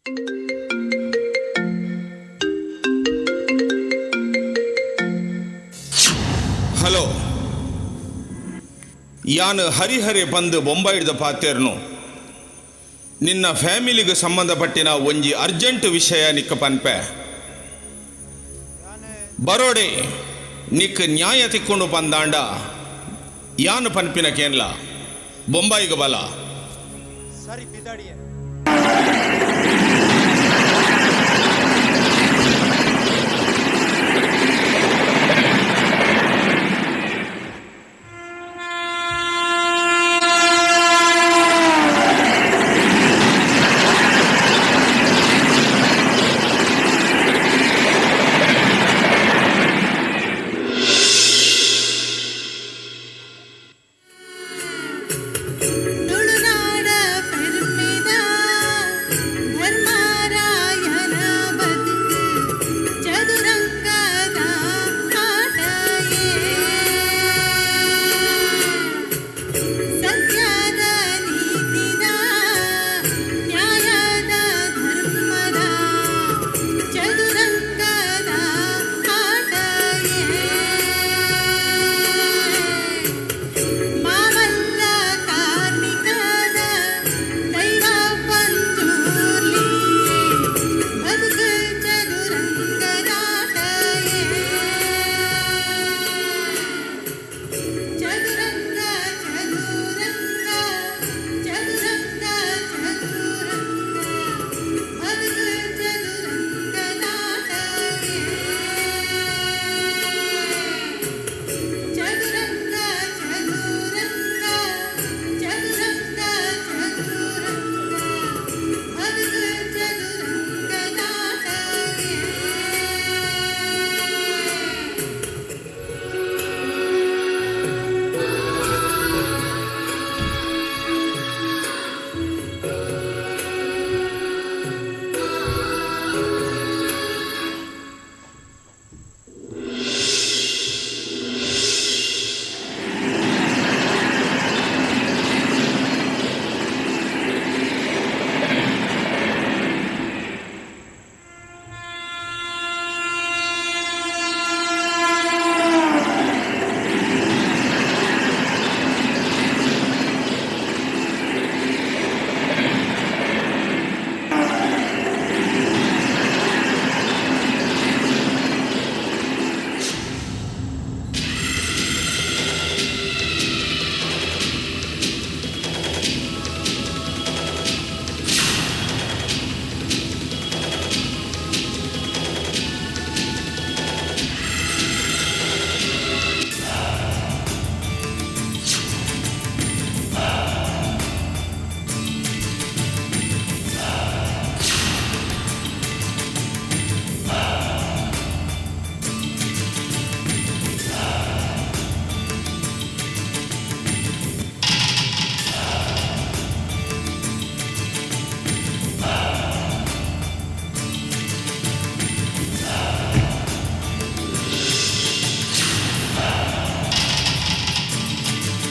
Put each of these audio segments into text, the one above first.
Hello, ಯಾನ್ ಹರಿಹರೆ ಬಂದು ಬೊಂಬಾಯಿಡ್ದ ಪಾತೆರ್ನು. ನಿನ್ನ ಫ್ಯಾಮಿಲಿಗೆ ಸಂಬಂಧಪಟ್ಟಿನ ಒಂಜಿ ಅರ್ಜೆಂಟ್ ವಿಷಯ ನಿಕ್ಕ ಪನ್ಪೆ. ಬರೋಡೆ ನಿಕ್ ನ್ಯಾಯ ತಿಕ್ಕೊಂಡು ಬಂದಾಂಡ ಯಾನ್ ಪನ್ಪಿನ ಕೇನ್ಲ ಬೊಂಬಾಯಿಗೆ ಬಲ. ಸರಿ ಬಿದಾಡಿಯೇ. ತುಳುನಾಡ ಪೆರ್ಮೆದ ಧರ್ಮರಾಯನ ಬದುಕು ಚದುರಂಗದ ಆಟಯೇ. ಸತ್ಯದ ನೀತಿದ ನ್ಯಾಯದ ಧರ್ಮದ ಚದುರಂಗದ ಆಟಯೇ. ಮಾಮಲ್ಲ ಕಾರ್ಮಿಕದ ದೈವ ಪಂಜುರ್ಲಿ ಬದುಕು ಚದುರಂಗದಾಟಯೇ. ಚದುರಂಗ ಚದುರಂಗ ಚದುರಂಗ ಚದುರಂಗ ಬದುಕು ಚದುರಂಗದಾಟಯೇ. ಚದುರಂಗ ಚದುರಂಗ ಚದುರಂಗ ಚದುರಂಗ ಬದುಕು ಚದುರಂಗದಾಟಯೇ.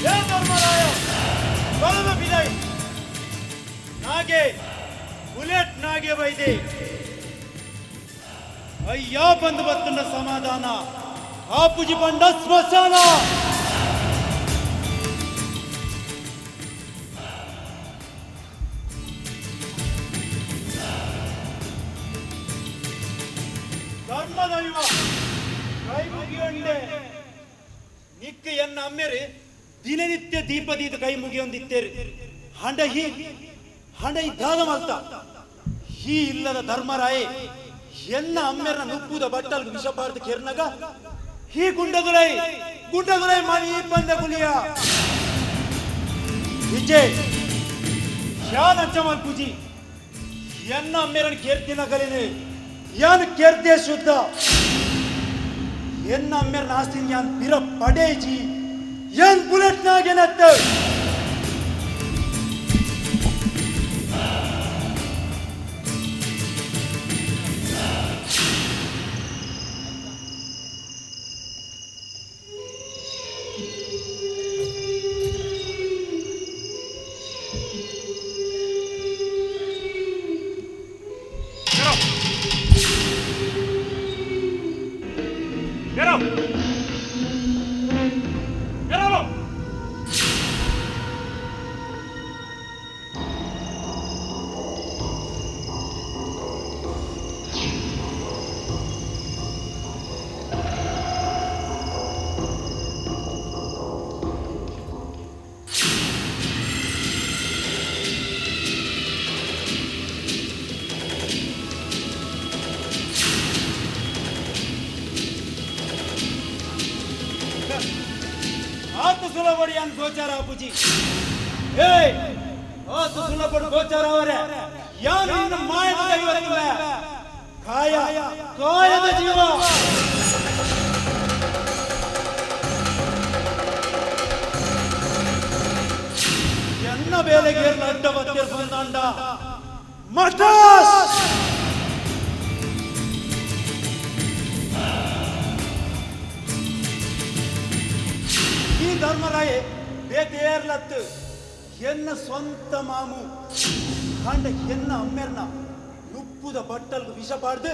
ಏ ಧರ್ಮರಾಯ, ಬಲದ ಬಿದಾಯಿ ನಾಗೆ ಬುಲೆಟ್ ನಾಗೆ ಬೈದೆ. ಅಯ್ಯ ಬಂದು ಬತ್ತುಂಡ ಸಮಾಧಾನ ಆಪುಜಿ ಬಂಡ ಸ್ಮಶಾನ. ಧರ್ಮದೈವ ಕೈ ಮುಗಿಯೊಂಡೆ ನಿಕ್ಕ ಎನ್ನ ಅಮ್ಮೆರು ದಿನನಿತ್ಯ ದೀಪದೀದ ಕೈ ಮುಗಿಯೊಂದಿತ್ತೇರು. ಹಂಡ ಹಿ ಹಂಡ ಇದ್ದಾದ ಮಲ್ತ ಹೀ ಇಲ್ಲದ ಧರ್ಮರಾಯೆ ಎನ್ನ ಅಮ್ಮೆರ್ನ ನುಪ್ಪುದ ಬಟ್ಟಲ್ ವಿಷಪಾರ್ದ ಕೆರ್ನಗ ಹೀ ಗುಂಡಗುಲೈ ಗುಂಡಗುಲೈ ಮನಿ ಬಂದ ಗುಲಿಯ ವಿಜಯ್ ಯಾನ್ ಅಂಚಮಲ್ ಪೂಜಿ ಎನ್ನ ಅಮ್ಮೆರನ್ ಕೇರ್ತಿನ ಕಲಿನೆ ಯಾನ್ ಕೇರ್ತೆ ಶುದ್ಧ ಎನ್ನ ಅಮ್ಮೆರ್ನ ಆಸ್ತಿನ ಯಾನ್ ಪಿರ ಪಡೇಜಿ ಯಾನ್ ಬುಲೆಟ್ ನಾಗೆನತ್ತ. ಸುಲಭಡಿಯಾನ್ ಗೋಚಾರ ಆಪುಜಿ. ಏಯ್, ಆತು ಸುಲಭಡು ಗೋಚಾರ ಅವರೇ ಯಾನು ಇನ್ನು ಮಾಯದ ದೈವತ್ತಿಲ್ಲ. ಕಾಯ ಕಾಯದ ಜೀವ. ಎನ್ನ ಬೇಲೆಗೆ ಅಡ್ಡ ಬತ್ತಿರ್ ಬಂದಾಂಡ ಮಠಾಸ್. ಈ ಧರ್ಮರಾಯೆ ಬೇತೇರ್ಲತ್ತು ಎನ್ನ ಸ್ವಂತ ಮಾಮು ಕಾಂಡ ಎನ್ನ ಅಮ್ಮೆರ್ನ ನುಪ್ಪುದ ಬಟ್ಟಲ್ಗು ವಿಷ ಪಾಡ್ದು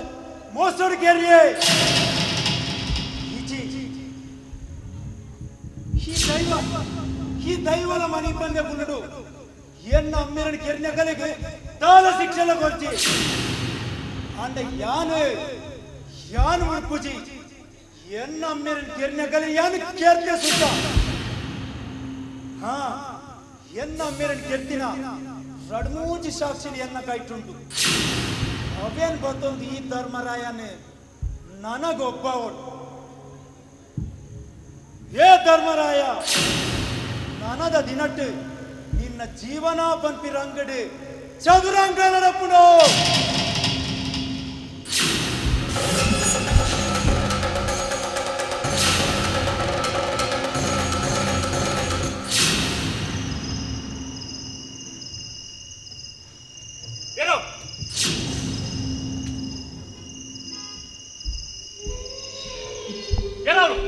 ಮೋಸಡು ಕೇರಿಯೇ. ಈಚಿ ಈ ದೈವ, ಈ ದೈವದ ಮನಿ ಬಂದೆ ಪುನಡು ಎನ್ನ ಅಮ್ಮೆರನ ಕೆರ್ನ ಕಲೆಗೆ ದಾಲ ಶಿಕ್ಷಣ ಕೊರ್ಚಿ. ಆಂಡ ಯಾನು ಯಾನು ಉಡ್ಪುಜಿ. ಎನ್ನ ಅಮ್ಮೆರನ ಕೆರ್ನ ಕಲೆ ಯಾನು ಕೇರ್ತೆ ಸುತ್ತ. ಹಾ, ಎನ್ನ ಅಮ್ಮೆರನ್ ಕೆರ್ತಿನ ರಡ್ಮೂಜಿ ಸಾಕ್ಷಿని ಎನ್ನ ಕೈಟುಂಟು. ಅವೇನ್ ಗೊತ್ತೊಂದು ಈ ಧರ್ಮರಾಯನೇ ನನಗೊಬ್ಬ ಒಟ್ಟು. ಏ ಧರ್ಮರಾಯ, ನನದ ದಿನಟ್ಟು ನಿನ್ನ ಜೀವನ ಪನ್ಪಿರಂಗಡು ಚದುರಂಗ ನಡಪುಣೋ. Get up! Get out!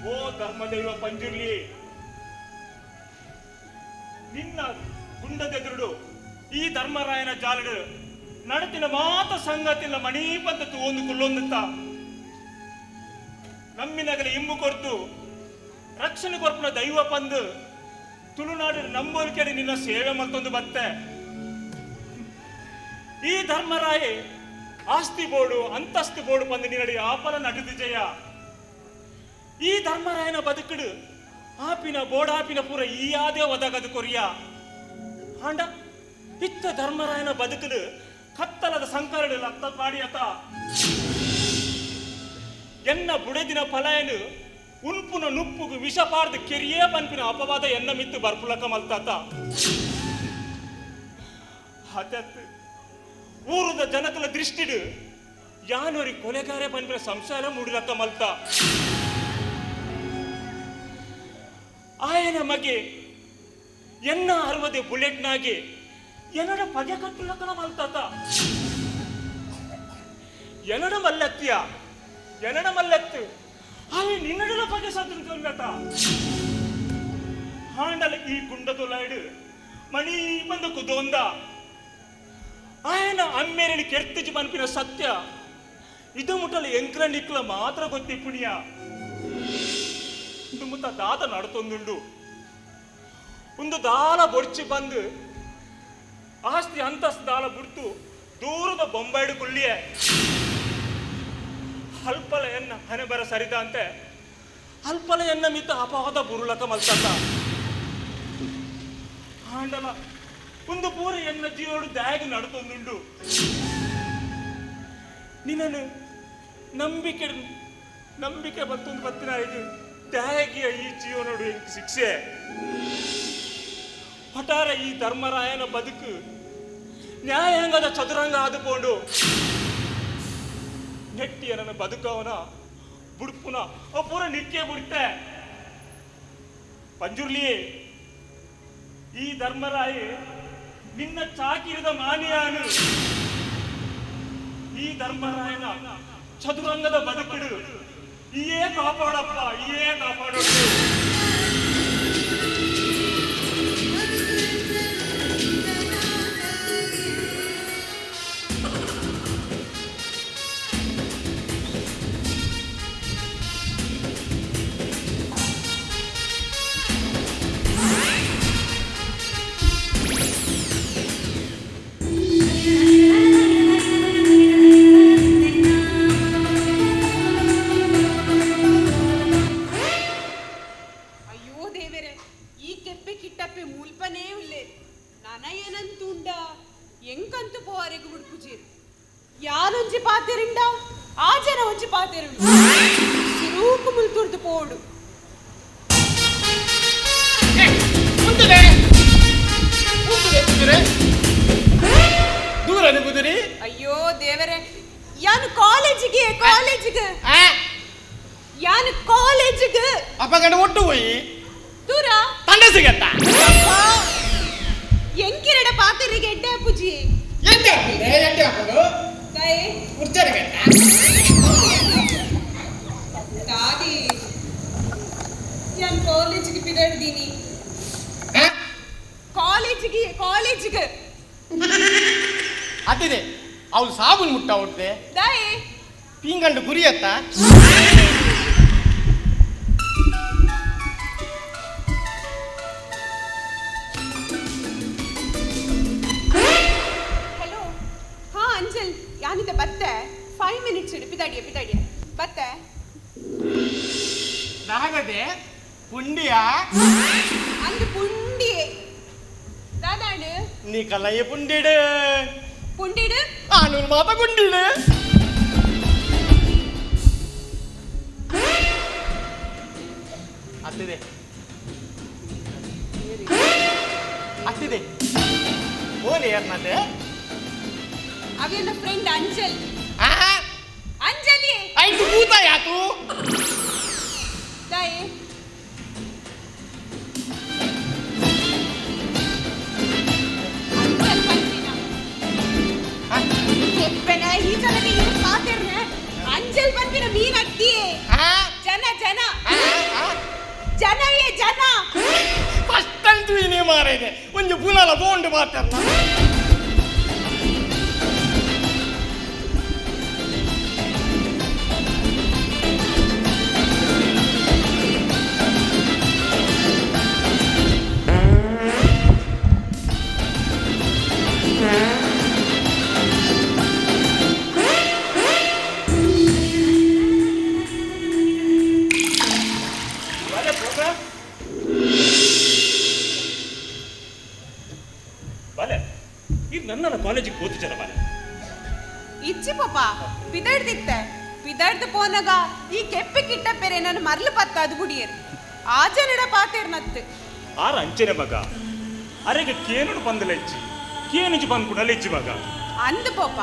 ಓ ಧರ್ಮದೈವ ಪಂಜುರ್ಲಿ, ನಿನ್ನ ಗುಂಡದೆದುರುಡು ಈ ಧರ್ಮರಾಯನ ಜಾಲಡು ನಡತಿನ ಮಾತ ಸಂಗತಿನ ಮಣೀಪಂತ ಒಂದು ಕುಲ್ಲೊಂದುತ್ತ ನಮ್ಮಿನಗಲ ಇಂಬು ಕೊರ್ತು ರಕ್ಷಣೆ ಕೊರ್ಪುನ ದೈವ ಪಂದು ತುಳುನಾಡಿನ ನಂಬೋಲ್ಕೆಡೆ ನಿನ್ನ ಸೇವೆ ಮತ್ತೊಂದು ಬತ್ತೆ. ಈ ಧರ್ಮರಾಯೆ ಆಸ್ತಿ ಬೋಡು ಅಂತಸ್ತು ಬೋಡು ಪಂದು ನಿನ್ನಡಿ ಆಪಲ ನಡುದು ಜಯ. ಈ ಧರ್ಮರಾಯನ ಬದುಕಡು ಆಪಿನ ಬೋಡಾಪಿನ ಪೂರ ಈ ಆದೇ ಒದಗದು ಕೊರಿಯ. ಆಂಡ ಇತ್ತ ಧರ್ಮರಾಯನ ಬದುಕಲು ಕತ್ತಲದ ಸಂಕರಡು ಲತ್ತ ಪಾಡಿಯತ. ಎನ್ನ ಬುಡೆದಿನ ಫಲಯನು ಉನ್ಪುನ ನುಪ್ಪುಗು ವಿಷ ಪಾರ್ದು ಕೆರಿಯೇ ಪನ್ಪಿನ ಅಪವಾದ ಎನ್ನ ಮಿತ್ತು ಬರ್ಪುಲಕ ಮಲ್ತಾತ. ಅದತ್ ಊರದ ಜನಕಲ ದೃಷ್ಟಿಡು ಯಾನೊರಿ ಕೊಲೆಗಾರೆ ಪನ್ಪಿನ ಸಂಸಾರ ಮೂಡಿಲಕ್ಕ ಮಲ್ತ. ಆಯನ ಮಗೆ ಎನ್ನ ಅರ್ವದೆ ಬುಲೆಟ್ನಾಗೆ ಎನ್ನಡ ಪಗೆ ಕಟ್ಟುಲಕ್ಕನ ಮಲ್ತಾತ. ಎನ್ನಡ ಮಲ್ಲತ್ತಿಯ ಎನ್ನಡ ಮಲ್ಲತ್ತು ಆಯ ನಿನ್ನಡಲ ಪಗೆ ಸತ್ತುಲ್ಲತ. ಹಾಂಡಲ ಈ ಗುಂಡದೊಲಾಯ್ಡು ಮಣಿ ಬಂದ ಕುದೋಂದ ಆಯನ ಅಮ್ಮೇರಿನ ಕೆರ್ತಿಜಿ ಪನ್ಪಿನ ಸತ್ಯ ಇದು ಮುಟ್ಟಲ ಎಂಕ್ಲ ನಿಕ್ಲ ಮಾತ್ರ ಗೊತ್ತಿ ಪುಣ್ಯ. ಇದು ಮುತ್ತ ದಾದ ನಡತೊಂದುಂಡು. ಒಂದು ದಾಲ ಬೊಡ್ಚಿ ಬಂದು ಆಸ್ತಿ ಅಂತಸ್ತು ದಾಲ ಬುಡ್ತು ದೂರದ ಬೊಂಬೈಡು ಕುಳ್ಳಿಯೆ ಅಲ್ಪಲ ಎನ್ನ ಹಣೆ ಬರ ಸರಿದ ಅಂತೆ ಅಲ್ಪಲ ಎನ್ನ ಮಿತ್ತ ಅಪವಾದ ಬುರುಳಕ ಮಲ್ತತ. ಆಂಡಲ ಒಂದು ಪೂರ ಎನ್ನ ಜೀವಡು ದ್ಯಾಗ ನಡ್ತೊಂದುಂಡು. ನಿನ್ನನ್ನು ನಂಬಿಕೆ ನಂಬಿಕೆ ಬತ್ತೊಂದು ಬತ್ತಿನ ಇದು ತ್ಯಾಗಿಯ ಈ ಜೀವನೋಡು ಶಿಕ್ಷೆ. ಪಟಾರ ಈ ಧರ್ಮರಾಯನ ಬದುಕು ನ್ಯಾಯಾಂಗದ ಚದುರಂಗ ಆದುಕೊಂಡು ನೆಟ್ಟಿಯ ನನ್ನ ಬದುಕವನ ಬುಡ್ಪುನ ಪೂರ ನಿಕ್ಕೆ ಬಿಡ್ತೆ. ಪಂಜುರ್ಲಿ, ಈ ಧರ್ಮರಾಯಿ ನಿನ್ನ ಚಾಕಿರಿದ ಮಾನಿಯಾನು. ಈ ಧರ್ಮರಾಯನ ಚದುರಂಗದ ಬದುಕಿಡು ಈಯೇ ಕಾಪಾಡಪ್ಪ, ಈಯೇ ಕಾಪಾಡೋದು. ಮಧುಕೃಷ್ಣ. ಅಮ್ಮಪ್ಪೆ ಮುಲ್ಪನೇ ಉಲ್ಲೆ ನನ ಏನಂತುಂಡ ಎಂಕಂತು ಪೋವರೆಗು ಬಿಡ್ಪುಜೀರ್ ಯಾರೊಂಜಿ ಪಾತೆರಿಂಡ ಆ ಜನ ಒಂಜಿ ಪಾತೆರುಂಡು ಸುರೂಕು ಮುಲ್ತುರ್ದು ಪೋಡು. ಉಂತುದೆ ಉಂತುದೆ ಕುದುರೆ ದೂರನು ಕುದುರೆ. ಅಯ್ಯೋ ದೇವರೇ, ಯಾನು ಕಾಲೇಜಿಗೆ ಕಾಲೇಜಿಗೆ ಯಾನು ಕಾಲೇಜಿಗೆ. ಅಪ್ಪಗಂಡ ಒಟ್ಟು ಹೋಯಿ. ದೂರ. ತಂಡ ಸಿಗತ್ತ. ಎಂಕಿರಡ ಪಾತೆರಿಗೆ ಎಡ್ಡೆ ಪುಜಿ. ಎಡ್ಡೆ ಹಾಕುದೆ ಎಡ್ಡೆ ಹಾಕೋದು. ತಾಯಿ. ಉರ್ಚರಗಟ್ಟ. ದಾದಿ, ಯಾನ್ ಕಾಲೇಜಿಗೆ ಬಿಡಾಡ್ದೀನಿ. ಕಾಲೇಜಿಗೆ ಕಾಲೇಜಿಗೆ. ಅತ್ತಿದೆ ಅವಳು ಸಾಬೂನ್ ಮುಟ್ಟ ಹೊಡ್ದೆ. ದಾಯಿ. ಪೀಂಗಂಡು ಗುರಿಯತ್ತ. ಹಲೋ, ಹಾ ಅಂಜಲ್, ಯಾನಿದ ಬತ್ತೆ, 5 ಮಿನಿಟ್ಸ್ ಇಡು, ಪಿದಾಡಿಯ ಪಿದಾಡಿಯ ಬತ್ತೆ. ನಾಗದೆ ಪುಂಡಿಯ. ಅಂದು ಪುಂಡಿ ದಾದಾಂಡು. ನೀ ಕಲಯ್ಯ ಪುಂಡಿಡು. ಪುಂಡಿಡು. ಆನೂರು ಮಾತ ಗುಂಡಿಡು. ಅತ್ತಿದೆ ಅತ್ತಿದೆ ಓಲಿ ಯಾರ್ನದೆ. ಅವೇನ ಫ್ರೆಂಡ್ ಅಂಜಲ್. ಆ. ಅಂಜಲಿ. ಐದು ಭೂತ ಯಾತು. ದಾಯಿ. ಅಂಜಲ್ ಪನ್ಪಿನ ಕೆಪ್ಪೆನ ಈ ಜನಕ್ಕೆ ಏನು ಪಾತೆರ್ನ ಅಂಜಲ್ ಪನ್ಪಿನ ಮೀನ್ ಅತ್ತಿಯೇ. ಜನ ಜನ ಜನ ಏ ಜನ. ಫಸ್ಟ್ ಅಂತೂ ಏನೇ ಮಾರಿದೆ ಒಂದು ಪುನಲ ಬೋಂಡು ಮಾತಾಡ್ನ. ಬಾಲೆ ಪೋಕ ಬಾಲೆ, ಇದು ನನ್ನ ಕಾಲೇಜಿಗೆ ಓದಿಚಾರ ಬಾಲೆ. ಇಚ್ಚಿ ಪಾಪ, ಪಿದಡ್ದಿತ್ತೆ ಪಿದಡ್ದು ಪೋನಗ ಈ ಕೆಪ್ಪಿ ಕಿಟ್ಟ ಪೆರೆ ನನ್ನ ಮರ್ಲು ಪತ್ತ ಅದು ಗುಡಿಯರು ಆ ಜನಡ ಪಾತೇರ್ ನತ್ತು. ಆರ ಅಂಚನೆ ಮಗ, ಅರೆಗೆ ಕೇನುಡು ಪಂದಲೆಚ್ಚಿ ಕೇನುಜಿ ಪಂದ್ಕುಡಲೆಚ್ಚಿ ಮಗ. ಅಂದು ಪೋಪ,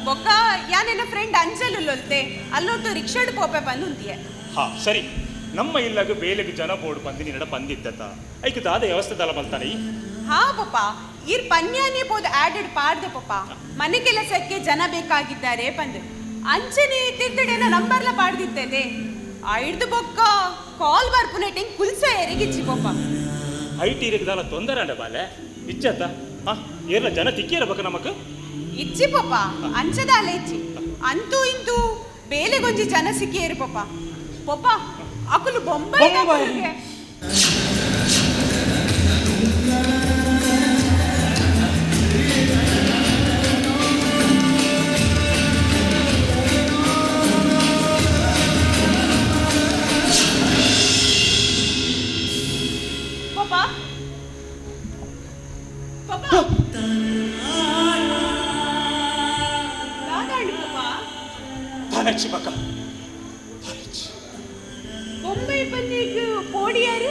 ಬೊಕ್ಕ ಯಾನೆನ್ನ ಫ್ರೆಂಡ್ ಅಂಜಲ್ ಉಲ್ಲೊಲ್ತೆ ಅಲ್ಲೊಂದು ರಿಕ್ಷಾಡ್ ಪೋಪೆ ಬಂದು ಉಂತಿಯೆ. ಹಾ ಸರಿ, ನಮ್ಮ ಇಲ್ಲಾಗ ಬೇಲೆಗೆ ಜನ ಬೋರ್ಡ್ ಬಂದು ನಿನ್ನಡ ಬಂದಿದ್ದತ ಐಕ್ ದಾದ ವ್ಯವಸ್ಥೆ ದಲ ಬಲ್ತಾನೆ. ಹಾ ಪಪ್ಪ, ಇರ್ ಪನ್ಯಾನೇ ಪೋದು ಆಡೆಡ್ ಪಾಡ್ದೆ ಪಪ್ಪ, ಮನೆ ಕೆಲಸಕ್ಕೆ ಜನ ಬೇಕಾಗಿದ್ದಾರೆ ಬಂದು ಅಂಚನೆ ತಿರ್ತಡೆನ ನಂಬರ್ಲ ಪಾಡ್ದಿತ್ತದೆ ಐಡ್ದು ಬೊಕ್ಕ ಕಾಲ್ ಬರ್ಪುನೆಟಿಂಗ್ ಕುಲ್ಸ ಎರಿಗಿಚ್ಚಿ ಪಪ್ಪ. I T ದಾಲ ತೊಂದರೆ ಅಂಡ ಬಾಲೆ ಇಚ್ಚತ್ತ ಹಾ ಏರ್ಲ ಜನ ತಿಕ್ಕಿರಬೇಕು ನಮಕ್. ಇಚ್ಚಿ ಪಪ್ಪ, ಅಂಚದಾಲ ಇಚ್ಚಿ, ಅಂತೂ ಇಂತೂ ಬೇಲೆಗೊಂಜಿ ಜನ ಸಿಕ್ಕಿಯೇರು ಪಪ್ಪ. ಪಪ್ಪ, ಅಕುಲು ಬೊಂಬೈ. ಬೊಂಬೈ. ಪಪ್ಪ ಪಪ್ಪ ದಾದಾಂಡು ಪಪ್ಪ. ತಾನಚ್ಚಿ ಮಗ ತಾನಚ್ಚಿ. ಬೊಂಬೈ ಪನ್ನಿಗ್ ಪೋಡಿಯಾರು.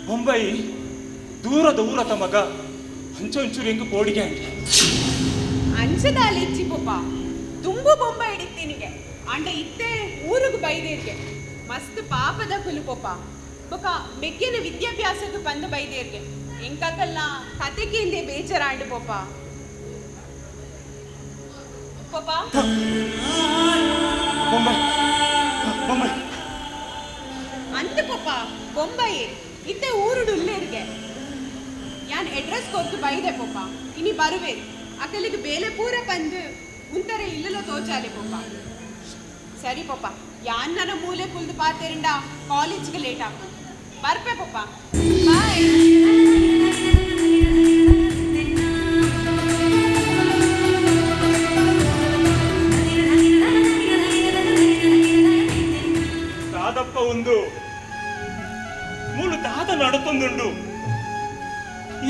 ಬೊಂಬೈ ದೂರದ ಊರತ ಮಗ, ಅಂಚೆ ಒಂಚೂರು ಹೆಂಗ್ ಬೋಡಿಗೆ ಅಂಡಿ. ಅಂಚದಾಲ ಇಚ್ಚಿ ಪಪ್ಪ, ತುಂಬು ಬೊಂಬೈ ಹಿಡಿತೀನಿಗೆ ಅಂಡ ಇತ್ತೆ ಊರುಗು ಬೈದೇರ್ಗೆ ಮಸ್ತ್ ಪಾಪದ ಕುಲು ಪಪ್ಪ. ಬೊಕ ಮೆಗ್ಗೆನ ವಿದ್ಯಾಭ್ಯಾಸಕ್ಕೆ ಬಂದು ಬೈದೇರ್ಗೆ ಎಂಕಕಲ್ಲ ಕತೆಗೆ ಬೇಜಾರಾಂಡು ಪಪ್ಪ. ಪಪ್ಪ. ಬೊಂಬೈ ಬೊಂಬೈ. ಅಂತ ಪಪ್ಪ, ಬೊಂಬೈ ಇತ್ತೆ ಊರುಡು ಉಲ್ಲೇರ್ಗೆ ಯಾನ್ ಅಡ್ರೆಸ್ ಕೊರ್ದು ಬೈದೆ ಪಪ್ಪ, ಇನಿ ಬರುವೆ ಅಕಲಿಗೆ ಬೇಲೆ ಪೂರ ಬಂದು ಉಂತರೆ ಇಲ್ಲಲ ತೋಚಾಲೆ ಪಪ್ಪ. ಸರಿ ಪಪ್ಪ, ಯಾನ್ ನನ್ನ ಮೂಲೆ ಕುಲ್ದು ಪಾತೆರಿಂಡ ಕಾಲೇಜ್ಗೆ ಲೇಟ್ ಆಗ್ತದೆ, ಬರ್ಪೆ ಪಪ್ಪ, ಬಾಯ್. ದಾದಪ್ಪ ಒಂದು ಮೂಲು ದಾದ ನಡತೊಂದುಂಡು. ಉಂಡು.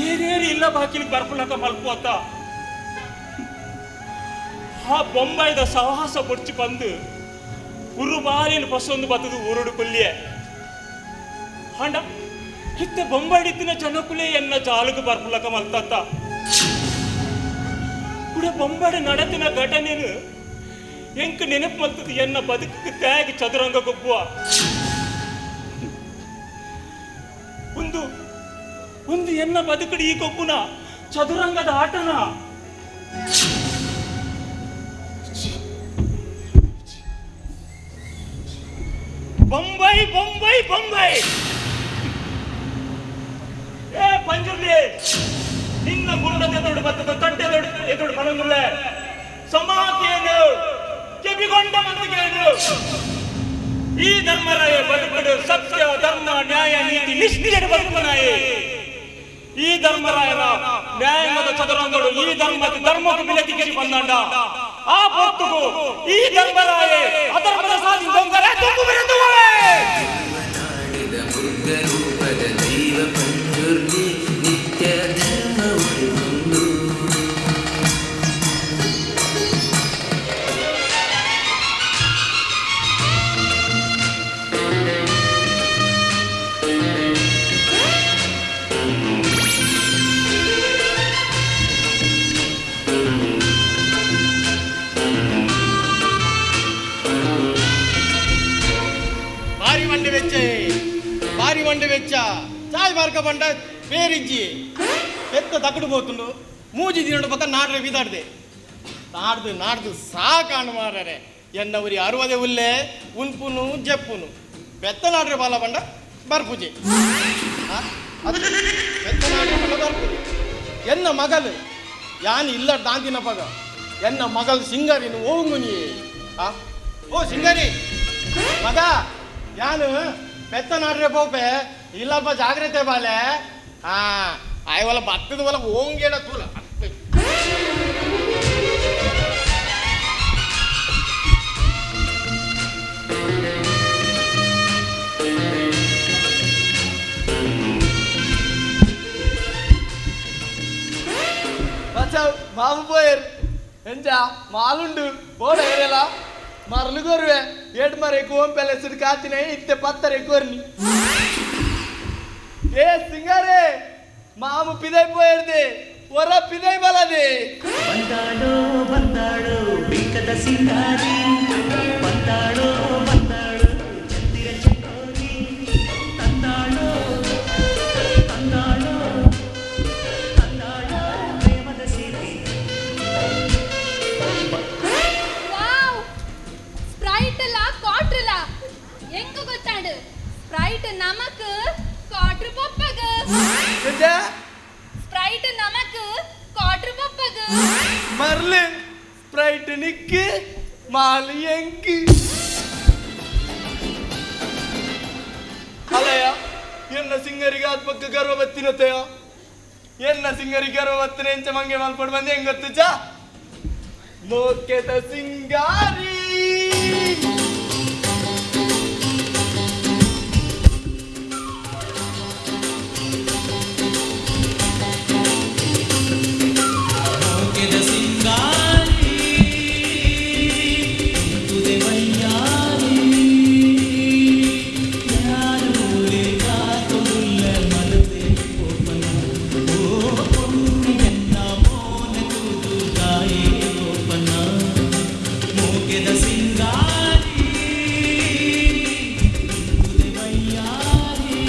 ಏರೇರು ಇಲ್ಲ ಬಾಕಿಲಿಗೆ ಬರ್ಪುಲಕ ಮಲ್ಪುವತ್ತ ಆ ಬೊಂಬಾಯ್ದ ಸಹವಾಸ ಬೊಡ್ಚಿ ಬಂದು ಉರು ಬಾಲಿನ ಬಸ್ಸೊಂದು ಬತ್ತದು ಊರುಡು ಕೊಲ್ಲಿಯೆ ಹಾಂಡ ಇತ್ತ ಬೊಂಬಾಯ್ಡಿತ್ತಿನ ಜನಕುಲೇ ಎನ್ನ ಜಾಲುಗು ಬರ್ಪುಲಕ ಮಲ್ತತ್ತ ಕೂಡ ಬೊಂಬಾಡಿ ನಡತಿನ ಘಟನೆನು ಎಂಕ್ ನೆನಪು ಮಲ್ತದು ಎನ್ನ ಬದುಕು ತ್ಯಾಗ ಚದುರಂಗ ಗೊಬ್ಬುವ ಒಂದು ಒಂದು ಎನ್ನ ಬದುಕಡಿ ಈ ಗೊಬ್ಬುನ ಚದುರಂಗದ ಆಟನ. ಬೊಂಬೈ ಬೊಂಬೈ ಬೊಂಬೈ ಏ ಪಂಜುರ್ಲಿ ನಿನ್ನ ಗುಂಡದ ಎದುರು ಬತ್ತದ ತಟ್ಟೆ ಎದುರು ಬರಂಗುಲ್ಲೆ ಸಮಾಕೇನು ಕೆಬಿಗೊಂಡ ಮಂದಿಗೇನು ಈ ಧರ್ಮರಾಯ ಬದುಕಡು ಸತ್ಯ ಧರ್ಮ ನ್ಯಾಯ ನೀತಿ ನಿಷ್ಠೆಯ ಬದುಕನಾಯಿ ಈ ಧರ್ಮರಾಯನ ನ್ಯಾಯದ ಚದುರಂಗಡು ಈ ಧರ್ಮದ ಧರ್ಮಕ್ಕೆ ಬೆಲೆ ಬಂದಂಡ ಆ ಪೊರ್ತುಗು ಈ ಧರ್ಮರಾಯ ಅಧರ್ಮದ ಸಾಧಿ ದೊಂಗರೆ ತುಂಬು ಬೆರೆದುವೇ. ನಾಡಿದ ಮುರ್ಗರೂಪದ ದೈವ ಪಂಜುರ್ಲಿ ನಿತ್ಯ ಧರ್ಮ ಉಳಿದುಂಡು. ಬಾರಿ ಮಂಡೆ ವೆಚ್ಚ, ಬಾರಿ ಮಂಡೆ ವೆಚ್ಚ. ಚಾಯ್ ಮಾರ್ಕ ಬಂಡ ಪೇರಿಜ್ಜಿ పెద్ద ತಕ್ಕಡು పోతుండు. ಮೂಜಿ ದಿನಡು ಪಕ್ಕ ನಾಡ್ರೆ ಬೀದಾಡ್ದೆ ನಾಡ್ದು ನಾಡ್ದು ಸಾಕಾಣು ಮಾರರೆ. ಎನ್ನ ಉರಿ ಅರುವದೆ ಉಲ್ಲೆ ಉನ್ಪುನು ಜಪ್ಪುನು ಬೆತ್ತ ನಾಡ್ರೆ ಬಾಲ ಬಂಡ ಬರ್ಪುಜೆ. ಆ? ಅದು ಬೆತ್ತ ನಾಡ್ರೆ ಬಂಡ ಬರ್ಪುಜೆ. ಎನ್ನ ಮಗಲು ಯಾನ್ ಇಲ್ಲ ದಾಂತಿನ ಪಗ ಎನ್ನ ಮಗಲ್ ಸಿಂಗರಿನು ಓಂಗುನಿ. ಆ ಓ ಸಿಂಗರಿ ಮಗ ಯಾನು ಪೆತ್ತ ನಾಡ್ರೆ ಪೋಪೆ ಇಲ್ಲಲ್ಪ ಜಾಗ್ರತೆ ಬಾಲೆ. ಹಾ ಆಯವಲ್ಲ ಬತ್ತದ ವಲ ಓಂಗೇಡ ತೂಲ. ಮಾವು ಪೋಯರ್ ಎಂಜ ಮಾಲುಂಡು ಬೋಡ ಏರೆಲ ಮರಲು ಗೊರುವೆ ಏಟ್ ಮರೆ ಕೋಂ ಪ್ಯಾಲೇಸ್ ಕಾತಿನ ಇತ್ತೆ ಪತ್ತರೆ ಕೋರ್ನಿ. ಏ ಸಿಂಗಾರೆ ಮಾము ಪಿದೈ ಪೋಯರ್ದೆ ಒರ ಪಿದೈ ಬಲದೆ. ಬಂದಾಳೋ ಬಂದಾಳೋ ಬಿಕ್ಕದ ಸಿಂಗಾರಿ, ಬಂದಾಳೋ ಬಂದಾಳೋ ಚಂದಿರ ಚಕೋರಿ, ತಂದಾಳೋ ತಂದಾಳೋ ತಂದಾಳೋ ಪ್ರೇಮದ ಸೀತೆ. ವಾವ್, ಸ್ಪ್ರೈಟ್ ಅಲ್ಲ ಕ್ವಾರ್ಟರ್ ಅಲ್ಲ ಎಂಗ ಗೊತ್ತಾಡು? ಸ್ಪ್ರೈಟ್ ನಮಕ್, ಕ್ವಾರ್ಟರ್ ಪಪ್ಪಗ. ಎಂಜ ಸ್ಪ್ರೈಟ್ ನಮಕ್, ಕ್ವಾರ್ಟರ್ ಪಪ್ಪಗ. ಮರ್ಲು ಸ್ಪ್ರೈಟ್ ನಿಕ್ಕಿ ಮಾಲು ಎಂಕಿ. ಅಲಯ ಎನ್ನ ಸಿಂಗರಿಗೆ ಆತ್ಮಕ್ಕ ಗರ್ವ ಬತ್ತಿನತೆಯ ಎನ್ನ ಸಿಂಗರಿಗೆ ಗರ್ವ ಬತ್ತಿನ ಎಂಚ ಮಂಗೆ ಮಲ್ಪಡ್ ಬಂದು ಹೆಂಗ್ ಗೊತ್ತು ಚಾ ಮೋಕೆದ ಸಿಂಗಾರಿ. ಮೋಕೆದ ಸಿಂಗಾರಿ ತುದೆ ವಯ್ಯಾರಿ ಯಾರು ಮೂಲೆ ಕಾತುಲ್ಲ ಮಲತೆ ಓಪನ ಓ ಪೊನ್ನಿ ಎನ್ನ ಮೋನ ತೂದು ಗಾಯೇ ಓಪನ ಮೋಕೆದ ಸಿಂಗಾರಿ ತುದೆ ವಯ್ಯಾರಿ.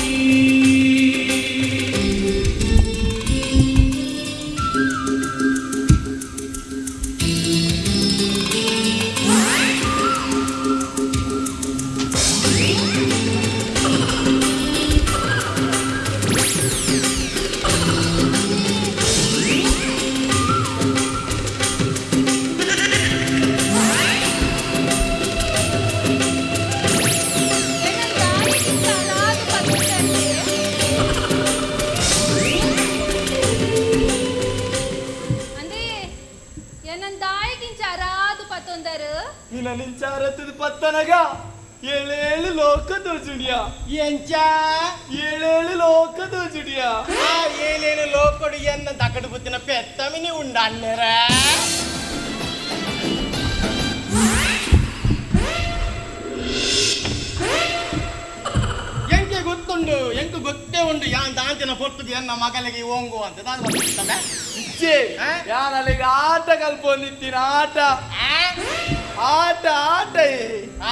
ಎನ್ನ ತಾಯಿಗೆ ತಲಾದು ಪತ್ತಂದೆ. ಅಂದೇ ಎನ್ನ ತಾಯಿಗಿಂಚ ಅರಾದು ಪತ್ತೊಂದರು. ನಿನ್ನ ನಿಂಚಾರತ್ತದ ಪತ್ತನಗ ಏಳೇಳು ಲೋಕ ತೋಜುಡಿಯಾ. ಎಂಚ ಏಳೇಳು ಲೋಕ ತೋಜುಡಿಯಾ. ಆ ಏಳೇಳು ಲೋಕಡು ಎನ್ನ ತಕಡು ಬುತ್ತಿನ ಪೆತ್ತಮಿನಿ ಉಂಡ ಅಣ್ಣರ. ಎಂಕೆ ಗೊತ್ತುಂಡು, ಎಂಕು ಗೊತ್ತೇ ಉಂಡು ಯಾನ್ ದಾಂತಿನ ಪೊರ್ತುಗು ಎನ್ನ ಮಗಲಿಗೆ ಓಂಗು ಅಂತ ದಾದ ಬರ್ತಿತ್ತಂಬೆ. ಇಚ್ಚೆ ಯಾನಲ್ಲಿಗ ಆಟ ಕಲ್ಪೊಂದಿತ್ತೀನಿ ಆಟ ಆಟ ಆಟ.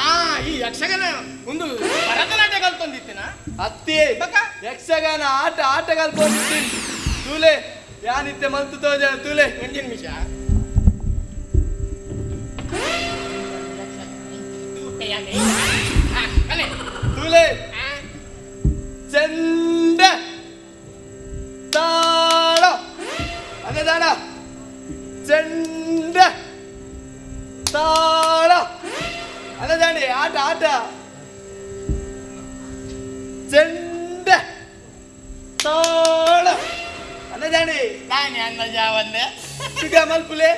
ಆ ಈ ಯಕ್ಷಗಾನ ಒಂದು ಭರತನಾಟ್ಯ ಕಲ್ತೊಂದಿತ್ತಿನ ಅತ್ತಿ ಯಕ್ಷಗಾನ ಆಟ ಆಟ ಕಲ್ಪೊಂದಿತ್ತೀನಿ. ತೂಲೆ ಯಾನಿತ್ತೆ ಮಲ್ತು ತೋಜ ತೂಲೆ. ಒಂಜಿ ನಿಮಿಷ. ತೂಲೆ ಚಂಡ ತಾಳ ಅದೇ ದಾಣ ಚಂಡ ತಾಳ ಅದೇ ದಾಣಿ ಆಟ ಆಟ ಚಂಡ ತಾಳ ಅದೇ ದಾಣಿ ದಾನಿ ಅಂದಾಜಾವಂದೆ ಸುಗ ಮಲ್ಪುಲೆ.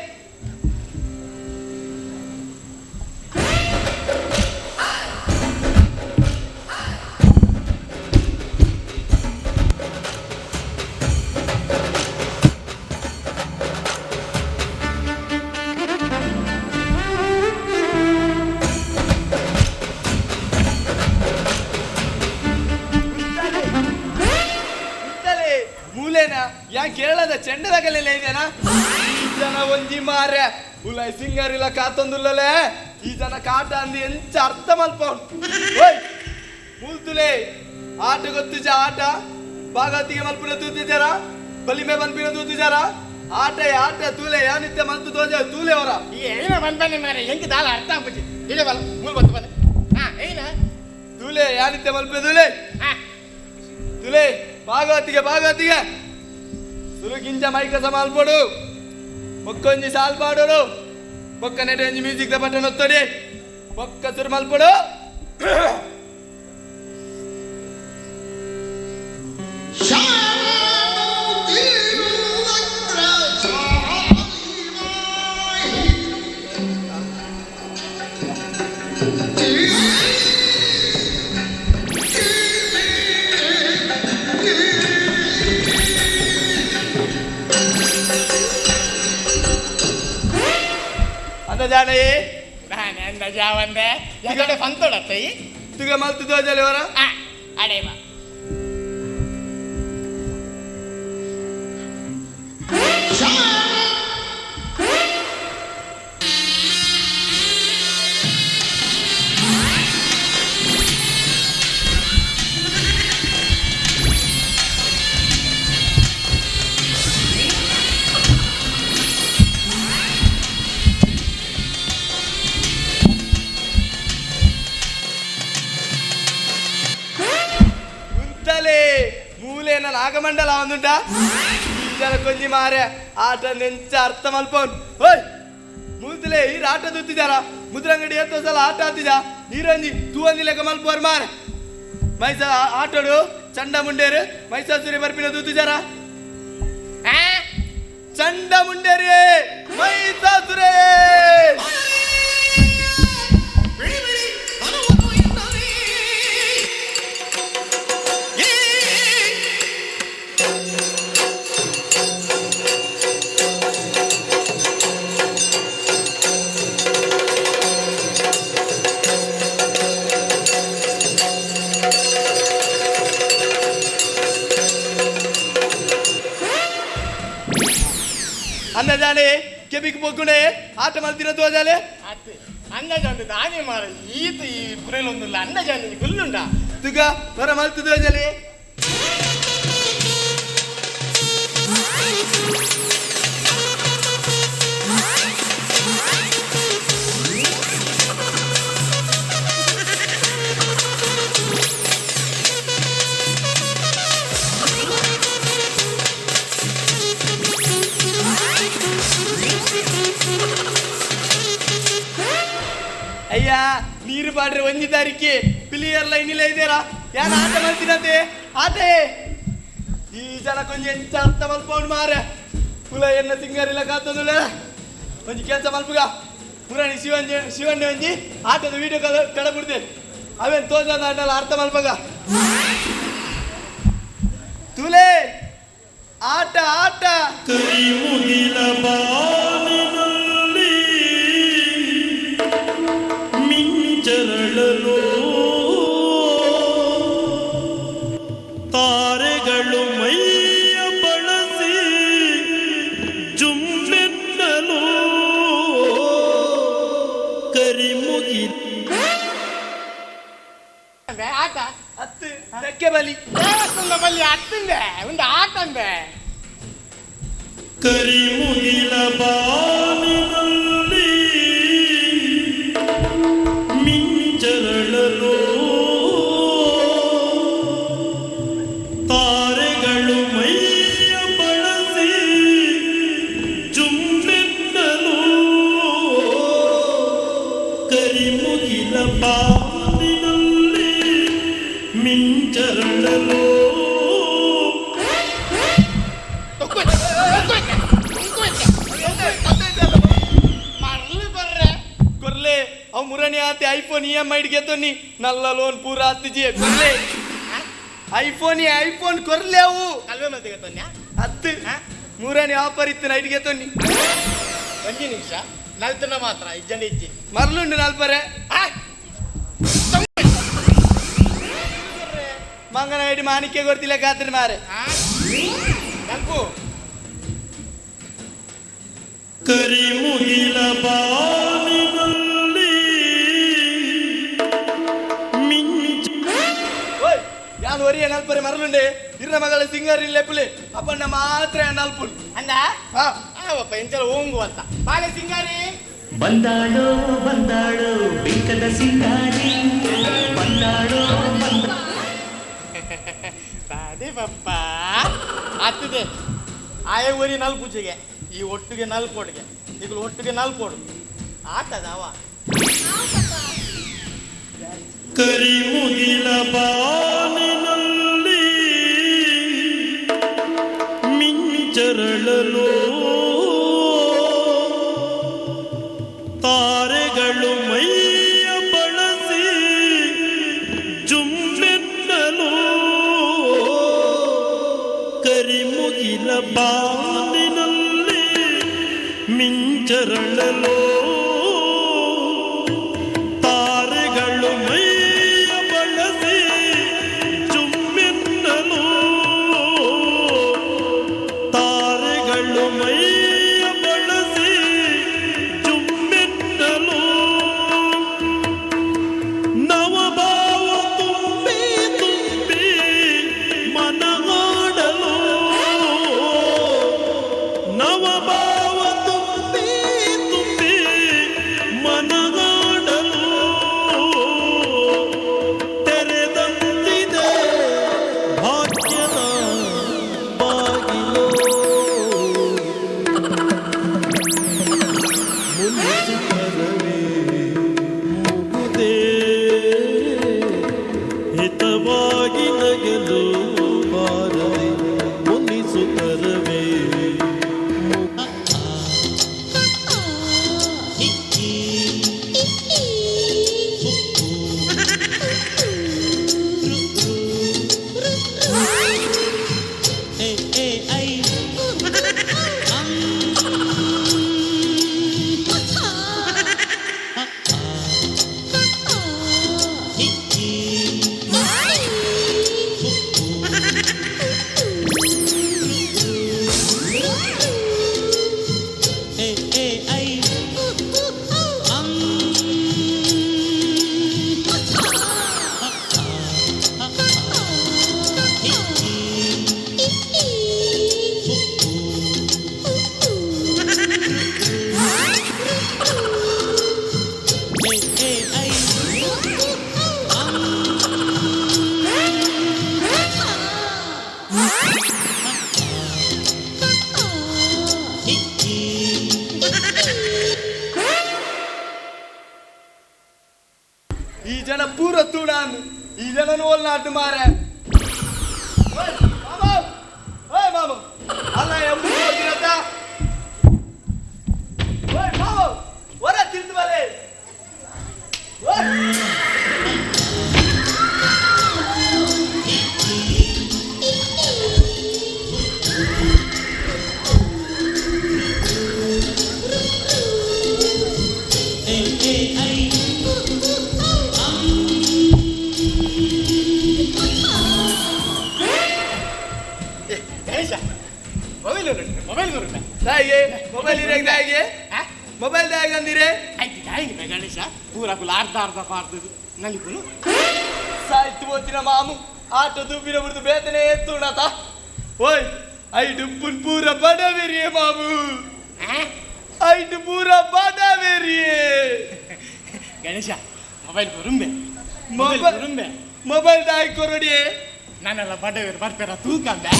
ಮೂಲೇನಾ ಯಾ ಕೇರಳದ ಚೆಂಡದಗಲೆಲ್ಲ ಇದೆನಾ? ಈ ಜನ ಒಂಜಿ ಮಾರ್ರೆ ಉಲೈ ಸಿಂಗರ್ ಇಲ್ಲ ಕಾತೊಂದುಲ್ಲಲೆ. ಈ ಜನ ಕಾಟ ಅಂದು ಎಂಚ ಅರ್ಥ ಮಲ್ಪ. ಓಯ್ ಮೂಲ್ತುಲೆ ಆಟ ಗೊತ್ತುಜ ಆಟ ಭಾಗವತಿಗೆ ಮಲ್ಪಿನ ತೂತಿಜಾರ ಬಲಿಮೆ ಬನ್ಪಿನ ತೂತಿಜಾರ ಆಟ ಆಟ ತೂಲೆ ಯಾನಿತ್ಯ ಮಲ್ತು ತೋಜ ತೂಲೆ ಅವರ ಏನ ಬಂದ್ಬನ್ನಿ ಮಾರ್ರೆ ಎಂಕ್ ದಾಲ ಅರ್ಥ ಆಪುಜಿ ಇಡೆ ಬಲ ಮೂಲ್ ಬತ್ತು ಬನ್ನಿ. ಹಾ ಏನ ತೂಲೆ ಯಾನಿತ್ಯ ಮಲ್ಪೆ ತೂಲೆ ತುಲೆ ಭಾಗವತಿಗೆ ಭಾಗವತಿಗೆ ಸುರುಗಿಂಜ ಮೈಕ ಸಮಾಲ್ಪಡು ಬೊಕ್ಕೊಂಜಿ ಸಾಲ್ ಪಾಡೋಡು ಬೊಕ್ಕ ನೆಟೆ ಒಂಜಿ ಮ್ಯೂಸಿಕ್ the button ಒತ್ತಡಿ ಬೊಕ್ಕ ಸುರು ಮಲ್ಪಡು. ಅಂದಾಜಾಣಯೇ ದಾನಿ ಅಂದಾಜಾವಂದೆ ಎಗಡೆ ಫಂತೊಡತ್ತೈ ತುಗ ಮಲ್ತು ದೋಜಲೆ ಅವರ ಅಡೇವ. ಮೂಲೇನ ನಾಗಮಂಡಲ ಒಂದುಂಟ ಈ ಜನ ಕೊಂಜಿ ಮಾರೆ ಆಟ ನೆಂಚ ಅರ್ಥ ಮಲ್ಪೋನ್. ಓಯ್ ಮೂಲ್ತಲೆ ಈ ಆಟ ತೂತಿದಾರ ಮುದ್ರಂಗಡಿ ಎತ್ತೋ ಸಲ ಆಟ ಆತಿದ ನೀರಂಜಿ ತೂವಂದಿ ಲೆಕ್ಕ ಮಲ್ಪೋರ್ ಮಾರೆ. ಮೈಸ ಆಟೋಡು ಚಂಡ ಮುಂಡೇರು ಮೈಸಾಸುರಿ ಬರ್ಪಿನ ತೂತಿದಾರ ಚಂಡ ಮುಂಡೇರಿ ಮೈಸಾಸುರೇ. ಅಂದಾಜಾನೆ ಕೆಬಿಗೆ ಬೊಗ್ಗುಣೆ ಆಟ ಮಲ್ತಿರೋ ದೋಜಾಲೆ ಅಂದಾಜಾಂದು ದಾನಿ ಮಾರ ಈತ ಈ ಪುರೇಲೊಂದುಲ್ಲ ಅಂದಾಜಾಂದು ಗುಲ್ಲುಂಡ ತುಗ ಹೊರ ಮಲ್ತು ದೋಜಾಲೆ. ಅಯ್ಯ ನೀರು ಪಾಡ್ರೆ ಒಂಜಿ ತಾರೀಕಿ ಪಿಲಿಯರ್ ಲೈನ್ ಇಲ್ಲ ಇದ್ದೀರಾ ಯಾರು ಆಟ ಮಲ್ತಿನಂತೆ ಆಟ ಈ ಜನ ಕೊಂಚ ಎಂಚ ಅರ್ಥ ಮಲ್ಪೌಂಡು ಮಾರೆ ಪುಲ ಎನ್ನ ಸಿಂಗರ್ ಇಲ್ಲ ಕಾತೊಂದುಲ್ಲ ಒಂಜಿ ಕೆಲಸ ಮಲ್ಪುಗ ಪುರಾಣಿ ಶಿವಂಜಿ ಶಿವಣ್ಣ ಒಂಜಿ ಆಟದ ವೀಡಿಯೋ ಕಡ ಕಡ ಬಿಡ್ದೆ. ಅವೇನು ತೋಜೋದಾಂಡಲ್ಲ ಅರ್ಥ ಮಲ್ಪಗ ತುಲೆ ಆಟ ಆಟ ಕೈ ಮುಗಿಲ ಬಾನಿನಲ್ಲಿ ಮಿಂಚರಳಲು ತಾರೆಗಳು ಮೈಯ ಬಳಸಿ ಜುಮ್ಮೆನ್ನಲು ಕರಿಮುಗಿ ಆಟ ಹತ್ತು ಧಕ್ಕೆ ಬಲಿ ದೇವಸ್ಥಾನದ ಬಲಿ ಹತ್ತಿಂದೆ ಒಂದು ಆಟ ಅಂದೆ ಕರಿಮುಗಿಲ ಬಾನಿನಲ್ಲಿ ಮಿಂಚರಳಲು ತಾರೆಗಳು ಮೈಯ ಬಳಸಿ ಜುಮ್ಮೆನ್ನಲು ಕರಿಮುಗಿಲ ಬಾನಿನಲ್ಲಿ ಮಿಂಚರಳಲು ಮರಳು ಬರ್ರೆ ಕೊರ್ಲೆ ಅವ್ ಮುರಣಿ ಆತೆ ಐಫೋನ್ ಇ ಎಮ್ ಐಡ್ ಗೆತ್ತೊನ್ನಿ ನಲ್ಲ ಲೋನ್ ಪೂರ ಆತಿಜಿ ಕೊರ್ಲೆ ಐಫೋನ್ ಐಫೋನ್ ಕೊರ್ಲೆ ಅವು ಕಲ್ವೆ ಮಲ್ತಿಗೆ ತೊನ್ಯ ಹತ್ತು ಮೂರನೇ ಆಫರ್ ಇತ್ತು ನೈಟ್ ಗೆತ್ತೊನ್ನಿ ಒಂಜಿ ನಿಮಿಷ ನಲ್ತನ ಮಾತ್ರ ಇಜ್ಜಂಡ ಇಜ್ಜಿ ಮರ್ಲುಂಡು ನಲ್ಪರೆ ಮಂಗನ ಐಡಿ ಮಾಣಿಕ್ಯ ಕೊಡ್ತಿಲ್ಲ ಕಾತಿನ ಮಾರೆ ನಲ್ಪು ಕರಿಮುಗಿಲ ಬಾನಿನಲ್ಲಿ ಮಿಂಚ ಓಯ್ ಯಾನ್ ಒರಿಯ ನಲ್ಪರೆ ಮರಲುಂಡೆ ಇರ್ನ ಮಗಳ ಸಿಂಗರ್ ಇಲ್ಲ ಪುಲೆ ಅಪ್ಪಣ್ಣ ಮಾತ್ರ ನಲ್ಪುಲ್ ಅಂದ ಹಾ ಆವಪ್ಪ ಎಂಚಲ ಓಂಗು ಅಂತ ಬಾಳೆ ಸಿಂಗಾರಿ ಬಂದಾಳೋ ಬಂದಾಳೋ ಬಿಕ್ಕದ ಸಿಂಗಾರಿ ಬಂದಾಳೋ ಬಂದ ಅದೇ ಪಪ್ಪ ಆಗ್ತದೆ ಆಯೆ ಊರಿ ನಲ್ಪೂಜೆಗೆ ಈ ಒಟ್ಟಿಗೆ ನಲ್ಕೋಡಿಗೆ ಈಗಲೂ ಒಟ್ಟಿಗೆ ನಲ್ಕೋಡು ಆಟದವ ಕರಿಮುಗಿಲ ಬಾನಿನಲ್ಲಿ ಮಿಂಚರಳಲು ತಾರೆಗಳು ಮೈಯ ಬಳಸಿ ಜುಮ್ಮೆನ್ನಲು ಕರಿಮುಗಿಲ ಬಾನಿನಲ್ಲಿ ಮಿಂಚರಳಲು ತಾರೆಗಳು ಮೈಯ ಬಳಸಿ ಚುಮ್ಮೆನ್ನಲು ತಾರೆಗಳು ಮೈಯ ಬಳಸಿ ಚುಮ್ಮೆನ್ನಲು ನವಭಾವ ತುಂಬಿ ತುಂಬಿ ಮನಗಾಡಲು ನವಭಾವ ತುಂಬಿ ತುಂಬಿ ಮನಗಾಡಲು ತೆರೆದಂತಿದೆ ಭಾಗ್ಯದ ಬಾಗಿಲು ಮುನಿಸುತ್ತಲವೇ ಮುಗುದೇ ಹಿತವಾಗಿ ನಗಲು ಬಾರದೆ ಮುನಿಸುತ್ತರವೇ ಈ ಜನ ಪೂರ ತೂಡಾನ್ ಈ ಜನ ಓಲ್ನಾಟು ಮಾರೆ ಓಯ್ ಮಾಮ ಓಯ್ ಮಾಮ ಅಲ್ಲ ಎಂಬು ಹೋಗಿರತ್ತ ಓಯ್ ಮಾಮ ಹೊರ ತಿರ್ದು ಬಲೆ ಓಯ್ ಮೊಬೈಲ್ ಮೊಬೈಲ್ ಕೊರುಂಡ. ದಾಯಿಗೆ ಮೊಬೈಲ್ ಇರೇಗ್ ದಾಯಿಗೆ ಮೊಬೈಲ್ ದಾಯಿಗೆ ಅಂದಿರೆ? ಆಯ್ತು, ದಾಯಿಗೆ ಬೇ ಗಣೇಶ, ಪೂರ ಕುಲ ಅರ್ಧ ಅರ್ಧ ಪಾರ್ದದು ನಲಿಪುನು. ಸಾಯ್ತು ಹೋತಿನ ಮಾಮು, ಆಟೋ ದುಬ್ಬಿನ ಬಿಡ್ದು ಬೇತನೆ ಎತ್ತುಣತ. ಓಯ್, ಐಡು ಪುನ್ ಪೂರ ಬಡವೆರಿಯೇ ಮಾಮು, ಐಡು ಪೂರ ಬಡವೆರಿಯೇ. ಗಣೇಶ, ಮೊಬೈಲ್ ಕೊರುಂಬೆ, ಮೊಬೈಲ್ ಕೊರುಂಬೆ. ಮೊಬೈಲ್ ದಾಯಿ ಕೊರಡಿಯೇ? ನಾನೆಲ್ಲ ಬಡವೇರು ಬರ್ಪೇರ ತೂಕಂಬೆ.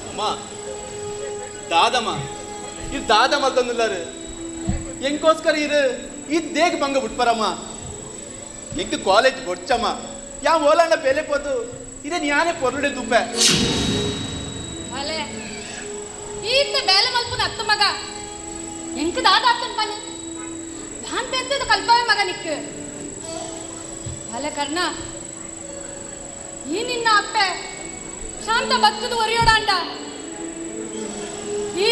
ಅಮ್ಮ, ದಾದಮ್ಮ, ಇದು ದಾದಮ್ಮ ತಂದಿಲ್ಲಾರು ಎಂಕೋಸ್ಕರ ಇರು ಇದ್ದೇಗ ಬಂಗ ಬಿಟ್ಪರಮ್ಮ. ಎಂಕ್ ಕಾಲೇಜ್ ಬೊಡ್ಚಮ್ಮ, ಯಾ ಓಲಾಂಡ ಬೆಲೆ ಪೋತು ಇದೇ ಯಾನೇ ಪೊರ್ಲುಡೆ ತುಪ್ಪೆ. ಅಲೆ, ಈತ ಬೇಲೆ ಮಲ್ಪುನ ಅತ್ತ ಮಗ, ಎಂಕ್ ದಾದ ಆತನ್ ಪನ್ ಯಾನ್ ಪೆತ್ತದ ಕಲ್ಪವೆ ಮಗ ನಿಕ್. ಅಲೆ ಕರ್ಣ, ಈ ನಿನ್ನ ಅಪ್ಪೆ ಶಾಂತ ಬತ್ತದ ಒರಿಯೋಡಾಂಡ ಈ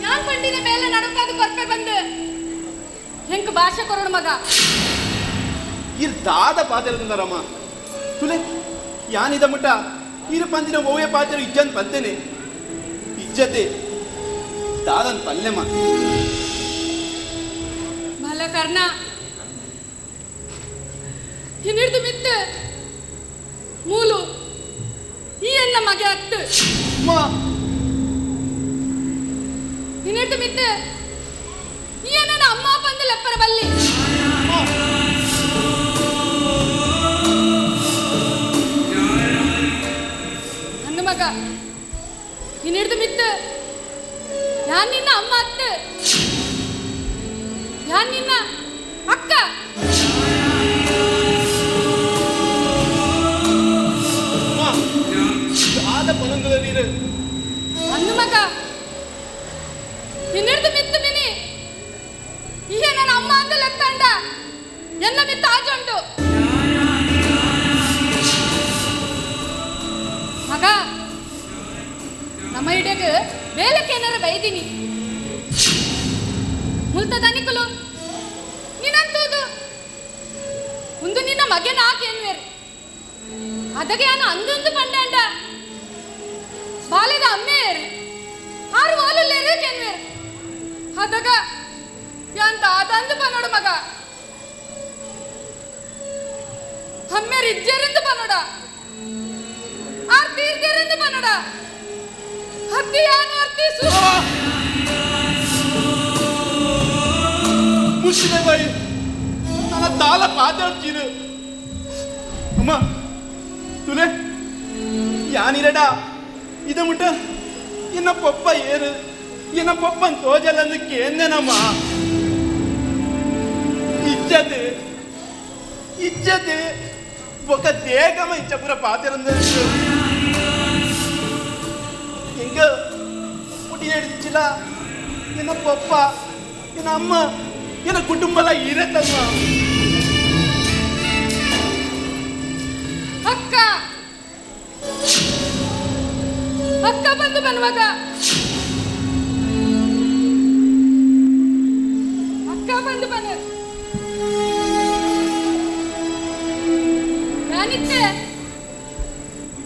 ಯಾನ್ ಪಂಡಿನ ಮೇಲೆ ನಡುಕಾದು ಕೊರ್ಪೆ ಬಂದು ಎಂಕ್ ಭಾಷೆ ಕೊರೋಣ ಮಗ. ಇರ್ ದಾದ ಪಾತೆರದಿಂದರಮ್ಮ ತುಲೆ, ಯಾನಿದ ಮುಟ್ಟ ಇರು ಪಂದಿನ ಓವೆ ಪಾತೆರು ಇಜ್ಜನ್ ಪಂತೇನೆ ಇಜ್ಜತೆ ದಾದನ್ ಪಲ್ಲೆಮ್ಮ. ಭಲ ಕರ್ಣ, ಹಿನಿಡ್ದು ಮಿತ್ತ ಮೂಲು ಈ ಎನ್ನ ಮಗೆ ಅತ್ತು. ಹಿನಿಡ್ದು ಮಿತ್ತ ಈ ಎನ್ನ ಅಮ್ಮ ಬಂದು ಲೆಪ್ಪರ ಬಲ್ಲಿ. ಅನ್ನ ಮಗ, ಹಿನಿಡ್ದು ಮಿತ್ತ ಯಾನ್ ನಿನ್ನ ಅಮ್ಮ ಅತ್ತು, ಯಾನ್ ನಿನ್ನ ಅಕ್ಕ. ದಾದ ಪನಂದದ ನೀರು. ಅನ್ನು ಮಗ, ಹಿನಿಡ್ದು ಮಿತ್ತು ಮಿನಿ ಈಗ ನನ್ನ ಅಮ್ಮ ಅಂದು ಲೆತ್ತಂಡ ಎನ್ನ ಮಿತ್ತ ಆಜುಂಟು ಮಗ. ನಮ್ಮ ಇಡಗ ಬೇಲಕ್ಕೆ ಏನಾರ ಬೈದಿನಿ ಮುಲ್ತ ದನಿಕುಲು ನೀನಂತೂದು ಒಂದು ನಿನ್ನ ಮಗನ ಹಾಕೇನ್ವೇರು ಅದಕ್ಕೆ ನಾನು ಅಂದೊಂದು ಪಂಡಾಂಡ ಬಾಲ್ಯದ ಅಮ್ಮೇರು ಆರು ವಾಲುಲ್ಲೇರು ಕೆನ್ವೇರು ಅದಗ ಯಾನ್ ದಾದಂದು ಪನೋಡು ಮಗ, ಅಮ್ಮೇರು ಇಜ್ಜೇರೆಂದು ಪನೋಡ, ಆರ್ ತೀರ್ಜೇರೆಂದು ಪನೋಡ, ಹತ್ತಿ ಯಾನು ಅರ್ತಿ ಸು ಮುಷ್ಟಿನ ಬಾಯಿ ನನ್ನ ದಾಲ ಪಾತಾಡ್ತೀರು. ಅಮ್ಮ ತುಲೆ, ಯಾನಿರಡ ಇದ ಮುಟ್ಟ ಎನ್ನ ಪೊಪ್ಪ ಏರು ಎನ್ನ ಪೊಪ್ಪನ್ ತೋಜಲಂದು ಕೇಂದನಮ್ಮ. ಇಜ್ಜತೆ ಇಜ್ಜತೆ ఒక దేగమ ఇంచపుర పాతిరంద எங்க முடி எடுத்துச்சுல என்ன பப்பா என்ன அம்மா என்ன குடும்பம் இரத்தம்மா. ಅಕ್ಕ, ಅಕ್ಕ ಬಂದು ಬನ್ವಾಗ, ಅಕ್ಕ ಬಂದು ಬನ್ನ. ನಾನಿತ್ತೆ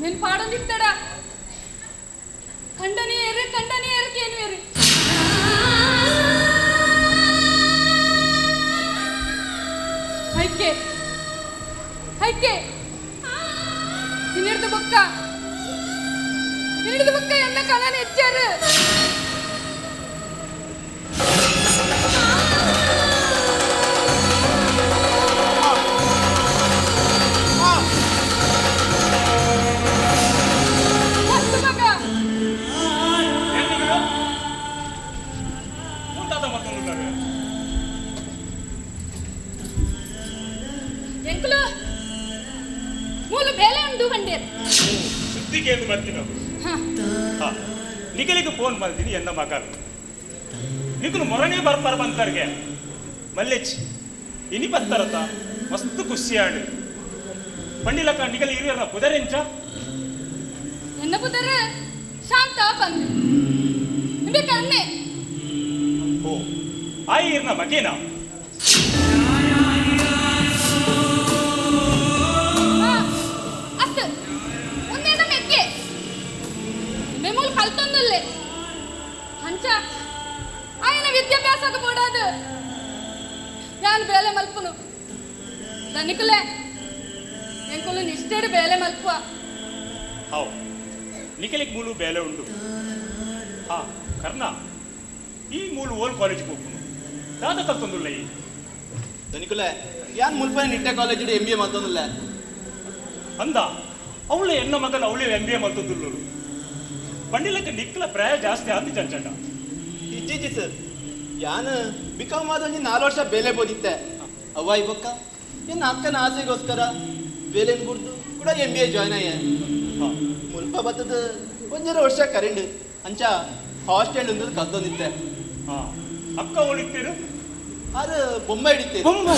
ನಿನ್ ಪಾಡೊಂದಿತ್ತಡ ಕಂಡನಿಯರು ಕಂಡನಿಯರು ಕೇನುವೇರು. ಐಕೆ ಐಕೆ ಹಿಡಿದು ಬೊಕ್ಕ, ಹಿಡಿದು ಬೊಕ್ಕ ಎನ್ನ ಕಣನ ಹೆಚ್ಚಾರು. ಹತ್ತು ಮಗ. ಮುಂದಾದ ಮತ್ತೊಂದು ಎಂಕುಲು ಮೂಲು ಬೇಲೆ ಉಂಡು ಬಂಡೇರು. ಸುದ್ದಿಗೆ ಬರ್ತೀನಿ. ಹಾ, ನಿಗಲಿಗೆ ಫೋನ್ ಮಾಡ್ತೀನಿ ಎನ್ನ ಮಗಲು ನಿಗುಲು ಮೊರನೇ ಬರ್ಪಾರ ಬಂತಾರ್ಗೆ ಮಲ್ಲೆಚ್ ಇನಿ ಬತ್ತಾರತ ಮಸ್ತ್ ಖುಷಿ ಆಡು ಪಂಡಿಲಕ್ಕ ನಿಗಲಿ ಹಿರಿಯರ ಕುದರೆಂಚ ಎನ್ನ ಪುದರ್ ಶಾಂತ ಬಂದು ನಿಮಗೆ ಕಣ್ಣೆ. ಓ ಆಯಿ ಇರ್ನ ಮಗೇನಾ? ಅಸ್ತು ಒಂದೇನ ಮೆಕ್ಕೆ ಮೆಮೂಲ್ ಕಲ್ತೊಂದುಲ್ಲೆ ಹಂಚ ಆಯನ ವಿದ್ಯಾಭ್ಯಾಸಕ್ಕೆ ಬೋಡಾದು ಯಾನ್ ಬೇಲೆ ಮಲ್ಪುನು ದನಿಕುಲೆ ಎಂಕುಲು ನಿಷ್ಠೆಡು ಬೇಲೆ ಮಲ್ಪುವ. How ನಿಕಲಿಗೆ ಮೂಲು ಬೇಲೆ ಉಂಡು. ಹಾ ಕರ್ಣ ಈ ಮೂಲು ಓಲ್ ಕಾಲೇಜ್ಗೆ ಹೋಗ್ನು ದಾದ ಕಲ್ತೊಂದುಲ್ಲ ಈ ದನಿಕುಲೆ ಯಾನ್ ಮುಲ್ಪನೆ ನಿಟ್ಟೆ ಕಾಲೇಜ್ ಎಂ ಬಿ ಎ ಮಲ್ತೊಂದುಲ್ಲ ಅಂದ ಅವಳೆ ಎನ್ನ ಮಗನ ಅವಳೆ ಎಂ ಬಿ ಎ ಮಲ್ತೊಂದುಲ್ಲರು ಬಂಡಿಲಕ್ಕ ನಿಕ್ಕಲ ಪ್ರಾಯ ಜಾಸ್ತಿ ಆತಿ ಚಂಚಂಡ. ಇಜ್ಜಿ ಸರ್ ಯಾನ್ ಬಿಕಾಮ್ ಆದ ಒಂಜಿ 4 ವರ್ಷ ಬೇಲೆ ಬೋದಿತ್ತೆ ಅವ್ವ ಇಬೊಕ್ಕ ಎನ್ನ ಅಕ್ಕನ ಆಸೆಗೋಸ್ಕರ ಬೇಲೆನ್ ಬುಡ್ದು ಕೂಡ ಎಂ ಬಿ ಎ ಜಾಯ್ನ್ ಆಯ್ಯ. ಮುಲ್ಪ ಬತ್ತದ 1.5 ವರ್ಷ ಕರೆಂಡ್ ಅಂಚ ಹಾಸ್ಟೆಲ್ ಒಂದು ಕಲ್ತೊಂದಿತ್ತೆ. ಅಕ್ಕ ಓಡಿತ್ತೀರು ಆರು ಬೊಂಬೈ ಹಿಡಿತೇನೆ. ಬೊಂಬೈ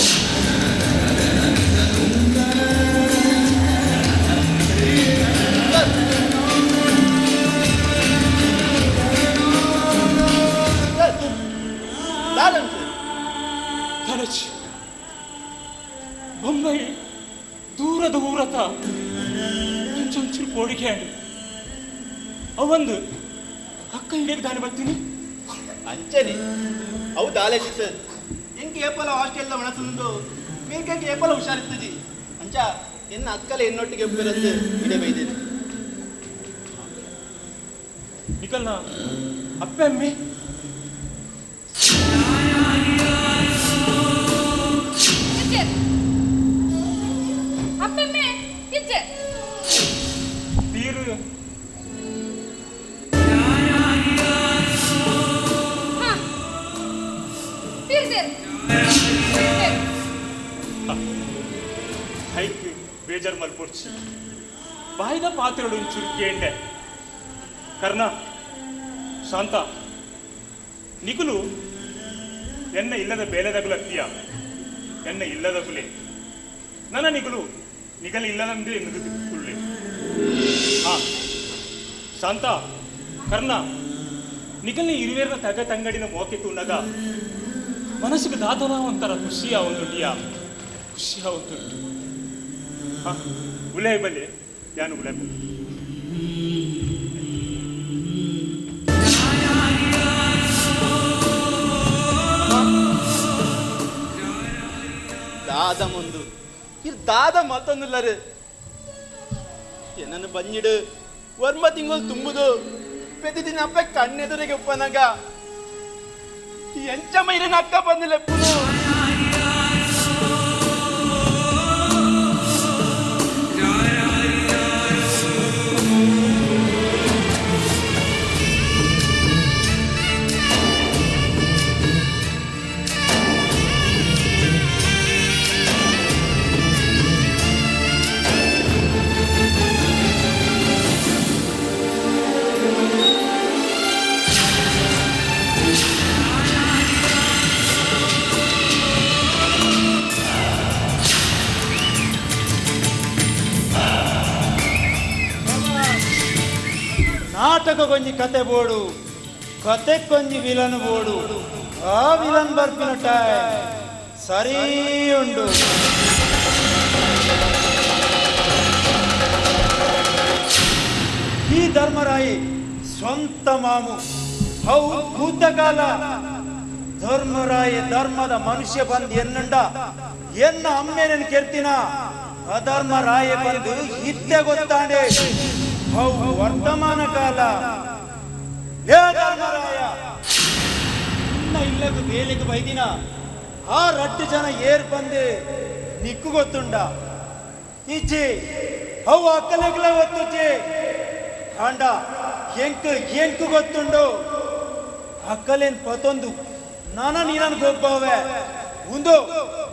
ಬೊಂಬೈ ದೂರದ ಊರತ ಒಂಚೂರು ಕೋಡಿಕೆ ಆಂಡು ಅವೊಂದು ಅಕ್ಕ ಹಿಡಿಯಕ್ಕೆ ದಾನಿ ಬರ್ತೀನಿ ಅಂಚನೆ ಅವು ದಾಲೇಜಿ ಸರ್ ಎಂಕ್ ಏಪಲ ಹಾಸ್ಟೆಲ್ದ ಒಣಸುಂದು ಮೇಲ್ಕಂಗೆ ಏಪಲ ಹುಷಾರಿತ್ತಜಿ ಅಂಚ ಎನ್ನ ಅಕ್ಕಲ ಎನ್ನೊಟ್ಟಿಗೆ ಬೆರಂದು ಇಡೆ ಬೈದೇನೆ. ನಿಕಲ್ನ ಅಪ್ಪೆ ಅಮ್ಮೆ ಅಪ್ಪೆಮ್ಮೆ ಇಜ್ಜೆ ತೀರು. ಹಾ ತೀರ್ ತೀರ್ ಹೈಕ್ ಬೇಜಾರ್ ಮಲ್ಪೊಡ್ಚಿ ಬಾಯ್ದ ಪಾತ್ರೆಗಳು ಒಂಚೂರು ಕೇಂಡೆ ಕರ್ಣ ಶಾಂತ ನಿಗುಲು ಎನ್ನ ಇಲ್ಲದ ಬೇಲೆದಗುಲ ಅತ್ತಿಯ ಎನ್ನ ಇಲ್ಲದಗುಲೆ ನನ್ನ ನಿಗುಲು ನಿಗಲ ಇಲ್ಲದಂದೇ ನುಗ್ಗುಳ್ಳೆ. ಹಾ ಶಾಂತ ಕರ್ಣ ನಿಗಲ್ನ ಇರುವೇರ್ನ ತಗ ತಂಗಡಿನ ಮೋಕೆ ತೂನಗ ಮನಸ್ಸಿಗೆ ದಾದನ ಒಂಥರ ಖುಷಿಯ ಒಂದುಂಡಿಯ ಖುಷಿಯ ಒಂದುಂಟು. ಹಾ ಉಲೇ ಬಲ್ಲೆ ಯಾನು ಉಲೇ ಬಲ್ಲೆ. ದಾದ ಮುಂದು ಇರ್ ದಾದ ಮತ್ತೊಂದುಲ್ಲರು ಏನನ್ನು ಬಂದಿಡು ವರ್ಮ ತಿಂಗಳು ತುಂಬುದು ಪ್ರತಿದಿನ ಅಪ್ಪ ಕಣ್ಣೆದುರಿಗೆ ಉಪ್ಪನಾಗ ಎಂಚಮ್ಮ ಇರನ ಅಕ್ಕ ಬಂದಿಲ್ಲ ಪುನು. ನಾಟಕ ಕೊಂಜಿ ಕತೆ ಬೋಡು ಕತೆ ಕೊಂಜಿ ವಿಲನ್ ಬೋಡು ಆ ವಿಲನ್ ಬರ್ಪಿನ ಟೈಮ್ ಸರಿ ಉಂಡು. ಈ ಧರ್ಮರಾಯಿ ಸ್ವಂತ ಮಾಮು how ಭೂತಕಾಲ ಧರ್ಮರಾಯ ಧರ್ಮದ ಮನುಷ್ಯ ಬಂದು ಎನ್ನುಂಡ ಎನ್ನ ಅಮ್ಮೇನೇನು ಕೆರ್ತಿನ ಅಧರ್ಮರಾಯ ಬಂದು ಇತ್ತೆ ಗೊತ್ತಾಂಡೆ how ವರ್ತಮಾನ ಕಾಲ. ಏ ಧರ್ಮರಾಯ ಇನ್ನ ಇಲ್ಲದ ಬೇಲಿಗೆ ಬೈದಿನ ಆ ರಟ್ಟು ಜನ ಏರ್ ಬಂದು ನಿಕ್ಕು ಗೊತ್ತುಂಡ ಇಜ್ಜಿ ಅವು ಅಕ್ಕಲೆಗ್ಲ ಗೊತ್ತುಜ್ಜಿ ಕಾಂಡ ಎಂಕ್ ಎಂಕು ಗೊತ್ತುಂಡು ಅಕ್ಕಲೇನ್ ಪತೊಂದು ನಾನ ನೀನನ್ ಗೊಬ್ಬಾವೆ ಉಂದು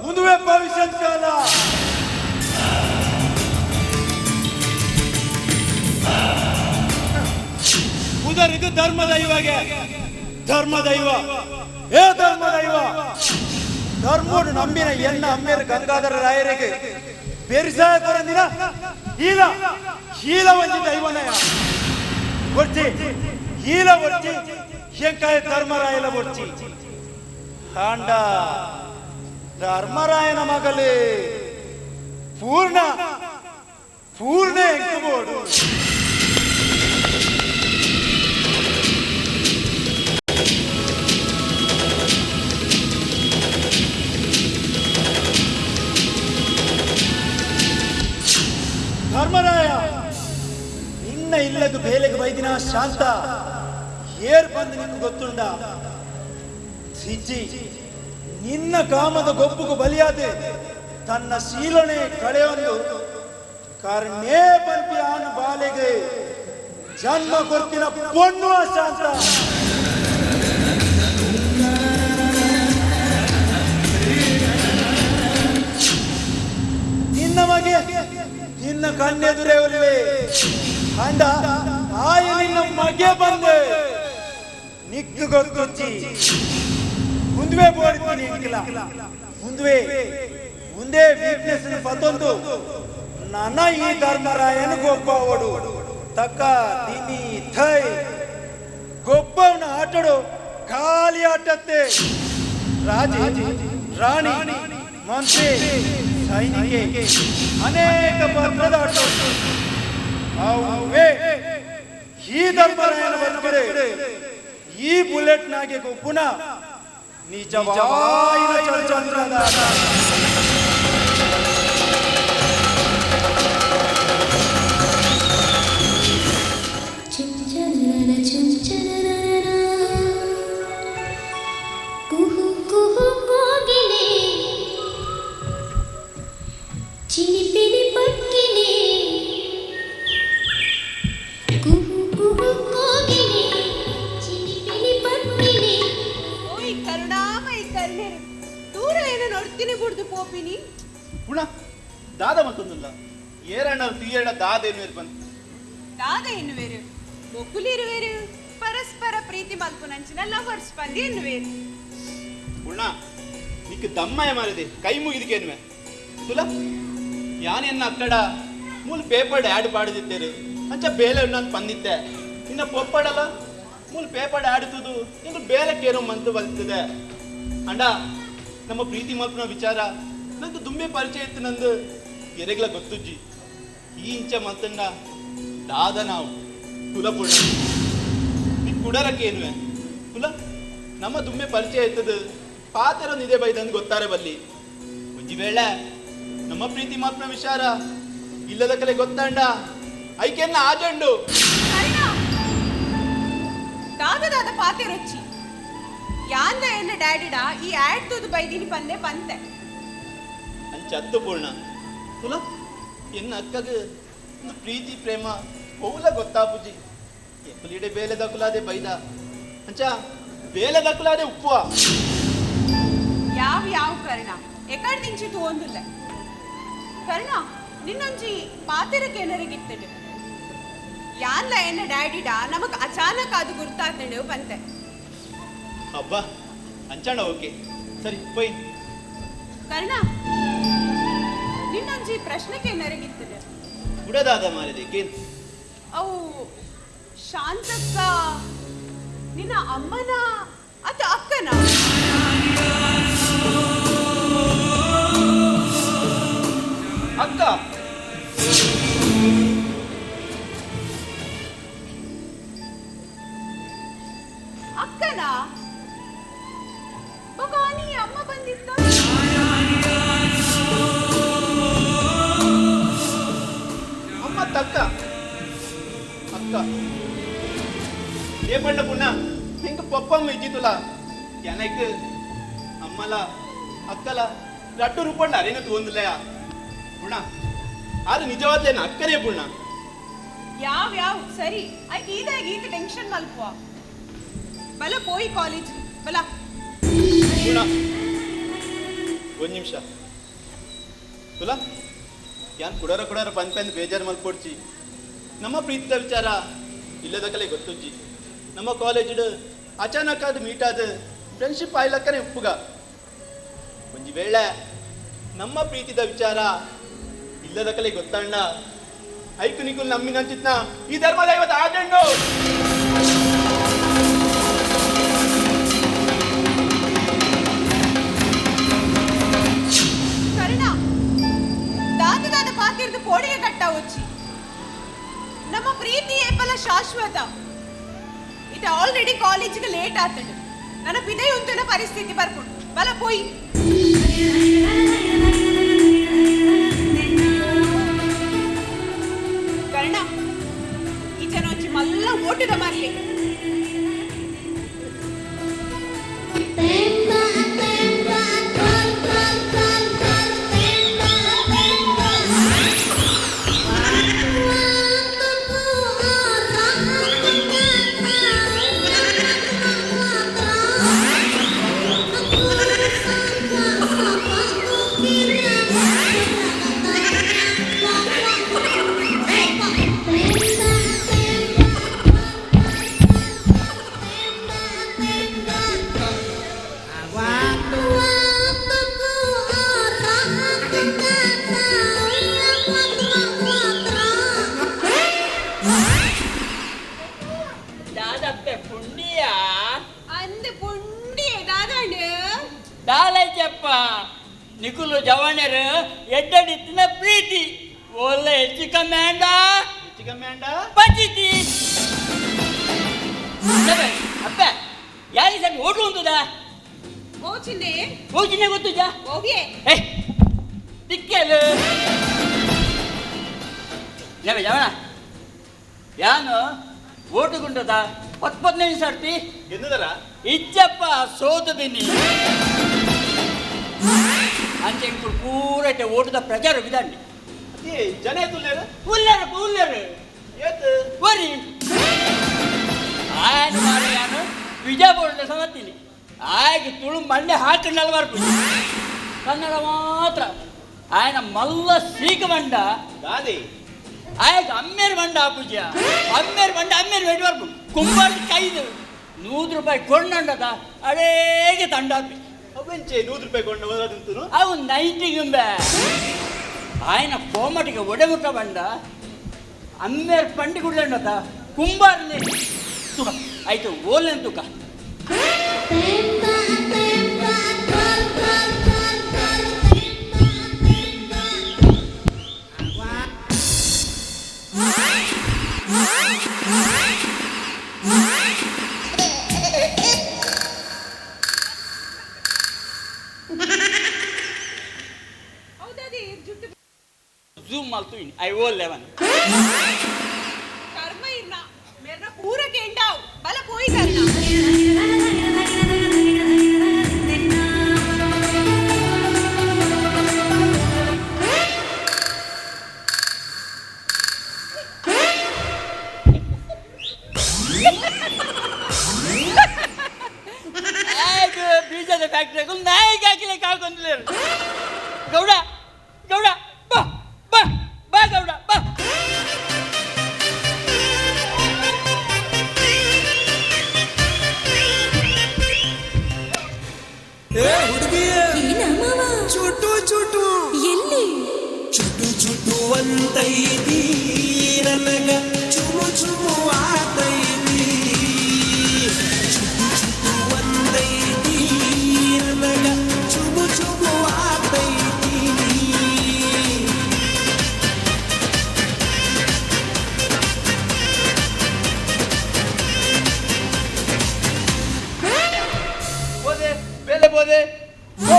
ಉಂದುವೆ ಭವಿಷ್ಯದ ಕಾಲ. ಪುದರಿಗೆ ಧರ್ಮ ದೈವಗೆ ಧರ್ಮ ದೈವ ಏ ಧರ್ಮ ದೈವ ಧರ್ಮೋಡು ನಂಬಿನ ಎನ್ನ ಅಮ್ಮೇರು ಗಂಗಾಧರ ರಾಯರಿಗೆ ಬೆರಿಸಾಯ ಕೊರಂದಿನ ಹೀಲ ಹೀಲ ಒಂಜಿ ದೈವನಯ ಒರ್ಚಿ ಹೀಲ ಒರ್ಚಿ ಹೆಂಕಾಯ ಧರ್ಮರಾಯಲ ಒರ್ಚಿ ಹಾಂಡ ಧರ್ಮರಾಯನ ಮಗಲೇ ಪೂರ್ಣ ಪೂರ್ಣ ಎಂಕಬೋಡು. ಧರ್ಮರಾಯ ನಿನ್ನ ಇಲ್ಲದ ಬೇಲೆಗೆ ಬೈದಿನ ಶಾಂತ ಏರ್ ಬಂದು ನಿನ್ಗೆ ಗೊತ್ತುಂಡ ಸಿಜ್ಜಿ ನಿನ್ನ ಕಾಮದ ಗೊಬ್ಬುಗು ಬಲಿಯಾದೆ ತನ್ನ ಶೀಲನೆ ಕಳೆಯೊಂದು ಕರ್ಣೇ ಪಂಪಿ ಆನು ಬಾಲೆಗೆ ಜನ್ಮ ಕೊರ್ತಿನ ಪೊಣ್ಣು ಶಾಂತ. ನಿನ್ನ ಮಗೆ ನಿನ್ನ ಕಣ್ಣೆದುರೇ ಒಲ್ಲೆ ಅಂಡ ಆಯ ನಿನ್ನ ಮಗೆ ಬಂದೆ ನಿಕ್ಕು ಗೊತ್ತುಚ್ಚಿ ಮುಂದುವೆ ಬೋಡ್ತೀನಿ ಎಂಕಿಲ್ಲ ಮುಂದುವೆ ಮುಂದೆ ವೀಕ್ನೆಸ್ ಪತ್ತೊಂದು ನನ್ನ ಈ ಧರ್ಮರಾಯನ ಗೊಬ್ಬವಡು ತಕ್ಕ ದಿನಿ ಥೈ ಗೊಬ್ಬವನ ಆಟಡು ಖಾಲಿ ಆಟತ್ತೆ ರಾಜೆ ರಾಣಿ ಮಂತ್ರಿ ಸೈನಿಕೆ ಅನೇಕ ಪಾತ್ರದ ಆಟ ಅವೇ ಈ ಧರ್ಮರಾಯನ ಬದುಕರೆ ಈ ಬುಲೆಟ್ ನಾಗೆ ಗೊಬ್ಬುನ ನಿಜವಾಯಿನ ಚಂದ್ರದ ಆಟ. ಕುಹು ಕುಹು ಕೋಗಿಲೆ ಚಿಲಿಪಿಲಿ ಪಕ್ಕಿಲೆ ಕುಹು ಕುಹು ಕೋಗಿಲೆ ಚಿಲಿಪಿಲಿ ಪಕ್ಕಿಲೆ. ಓಯ್ ಕರುಣಾಮಯಿ ಕರ್ಣೇರು ದೂರ ಏನ ನೋಡ್ತೀನಿ ಬುಡ್ದು ಪೋಪಿನಿ. ಪುಣ ದಾದ ಮತ್ತೊಂದಿಲ್ಲ ಏರಣ್ಣ ತೀಯಣ್ಣ ದಾದೇನು ಬಂದು ದಾದ ಎನ್ನುವೇರು ಮೊಕ್ಕುಲಿರುವೇರು ಪರಸ್ಪರ ಪ್ರೀತಿ ಮಲ್ಪುನಂಚಿನ ಲವರ್ಸ್ ಪಂದಿ ಎನ್ನುವೇರು. ಪುಣ ನಿಕ್ ದಮ್ಮಯ ಮಾರಿದೆ ಕೈ ಮುಗಿದಕ್ಕೇನುವೆ ತುಲ ಯಾನೆನ್ನ ಅಕ್ಕಡ ಮೂಲ ಪೇಪರ್ಡ್ ಆ್ಯಡ್ ಪಾಡಿದಿತ್ತೇರು ಅಂಚ ಬೇಲೆ ನಾನು ಪಂದಿತ್ತೆ ನಿನ್ನ ಪೊಪ್ಪಡಲ್ಲ ಮೂಲ ಪೇಪರ್ಡ್ ಆಡ್ತದು ನಿಂಗೆ ಬೇಲೆ ಕೇರೋ ಮಂತು ಬಲ್ತಿದೆ ಅಂಡ ನಮ್ಮ ಪ್ರೀತಿ ಮಲ್ಪನ ವಿಚಾರ ನಂದು ದುಂಬೆ ಪರಿಚಯ ಇತ್ತು ನಂದು ಎರೆಗ್ಲ ಗೊತ್ತುಜ್ಜಿ ಈ ಇಂಚ ಮತ್ತಂಡ ದಾದ ನಾವು ತುಲ ಪುಣ ನೀ ಕುಡರಕ್ಕೇನುವೆ ತುಲ ನಮ್ಮ ದುಮ್ಮೆ ಪರಿಚಯ ಇತ್ತದು ಪಾತೆರೊಂದು ಇದೆ ಬೈದಂದು ಗೊತ್ತಾರೆ ಬಲ್ಲಿ ಒಂಜಿ ವೇಳೆ ನಮ್ಮ ಪ್ರೀತಿ ಮಾತ್ರ ವಿಚಾರ ಇಲ್ಲದ ಕಲೆ ಗೊತ್ತಂಡ ಐಕೆನ್ನ ಆಜಂಡು. ದಾದ ದಾದ ಪಾತೆ ರೊಚ್ಚಿ ಯಾಂದ ಎನ್ನ ಡ್ಯಾಡಿಡ ಈ ಆಡ್ ತೂದು ಬೈದಿನಿ ಪಂದೆ ಪಂತೆ. ಅಂಚತ್ತು ಪೂರ್ಣ ತುಲ ಎನ್ನ ಅಕ್ಕಗ ಒಂದು ಪ್ರೀತಿ ಪ್ರೇಮ ಪೌಲ ಗೊತ್ತಾಪುಜಿ ಎಪ್ಪಲಿಡೆ ಬೇಲೆ ದಕುಲಾದೆ ಬೈದ ಅಂಚ ಬೇಲೆ ದಕುಲಾದೆ ಉಪ್ಪುವ. ಯಾವ ಯಾವ ಕರ್ಣ ಎಕಡ್ ದಿಂಚಿ ತೋಂದುಲ್ಲ ಕರ್ಣ ನಿನ್ನೊಂಜಿ ಪಾತೆರಕ್ಕೆ ಏನರಿಗಿತ್ತಡು ಯಾನ್ಲ ಎನ್ನ ಡ್ಯಾಡಿಡ ನಮಗ್ ಅಚಾನಕ್ ಅದು ಗುರ್ತಾತಂಡು ಪಂತೆ. ಅಬ್ಬಾ ಅಂಚಣ ಓಕೆ ಸರಿ ಪೋಯ್. ಕರ್ಣ ನಿನ್ನೊಂಜಿ ಪ್ರಶ್ನೆಗೆ ಏನರಿಗಿತ್ತಡು ಬುಡದಾದ ಮಾರಿದೆ ಕೇನ್. ಅವು ಶಾಂತಕ್ಕ ನಿನ್ನ ಅಮ್ಮನ ಅತ್ತ ಅಕ್ಕನ? ಅಕ್ಕ ಅಕ್ಕನ ಭವಾನಿ ಅಮ್ಮ ಬಂದಿತ್ತ? ಅಮ್ಮ ತಕ್ಕ ಅಕ್ಕ ಏಪಂಡ ಪುಣ್ಣ ಹಿಂಗ ಪಪ್ಪಮ್ಮ ಇಜ್ಜಿತುಲ ಎನಕ್ ಅಮ್ಮಲ ಅಕ್ಕಲ ರಡ್ಡು ರೂಪಂಡ ಅರೇನ ತೋಂದಿಲ್ಲಯ ಪುಣ್ಣ ಆದ್ರೆ ನಿಜವಾದ್ಲೇನ ಅಕ್ಕನೇ ಪುಣ್ಣ. ಯಾವ ಯಾವ ಸರಿ ಆಯ್ತು ಈದಾಗ ಈತ ಟೆನ್ಷನ್ ಮಲ್ಪುವ ಬಲ ಪೋಯಿ ಕಾಲೇಜ್ ಬಲ. ಪುಣ್ಣ ಒಂದ್ ನಿಮಿಷ ತುಲ ಯಾನ್ ಕುಡೋರ ಕುಡೋರ ಪಂದ್ ಪಂದ್ ಬೇಜಾರು ಮಲ್ಪೊಡ್ಚಿ ನಮ್ಮ ಪ್ರೀತಿದ ವಿಚಾರ ಇಲ್ಲದ ಕಲೆ ಗೊತ್ತುಜ್ಜಿ ನಮ್ಮ ಕಾಲೇಜಿಡ್ ಅಚಾನಕ್ ಆದ್ ಮೀಟ್ ಆದ್ ಫ್ರೆಂಡ್ಶಿಪ್ ಆಯ್ಲಕ್ಕನೆ ಉಪ್ಪುಗ. ಒಂಜಿ ವೇಳೆ ನಮ್ಮ ಪ್ರೀತಿದ ವಿಚಾರ ಇಲ್ಲದಕಲೆ ಗೊತ್ತಣ್ಣ ಐಕು ನಿಕುಲ್ ನಮ್ಮಿನಂಚಿತ್ನ ಈ ಧರ್ಮದೈವದ ಆಜಣ್ಣು. ಕರ್ಣ ದಾದ ದಾದ ಪಾತಿರ್ದು ಪೋಡಿಗೆ ಕಟ್ಟ వచ్చಿ ನಮ್ಮ ಪ್ರೀತಿ ಏಪಲ ಶಾಶ್ವತ. ಇತ ಆಲ್ರೆಡಿ ಕಾಲೇಜಿಗೆ ಲೇಟ್ ಆತಡು. ನನ್ನ ಪಿದೆ ಉಂತುನ ಪರಿಸ್ಥಿತಿ ಬರ್ಪುಂಡು. ಬಲ ಪೋಯಿ. ಕರ್ಣ ಈ ಜನ ಒಂಜಿ ಮಲ್ಲ ಓಟದ ಮರ್ಲಿ. ದಾದಪ್ಪೆ ಪುಂಡಿಯ ಅಂದ ಪುಂಡಿ ದಾದಾಂಡು ದಾಲೈಚಪ್ಪ ನಿಕುಲು ಜವಣರು ಎಡ್ಡಡಿತ್ತಿನ ಪ್ರೀತಿ ಓಲ್ಲ ಹೆಚ್ಚು ಕಮ್ಮಿ ಅಂಡ ಹೆಚ್ಚು ಕಮ್ಮಿ ಅಂಡ ಪಚಿತಿ. ಅಪ್ಪ ಯಾರಿ ಸರ್ ಹೋಟ್ಲು ಉಂಟುದಾ? ಓಚಿಂದೆ. ಓಚಿಂದೆ ಗೊತ್ತುಜಾ? ಓವಿಯೇ. ಏ ತಿಕ್ಕಲು ಜವಣ ಯಾನು ಓಟುಗುಂಡದ 10 ಸರ್ತಿ ಎನ್ನುದರ ಇಜ್ಜಪ್ಪ ಸೋತದಿನಿ ಅಂಚೆ ಇಂಕುಲು ಪೂರೈತೆ ಓಟದ ಪ್ರಚಾರ ವಿಧಾನಿ. ಅದೇ ಜನ ಎತ್ತುಲ್ಲೇರು? ಉಲ್ಲೇರು ಉಲ್ಲೇರು. ಏತ್ ಒರಿ ಆಯ್ತು ಮಾರ್ರೆ, ಯಾನು ವಿಜಯಪುರದ ಸಮತ್ತೀನಿ ಆಯ್ತು ತುಳು ಮಂಡೆ ಹಾಕೊಂಡಲ್ಲ ಬರ್ಪುಜಿ ಕನ್ನಡ ಮಾತ್ರ. ఆయన ಮಲ್ಲ ಸೀಕ ಮಂಡ ದಾದಿ ಆಯ್ತು ಅಮ್ಮೇರು ಮಂಡ ಆಪುಜ ಅಮ್ಮೇರು ಮಂಡ ಅಮ್ಮೇರು ವೇಟ್ ಬರ್ಪು ಕುಂಬಾರ ಕೈದು 100 ರೂಪಾಯಿ ಕೊಂಡಂಡದ ಅಡೇಗೆ ತಂಡಾಪಿ. ಅವೆಂಚೆ 100 ರೂಪಾಯಿ ಕೊಂಡ ಓದಾದಿಂತನು? ಅವು 90 ಗುಂಬೆ. ఆయన ಕೋಮಟಿಗೆ ಒಡೆಮುಟ್ಟ ಬಂಡ ಅಮ್ಮೇರು ಪಂಡಿ ಕುಡ್ಲಂಡದ ಕುಂಬಾರನೆ ತುಕ ಆಯ್ತು ಓಲೆನ್ ತುಕ. ಹೌದದಿ ಜುಟ್ಟು ಜೂಮ್ ಮಾಲ್ತು I ಓ 11. ಕರ್ಮ ಇರ್ನ ಮೇರ್ನ ಪೂರ ಕೆಂಡಾವ್ ಬಲ ಪೋಯಿ ಕರ್ಣ. ಆಯ್ತು ಬೀಜದ ಫ್ಯಾಕ್ಟ್ರಿಗೂ ನಾಯಿಗೆ ಹಾಕಿಲಿಕ್ಕೆ ಹಾಕೊಂಡ್ಲೇರು. ಗೌಡ ಗೌಡ ಬಾ ಬಾ ಬಾ ಗೌಡ ಬಾ. ಏ ಹುಡುಗಿ ಏನಮ್ಮವ? ಚುಟು ಚುಟು ಎಲ್ಲಿ? ಚುಟು ಚುಟು ಅಂತೈತಿ ನನಗ ಚುಮು ಚುಮು ಆತೈತಿ. ಚುಟು ಚುಟು ಅಂತೈತಿ ನನಗ ಚುಮು ಚುಮು ಆತೈತಿ. ಬೋದೆ ಬೇಲೆ ಬೋದೆ. ಓ.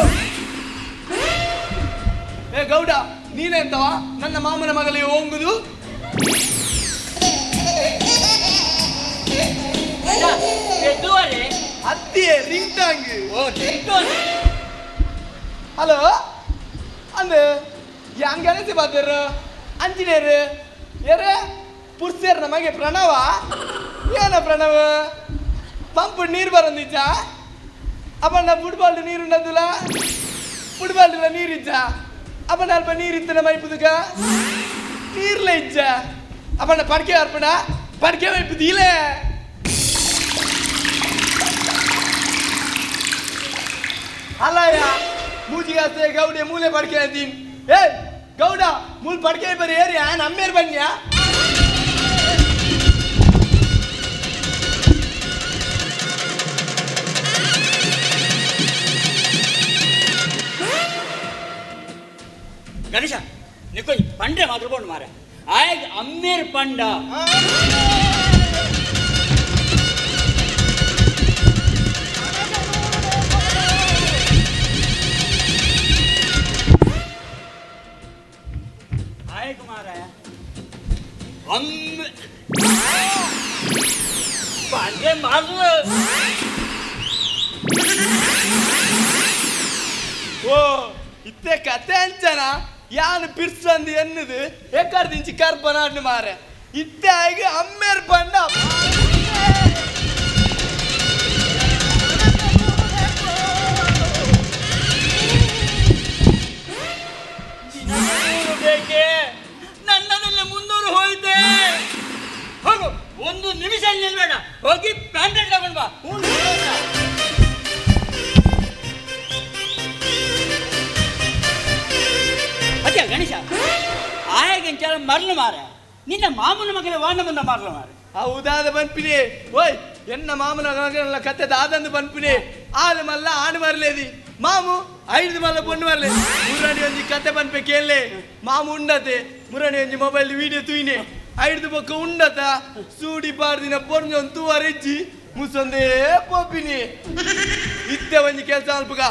ಏ ಗೌಡ ನೀನೆಂತವ ನನ್ನ ಮಾಮನ ಮಗಳಿಗೆ ಓಂಗುದು? ಎದ್ದುವರೆ ಅತ್ತಿಯೇ ರಿಂಗ್ ಟಾಂಗ್. ಓ ರಿಂಗ್ಟೋನ್. ಹಲೋ ಅಂದು ಯಾನ್ ಗಣೇಶ ಬಾತೇರು ಅಂಜಿನೇರು ಏರೆ ಪುರ್ಸೇರ್ ನಮಗೆ ಪ್ರಣವ. ಏನ ಪ್ರಣವ ಪಂಪ್ ನೀರು ಬರಂದಿಚ್ಚ ಅಪ್ಪಣ್ಣ ಫುಟ್ಬಾಲ್ ನೀರು ಉಂಡಂದುಲ ಫುಟ್ಬಾಲ್ ನೀರಿಜ್ಜ ಅಪ್ಪಣ್ಣ ಅಲ್ಪ ನೀರಿತ್ತನ ಮೈಪುದುಕ ನೀರ್ಲ ಇಜ್ಜ ಅಪ್ಪಣ್ಣ ಪಡ್ಕೆ ಅರ್ಪಣ ಪಡ್ಕೆ ಮೈಪುದು ಇಲ್ಲೇ. ಅಲ್ಲಯ್ಯ ಮೂಜಿಗಾಸ್ತೆ ಗೌಡೆ ಮೂಲೆ ಪಡ್ಕೆ ಅಂತೀನಿ. ಏ ಗೌಡ ಮೂಲ್ ಪಡ್ಕೆ ಬರೀ ಏರಿಯಾ ನಮ್ಮೇರು ಬನ್ನಿಯಾ? ಗಣೇಶ ನಿಕ್ಕೊಂಜಿ ಪಂಡ್ರೆ ಮಾತ್ರ ಬೋಂಡು ಮಾರೆ ಆಯ್ ಅಮ್ಮೇರ್ ಪಂಡ ಆಯ್ ಕುಮಾರ ಅಮ್ಮ ಪಂಡ್ರೆ ಮಾತ್ರ. ಓ ಇತ್ತೆ ಕತೆ ಅಂಚನ ಯಾನು ಪಿರ್ಸಂದು ಎನ್ನುದು ಎಕ್ಕರ್ದಿಂಚಿ ಕರ್ಪನಾಡ್ನು ಮಾರೆ ಇತ್ತೆ ಆಗಿ ಅಮ್ಮೇರ್ ಪಂಡ. ಬೇಕೆ ನನ್ನದಲ್ಲೇ 300 ಹೋಯ್ತೆ. ಹೋಗು, ಒಂದು ನಿಮಿಷ ನಿಲ್ಬೇಡ, ಹೋಗಿ ಪ್ಯಾಂಟ್ ತಗೊಂಡ್ ಬಾ. ಅದೇ ಗಣೇಶ ಆಯಗಂಚಾಲ ಮರಳು ಮಾರ ನಿನ್ನ ಮಾಮೂಲು ಮಗನ ವಾಣ ಬಂದ ಮರಳು ಮಾರ. ಹೌದಾದ ಬನ್ಪಿನಿ. ಓಯ್ ಎನ್ನ ಮಾಮನ ಮಗನ ಕತೆ ದಾದಂದು ಬನ್ಪಿನಿ. ಆಲು ಮಲ್ಲ ಆಣು ಮರಲೇದಿ ಮಾಮು ಐದು ಮಲ್ಲ ಪೊಣ್ಣು ಮರಲೇದಿ. ಮುರಣಿ ಒಂಜಿ ಕತೆ ಬನ್ಪೆ ಕೇಳಲೆ ಮಾಮು ಉಂಡತೆ ಮುರಣಿ ಒಂಜಿ ಮೊಬೈಲ್ ವಿಡಿಯೋ ತೂಯಿನೆ ಐದು ಬೊಕ್ಕ ಉಂಡತ ಸೂಡಿ ಪಾಡ್ದಿನ ಪೊರ್ಜೊಂದು ತೂವರೆಜ್ಜಿ ಮುಸೊಂದೇ ಪೋಪಿನಿ. ಇತ್ತೆ ಒಂಜಿ ಕೆಲಸ ಅಲ್ಪಗ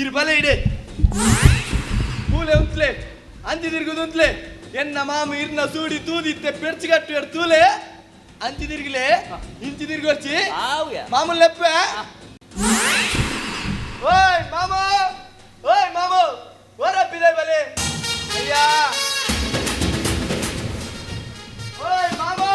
ಇರು ಬಲೆ ಇಡೆ ಮೂಲೆ ಉಂತ್ಲೆ ಅಂಚಿ ತಿರುಗುದು ಉಂತ್ಲೆ ಎನ್ನ ಮಾಮು ಇರ್ನ ಸೂಡಿ ತೂದಿತ್ತೆ ಪೆರ್ಚಿ ಕಟ್ಟು ತೂಲೆ ಅಂಚಿ ತಿರುಗಲೆ ಇಂಚಿ ತಿರುಗೊಚ್ಚಿ ಮಾಮೂಲು ಲೆಪ್ಪೆ. ಓಯ್ ಮಾಮು, ಓಯ್ ಮಾಮು, ಓರಪ್ಪಿದೆ ಬಲೆ ಅಯ್ಯ. ಓಯ್ ಮಾಮು,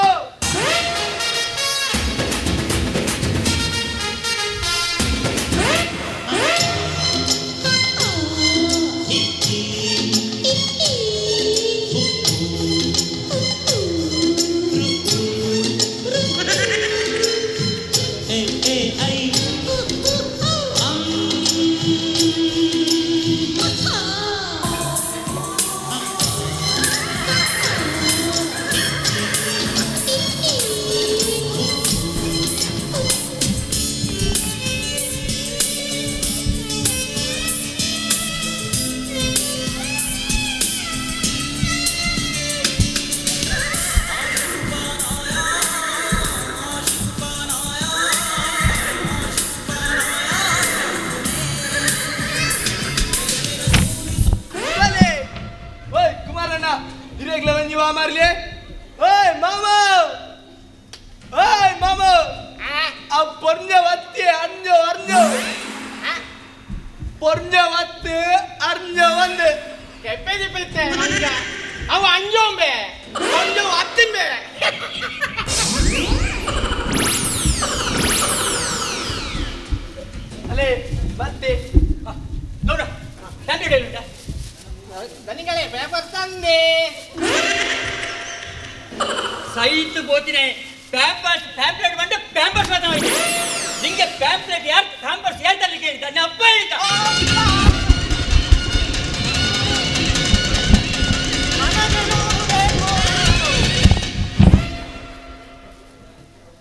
ಮಾರ್ಲಿ. ಓಯ್ ಮಾಮ, ಓಯ್ ಮಾಮ, ಆ ಪೊರ್ಂಜ ವತ್ತಿ ಅರ್ಜೋ ಅರ್ಜೋ ಪೊರ್ಂಜ ವತ್ತು ಅರ್ಜೋ ಒಂದು ಕೆಪ್ಪೆದಿ ಪಿತ್ತೆ ಅವು ಅಂಜೋಂಬೆ ಅಂಜೋ ಅತ್ತಿಂಬೆ. ಅಲೇ ಬತ್ತೆ ಗೌಡ ಪ್ಯಾಂಟ್ ಉಂಟಾ? ನನಗಳೇ ಪೇಪರ್ ತಂದೆ ಸೈತ್ ಬೋತಿನೆ ಪ್ಯಾಂಪರ್ಸ್ ಪ್ಯಾಂಪ್ಲೆಟ್ ಬಂದು ಪ್ಯಾಂಪರ್ಸ್ ಮಾತ್ರ ನಿಂಗೆ ಪ್ಯಾಂಪ್ಲೆಟ್ ಯಾರು ಪ್ಯಾಂಪರ್ಸ್ ಯಾರು ತರಲಿಕ್ಕೆ ಹೇಳ್ತಾ ನನ್ನ ಅಪ್ಪ ಹೇಳ್ತಾ.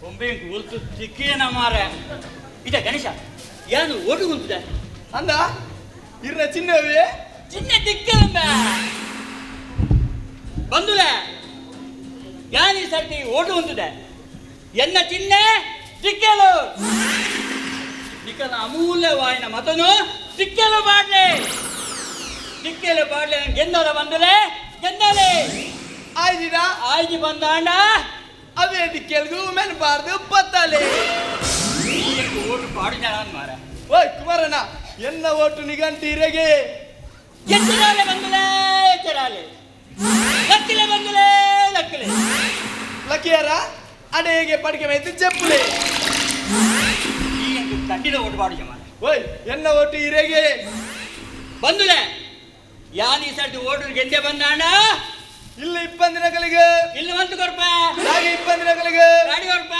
ಬೊಂಬೆ ಉಲ್ತು ತಿಕ್ಕೇನ ಮಾರ ಇದೆ ಗಣೇಶ ಏನು ಓಟು ಗುಂತಿದೆ ಅಂದ ಇರ್ನ ಚಿನ್ನವೇ ಚಿನ್ನ ದಿಕ್ಕಲಂಬ ಬಂದುಲೆ ಯಾನಿ ಸರ್ತಿ ಓಟು ಹೊಂದಿದೆ ಎನ್ನ ಚಿಹ್ನೆ ದಿಕ್ಕಲು ನಿಕ್ಕನ ಅಮೂಲ್ಯವಾಯಿನ ಮತನು ದಿಕ್ಕಲು ಬಾಡ್ಲೆ ದಿಕ್ಕಲು ಬಾಡ್ಲೆ ಗೆದ್ದಲ ಬಂದುಲೆ ಗೆದ್ದಲೆ ಆಯ್ದಿರ ಆಯ್ದಿ ಬಂದಾಂಡ ಅವೇ ದಿಕ್ಕೆಲ್ಗೂ ಮೆನ್ಬಾರ್ದು ಬತ್ತಾಲೆ ಓಟು ಪಾಡು ಜನ ಮಾರ. ಓಯ್ ಕುಮಾರಣ್ಣ ಎನ್ನ ಓಟು ನಿಗಂಟೀರೆಗೆ ಎಚ್ಚರಾಲೆ ಬಂದುಲೆ ಎಚ್ಚರಾಲೆ ಲಕ್ಕಿಲೆ ಬಂದುಲೆ ಲಕ್ಕಿಲೆ ಲಕ್ಕಿಯರ ಅಡೇಗೆ ಪಡಿಕೆ ಮೈತು ಚೆಪ್ಪುಲೆ ಈ ತಟ್ಟಿದ ಓಟು ಪಾಡು ಜನ. ಓಯ್ ಎನ್ನ ಓಟು ಇರೆಗೆ ಬಂದುಲೆ ಯಾನ್ ಈ ಸರ್ತಿ ಓಟು ಗೆದ್ದೆ ಬಂದಾಂಡ ಇಲ್ಲ 20 ದಿನಗಳಿಗೆ ಇಲ್ಲಿ 1 ಕೊರ್ಪ ಹಾಗೆ 20 ದಿನಗಳಿಗೆ ಗಾಡಿ ಕೊರ್ಪ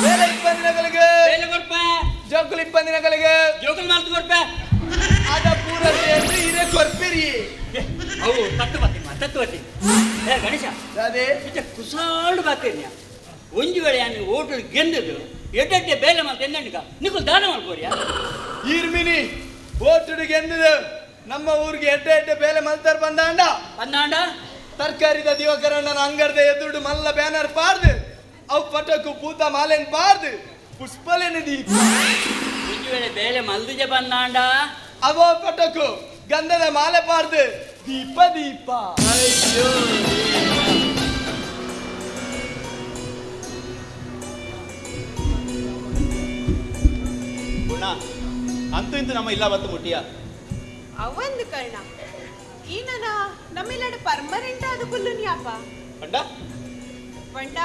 ಬೇಲೆ 20 ದಿನಗಳಿಗೆ ಬೇಲೆ ಕೊರ್ಪ ಜೋಕುಲು 20 ದಿನಗಳಿಗೆ ಜೋಕುಲು ಮಾಲ್ತು ಕೊರ್ಪ. ಗಣೇಶ ಕುಸಾಳು ಬಾತೇನೆ ಒಂಜಿ ವೇಳೆ ಯಾನ್ ಹೋಟೆಲ್ ಗೆಂದದು ಎಡ್ಡೆಡ್ಡೆ ಬೇಲೆ ಮಾಲ್ತ ಎಂದಂಡಿಕ ನಿಕುಲು ದಾನ ಮಲ್ಪೋರಿಯಾ ಈರ್ಮಿನಿ ಹೋಟೆಲ್ ಗೆಂದದು ನಮ್ಮ ಊರಿಗೆ ಎಡ್ಡೆ ಎಡ್ಡೆ ಬೇಲೆ ಮಲ್ತಾರ ಬಂದಾಂಡ ಬಂದಾಂಡ ತರಕಾರಿದ ದಿವಕರಣ್ಣನ ಅಂಗರ್ದ ಎದುರುಡು ಮಲ್ಲ ಬ್ಯಾನರ್ ಪಾರ್ದು ಅವು ಪಟಕು ಪೂತ ಮಾಲೆನ್ ಪಾರ್ದು ಪುಷ್ಪಲೇನು ದೀಪ ಒಂಜಿ ವೇಳೆ ಬೇಲೆ ಮಲ್ದಿಜೆ ಬಂದಾಂಡ ಅವೋ ಪಟಕು ಗಂಧದ ಮಾಲೆ ಪಾರ್ದು ದೀಪ ದೀಪ. ಅಯ್ಯೋ ಪುಣ ಅಂತೂ ಇಂತೂ ನಮ್ಮ ಇಲ್ಲ ಬತ್ತು ಮುಟ್ಟಿಯ ಅವಂದು ಕರ್ಣ ಈ ನನ್ನ ನಮ್ಮಿಲ್ಲಡ ಪರ್ಮನೆಂಟ್ ಆದ ಕುಲ್ಲುನ್ಯಾಪ ಪಂಡ ಪಂಡ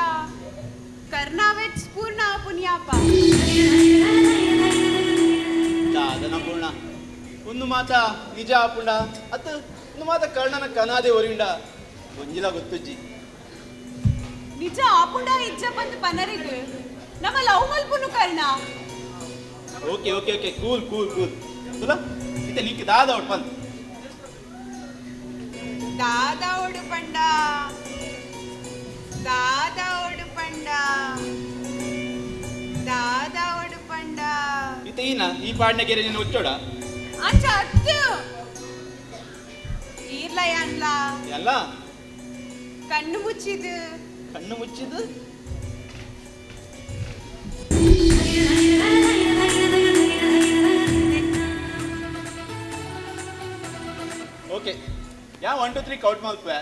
ಕರ್ನಾವೆಟ್ಸ್ ಪೂರ್ಣ ಪುಣ್ಯಾಪ ದಾದನ ಪೂರ್ಣ ಒಂದು ಮಾತ ನಿಜ ಆಪುಂಡ ಅತ್ತ ಒಂದು ಮಾತ ಕರ್ಣನ ಕನಾದೆ ಒರಿಂಡ ಒಂಜಿಲ ಗೊತ್ತುಜ್ಜಿ ನಿಜ ಆಪುಂಡ ಇಜ್ಜ ಬಂದು ಪನರಿಗ್ ನಮ್ಮ ಲವ್ ಮಲ್ಪುನು Karna. Okay okay okay cool cool cool. ತುಲ ಇತ್ತೆ ನಿಕ್ ದಾದ ಒಟ್ ಬಂದ್ ದಾದ ಒಡು ಪಂಡ ದಾದ ಒಡು ಪಂಡ ದಾದ ಒಡು ಪಂಡ. ಇತ್ತೆ ಈನ ಈ ಪಾಡ್ನ ಗೆರೆ ನೀನು ಉಚ್ಚೋಡ ಅಂಚ ಅತ್ತು ಈರ್ಲ ಯಾನ್ಲ ಎಲ್ಲ ಕಣ್ಣು ಮುಚ್ಚಿದು ಕಣ್ಣು ಮುಚ್ಚಿದು. ಓಕೆ ಯಾ 1 2 3 ಕೌಂಟ್ ಮಲ್ಪುವೆ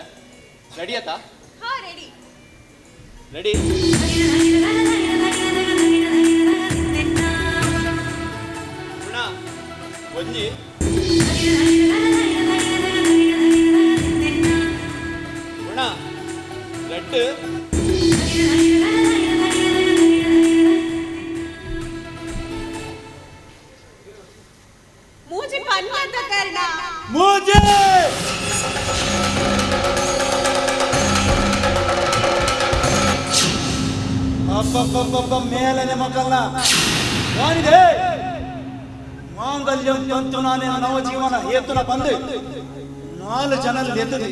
ರೆಡಿ ಆತಾ? ಹಾ ರೆಡಿ. ರೆಡಿ ಪುಣ ಒಂಜಿ ಪುಣ ರೆಡ್ ಮೂಜಿ ಪನ್ಪಂತ ಕರ್ಣ. ಮೂಜಿ ಅಬ್ಬಬ್ಬಬ್ಬ ಮೇಲನೆ ಮಕ್ಕಳ ವಾನಿದೆ ಮಾಂಗಲ್ಯಂ ತಂತು ನಾನೇ ನವಜೀವನ ಹೇತುನ ಬಂದು ನಾಲು ಜನ ಎತ್ತದೆ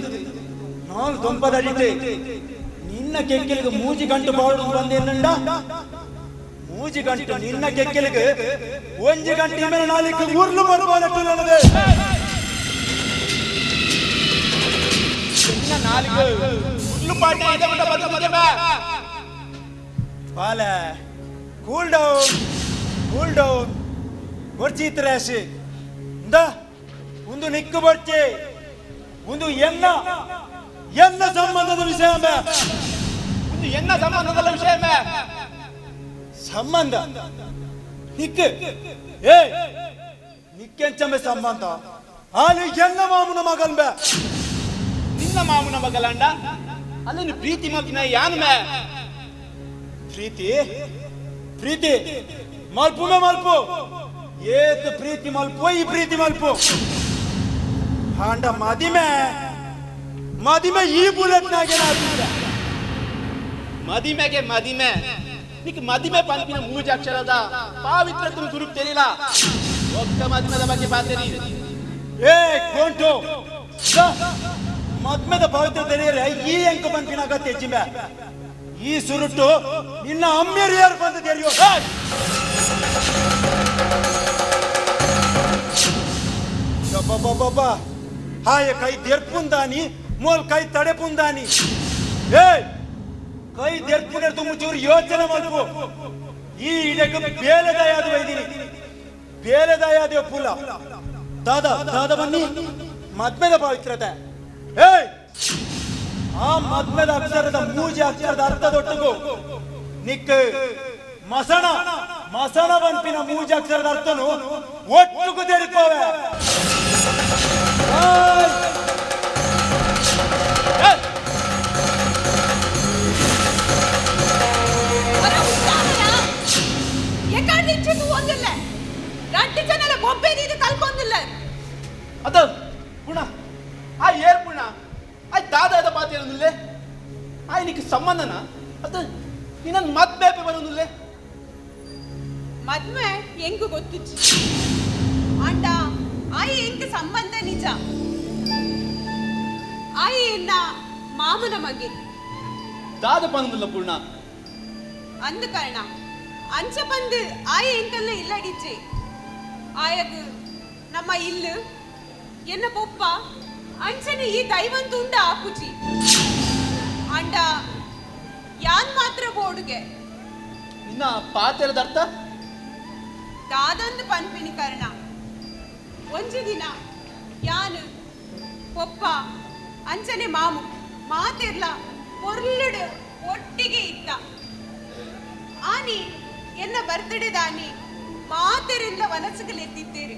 ನಾಲು ದೊಂಪದಡಿತೆ ನಿನ್ನ ಕೆಕ್ಕೆಲಿಗೆ ಮೂಜಿ ಗಂಟು ಬಾಳು ಬಂದೇನಂಡ ಮೂಜಿ ಗಂಟು ನಿನ್ನ ಕೆಕ್ಕೆಲಿಗೆ ಒಂಜಿ ಗಂಟೆ ಮೇಲೆ ನಾಲಿಕ್ಕೆ ಉರ್ಲು ಬರುವಾನಟ್ಟು ನನಗೆ ನಿನ್ನ ನಾಲಿಗೆ ಉರ್ಲು ಪಾಡ್ನೆ ಇದೆ ಬಿಟ್ಟ ಬದ್ದು ಮದುವೆ. ಬಾಲೆ ಕೂಲ್ ಡೌನ್ ಕೂಲ್ ಡೌನ್ ಬೊರ್ಚಿ ಇತ್ತರಾಶಿ ಇಂದ ಒಂದು ನಿಕ್ಕು ಬೊರ್ಚಿ ಒಂದು ಎನ್ನ ಎನ್ನ ಸಂಬಂಧದ ವಿಷಯ ಅಂಬೆ. ಒಂದು ಎನ್ನ ಸಂಬಂಧದ ವಿಷಯ ಅಂಬೆ. ಸಂಬಂಧ ನಿಕ್ಕು ಏ ನಿಕ್ಕೆಂಚಂಬೆ ಸಂಬಂಧ ಆಲಿ ಎನ್ನ ಮಾಮುನ ಮಗಲ್ಬೆ. ನಿನ್ನ ಮಾಮುನ ಮಗಲಂಡ ಅಲ್ಲೇನು ಪ್ರೀತಿ ಮಲ್ತಿನ ಯಾನು ಮೇ ಪ್ರೀತಿ ಪ್ರೀತಿ ಮಲ್ಪುಮೆ ಮಲ್ಪು ಏತ್ ಪ್ರೀತಿ ಮಲ್ಪು ಈ ಪ್ರೀತಿ ಮಲ್ಪು ಹಾಂಡ ಮದಿಮೆ ಮದಿಮೆ ಈ ಬುಲೆಟ್ ನಾಗೆ ಮದಿಮೆಗೆ ಮದಿಮೆ ನಿಕ್ ಮದಿಮೆ ಪಂಪಿನ ಮೂಜಿ ಅಕ್ಷರದ ಪಾವಿತ್ರ ತುಮ್ ಸುರುಪ್ ತೆರಿಲ ಒಕ್ಕ ಮದಿಮೆದ ಬಗ್ಗೆ ಪಾತೇರಿ. ಏ ಗೋಂಟು ಮದ್ಮೆದ ಪವಿತ್ರ ತೆರೆಯರೆ ಈ ಅಂಕ ಪಂಪಿನ ಅಗತ್ಯ ಜಿಮೆ ಈ ಸುರುಟು ನಿನ್ನ ಅಮ್ಮೇರು ಯಾರು ಬಂದು ತೆರೆಯೋ ಅಬ್ಬಬ್ಬಬ್ಬ ಹಾಯ ಕೈ ದೆರ್ಪುಂದಾನಿ ಮೋಲ್ ಕೈ ತಡೆಪುಂದಾನಿ ಏ ಕೈ ದೆರ್ಪುನ ಮುಚ್ಚೂರು ಯೋಚನೆ ಮಲ್ಪು ಈ ಇಡಕ್ಕೆ ಬೇಲೆದಾಯಾದ ವೈದಿನಿ ಬೇಲೆದಾಯಾದ ಪುಲ ದಾದಾ ದಾದಾ ಬನ್ನಿ ಮದ್ಮೆದ ಪವಿತ್ರತೆ ಏಯ್ ಆ ಮದ್ಮೆದ ಅಕ್ಷರದ ಮೂಜಿ ಅಕ್ಷರದ ಅರ್ಥದೊಟ್ಟಿಗೂ ನಿಕ್ ಮಸಣ ಮಸಣ ಬಂಪಿನ ಮೂಜಿ ಅಕ್ಷರದ ಅರ್ಥನು ಒಟ್ಟುಗೂ ತೆರಿಕೋವೆ. ಎಕಾಡ್ ನಿಚ್ಚು ಒಂದಿಲ್ಲ ರಡ್ಡು ಜನಲ ಬೊಬ್ಬೆ ನೀನು ಕಲ್ಕೊಂದಿಲ್ಲ. ಅದ ಪುಣ ಆ ಏರ್ ಪುಣ ಆ ದಾದಾದ ಪಾತೇನುಲ್ಲೇ ಆ ನಿಕ್ ಸಂಬಂಧನ ಅದ ನಿನ್ನ ಮದ್ಬೇಪೆ ಬರೋನುಲ್ಲೇ. ಮದ್ವೆ ಹೆಂಗು ಗೊತ್ತುಚ್ಚಿ ಆಂಡ ಆಯಿ ಎಂಕ್ ಸಂಬಂಧ ನಿಜ. ಆಯಿ ಎನ್ನ ಮಾಮನ ಮಗೆ. ದಾದ ಪಂದುಲ್ಲ ಪೂರ್ಣ. ಅಂದ ಕಾರಣ ಅಂಚ ಪಂದು ಆಯ ಎಂಕಲ್ನ ಇಲ್ಲಡಿಚ್ಚೆ. ಆಯಗ್ ನಮ್ಮ ಇಲ್ಲು ಎನ್ನ ಪೊಪ್ಪ ಅಂಚನೆ ಈ ದೈವಂತುಂಡ ಆಪುಜಿ. ಅಂಡ ಯಾನ್ ಮಾತ್ರ ಬೋಡುಗೆ. ನಿನ್ನ ಪಾತೆರದ ಅರ್ಥ? ದಾದಂದು ಪನ್ಪಿನಿ ಕಾರಣ ಒಂಜಿ ದಿನ ಯಾನು ಪೊಪ್ಪ ಅಂಚನೆ ಮಾಮು ಮಾತೆರ್ಲ ಪೊರ್ಲುಡು ಒಟ್ಟಿಗೆ ಇತ್ತ. ಆನಿ ಎನ್ನ ಬರ್ತ್ಡೇ ದಾನಿ ಮಾತೆರೆಲ್ಲ ವನಸುಗಲೆತ್ತಿತ್ತೇರು.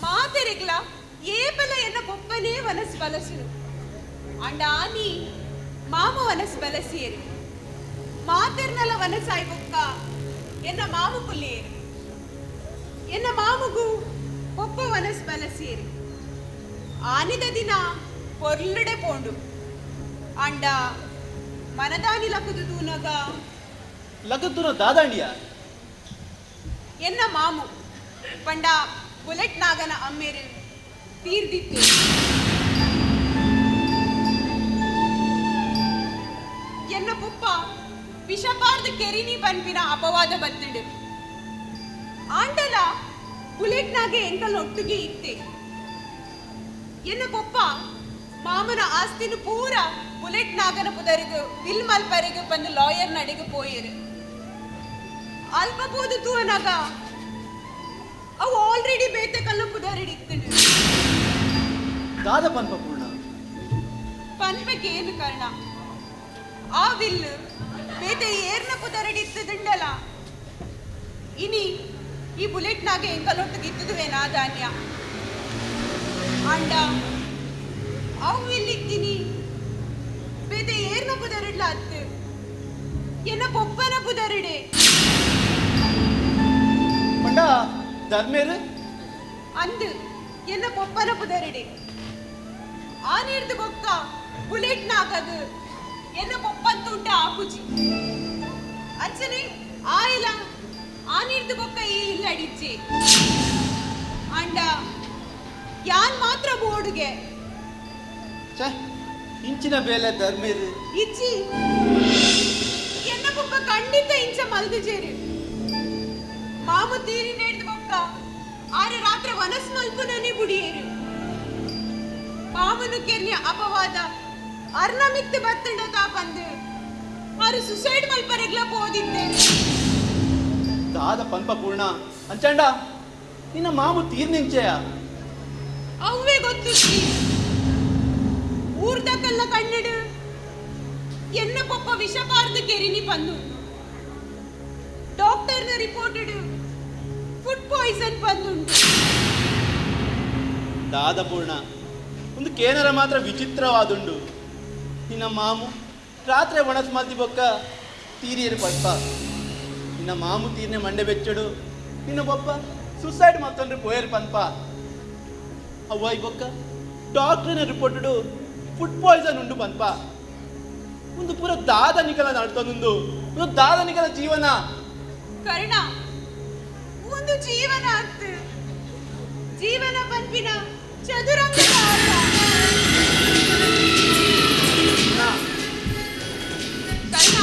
ಮಾತೆರೆಗ್ಲ ಏಪಲ ಎನ್ನ ಪೊಪ್ಪನೇ ವನಸು ಬಲಸುನು. ಅಂಡ ಆನಿ ಮಾಮ ವನಸು ಬಲಸಿಯರು. ಮಾತೆರ್ನಲ ವನಸಾಯಿ ಬೊಕ್ಕ ಎನ್ನ ಮಾಮು ಕುಲ್ಲಿಯರು. ಎನ್ನ ಮಾಮುಗು ಪೊಪ್ಪ ವನಸು ಬಲಸಿಯರು. ಆನಿದ ದಿನ ಪೊರ್ಲುಡೆ ಪೋಂಡು. ಅಂಡ ಮನದಾನಿ ಲಕುದು ತೂನಗ ಲಗತ್ತುನ ದಾದಾಂಡಿಯ ಎನ್ನ ಮಾಮು ಪಂಡ ಬುಲೆಟ್ ನಾಗನ ಅಮ್ಮೇರು ತೀರ್ದಿತ್ತು. ಎನ್ನ ಪುಪ್ಪ ವಿಷಪಾರ್ದ ಕೆರಿನಿ ಪನ್ಪಿನ ಅಪವಾದ ಬತ್ತಿಡು. ಆಂಡಲ ಬುಲೆಟ್ ನಾಗೆ ಎಂಕಲ್ ಒಟ್ಟಿಗೆ ಇತ್ತೆ. ಎನ್ನ ಪೊಪ್ಪ ಮಾಮನ ಆಸ್ತಿನ ಪೂರ ಬುಲೆಟ್ ನಾಗನ ಪುದರಿಗು will ಮಲ್ಪರಿಗು ಬಂದು ಲಾಯರ್ ನಡಿಗೆ ಪೋಯರು. ಅಲ್ಪ ಪೋದು ತೂವನಾಗ ಅವು ಆಲ್ರೆಡಿ ಬೇತೆ ಕಲ್ಲ ಪುದರಿಡಿತ್ತುಂಡು. ದಾದ ಪನ್ಪ ಪೂರ್ಣ. ಪನ್ಪಕ್ಕೆ ಏನು ಕಾರಣ? ಆ will ಬೇತೆ ಏರ್ನ ಪುದರಿಡಿತ್ತದುಂಡಲ. ಇನಿ ಈ ಬುಲೆಟ್ ನಾಗೆ ಎಂಕಲೊಟ್ಟಿಗೆ ಧಾನ್ಯ. ಅಂಡ ಅವು ಇಲ್ಲಿತ್ತೀನಿ ಬೇತೆ ಏರ್ನ ಪುದರಿಡ್ಲ ಅತ್ತು ಎನ್ನ ಪೊಪ್ಪನ ಪುದರಿಡೆ. ಪಂಡ ಧರ್ಮೇರು ಅಂದು ಎನ್ನ ಪೊಪ್ಪನ ಪುದರಿಡೆ. ಆ ನೀರ್ದು ಬೊಕ್ಕ ಬುಲೆಟ್ ನಾಗದು ಎನ್ನ ಪೊಪ್ಪಂತುಂಟ ಆಪುಜಿ. ಅಂಚನೆ ಆಯಿಲ ಆ ನೀರ್ದು ಬೊಕ್ಕ ಈ ಇಲ್ಲ ಅಡಿಚ್ಚೆ. ಅಂಡ ಯಾನ್ ಮಾತ್ರ ಬೋಡುಗೆ. ಇಂಚಿನ ಬೇಲೆ ಧರ್ಮೇರು ಇಚ್ಚಿ ಎನ್ನ ಪೊಪ್ಪ ಖಂಡಿತ ಇಂಚ ಮಲ್ದುಜೇರು. ಮಾಮು ತೀರಿ ನೇಡ್ದು ಬೊಕ್ಕ ಆರು ರಾತ್ರಿ ವನಸ್ ಮಲ್ಪುನನೆ ಬುಡಿಯೇರು. ಮಾಮನು ಕೆರ್ನಿಯ ಅಪವಾದ ಅರ್ನಮಿತ್ತು ಬತ್ತಂಡ ತಾಪಂದು ಆರು ಸುಸೈಡ್ ಮಲ್ಪರೆಗ್ಲ ಪೋದಿದ್ದೆ. ದಾದ ಪನ್ಪ ಪೂರ್ಣ. ಅಂಚಂಡ ನಿನ್ನ ಮಾಮು ತೀರ್ನಿಂಚೆಯ? ಅವೇ ಗೊತ್ತು. ಊರ್ದಕಲ್ಲ ಕಣ್ಣಡು ಎನ್ನ ಪೊಪ್ಪ ವಿಷಪಾರ್ದು ಕೆರಿನಿ ಬಂದು. ಡಾಕ್ಟರ್ನ ರಿಪೋರ್ಟೆಡ್ ಫುಡ್ ಪಾಯ್ಸನ್ ಬಂದುಂಟು. ದಾದ ಪೂರ್ಣ ಒಂದು ಕೇನರ ಮಾತ್ರ ವಿಚಿತ್ರವಾದುಂಡು. ನಿನ್ನ ಮಾಮು ರಾತ್ರಿ ಒಣಸ್ ಮಲ್ತಿ ಬೊಕ್ಕ ತೀರಿಯರು ಪಪ್ಪ. ನಿನ್ನ ಮಾಮು ತೀರ್ನೆ ಮಂಡೆ ಬೆಚ್ಚಡು. ನಿನ್ನ ಬೊಪ್ಪ ಸುಸೈಡ್ ಮತ್ತೊಂದ್ರೆ ಪೋಯರು ಪನ್ಪ. ಅವ್ವಾಯ್ ಬೊಕ್ಕ ಡಾಕ್ಟರ್ನ ರಿಪೋರ್ಟೆಡ್ ಫುಡ್ ಪಾಯ್ಸನ್ ಉಂಡು ಪನ್ಪ. ಒಂದು ಪೂರ ದಾದ ನಿಕಲ ನಡ್ತೊಂದು ಒಂದು ದಾದ ನಿಕಲ ಜೀವನ. ಕರ್ಣ ಒಂದು ಜೀವನ ಅತ್ತು. ಜೀವನ ಪನ್ಪಿನ ಚದುರಂಗದ ಆಟ. ಕರ್ಣ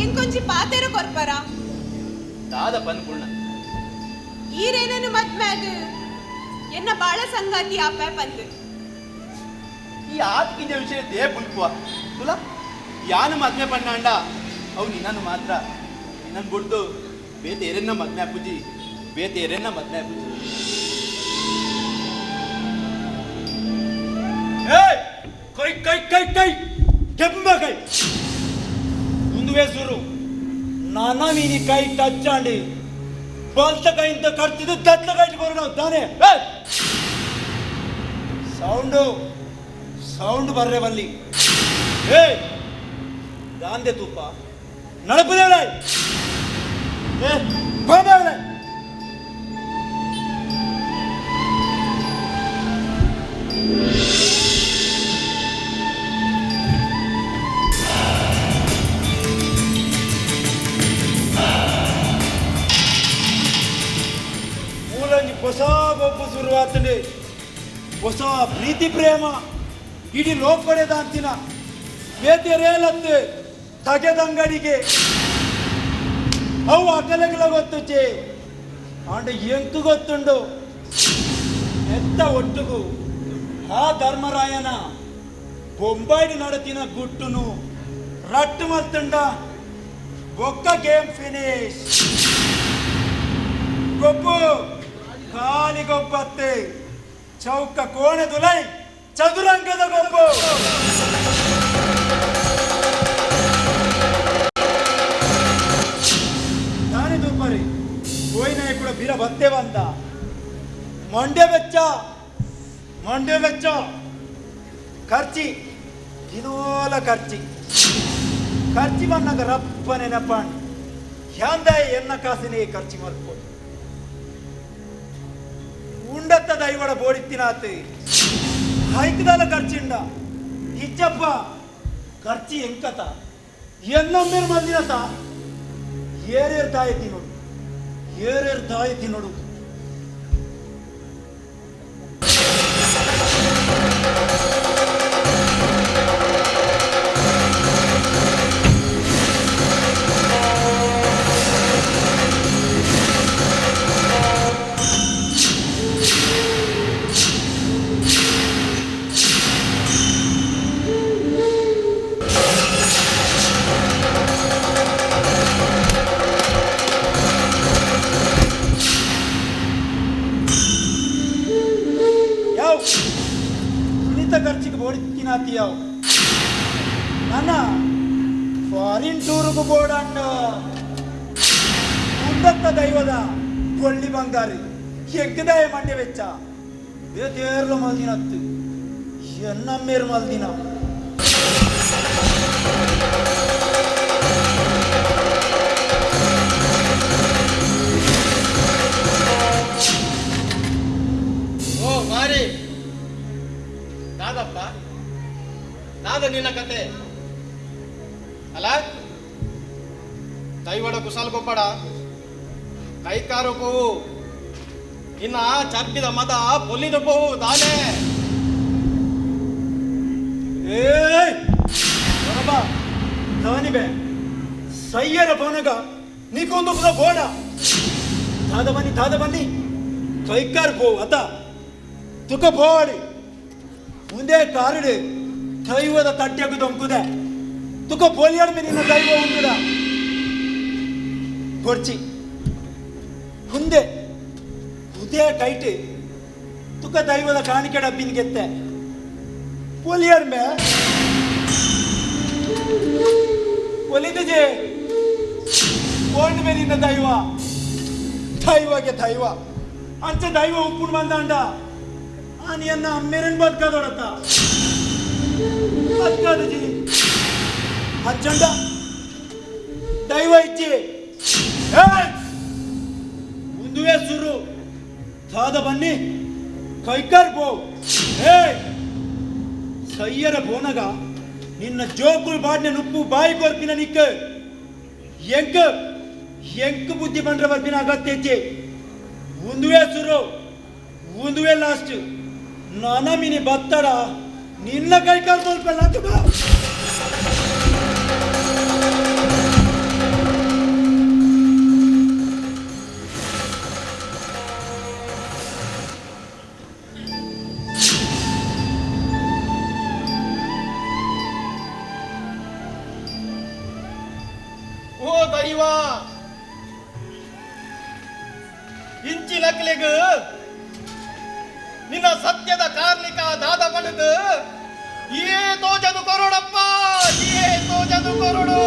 ಎಂಕೊಂಚಿ ಪಾತೆರ ಕೊರ್ಪರ. ದಾದ ಪನ್ಪುಣ್ಣ. ಈರೇನನು ಮದ್ಮ್ಯಾಗ ಎನ್ನ ಬಾಳ ಸಂಗಾತಿ ಆಪ ಪಂದು. ಈ ಆತ್ಕಿಂಜ ವಿಷಯ they ಬುಲ್ಪುವ ತುಲ ಯಾನು ಮದ್ಮೆ ಪಣ್ಣಾಂಡ ಅವು ನಿನ್ನನ್ನು ಮಾತ್ರ. ನಿನ್ನನ್ನು ಬಿಡ್ದು ಬೇತೇರೆನ್ನ ಮದ್ಮೆ ಪೂಜಿ, ಬೇತೇರೆನ್ನ ಮದ್ಮೆ ಪೂಜಿ. ಕೈ ಕೈ ಕೈ ಕೈ ಕೆಂಬ ಕೈ ಮುಂದುವೆ ಸುರು ನಾನಾ ಮೀನಿ ಕೈ ಟಚ್ ಆಂಡಿ ಬಲ್ತ ಕೈಯಿಂದ ಕಟ್ತಿದ್ದು ದತ್ತ ಕೈ ಬರೋಣ ತಾನೆ. ಸೌಂಡು ಸೌಂಡ್ ಬರ್ರೆ ಬಲ್ಲಿ. ಏ ದಾಂದೆ ತೂಪ ನಡಪದೇಳ ಏ ಬಾಬಾಳೆ. ಮೂಲಂಜಿ ಹೊಸ ಗೊಬ್ಬು ಶುರುವಾತಂಡೆ. ಹೊಸ ಪ್ರೀತಿ ಪ್ರೇಮ ಇಡೀ ಲೋಕಡೆದ ಅಂತಿನ ಬೇತೆರೇಲತ್ತು ತಗೆದಂಗಡಿಗೆ ಅವು ಅಕಲೆಗಳ ಗೊತ್ತುಚೆ ಆಂಡ ಎಂಕು ಗೊತ್ತುಂಡು ಎತ್ತ ಒಟ್ಟುಗು ಆ ಧರ್ಮರಾಯನ ಬೊಂಬಾಯ್ಡು ನಡತಿನ ಗುಟ್ಟುನು ರಟ್ಟು ಮಲ್ತುಂಡ ಬೊಕ್ಕ ಗೇಮ್ ಫಿನಿಶ್. ಗೊಬ್ಬು ಖಾಲಿ ಗೊಬ್ಬತ್ತೆ ಚೌಕ ಕೋಣೆ ದುಲೈ ಚದುರಂಗದ ಗೊಬ್ಬು. ನಾನೇ ದೂಪರಿ ಹೋಯ್ನ ಕೂಡ ಬೀರ ಬತ್ತೆ ಬಂದ ಮಂಡ್ಯ ಬೆಚ್ಚ ಮಂಡ್ಯ ಬೆಚ್ಚ ಖರ್ಚಿ ದಿನೋಲ ಖರ್ಚಿ ಖರ್ಚಿ ಬಂದಾಗ ರಪ್ಪ ನೆನಪಾಂಡ್ ಯಾಂದ ಎನ್ನ ಕಾಸಿನೇ ಖರ್ಚಿ ಮಲ್ಪೋ ಉಂಡತ್ತ ದೈವಡ ಬೋಡಿತ್ತಿನಾತ್ ಹೈಕದಾಲ ಖರ್ಚಿಂಡ ಇಚ್ಚಪ್ಪ ಖರ್ಚಿ ಎಂಕತ ಎನ್ನೊಮ್ಮೆರ್ ಮಲ್ದಿನತ ಏರೇರ್ ತಾಯಿ ತಿನ್ನೋಡು ಏರೇರ್ ತಾಯಿ ತಿನ್ನೋಡು. ಯಾವ ಸುನೀತ ಖರ್ಚಿಗೆ ಬೋಡಿತ್ತಿನಾತಿ ಯಾವ ನನ್ನ ಫಾರಿನ್ ಟೂರ್ಗೂ ಬೋಡಂಡ ಉಂದತ್ತ ದೈವದ ಬೊಳ್ಳಿ ಬಂಗಾರಿ ಎಂಕದಾಯ ಮಂಡ್ಯ ವೆಚ್ಚ ಬೇತೇರ್ಲ ಮಲ್ದಿನತ್ತು ಎನ್ನಮ್ಮೇರು ಮಲ್ದಿನ. ಓ ಮಾರಿ ದಾದಪ್ಪ ದಾದ ನಿನ್ನ ಕತೆ ಅಲ್ಲ ದೈವಡ ಕುಶಾಲ್ ಕೊಪ್ಪಡ ಕೈಕಾರು ಪೋವು ಇನ್ನ ಚರ್ಬಿದ ಮದ ಪೊಲಿದು ಪೋವು ದಾನೆ. ಏಯ್ ಬರಬಾ ದಾನಿಬೆ ಸಯ್ಯರ ಪೋನಗ ನೀಕೊಂದು ಪುದ ಬೋಡ ದಾದ ಬನ್ನಿ ದಾದ ಬನ್ನಿ ಕೈಕಾರ್ ಪೋ ಅತ ತುಕ ಪೋಡಿ ಮುಂದೆ ಕಾರುಡು ದೈವದ ತಡ್ಯಗು ದೊಂಕುದೆ ತುಕ ಪೋಲಿಯಾಡ್ ನಿನ್ನ ದೈವ ಉಂಡುಡ ಕೊರ್ಚಿ ಮುಂದೆ ಉದೇ ಕೈಟ್ ತುಕ ದೈವದ ಕಾಣಿಕೆ ಡಬ್ಬಿನ ಗೆತ್ತೆ ಪೋಲಿಯಾಡ್ ಮೇ ಒಲಿದಜೆ ಕೋಂಡ್ ಮೇ ನಿನ್ನ ದೈವ ದೈವಗೆ ದೈವ ಅಂಚೆ ದೈವ ಉಪ್ಪುಣ್ ಬಂದಾಂಡ ಆನಿಯನ್ನ ಅಮ್ಮೇರನ್ ಬದುಕದೊಡತ ಬದುಕದಜಿ ಅಜ್ಜಂಡ ದೈವ ಇಚ್ಚಿ ಮುಂದುವೆ ಸುರು ದಾದ ಬನ್ನಿ ಕೈಕಾರ್ ಪೋ ಏ ಸಯ್ಯರ ಬೋನಗ ನಿನ್ನ ಜೋಕುಲ್ ಬಾಡ್ನೆ ನುಪ್ಪು ಬಾಯಿ ಕೊರ್ಪಿನ ನಿಕ್ಕ ಎಂಕ್ ಎಂಕ್ ಬುದ್ಧಿ ಬಂದ್ರ ಬರ್ಪಿನ ಅಗತ್ಯ ಉಂದುವೆ ಸುರು ಉಂದುವೆ ಲಾಸ್ಟ್ ನಾನ ಮಿನಿ ಬತ್ತಡ ನಿನ್ನ ಕೈಕಾಲ್ ಸ್ವಲ್ಪ ಬಾ. ಓ ದೈವ ಇಂಚಿ ನಕ್ಲೆಗ್ ನಿನ್ನ ಸತ್ಯದ ಕಾರ್ಣಿಕ ದಾದ ಪಡೆದು ಏ ತೋಜದು ಕೊರೋಡಪ್ಪ ಏ ತೋಜದು ಕೊರೋಡು.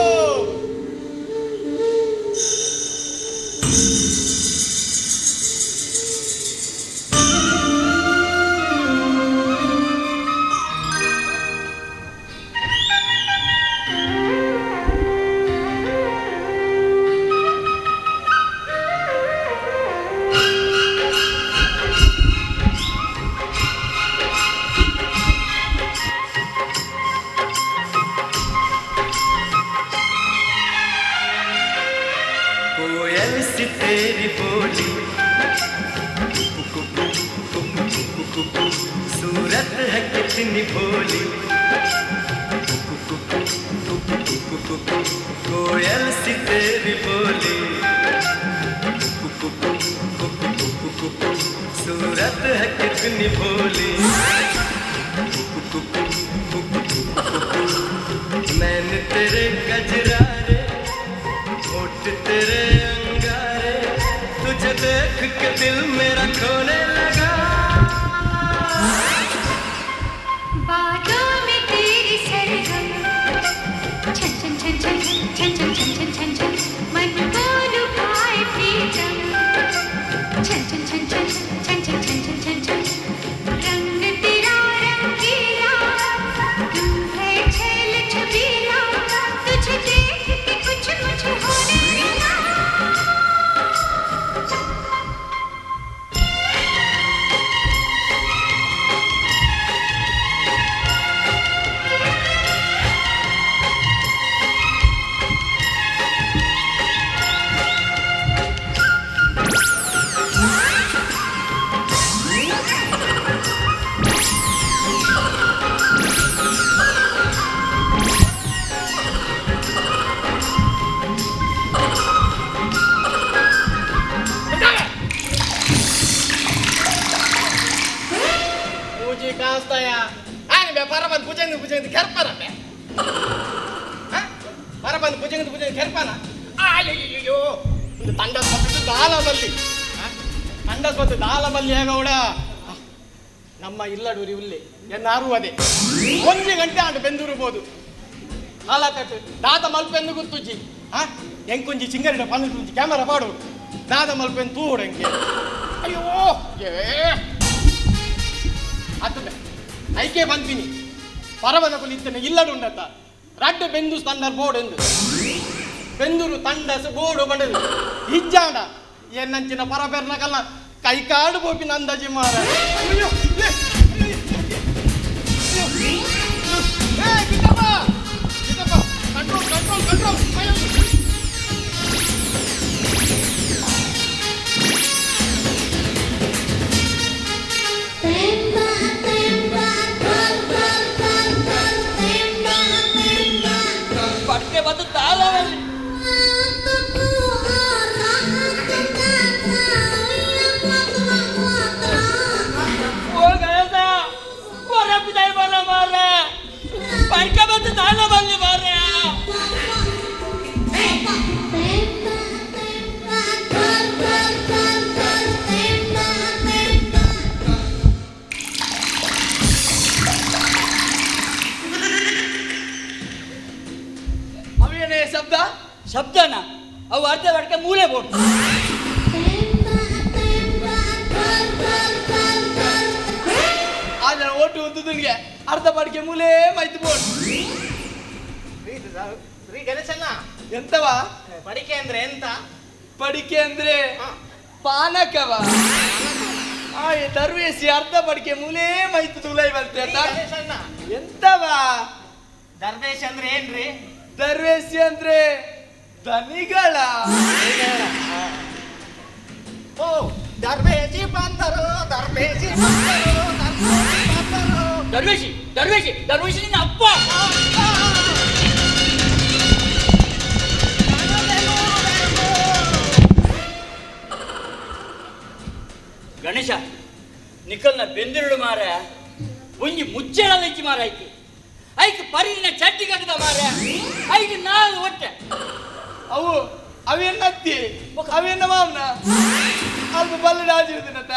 कोयल सी तेरी बोली सूरत है कितनी कितनी भोली। कुकू कुकू कुकू कुकू कोयल सी तेरी बोली। कुकू कुकू कुकू कुकू सूरत है कितनी भोली। कुकू कुकू कुकू कुकू नैन तेरे गजरारे, होठ तेरे अंगारे, तुझे देख के दिल मेरा खोने लगा। बातों में तेरी सरगम छन छन छन छन छन छन छन छन छन छन, मन को लुभाए प्रीतम। छन छन छन छन छन छन छन छन छन छन, रंग तेरा रंगीला, तू है छैल छबीला, तुझे देख के कुछ कुछ होने लगा। ಪೂಜೆ ಕಾಸ್ತಾಯ ಆನೆ ಬೇ ಪರ ಬಂದು ಪೂಜೆ ಪೂಜೆ ಕೆರ್ಪನ ಬೇ ಪರ ಬಂದು ಪೂಜೆ ಪೂಜೆ ಕೆರ್ಪನ. ಅಯ್ಯೋ ಒಂದು ತಂಡಸ್ ಮತ್ತು ದಾಲ ಬಲ್ಲಿ, ತಂಡಸ್ ಮತ್ತು ದಾಲ ಬಲ್ಲಿ ಹೇಗೌಡ ನಮ್ಮ ಇಲ್ಲಡೂರಿ ಉಲ್ಲೆ ಎನ್ನಾರು ಅದೇ ಒಂದು ಗಂಟೆ ಆಂಡು ಬೆಂದೂರ್ಬೋದು ಹಾಲಕಟ್ಟು ದಾದ ಮಲ್ಪೆಂದು ಗುತ್ತುಜ್ಜಿ. ಹಾ ಎಂಕೊಂಜಿ ಚಿಂಗರಿಡ ಪನ್ನೊಂದು ಕ್ಯಾಮರಾ ಪಾಡು ದಾದ ಮಲ್ಪೆಂದು ತೂಡು ಎಂಕೆ. ಅಯ್ಯೋ ಏ ಅತ್ತುಂಡೆ ಐಕೆ ಬಂತೀನಿ ಪರವನ ಕುಲಿತ್ತನೆ ಇಲ್ಲಡುಂಡತ್ತ ರಡ್ಡು ಬೆಂದು ತಂಡರ್ ಬೋರ್ಡ್ ಎಂದು ಬೆಂದೂರು ತಂಡಸ ಬೋರ್ಡು ಬಂಡದು ಇಜ್ಜಾಂಡ ಎನ್ನಂಚಿನ ಪರಬೆರ್ನ ಕಲ್ಲ ಕೈ ಕಾಡು ಬೋಪಿನ ಅಂದಾಜಿ ಮಾರ. ಅಯ್ಯೋ ಏ, ಅಯ್ಯೋ, ಏ, Kittappa, Kittappa, control control control. ಅಯ್ಯೋ. ಪಟ್ಕೆ ಬಂದು ತಾಳವಲ್ಲಿ. ಓ ಗಣೇಶ, ಹೊರಪಿದಾಯಿ ಬರ ಮಾರ್ರೆ, ಪಟ್ಕೆ ಬಂದು ತಾಳವಲ್ಲಿ ಮಾರ್ರೆ. ಅವೇನೇ ಶಬ್ದ? ಶಬ್ದನ ಅವು ಅರ್ಧ ಬಡ್ಕೆ ಮೂಲೆ ಬೋಟು. ಆ ಜನ ಓಟು ಉದ್ದುದುನ್ಗೆ ಅರ್ಧ ಬಡ್ಕೆ ಮೂಲೆ ಮೈತು ಬೋಟ್. ಶ್ರೀ ಗಣೇಶಣ್ಣ, ಎಂತವಾ ಪಡಿಕೆ ಅಂದ್ರೆ ಎಂತ? ಪಡಿಕೆ ಅಂದ್ರೆ ಪಾನಕವ. ಆಯ್ ದರ್ವೇಸಿ ಅರ್ಧ ಬಡ್ಕೆ ಮೂಲೆ ಮೈತು ತುಲೈ ಬಂತೆ. ಗಣೇಶಣ್ಣ, ಎಂತವಾ ದರ್ವೇಶ್ ಅಂದ್ರೆ ಏನ್ರಿ? ದರ್ವೇಸಿ ಅಂದ್ರೆ ದನಿಗಳ. ಓ ದರ್ವೇಶಿ ಬಂದರು, ದರ್ವೇಶಿ ಬಂದರು, ದರ್ವೇಶಿ ಬಂದರು. ದರ್ವೇಶಿ ದರ್ವೇಶಿ ದರ್ವೇಶಿ ನಿನ್ನ ಅಪ್ಪ. ಗಣೇಶ ನಿಖಲ್ನ ಬೆಂದಿರುಳು ಮಾರ ಒಂಜಿ ಮುಚ್ಚಳ ಲಂಚಿ ಮಾರ ಐತಿ ಐಕ್ ಪರಿನ ಚಟ್ಟಿ ಕಟ್ಟದ ಮಾರ ಐಕ್ ನಾಲ್ ಹೊಟ್ಟೆ. ಅವು ಅವೇನತ್ತಿ ಅವೇನ ಮಾವನ ಅಲ್ಪ ಬಲ್ಲ ರಾಜಿರುದಿನತ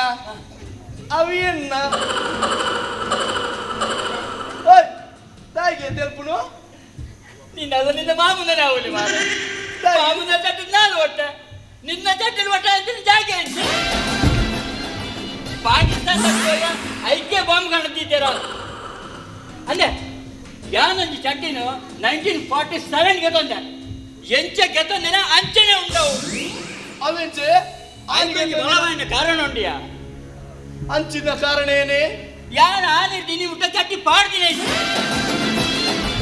ಅವೇನ. ಓಯ್ ತಾಯಿಗೆ ತೆಲ್ಪುನು ನಿನ್ನ ಅದು ನಿನ್ನ ಮಾಮೂನ ಅವಲಿ ಮಾರ, ಮಾಮೂನ ಚಟ್ಟಿ ನಾಲ್ ಹೊಟ್ಟೆ, ನಿನ್ನ ಚಟ್ಟಿ ಹೊಟ್ಟೆ ಅಂತ ಜಾಗೆ ಐತಿ. ಪಾಕಿಸ್ತಾನ ಐಕ್ಯ ಬಾಂಬ್ ಕಾಣುತ್ತಿದ್ದೀರ ಅಂದೆ ಯಾನೊಂಜಿ ಚಟ್ಟಿನು 1947 ಗೆತ್ತೊಂದೆ ಎಂಚ ಗೆತ್ತೊಂದಿನ ಅಂಚನೆ ಉಂಡವು. ಅವೆಂಚೆ ಬಲವಾದ ಕಾರಣ ಉಂಡಿಯ? ಅಂಚಿನ ಕಾರಣ ಏನೇ? ಯಾನ ಆನಿರ್ ದಿನಿ ಮುಟ್ಟ ಚಟ್ಟಿ ಪಾಡ್ದಿನ.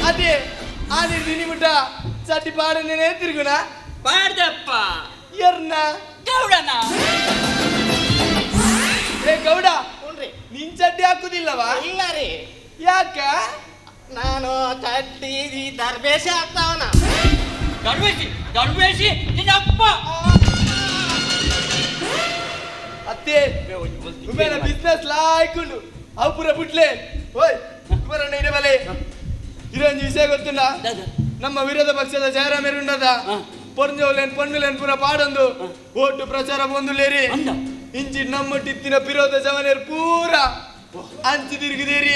ಅದೇ ಆನಿರ್ ದಿನಿ ಮುಟ್ಟ ಚಟ್ಟಿ ಪಾಡನೇನೆ ತಿರುಗುಣ ಪಾಡ್ದಪ್ಪ ಎರ್ನ ಗೌಡನ. ಏ ಗೌಡ, ನಿನ್ ಚಡ್ಡಿ ಹಾಕುದಿಲ್ಲವಾ? ಇಲ್ಲ ರೀ. ಯಾಕ? ನಾನು ಚಡ್ಡಿ ದರ್ಬೇಸಿ ಆಗ್ತಾವನ. ದರ್ವೇಶಿ ದರ್ವೇಶಿ ನಿನ್ನ ಅಪ್ಪ. ಅತ್ತೆ ಉಮೇನ ಬಿಸ್ನೆಸ್ ಲಾಯ್ಕೊಂಡು ಅವು ಪೂರ ಬಿಟ್ಲೆ. ಓಯ್ ಕುಮಾರಣ್ಣ ಇಡೆ ಬಲೆ ಇರೋಂಜಿ ವಿಷಯ ಗೊತ್ತಿಲ್ಲ. ನಮ್ಮ ವಿರೋಧ ಪಕ್ಷದ ಜಯರಾಮೇರುಂಡದ ಪೊರ್ಜೋಲೇನ್ ಪೊನ್ನುಲೇನ್ ಪೂರ ಪಾಡೊಂದು ಓಟು ಪ್ರಚಾರ ಬಂದುಲೇರಿ. ಇಂಚಿ ನಮ್ಮ ಟಿತ್ತಿನ ವಿರೋಧ ಜವನೇರು ಪೂರ ಅಂಚಿ ತಿರುಗಿದೇರಿ.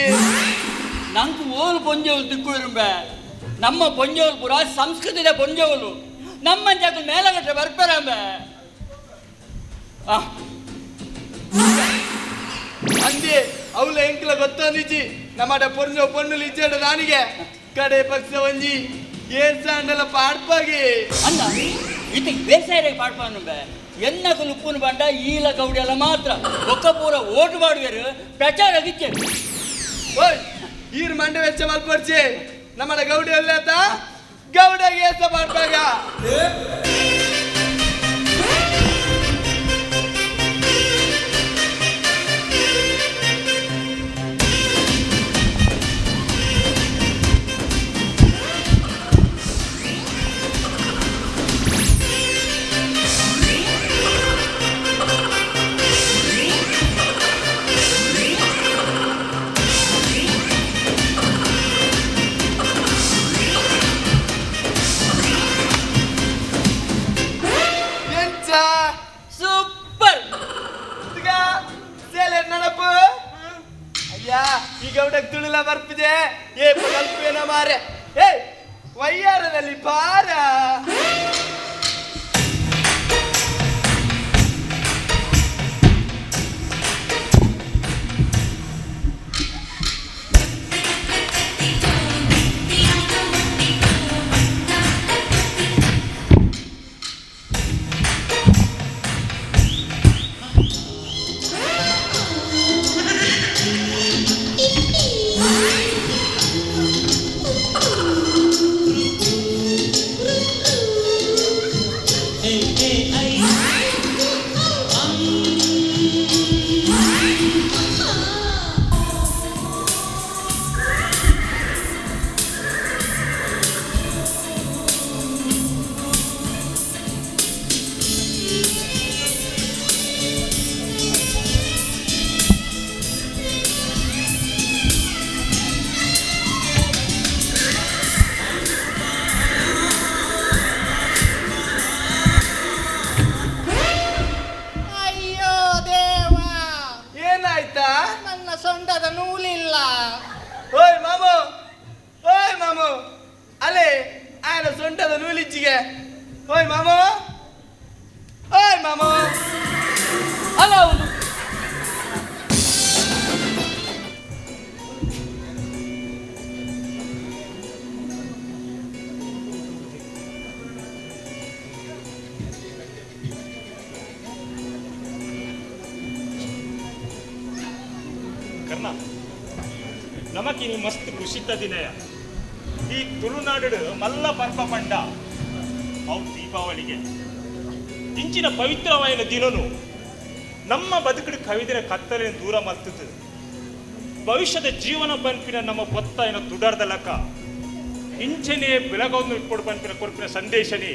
ನಂಗೆ ಓಲು ಪೊಂಜೋಲು ದಿಕ್ಕು ಇರುಂಬೆ. ನಮ್ಮ ಪೊಂಜೋಲು ಪೂರ ಸಂಸ್ಕೃತಿದ ಪೊಂಜೋಲು. ನಮ್ಮ ಜಾಗ ಮೇಲಗಟ್ಟೆ ಬರ್ಪರಂಬೆ. ಅಂದೆ ಅವಳ ಎಂಕ್ಲ ಗೊತ್ತಂದಿಜ್ಜಿ ನಮ್ಮಡ ಪೊರ್ಜೋ ಪೊನ್ನುಲು ಇಜ್ಜಡ ನಾನಿಗೆ ಕಡೆ ಪಕ್ಷ ಒಂಜಿ ಏನ್ ಸಾಂಡಲ ಪಾಡ್ಪಾಗಿ ಅಲ್ಲ ಇದು ಬೇಸಾಯ ಪಾಡ್ಪಾನುಂಬೆ. ಎನ್ನకు ಉಪ್ಪುನು ಬಂಡ ಈಲ ಗೌಡಿಯಲ್ಲ ಮಾತ್ರ ಒಕ್ಕ ಪೂರ ಓಟು ಮಾಡುವರು ಪ್ರಚಾರ ಗಿಚ್ಚೆ. ಓಯ್ ಈರ್ ಮಂಡೆ ವೆಚ್ಚ ಮಲ್ಪರ್ಚಿ ನಮ್ಮಡ ಗೌಡಿ ಅಲ್ಲ ಗೌಡಗೆ ಏಸ ಪಾಡ್ಪಾಗ. ಗೌಡಕ್ಕೆ ತುಳುಲ ಬರ್ತಿದೆ ಏ ಕಲ್ಪೇನ ಮಾರೆ. ಏ ವೈಯಾರದಲ್ಲಿ ಪಾರ. ಸೊಂಟದ ನೂಲಿಲ್ಲ. ಓಯ್ ಮಾಮು, ಓಯ್ ಮಾಮು, ಅಲೆ ಆಯನ ಸೊಂಟದ ನೂಲಿಚ್ಚಿಗೆ. ಓಯ್ ಮಾಮು, ಓಯ್ ಮಾಮು. ಅಲ್ಲ ಅವನು ಕರ್ಣ, ನಮಕಿನಿ ಮಸ್ತ್ ಖುಷಿತ ದಿನಯ. ಈ ತುಳುನಾಡು ಮಲ್ಲ ಪರ್ಪ ಪಂಡ ಅವು ದೀಪಾವಳಿಗೆ ಇಂಚಿನ ಪವಿತ್ರವಾಯಿನ ದಿನನು ನಮ್ಮ ಬದುಕಡು ಕವಿದಿನ ಕತ್ತಲೆಯನ್ನು ದೂರ ಮಲ್ತದ್ದು ಭವಿಷ್ಯದ ಜೀವನ ಪನ್ಪಿನ ನಮ್ಮ ಪೊತ್ತಾಯಿನ ತುಡರ್ದಲಕ ಇಂಚನೆ ಬೆಳಗೊಂದು ಇಟ್ಕೊಡು ಪನ್ಪಿನ ಕೊರ್ಪಿನ ಸಂದೇಶನೇ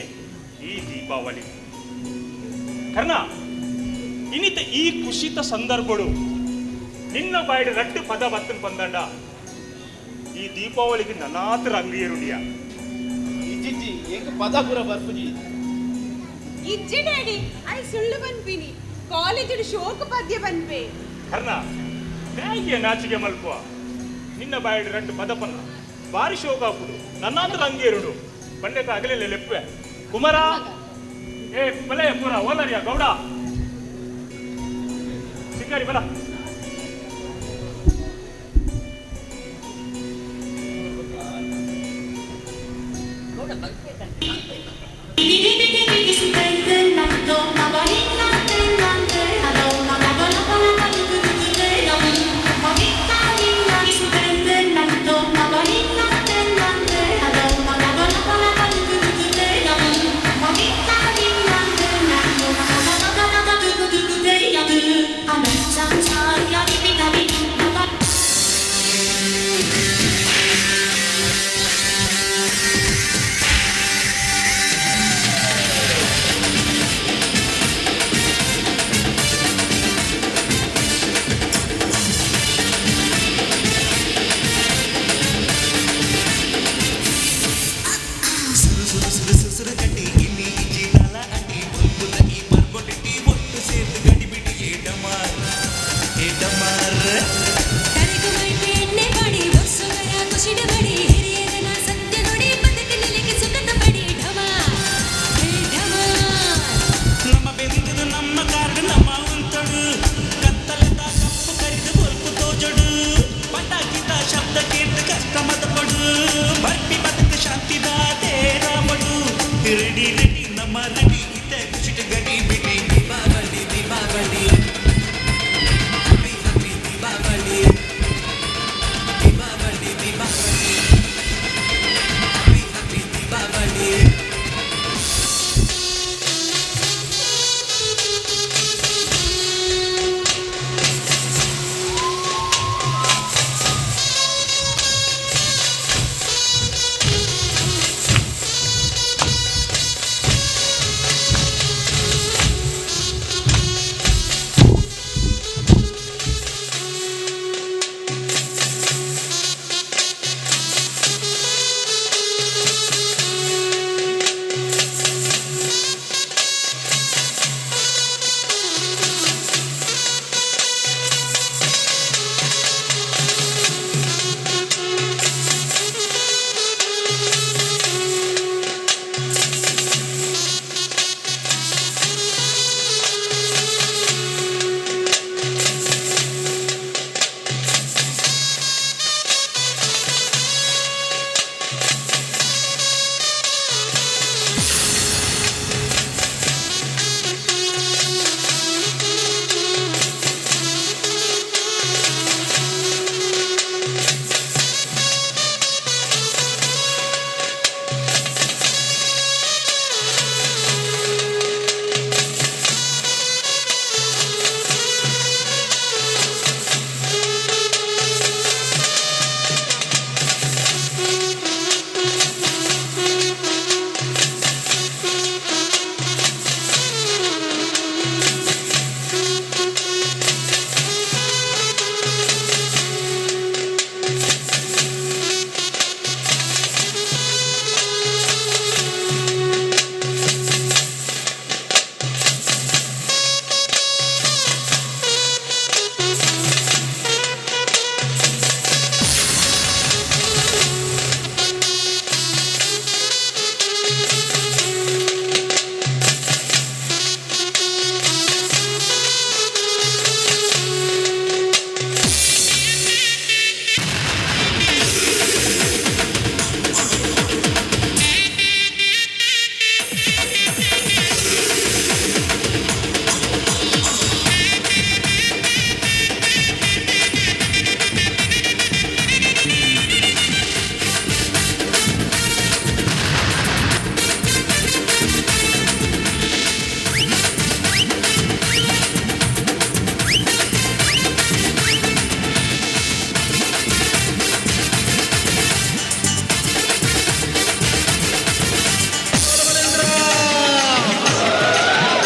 ಈ ದೀಪಾವಳಿ. ಕರ್ಣ, ಇನ್ನಿತ ಈ ಖುಷಿತ ಸಂದರ್ಭಗಳು ನಿನ್ನ ಬಾಯಿಡ ರಟ್ಟು ಪದ ಬತ್ತನ್ ಬಂದಂಡ ಈ ದೀಪಾವಳಿಗೆ ನನಾತ ರಂಗೇರುಡಿಯ. ಇಜ್ಜಿಜ್ಜಿ ಎಂಕ್ ಪದ ಪೂರ ಬರ್ಪುಜಿ. ಇಜ್ಜಿ ಡ್ಯಾಡಿ, I ಸುಳ್ಳು ಬನ್ಪಿನಿ, ಕಾಲೇಜ್ ಶೋಕ ಪದ್ಯ ಬನ್ಪೆ. ಕರ್ಣ, ನ್ಯಾಯಿಗೆ ನಾಚಿಗೆ ಮಲ್ಪುವ ನಿನ್ನ ಬಾಯಿಡ ರಟ್ಟು ಪದ ಪನ್ನ ಬಾರಿ ಶೋಕ ಹಾಕುದು ನನ್ನಾತ ರಂಗೇರುಡು ಬಂಡೆಕ ಅಗಲಿಲ್ಲ ಲೆಪ್ಪೆ. ಕುಮಾರ, ಏ ಬಲೆ ಪೂರ ಓಲರಿಯ ಗೌಡ ಸಿಂಗಾರಿ ಬಲ. I'm ಇತ್ತೆ ಖುಷಿಟ್ ಗಡಿ ಬಿಡಿ Deepavali Deepavali happy happy Deepavali Deepavali Deepavali happy happy Deepavali.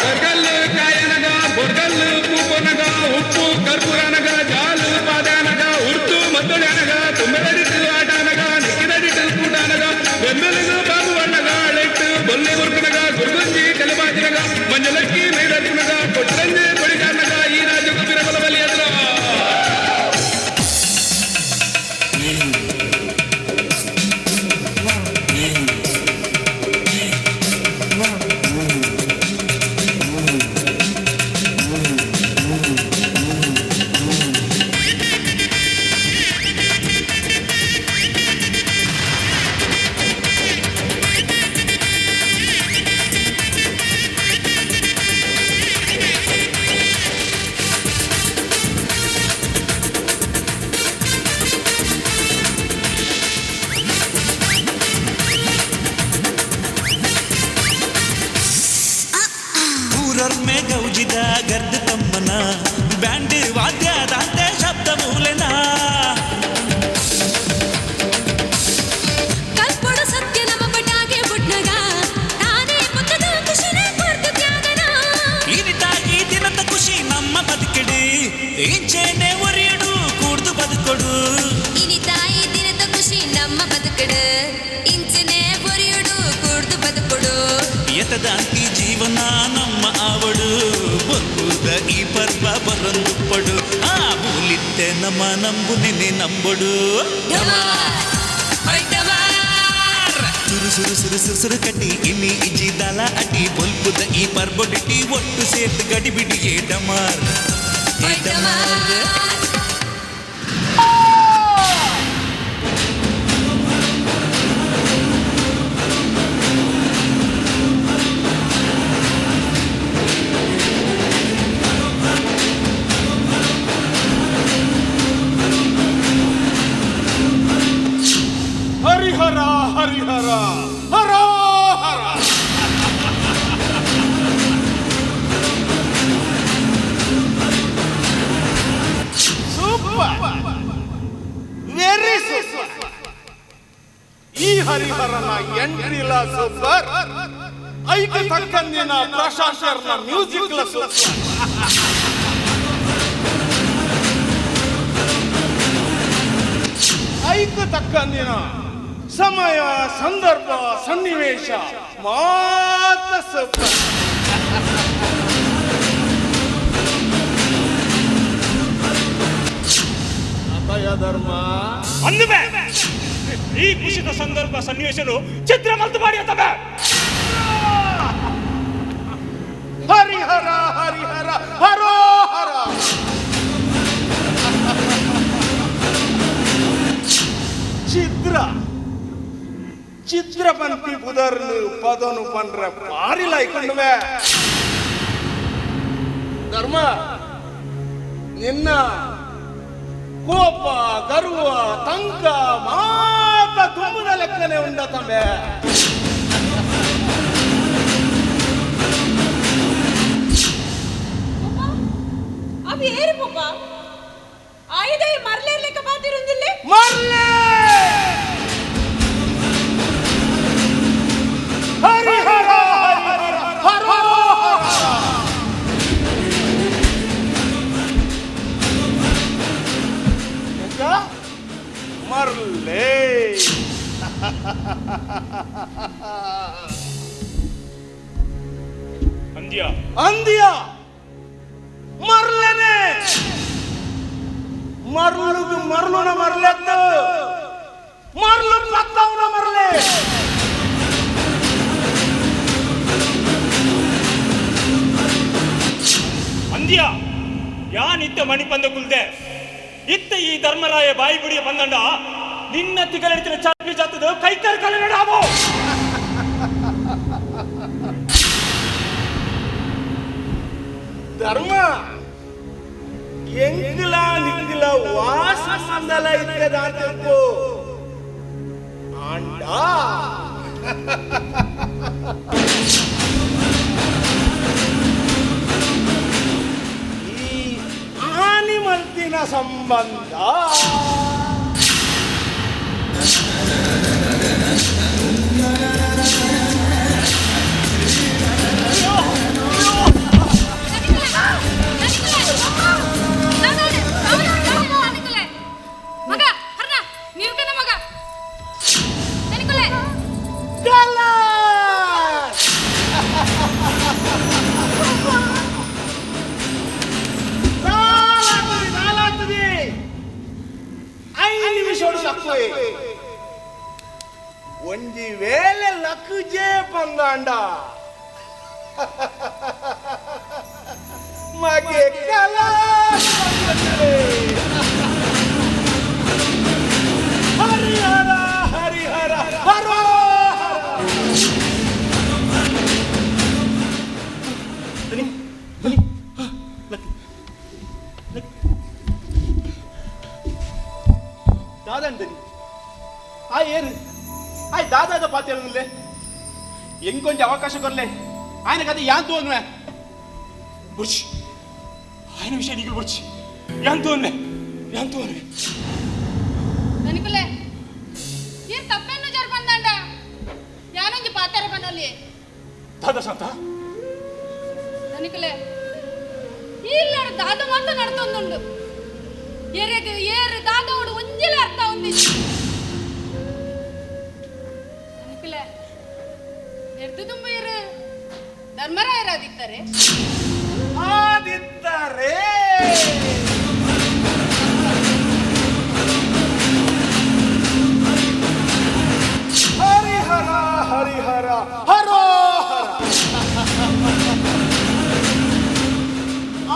ಕರ್ಗಲ್ಲು ಕಾಯನಗ ಬೊರ್ಗಲ್ಲು ಕೂಪನಗ ಉಪ್ಪು ಕರ್ಪೂರನಗ ಜಾಲು ಪಾದಾನಗ ಉರ್ತು ಮದ್ದೊಡನಗ ತುಂಬೆದಡಿಟ್ಟು ಆಟಾನಗ ನೆಕ್ಕಿದಡಿಟ್ಟು ಕೂಟಾನಗ ಬೆಂಬೆಲಗು ಬಾಬು ಬಣ್ಣಗ ಅಳೆಟ್ಟು ಬೊಲ್ಲೆ ಉರ್ಕನಗ ಗುರುಗುಂಜಿ ಕಲಬಾಜಿನಗ ಮಂಜಲಕ್ಕಿ ಮೈದರ್ಕನಗ ಕೊಟ್ಟಂಜೆ ಕೊಡಿಗಾನಗ ಈ ರಾಜ್ಯಕ್ಕೂ ಬಿರಬಲ ಬಲಿಯದ್ರ. ಊರೊರ್ಮೆ ಗೌಜಿದ ಗರ್ದ ತಮ್ಮನ ಬ್ಯಾಂಡ್ ವಾದ್ಯದಾಂತೆ ಶಬ್ದ ಮೂಲೆನ. ಕಲ್ಪೊಡು ಸತ್ಯ ನಮ್ಮ ಪಟಾಗೆ ಬುಡ್ನಗ ತಾನೇ ಪುತ್ತದ ಖುಷಿನೇ ಕೊರ್ದು ತ್ಯಾಗನ. ಇನಿತಾಗಿ ದಿನದ ಖುಷಿ ನಮ್ಮ ಬದುಕಡಿ ಇಂಚೆನೆ ಒರಿಯಡು ಕೂಡ್ದು ಬದುಕೊಡು. ಇನಿ ತಾಯಿ ದಿನದ ಖುಷಿ ನಮ್ಮ ಬದುಕಡು ಇಂಚನೆ ಒರಿಯುಡು ಕೂಡ್ದು ಬದುಕೊಡು. ಎತದಾಂತಿ ಜೀವನ ನಮ್ಮ ಆವಡು ಬೊಲ್ಪುದ ಈ ಪರ್ವ ಬರೊಂದುಪ್ಪಡು ಆ ಮೂಲಿತ್ತೆ ನಮ್ಮ ನಂಬು ನೆನೆ ನಂಬಡು. ಸುರು ಸುರು ಸುರು ಸುರು ಸುರು ಕಟ್ಟಿ ಇನ್ನಿ ಇಜ್ಜಿ ದಲ ಅಡ್ಡಿ ಬೊಲ್ಪುದ ಈ ಪರ್ಬೊಡಿಟ್ಟಿ ಒಟ್ಟು ಸೇರ್ತು ಗಡಿಬಿಡಿ ಏ ಡಮಾರ್ ಏ ಡಮಾರ್. ಎಂಟ್ರಿಲ ಸೂಪರ್ ಐಕ ತಕ್ಕಂದಿನ ಪ್ರಶಾಂತರ್ನ ಮ್ಯೂಸಿಕ್ ಲ ಸೂಪರ್. ಐಕ ತಕ್ಕಂದಿನ ಸಮಯ ಸಂದರ್ಭ ಸನ್ನಿವೇಶ ಮಾತ ಸೂಪರ್. ಅಭಯ ಧರ್ಮ ಅಂದುವೆ ಈ ಕುಶಿತ ಸಂದರ್ಭ ಸನ್ನಿವೇಶನು ಚಿತ್ರ ಮಲ್ತು ಮಾಡಿ ಅಂತವೆ. ಹರಿಹರ ಹರಿಹರ ಹರೋ ಹರ. ಚಿತ್ರ ಚಿತ್ರ ಪಂಪಿ ಪುದರ್ನು ಪದನು ಪನ್ರ ಪಾರಿಲ ಐಕೊಂಡುವೆ. ಧರ್ಮ ನಿನ್ನ ಕೋಪ ಗರ್ವ ತಂಕ ಮಾತ ತುಂಬುದ ಲೆಕ್ಕನೆ ಉಂಡ ತಂಬೆ. ಅವು ಏರು ಪಪ್ಪ ಆಯ್ದೆ ಮರ್ಲೇರ್ಲೆಕ್ಕ ಬಾತಿರುಂದಿಲ್ಲೆ. ಮರ್ಲೆ ಹರಿಹರ ಹರಿಹರ ಹರೋ ಹರ. ಎಂತ? ಮರ್ಲೆ ಅಂದ್ಯ ಅಂದ್ಯ ಮರ್ಲೆನೆ ಮರ್ಲುಗು ಮರ್ಲುನ ಮರ್ಲೆತ್ತು ಮರ್ಲು ಪತ್ತವನ ಮರ್ಲೆ. ಅಂದ್ಯ ಯಾನಿತ್ತ ಮಣಿಪಂದ ಕುಲ್ದೆ ಇತ್ತ ಈ ಧರ್ಮರಾಯ ಬಾಯಿ ಬಿಡಿಯ ಬಂದಂಡ ನಿನ್ನ ತಿಗಲೆಡಿತಿನ ಚಾಪಿ ಜಾತದ ಕೈಕರ್ ಕಲೆನಡಾವು. ಧರ್ಮ ಎಂಗಿಲ ನಿಂಗಿಲ ವಾಸ ಸಂದಲ ಇದ್ದದಾಂತಿರ್ಪು ಆಂಡ ಈ ಆನಿಮಲ್ತಿನ ಸಂಬಂಧ ಮಗ ಹರ್ಣ ನಿರ್ಕನ ಮಗ ತನಿಕುಲೆ. ಕಲಾಸ್ ನಾಲಾಗ್ತದೆ ನಾಲಾಗ್ತದೆ ಐದು ನಿಮಿಷ ಲಕ್ಕುವೆ ಒಂಜಿ ವೇಳೆ ಲಕ್ಕುಜೇ ಪಂದಾಂಡ ಮಗೆ ಕಲಾಸ್ ಬಂದಿದೆ. ಹರಿಹರ ಹರಿಹರ ಹರೋ ಹರ. ದಾದಂಡನಿ ಆ ಏರು ಆಯ್ ದಾದಾದ ಪಾತೇಳುಲ್ಲೇ ಎಂಕೊಂಚ ಅವಕಾಶ ಕೊರ್ಲೆ ఆయన ಕತೆ ಯಾಂತು ಅನ್ವೆ. ಬುರ್ಚಿ ఆయన ವಿಷಯ ನೀಗಳು ಬುರ್ಚಿ ಯಾಂತು ಅನ್ವೆ ಯಾಂತು ಅನ್ವೆ. ತನಿಕುಲೆ ಏನ್ ತಪ್ಪೇನು ಜರ್ ಬಂದಂಡ ಯಾನೊಂಜಿ ಪಾತಾರ ಬನ್ನೊಲಿ. ದಾದಾ ಶಾಂತ ತನಿಕುಲೆ ಇಲ್ಲಡು ದಾದ ಮಾತ ನಡ್ತೊಂದುಂಡು ಏರೆಗ್ ಏರು ದಾದೋಡು ಒಂಜಿಲ ಅರ್ಥ ఉంది. ತನಿಕುಲೆ ಎರ್ದು ತುಂಬ ಏರು ಧರ್ಮರಾಯರಾದಿತ್ತಾರೆ ಆದಿತ್ತಾರೆ. ಹರಿಹರ ಹರಿಹರ ಹರೋ ಹರ.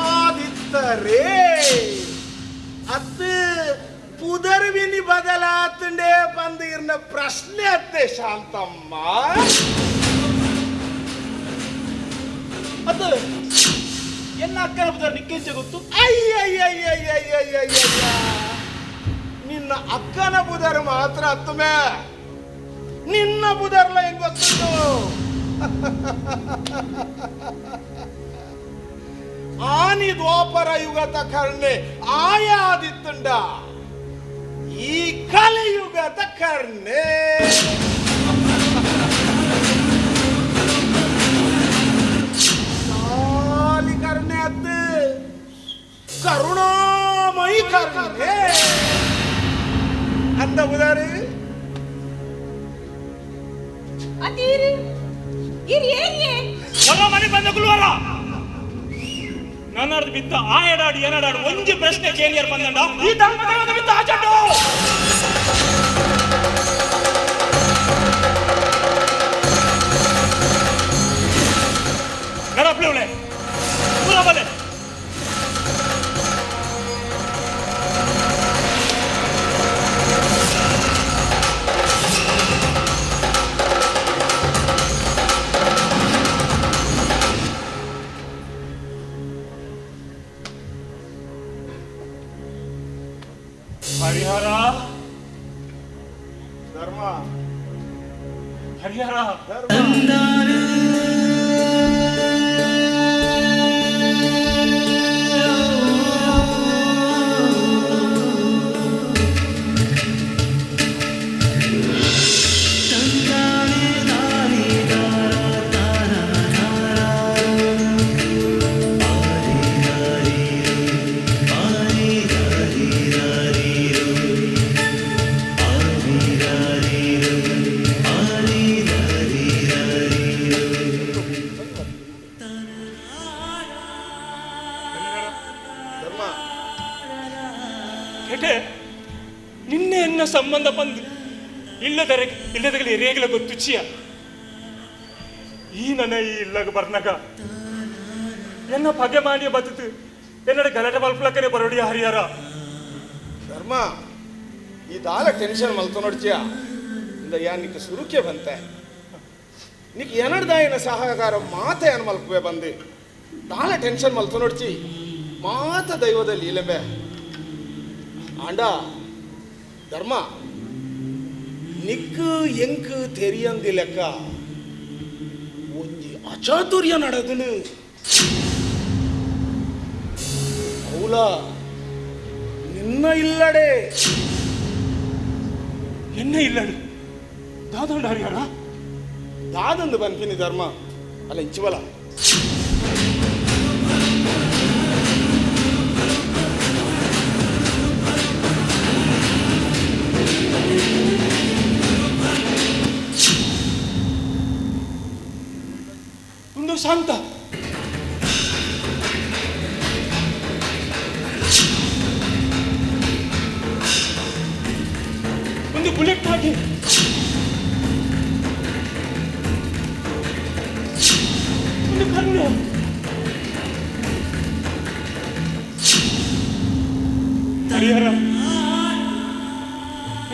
ಆದಿತ್ತರೇ ಅತ್ತು ಪುದರ್ವಿನಿ ಬದಲಾತಂಡೆ ಬಂದಿರ್ನ ಪ್ರಶ್ನೆ ಅತ್ತೆ ಶಾಂತಮ್ಮ. ಅದು ಎನ್ನ ಅಕ್ಕನ ಪುದರ್ ನಿಕ್ಕೆಂಚ ಗೊತ್ತು? ಅಯ್ಯಯ್ಯಯ್ಯಯ್ಯಯ್ಯಯ್ಯಯ್ಯ ನಿನ್ನ ಅಕ್ಕನ ಬುದರ್ ಮಾತ್ರ ಅತ್ತುಮೆ ನಿನ್ನ ಬುದರ್ಲ ಹೆಂಗ್ ಗೊತ್ತುಂಟು? ಆನಿ ದ್ವಾಪರ ಯುಗದ ಕರ್ಣೆ ಆಯಾದಿತ್ತುಂಡ ಈ ಕಲಿಯುಗದ ಕರ್ಣೆ. ಕರುಣಾಮಯಿ ಕರುಣೆ ಅಂತ ಉದಾರಿ ಅತೀರು ಇರ್ ಏರಿಯೇ ಹೊರ ಮನೆ ಬಂದ ಗುಲ್ವಾರ ನನ್ನರ್ದು ಬಿತ್ತ ಆ ಎಡಾಡು ಏನಾಡಾಡು ಒಂಜಿ ಪ್ರಶ್ನೆ ಕೇಳಿಯರ್ ಬಂದಂಡ ಈ ಧರ್ಮದೇವದ ಬಿತ್ತ ಆಚಂಡು ನಡಪ್ಲೆ ಪೂರ ಬಲೆ ಹರಿಹರ ಧರ್ಮ ಹರಿಹರ ಧರ್ಮ ಕೆಟೆ ನಿನ್ನೆ ಎನ್ನ ಸಂಬಂಧ ಬಂದು ಇಲ್ಲದರೆ ಇಲ್ಲದಗಲಿ ರೇಗಲ ಗೊತ್ತುಚಿಯ ಈ ನನ್ನ ಈ ಇಲ್ಲಗ ಬರ್ನಗ ಎನ್ನ ಪಗೆ ಮಾಡಿಯ ಬದುತು ಎನ್ನಡ ಗಲಾಟೆ ಮಲ್ಪಲಕ್ಕನೆ ಬರೋಡಿಯ ಹರಿಹರ ಧರ್ಮ ಈ ದಾಲ ಟೆನ್ಷನ್ ಮಲ್ತು ನೋಡ್ಚಿಯ ಇಂದ ಯಾ ನಿಕ್ ಸುರುಕೆ ಬಂತೆ ನಿಕ್ ಎನಡ್ದಾಯಿನ ಸಹಕಾರ ಮಾತೆ ಅನ್ ಮಲ್ಪುವೆ ಬಂದು ದಾಲ ಟೆನ್ಷನ್ ಮಲ್ತು ನೋಡ್ಚಿ ಮಾತ ದೈವದಲ್ಲಿ ಇಲ್ಲಂಬೆ ಆಂಡ ಧರ್ಮ ನಿಕ್ ಎಂಕ್ ತೆರಿಯಂದಿ ಲೆಕ್ಕ ಒಂಜಿ ಅಚಾತುರ್ಯ ನಡೆದನು ಅವಲ ನಿನ್ನ ಇಲ್ಲಡೆ ಎನ್ನ ಇಲ್ಲಡು ದಾದಂಡ ಹರಿಹರ ದಾದಂದು ಬನ್ಪಿನಿ ಧರ್ಮ ಅಲ್ಲ ಇಂಚಿವಲ ಒಂದು ಶಾಂತ ಒಂದು ಬುಲೆಟ್ ಹಾಕಿ ಒಂದು ಕಣ್ಣು ಹರಿಹರ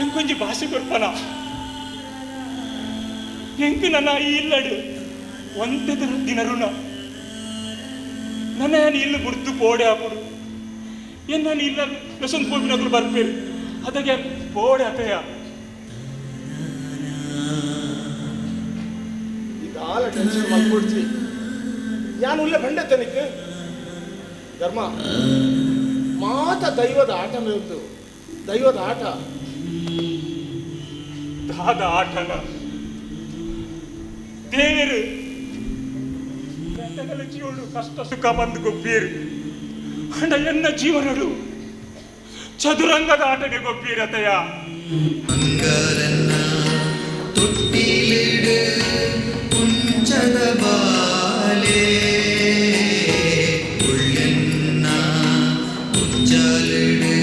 ಎಂಕೊಂಜಿ ಭಾಷೆ ಕೊಡ್ಪನ ಎಂಕು ನನ್ನ ಈ ಇಲ್ಲಡು ಒಂತೆ ದಿನ ಋಣ ನನ್ನ ಇಲ್ಲು ಬುಡ್ದು ಪೋಡೆ ಆಪುಡು ಏನ್ ನಾನು ಇಲ್ಲ ಲಸಂತ್ ಪೋಪಿನಗಳು ಬರ್ಪೇರು ಅದಕ್ಕೆ ಪೋಡೆ ಅತಯ ದಾಲ ಟೆನ್ಷನ್ ಮಲ್ಕೊಡ್ಚಿ ಯಾನು ಉಲ್ಲ ಬಂಡೆತ್ತ ನಿಕ್ ಧರ್ಮ ಮಾತ ದೈವದ ಆಟ ಮೇಲ್ತು ದೈವದ ಆಟ ದಾದ ಆಟನ ದೇವರು ಬೆಟ್ಟಗಳ ಜೀವನು ಕಷ್ಟ ಸುಖ ಬಂದು ಗೊಬ್ಬೀರು ಅಂಡ ಎನ್ನ ಜೀವನಡು ಚದುರಂಗದ ಆಟನೆ ಗೊಬ್ಬೀರತೆಯ ತೊಟ್ಟಿಲಿಡು ಕುಂಚದ ಬಾಲೆ ಉಳ್ಳೆನ್ನ ಉಜ್ಜಾಲಿಡು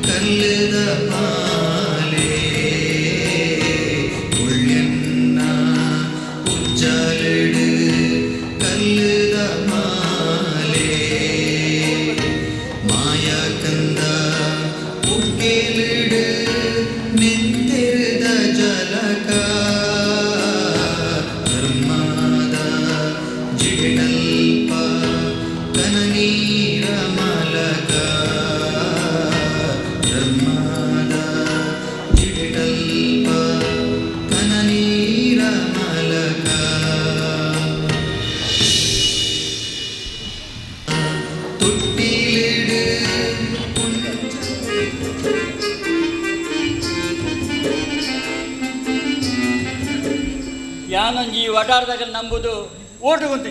ಕಲ್ಲದ ಪಾಲೆ ಉಳ್ಳೆನ್ನ ಉಜ್ಜಾಲಿಡು ಕಲ್ಲದ ಮಾಲೆ ಮಾಯಾ ಕಂದ ಉಕ್ಕೇಲಿಡು ನಿಂತಿರದ ಜಲಕ ಧರ್ಮದ ಜಿಡಲ್ಪ ಕನನೀರ ಮಲಕ ಧರ್ಮದ ಜಿಡಲ್ಪ ಕನನೀರ ಮಲಕ ತೊಟ್ಟಿಲಿಡು ಯಾನೊಂಜಿ ವಟಾರದಾಗ ನಂಬುದು ಓಟು ಗುಂತಿ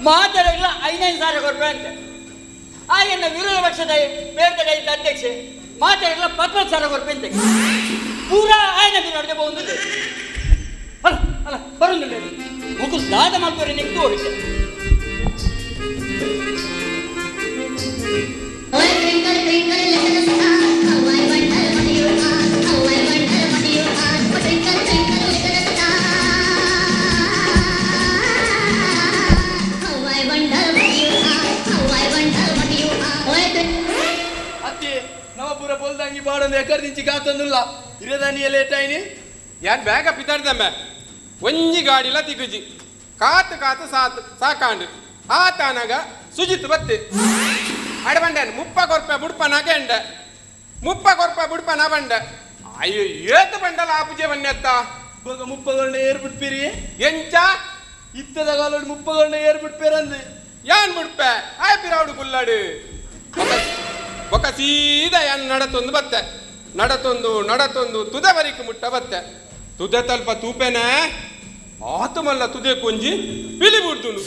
ಮಾತಾಡಲ್ಲ 5,000 ಕೊಡ್ಬೇಕಂತೆ. ಆಯನ್ನ ವಿರೋಧ ಪಕ್ಷದ ಬೇರ್ದಡೆ ಇದ್ದ ಅಧ್ಯಕ್ಷೆ ಮಾತಾಡಲ್ಲ ಪದ್ಮಸಾರ ಕೊರ್ಪೆಂತೆ ಪೂರಾ ಆಯನ ಬಿರುವಾಡ್ದೆ ಬಹುದು ಅಲ್ಲ ಅಲ್ಲ ಬರೋದಿಲ್ಲ ಮುಗು ದಾದ ಮಲ್ಪರೆ ನಿಂತು ಹೋಗಿದ್ದೆ. ಅತ್ತಿ ನಮ್ಮ ಪೂರ ಪೊಲ್ದಂಗಿ ಪಾಡೊಂದು ಎಕರ್ ದಿಂಚಿ ಕಾತೊಂದುಲ್ಲ ಇರದಾನಿಯ ಲೇಟ್ ಆಯ್ನಿ. ಯಾನ್ ಬೇಗ ಪಿತಾಡ್ದಮ್ಮ ಒಂಜಿ ಗಾಡಿಲ ತಿಗುಜಿ ಕಾತು ಕಾತು ಸಾತ್ ಸಾಕಾಂಡು ಆತಾನಗ ಸುಜಿತ್ ಬತ್ತೆ ಅಡಬಂಡನ್ ಮುಪ್ಪ ಕೊರ್ಪ ಬುಡ್ಪ ನಗೆಂಡ ಮುಪ್ಪ ಕೊರ್ಪ ಬುಡ್ಪ ನ ಬಂಡ ಅಯ್ಯೋ ಏತ ಬಂಡಲ ಆ ಪೂಜೆ ಬನ್ನೆತ್ತ ಬೊಗ ಮುಪ್ಪಗೊಂಡ ಏರ್ ಬಿಡ್ಪಿರಿ. ಎಂಚ ಇತ್ತದ ಕಾಲೋಡು ಮುಪ್ಪಗೊಂಡ ಏರ್ ಬಿಡ್ಪೇರಂದು ಯಾನ್ ಬಿಡ್ಪೆ ಆಯ್ ಪಿರಾవుಡು ಕುಲ್ಲಾಡು ಬೊಕ ಸೀದಾ ಯಾನ್ ನಡತೊಂದು ಬತ್ತೆ ನಡತೊಂದು ನಡತೊಂದು ತುದೆ ಬರಿಕ್ ಮುಟ್ಟ ಬತ್ತೆ ತುದೆ ತಲ್ಪ ತೂಪೆನೆ ಆತಮಲ್ಲ ತುದೆ ಕೊಂಜಿ ಪಿಲಿ ಬಿಡ್ದುನು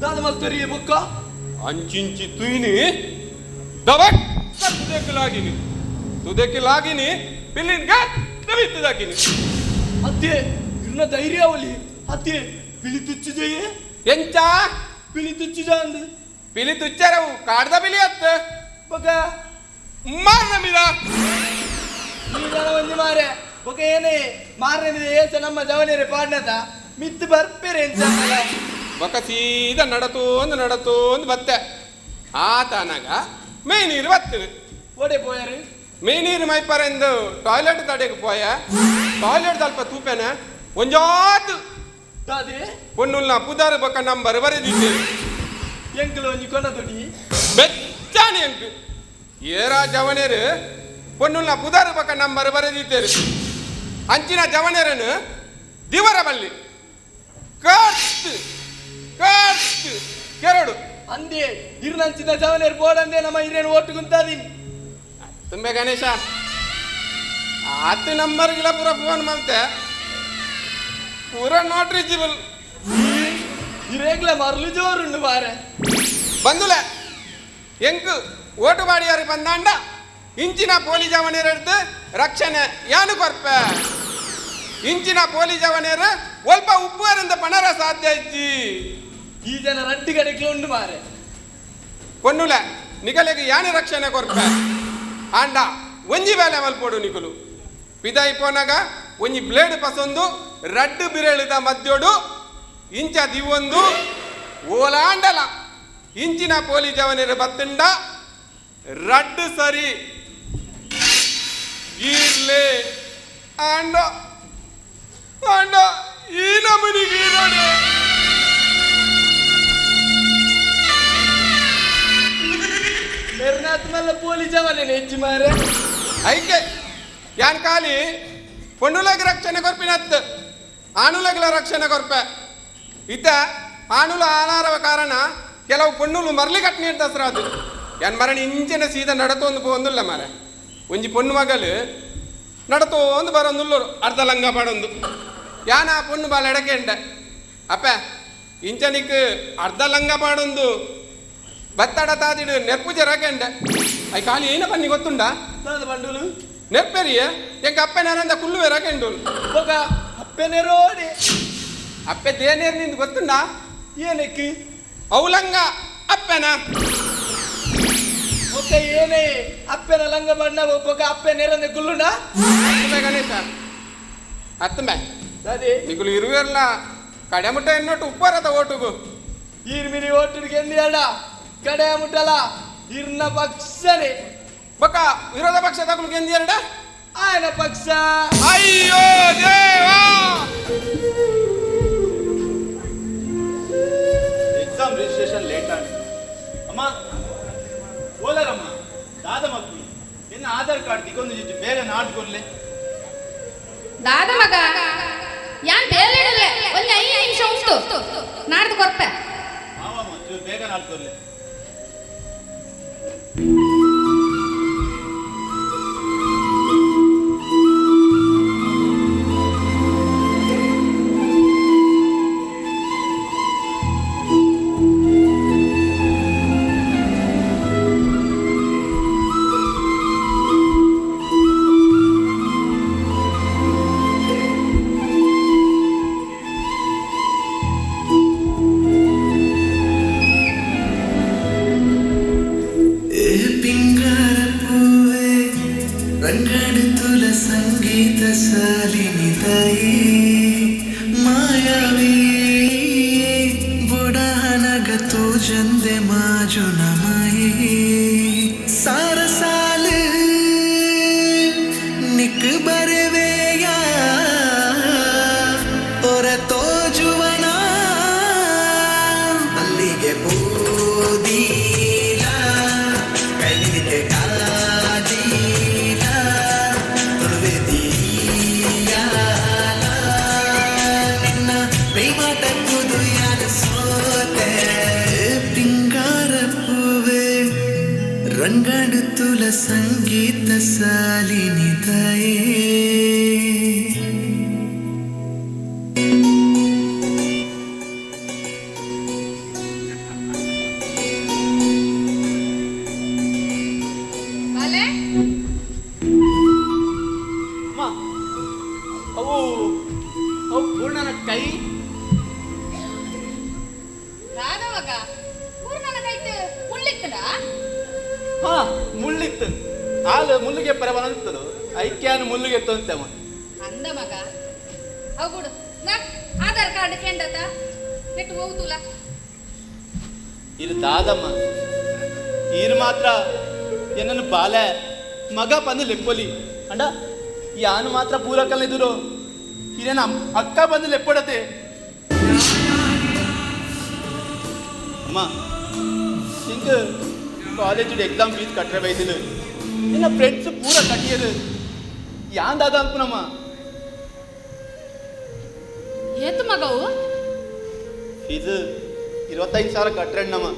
ದಾದ ಮಲ್ತರಿ ಬೊಕ್ಕ ಅಂಚಿಂಚಿ ತುಯ್ನಿ ದಬಕ್ ತುದೆಕ್ ಲಾಗಿನಿ ತುದೆಕ್ ಲಾಗಿನಿ ಪಿಲಿನ್ಗ ತವಿತ್ತದಾಕಿನಿ. ಅತ್ತೆ ಇರ್ನ ಧೈರ್ಯ ಒಲಿ ಅತ್ತೆ ಪಿಲಿ ತುಚ್ಚಿದೆಯೇ. ಎಂಚ ಪಿಲಿ ತುಚ್ಚಿದ ಅಂದು ಪಿಲಿ ತುಚ್ಚರವು ಕಾಡ್ದ ಪಿಲಿ ಅತ್ತ ಬೊಕ ಮಾರ್ನ ಮಿದ ಈ ಜನ ಒಂಜಿ ಮಾರೆ ಬೊಕ ಏನೇ ಮಾರನೆ ಮಿದ ಏಸ ನಮ್ಮ ಜವನೇರೆ ಪಾಡ್ನದ ಮಿತ್ತು ಬರ್ಪೇರೆ ಎಂಚ. ಬೊಕ ಸೀದಾ ನಡತೋಂದು ನಡತೋಂದು ಬತ್ತೆ ಆತನಾಗ ಮೇ ನೀರು ಬತ್ತದು ಓಡೆ ಪೋಯರು ಮೇ ನೀರು ಮೈಪರೆಂದು ಟಾಯ್ಲೆಟ್ ತಡೆಗೆ ಪೋಯ ಟಾಯ್ಲೆಟ್ ತಲ್ಪ ತೂಪೆನ ಒಂಜಾತು ದಾದೆ ಪೊನ್ನುಲ್ನ ಪುದಾರು ಬೊಕ ನಂಬರ್ ಬರೆದಿದ್ದೇವೆ ಎಂಕುಲು ಒಂಜಿ ಕೊನ ತೊಡಿ ಬೆಚ್ಚಾನೆ ಎಂಕು ಏರಾ ಜವನೇರು ಪೊನ್ನುಲ್ನ ಪುದಾರು ಬೊಕ ನಂಬರ್ ಬರೆದಿದ್ದೇರು ಅಂಚಿನ ಜವನೇರನು ದಿವರ ಬಲ್ಲಿ ಕರ್ತ್ ಕರ್ತ್ ಕೆರಡು ಅಂದೆ ಇರ್ನಂಚಿನ ಜವನೇರು ಬೋಡಂದೆ ನಮ್ಮ ಹಿರಿಯನು ಓಟು ಕುಂತಾದೀನಿ. ತುಂಬೆ ಗಣೇಶ ಆತ ನಂಬರ್ಗಿಲ್ಲ ಪೂರ ಫೋನ್ ಮಲ್ತೆ ಪೂರ not reachable. ಇರೇಗ್ಲ ಮರಳು ಜೋರುಂಡು ಬಾರೆ ಬಂದುಲ ಎಂಕು ಓಟು ಬಾಡಿಯಾರು ಬಂದಾಂಡ ಇಂಚಿನ ಪೋಲಿ ಜವನೇರು ರಕ್ಷಣೆ ಯಾನು ಕೊರ್ಪ ಇಂಚಿನ ಪೋಲಿ ಜವನೇರು ಒಲ್ಪ ಉಪ್ಪುವರಿಂದ ಪಣರ ಸಾಧ್ಯ ಇಜ್ಜಿ. ಈ ಜನ ರಡ್ಡು ಕಡೆಕ್ಲ ಉಂಡು ಮಾರೆ ಪೊನ್ನುಲ ನಿಗಲೆಗೆ ಯಾನು ರಕ್ಷಣೆ ಕೊರ್ಪ ಆಂಡ ಒಂಜಿ ಬೇಲೆ ಮಲ್ಪೋಡು ನಿಕುಲು ಪಿದಾಯಿ ಪೋನಾಗ ಒಂಜಿ ಬ್ಲೇಡ್ ಪಸೊಂದು ರಡ್ಡು ಬಿರೇಳುದ ಮಧ್ಯೋಡು ಇಂಚ ದಿವೊಂದು ಓಲಾಂಡಲ ಇಂಚಿನ ಪೋಲಿ ಜವನೇರು ಬತ್ತುಂಡ ರಡ್ಡು ಸರಿ ಗೀರ್ಲೆ ಆಂಡ ಆಂಡ ಈ ನಮನಿ ಗೀರೋಡೆ. ಮೆರ್ನಾತ್ ಮಲ್ಲ ಪೋಲಿ ಜವನೇ ಹೆಚ್ಚಿ ಮಾರೆ ಐಕೆ ಯಾನ್ ಖಾಲಿ ಪೊಣ್ಣುಲಗ್ ರಕ್ಷಣೆ ಕೊರ್ಪಿನತ್ ಆಣುಲಗ್ಲ ರಕ್ಷಣೆ ಕೊರ್ಪೆ ಇತ ಆಣುಲ ಆನಾರವ ಕಾರಣ ಕೆಲವು ಪೊಣ್ಣುಲು ಮರ್ಲಿ ಕಟ್ನಿ ದಸರಾದು ಯಾನ್ ಮರಣ ಇಂಚಿನ ಸೀದಾ ನಡತೊಂದು ಪೋಂದುಲ್ಲ ಮಾರೆ ಒಂಜಿ ಪೊಣ್ಣು ಮಗಲು ನಡತೋಂದು ಬರೊಂದುಲ್ಲರು ಅರ್ಧ ಲಂಗ ಪಾಡೊಂದು ಯಾನ ಆ ಪೊಣ್ಣು ಬಾಲ ಎಡಕೆಂಡ ಅಪ್ಪ ಇಂಚನಿಕ್ ಅರ್ಧ ಲಂಗ ಪಾಡೊಂದು ಬತ್ತಡ ತಾದಿಡು ನೆರ್ಪು ಜರಕೆಂಡ I ಖಾಲಿ ಏನ ಬನ್ನಿ ಗೊತ್ತುಂಡಾ ಬಂಡುಲು ನೆರ್ಪೆರಿಯ ಎಂಕ ಅಪ್ಪೆ ನಾನಂದ ಕುಳ್ಳುವೆ ರಕೆಂಡು ಬೊಕ ಅಪ್ಪೆನೆ ರೋಡೆ ಅಪ್ಪೆ ದೇನೇರ್ ನಿಂದು ಗೊತ್ತುಂಡಾ ಏನಕ್ಕೆ ಅವು ಲಂಗ ಅಪ್ಪೆನ ಬೊಕ ಏನೇ ಅಪ್ಪೆನ ಲಂಗ ಬಣ್ಣ ಬೊಕ ಅಪ್ಪೆ ನೇರಂದೆ ಕುಳ್ಳುಂಡಾ ಅತ್ತುಮೆ ಗಣೇಶ ಅತ್ತುಮೆ ಅದೇ ನಿಗುಲು ಇರುವೆರ್ಲ ಕಡೆ ಮುಟ್ಟ ಎನ್ನೋಟು ಉಪ್ಪರದ ಓಟುಗು ಈರ್ ಮಿನಿ ಓಟುಗೆ ಎಂದಿಯಡ ಕಡೆ ಮುಟ್ಟಲ ಇರ್ನ ಪಕ್ಷನೇ ಬೊಕ ವಿರೋಧ ಪಕ್ಷ ತಗುಲು ಎಂದಿಯರಡ ಆಯನ ಪಕ್ಷ. ಅಯ್ಯೋ ದೇವಾ ಎಕ್ಸಾಮ್ ರಿಜಿಸ್ಟ್ರೇಷನ್ ಲೇಟ್ ಆಂಡ್ ಅಮ್ಮ ಓಲಾರಮ್ಮ ದಾದ ಮಕ್ಕಳು ಇನ್ನು ಆಧಾರ್ ಕಾರ್ಡ್ ತಿಕ್ಕೊಂದು ಜಿಜ್ಜು ಬೇಗ ನಾಡ್ಕೊರ್ಲೆ. ದಾದ ಮಗ ಯಾನ್ ಬೇಲೆ ಒಂಜಿ 5 ನಿಮಿಷ ಉಂಟು ನಾಡ್ದು ಕೊರ್ಪೆ. ಆವಮ್ಮ ಚೂರು ಬೇಗ ನಾಡ್ಕೊರ್ಲೆ. ತೋಜಂದೆ ಮಾಜುನ ಮಾಯೆ ಸಾರ ಸಾಲು ನಿಕ್ ಬರವೇಯ ಒರ ತೋಜುವನ ಅಲ್ಲಿಗೆ ಪೂದೀಲ ಕೈಲಿಗೆ ಕಾದೀಲ ತುಳುವೆ ದೀಯಾಲ ನಿನ್ನ ಪ್ರೇಮ ತಕ್ಕುದು ಯಾರು ಸೋತೆ ಪಿಂಗಾರ ಪೂವೆ ರಂಗಾಡು ತುಲ ಸಂಗೀತ ಸಾಲಿನಿ ತಾಯೇ. ಬಾಲೆ ಅಮ್ಮ, ಅವು ಅವು ಪೂರ್ಣನ ಕೈ. ರಾಘವಗ ಪೂರ್ಣನ ಕೈಟ್ ಮುಳ್ಳಿತ್ತದ? ಹಾ, ಮುಳ್ಳಿತ್ತು. ಹಾಲು ಮುಳ್ಳಿಗೆ ಪರವನಂತದು ಐಕ್ಯಾನು ಮುಳ್ಳಿಗೆ ತೊಂತಮ್ಮ. ಅಂದ ಮಗ ಅವು ಬಿಡು. ನಾ ಆಧಾರ್ ಕಾರ್ಡ್ ಕೆಂಡತ ನೆಟ್ಟು ಹೋಗುತ್ತಲ್ಲ. ಇದು ದಾದಮ್ಮ, ಈರು ಮಾತ್ರ ಎನ್ನನ್ನು ಬಾಲೆ ಮಗ ಬಂದು ಲೆಪ್ಪೊಲಿ ಅಂಡ ಯಾನು ಮಾತ್ರ ಪೂರಕಲ್ಲ ಎದುರು ಹಿರೇನ ಅಕ್ಕ ಬಂದು ಲೆಪ್ಪಡತೆ. ಅಮ್ಮ, ಇಂಕ ಕಾಲೇಜ್ ಎಕ್ಸಾಮ್ ಫೀಸ್ ಕಟ್ಟರೆ ಬೈದಿಲ್ಲ, ನಿನ್ನ ಫ್ರೆಂಡ್ಸ್ ಪೂರ ಕಟ್ಟಿಯದು ಯಾನ್ ದಾದ ಅನ್ಪುನಮ್ಮ. ಏತು ಮಗವು? ಫೀಸ್ 25,000 ಕಟ್ರಣ್ಣಮ್ಮ.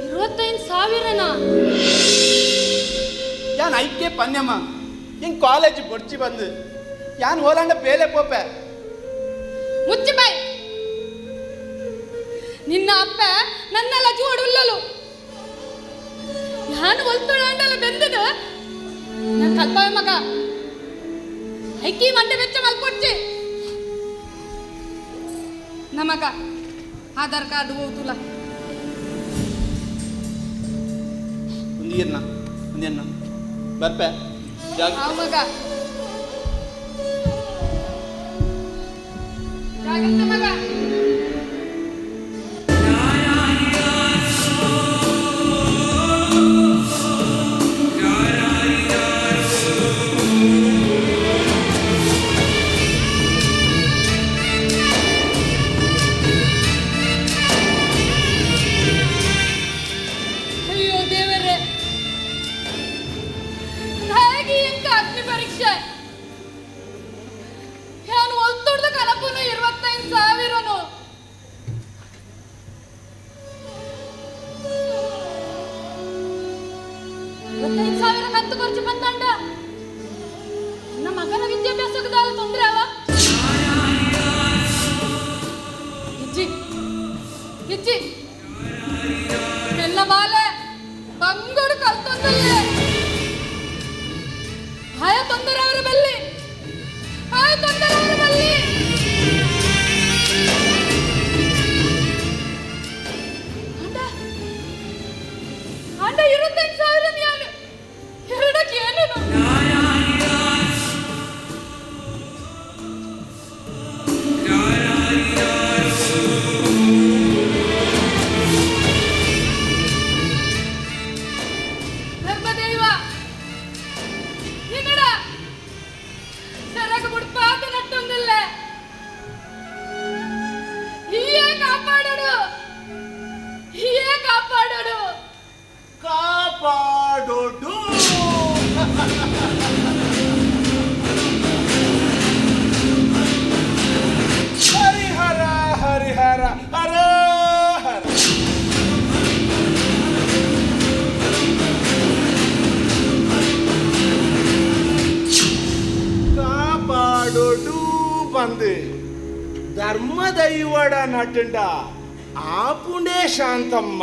25,000ನಾ? ಯಾನ್ ಐಕೆ ಪನ್ಯಮ್ಮ, ಹಿಂಗ್ ಕಾಲೇಜ್ ಬೊಡ್ಚಿ ಬಂದು ಯಾನ್ ಹೋಲಾಂಡ ಬೇಲೆ ಪೋಪೆ. ಮುಚ್ಚಿ ಬಾಯ್. ನಿನ್ನ ಅಪ್ಪ ನನ್ನೆಲ್ಲ ಜೋಡು ಉಲ್ಲಲು ಯಾನು ಒಲ್ತೊಳಾಂಡಲ ಬೆಂದದ ನಾನು ಕಲ್ಪಾವೆ ಮಗ. ಐಕಿ ಮಂಡೆ ವೆಚ್ಚ ಮಲ್ಪೊಡ್ಚಿ ನಮಗ ಆಧಾರ್ ಕಾರ್ಡ್ ಹೋಗುತ್ತಲ್ಲ. ಒಂದಿರ್ನ ಒಂದಿರ್ನ ಬರ್ಪೆ ಜಾಗ್ರತೆ. ಆ ಮಗ ಜಾಗ್ರತೆ ಮಗ. ಅಯ್ಯೋ ದೇವರೇ, ಹೇಗೆ ಇಂಕ ಅಗ್ನಿ ಪರೀಕ್ಷೆ ನಾನು ಒತ್ತೊಡ್ದ ಕಲಪುನು 25,000. 25,000 ಕಂತು ಖರ್ಚು ಬಂದಂಡ ನನ್ನ ಮಗನ ವಿದ್ಯಾಭ್ಯಾಸಕ್ಕೆ ದಾಲ ತೊಂದರೆ ಅವ. ಇಜ್ಜಿ ಇಜ್ಜಿ ಎಲ್ಲ ಬಾಲೆ ಬಂಗೋಡು ಕಲ್ತೊಂದಲ್ಲೇ ಆಯ ತೊಂದರೆ ಅವರ ಬಲ್ಲಿ, ಆಯ ತೊಂದರೆ ಅವರ ಬಲ್ಲಿ. ಅಂಡ ಅಂಡ 25,000 ನಾನು ಎರಡಕ್ಕೆ ಏನು? ಧರ್ಮದೈವ ನಿನ್ನಡ ಸರಗ ಬುಡ್ಪಾದ ನಟ್ಟೊಂದಿಲ್ಲ, ಹೀಯೇ ಕಾಪಾಡೋಡು, ಹೀಯೇ ಕಾಪಾಡೋಡು. ಕಾಪಾಡೋಡು. ಹರಿಹರ ಹರಿಹರ ಹರ ಹರ. ಕಾಪಾಡೋಡು ಬಂದು ಧರ್ಮದೈವಡ ನಟಂಡ ಆಪುಂಡೇ ಶಾಂತಮ್ಮ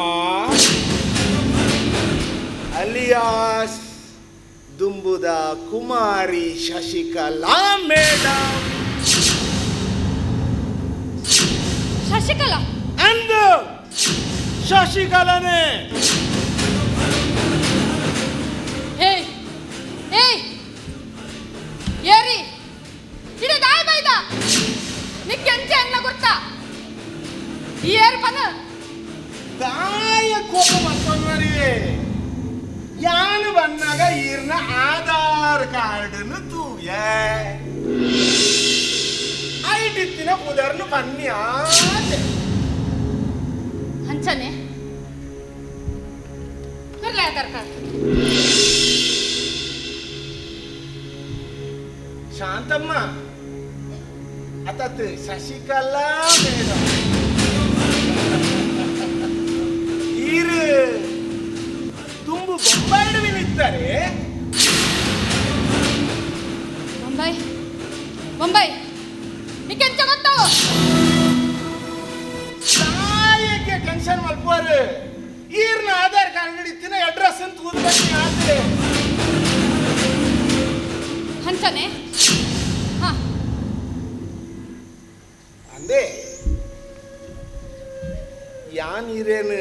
ಅಲಿಯಾಸ್ ದುಂಬುದ ಕುಮಾರಿ ಶಶಿಕಲಾ ಮೇಡಮ್. ಶಶಿಕಲಾ ಅಂದು ಶಶಿಕಲನೇ. ಏಯ್ ಏಯ್ ಏರಿ ಇಡ ದಾಯ್ ಬೈದ ನಿಕ್ಕೆ ಅಂಚೆ ಅನ್ನ ಗೊತ್ತಾ? ಈ ಏರ್ ಪನ ದಾಯ ಕೋಪ ಮಲ್ಪೊನ್ವರಿ ಯಾನು ಬನ್ನಾಗ ಈರ್ನ ಆಧಾರ್ ಕಾರ್ಡ್ನು ತೂಯೆ ಐಟಿತ್ತಿನ ಪುದರ್ನು ಪನ್ನಿ ಆತೆ ಅಂಚನೆ ಕೊರ್ಲೆ ಆಧಾರ್ ಕಾರ್ಡ್. ಶಾಂತಮ್ಮ ಅತತ್ ಶಶಿಕಲಾ ಮೇಡಮ್ ಈರು ತುಂಬು ಬೊಂಬಾಯಿಡು ನಿಂತಾರೆ. ಬೊಂಬೈ ಬೊಂಬೈ ನಿಕ್ಕೆಂಚ ಗೊತ್ತಾವು? ತಾಯಿಗೆ ಟೆನ್ಷನ್ ಮಲ್ಪುವರು ಈರ್ನ ಆಧಾರ್ ಕಾರ್ಡ್ ಇತ್ತಿನ ಅಡ್ರೆಸ್ ಅಂತ ಊದ್ಬನ್ನಿ ಆತೆ. ಅಂಚನೆ ಹಾ ಅಂದೆ ಯಾನ್ ಈರೇನು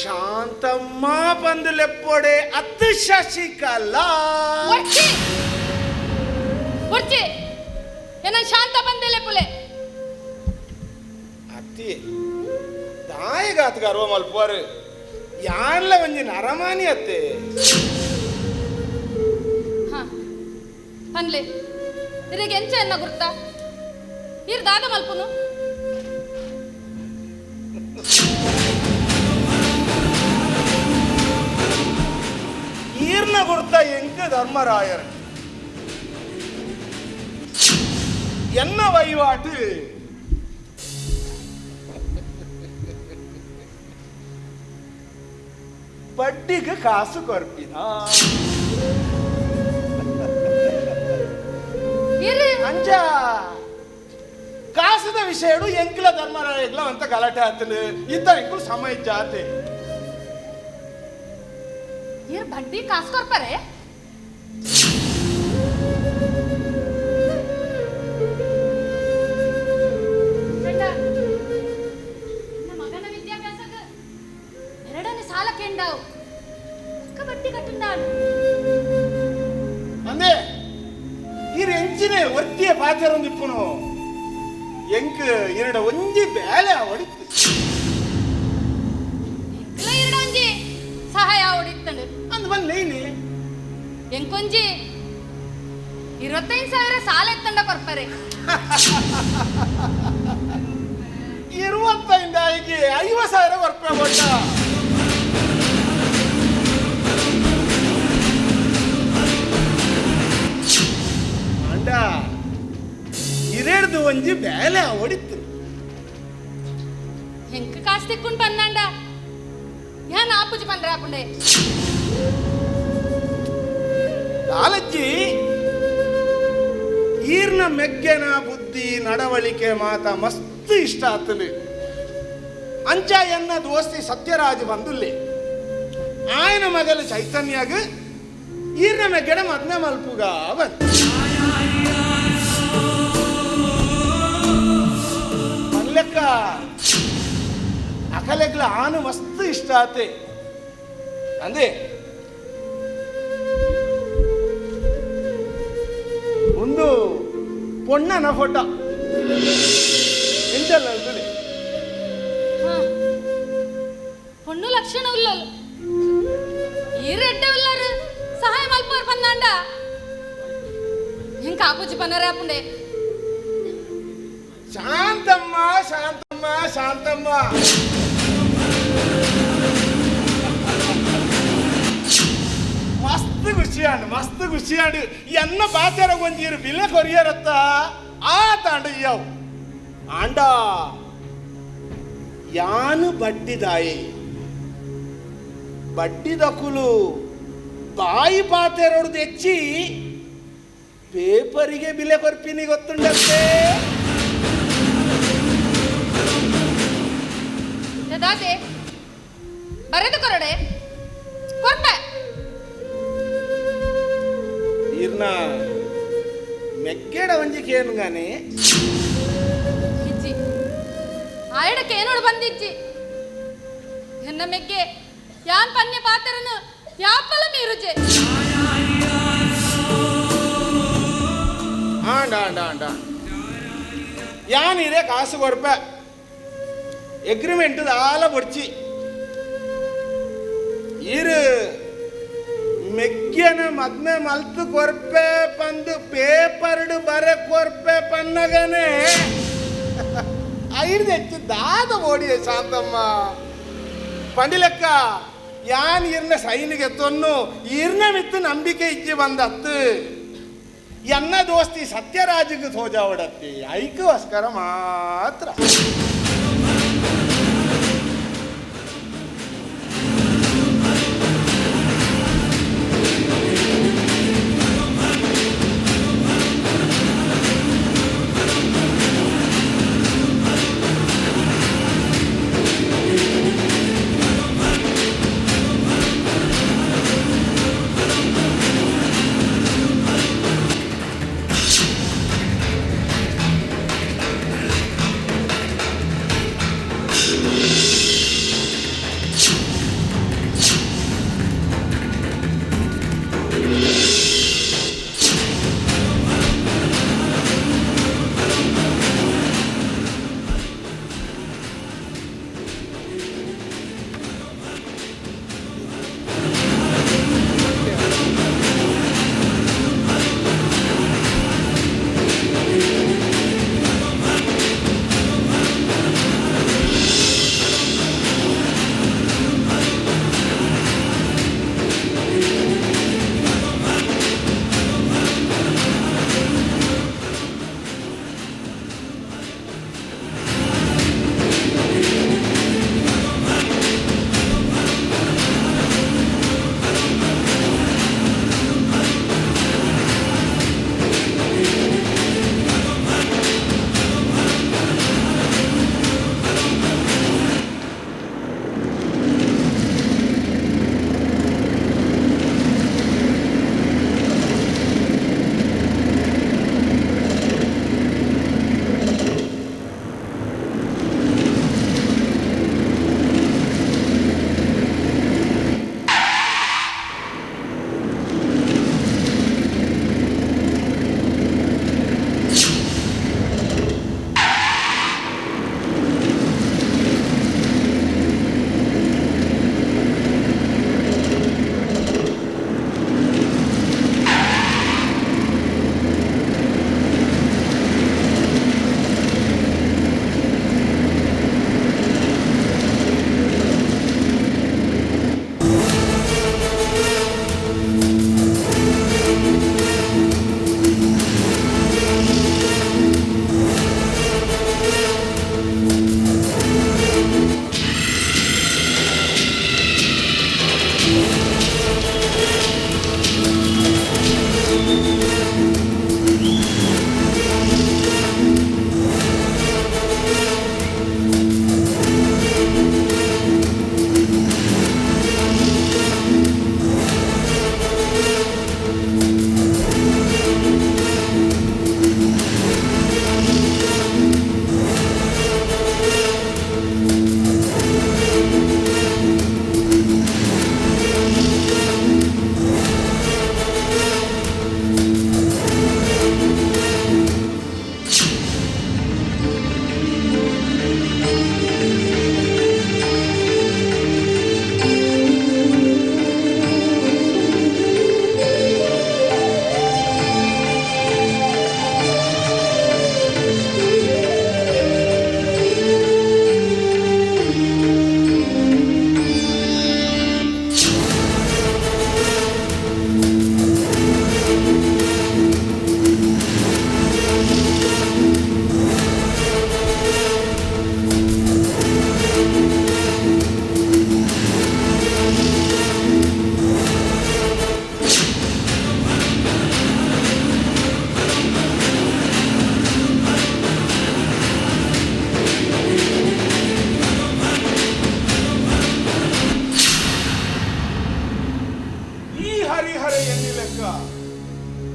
ಶಾಂತಮ್ಮ ಬಂದು ಲೆಪ್ಪೊಡೆ ಅತ್ತು ಶಶಿಕಲಾ. ಒರ್ಚಿ ಒರ್ಚಿ ಏನ ಶಾಂತ ಬಂದೆಲೆ ಪುಲೆ. ಅತ್ತಿ ದಾಯಗಾತ್ ಗರ್ವ ಮಲ್ಪುವರು ಯಾನ್ಲ ಒಂಜಿ ನರಮಾನಿ ಅತ್ತೆ. ಹಾ ಪನ್ಲೆ ಇರೆಗೆ ಎಂಚ ಎನ್ನ ಗುರ್ತಾ ಇರ್ ದಾದ ಮಲ್ಪುನು? ಈರ್ನ ಗುರ್ತ ಎಂಕ ಧರ್ಮರಾಯರ್ ಎನ್ನ ವಹಿವಾಟು ಬಡ್ಡಿಗೆ ಕಾಸು ಕೊರ್ಪಿನ ಅಂಚ ಕಾಸದ ವಿಷಯಡು ಎಂಕ್ಲ ಧರ್ಮರಾಯಗ್ಲ ಅಂತ ಗಲಾಟೆ ಆತಲು ಇದ್ದ ಎಂಕುಲು ಸಮಯ ಜಾತೆ. ಇರ್ ಬಡ್ಡಿ ಕಾಸು ಕೊರ್ಪರೆ? ಮಗನ ವಿದ್ಯಾಭ್ಯಾಸಕ್ಕೆ ಎರಡನೇ ಸಾಲ ಕೆಂಡಾವು ಅಕ್ಕ ಬಡ್ಡಿ ಕಟ್ಟುಂಡಾಳು. ಅಂದೆ ಈರ್ ಎಂಚಿನೆ ಒರ್ತಿಯ ಪಾತೆರೊಂದಿಪ್ಪುನು ಎಂಕ್ ಎರಡ ಒಂಜಿ ಬೇಲೆ ಹೊಡಿತು. ಎಂಕ್ಲ ಎರಡ ಒಂಜಿ ಸಹಾಯ ಹೊಡಿತ್ತಂಡು. ಅಂದ್ ಬಂದ್ ಎಂಕೊಂಜಿ 25,000 ಸಾಲ ಎತ್ತಂಡ ಕೊರ್ಪರೆ. 25 50,000 ಕೊರ್ಪೆ ಕೊಟ್ಟ. ಅಂಡ ಇರೆಡ್ದು ಒಂಜಿ ಬೇಲೆ ಹೊಡಿತು. ಎಂಕ್ ಕಾಸು ತಿಕ್ಕೊಂಡು ಬಂದಾಂಡ ಯಾನ್ ಆಪುಜಿ ಬಂದ್ರ ಆಪುಂಡೆ. ಲಾಲಜ್ಜಿ ಈರ್ನ ಮೆಗ್ಗೆನ ಬುದ್ಧಿ ನಡವಳಿಕೆ ಮಾತ ಮಸ್ತ್ ಇಷ್ಟ ಆತನು. ಅಂಚ ಎನ್ನ ದೋಸ್ತಿ ಸತ್ಯರಾಜ್ ಬಂದುಲ್ಲೆ ಆಯನ ಮಗಲು ಚೈತನ್ಯಾಗ ಈರ್ನ ಮೆಗ್ಗೆನ ಮದ್ಮೆ ಮಲ್ಪುಗ ಬಂದ ಮಲ್ಲೆಕ್ಕ ಅಕಲೆಗ್ಲ ಆನು ಮಸ್ತ್ ಇಷ್ಟ ಆತೆ. ಅಂದೆ ಒಂದು ಪೊಣ್ಣನ ಫೋಟೋ ಎಂಚಲ್ಲ ಅಂದುಲೆ. ಪೊಣ್ಣು ಲಕ್ಷಣ ಉಲ್ಲಲು ಈ ರೆಡ್ಡೆ ಉಲ್ಲರು ಸಹಾಯ ಮಲ್ಪೋರ್ ಬಂದಾಂಡ ಹೆಂಗ ಆಪುಜಿ ಬನ್ನರೆ ಆಪುಂಡೆ. ಶಾಂತಮ್ಮ ಶಾಂತಮ್ಮ ಶಾಂತಮ್ಮ ಮಸ್ತ್ ಖುಷಿಯಾಂಡು ಮಸ್ತ್ ಖುಷಿಯಾಂಡು ಎನ್ನ ಬಾಚಾರ ಒಂಜೀರು ಬಿಲೆ ಕೊರಿಯರತ್ತ ಆ ತಾಂಡು ಇಯವು ಆಂಡ ಯಾನು ಬಡ್ಡಿದಾಯಿ ಬಡ್ಡಿದಕುಲು ಬಾಯಿ ಪಾತೆರೋಡು తెచ్చి ಪೇಪರಿಗೆ ಬಿಲೆ ಕೊರ್ಪಿನಿ ಗೊತ್ತುಂಡಂತೆ. ದಾದೆ ಬರೆದು ಕೊರಡೆ ಕೊರ್ಪೆ. ಈರ್ನ ಮೆಕ್ಕೆಡ ಒಂಜಿಕೇನು ಗಾನೆ ಇಜ್ಜಿ ಆಯಡಕ್ಕೆ ಏನೋಡು ಬಂದಿಜ್ಜಿ ಎನ್ನ ಮೆಗ್ಗೆ ಯಾನ್ ಪನ್ಯ ಪಾತ್ರನು ಯಾಪಲ ಮೀರುಜೆ. ಆಂಡ ಆಂಡ ಆಂಡ ಯಾನಿರೆ ಕಾಸು ಕೊರ್ಪೆ ಎಗ್ರಿಮೆಂಟ್ ದಾಲ ಬೊಡ್ಚಿ. ಈರು ಮೆಗ್ಯನ ಮದ್ಮೆ ಮಲ್ತು ಕೊರ್ಪೆ ಪಂದು ಪೇಪರ್ಡ್ ಬರೆ ಕೊರ್ಪೆ ಪನ್ನಗನೆ ಐರ್ದು ಹೆಚ್ಚು ದಾದ ಓಡಿಯೆ ಶಾಂತಮ್ಮ. ಪಂಡಿಲೆಕ್ಕ ಯಾನ್ ಇರ್ನ ಸೈನಿಗೆ ತೊನ್ನು ಇರ್ನ ಮಿತ್ತು ನಂಬಿಕೆ ಇಜ್ಜಿ ಬಂದತ್ತು. ಎನ್ನ ದೋಸ್ತಿ ಸತ್ಯರಾಜಿಗೆ ತೋಜಾವಡತ್ತಿ ಐಕ್ಕೋಸ್ಕರ ಮಾತ್ರ.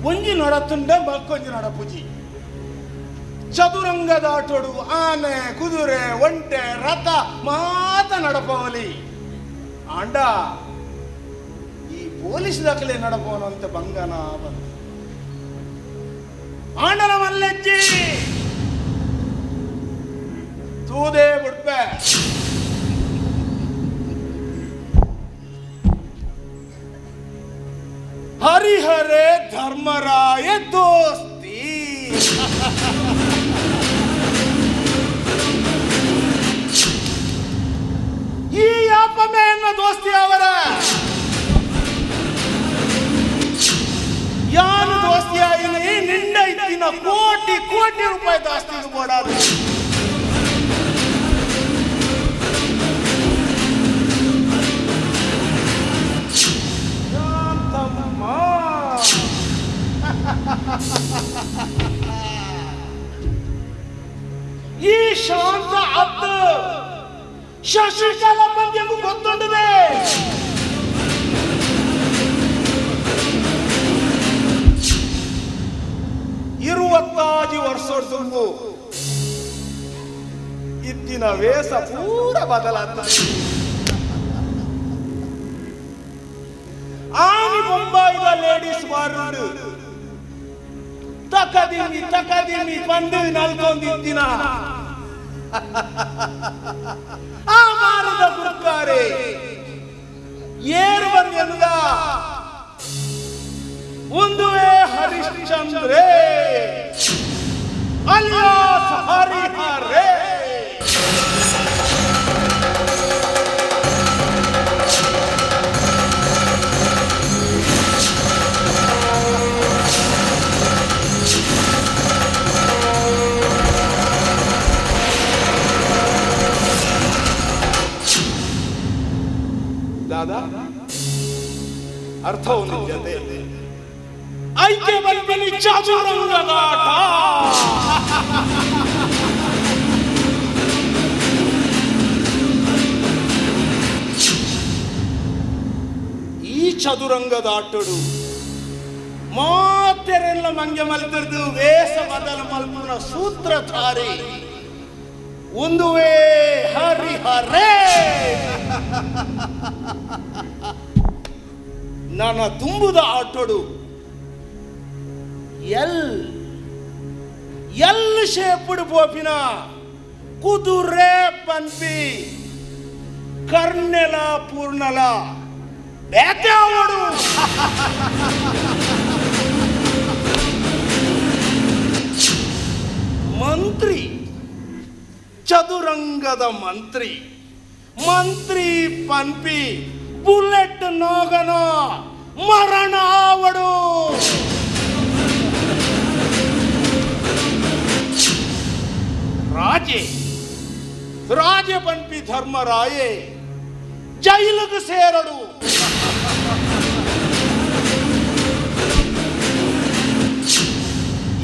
ಒಂಜಿ ನಡತುಂಡ ಮಕ್ಕೊಂಜಿ ನಡಪುಜಿ. ಚದುರಂಗದ ಆಟೋಡು ಆನೆ ಕುದುರೆ ಒಂಟೆ ರಥ ಮಾತ ನಡಪವಲಿ. ಆಂಡ ಈ ಪೊಲೀಸ್ ದಾಖಲೆ ನಡಪವನಂತ ಬಂಗನ ಬಂತು. ಆಂಡನ ಮಲ್ಲೆಜ್ಜಿ ತೂದೆ ಬುಡ್ಪೆ. ಧರ್ಮರಾಯ ದೋಸ್ತಿ. ಈ ಯಾಪಮೆ ಎನ್ನ ದೋಸ್ತಿ ಅವರ ಯಾನು ದೋಸ್ತಿ ಆಯಿನಿ ನಿಂಡ ಇತ್ತಿನ ಕೋಟಿ ಕೋಟಿ ರೂಪಾಯಿ ದಾಸ್ತಿ ಬೋಡಾದ. ಈ ಶಾಂತ ಅತ್ತ ಶಶಿಕಲಾ ಪಂದ್ಯಕ್ಕೂ ಗೊತ್ತುಂಡಿದೆ. ಇರುವತ್ತಾಜಿ ವರ್ಷ ಇತ್ತಿನ ವೇಷ ಪೂರ ಬದಲಾದ. ಆನಿ ಬೊಂಬಾಯಿದ ಲೇಡೀಸ್ ಬಾರುಂಡು ತಕದಿಮಿ ತಕದಿಮಿ ಬಂದು ನಲ್ಕೊಂದಿತ್ತಿನ ಆ ಮಾರದ ಗುರುಕಾರೆ ಏರು ಬಂದೆಲ್ಲ ಒಂದುವೇ ಹರಿಶ್ಚಂದ್ರೇ ಅಲಿಯಾಸ್ ಹರಿಹರೇ. ದಾದಾ ಅರ್ಥ ಹೊಂದಿದ್ದೆ ಐಕ್ಯ ಬಂದಿನಿ ಚದುರಂಗದಾಟ. ಈ ಚದುರಂಗದಾಟಡು ಮಾತೆರೆಲ್ಲ ಮಂಗೆ ಮಲ್ತರ್ದು ವೇಷ ಬದಲು ಮಲ್ಪುನ ಸೂತ್ರಧಾರಿ ಒಂದುವೇ ಹರಿಹರೇ. ನನ್ನ ತುಂಬುದ ಆಟೋಡು ಎಲ್ ಎಲ್ ಶೇಪುಡು ಪೋಪಿನ ಕುದುರೆ ಪನ್ಪಿ ಕರ್ನೆಲ ಪೂರ್ಣಲ ಬೇತಾವಡು. ಮಂತ್ರಿ ಚದುರಂಗದ ಮಂತ್ರಿ ಮಂತ್ರಿ ಪನ್ಪಿ ಬುಲೆಟ್ ನಾಗನ ಮರಣ ಆವಡು. ರಾಜೆ ರಾಜೆ ಪನ್ಪಿ ಧರ್ಮರಾಯೆ ಜೈಲಿಗೆ ಸೇರಡು.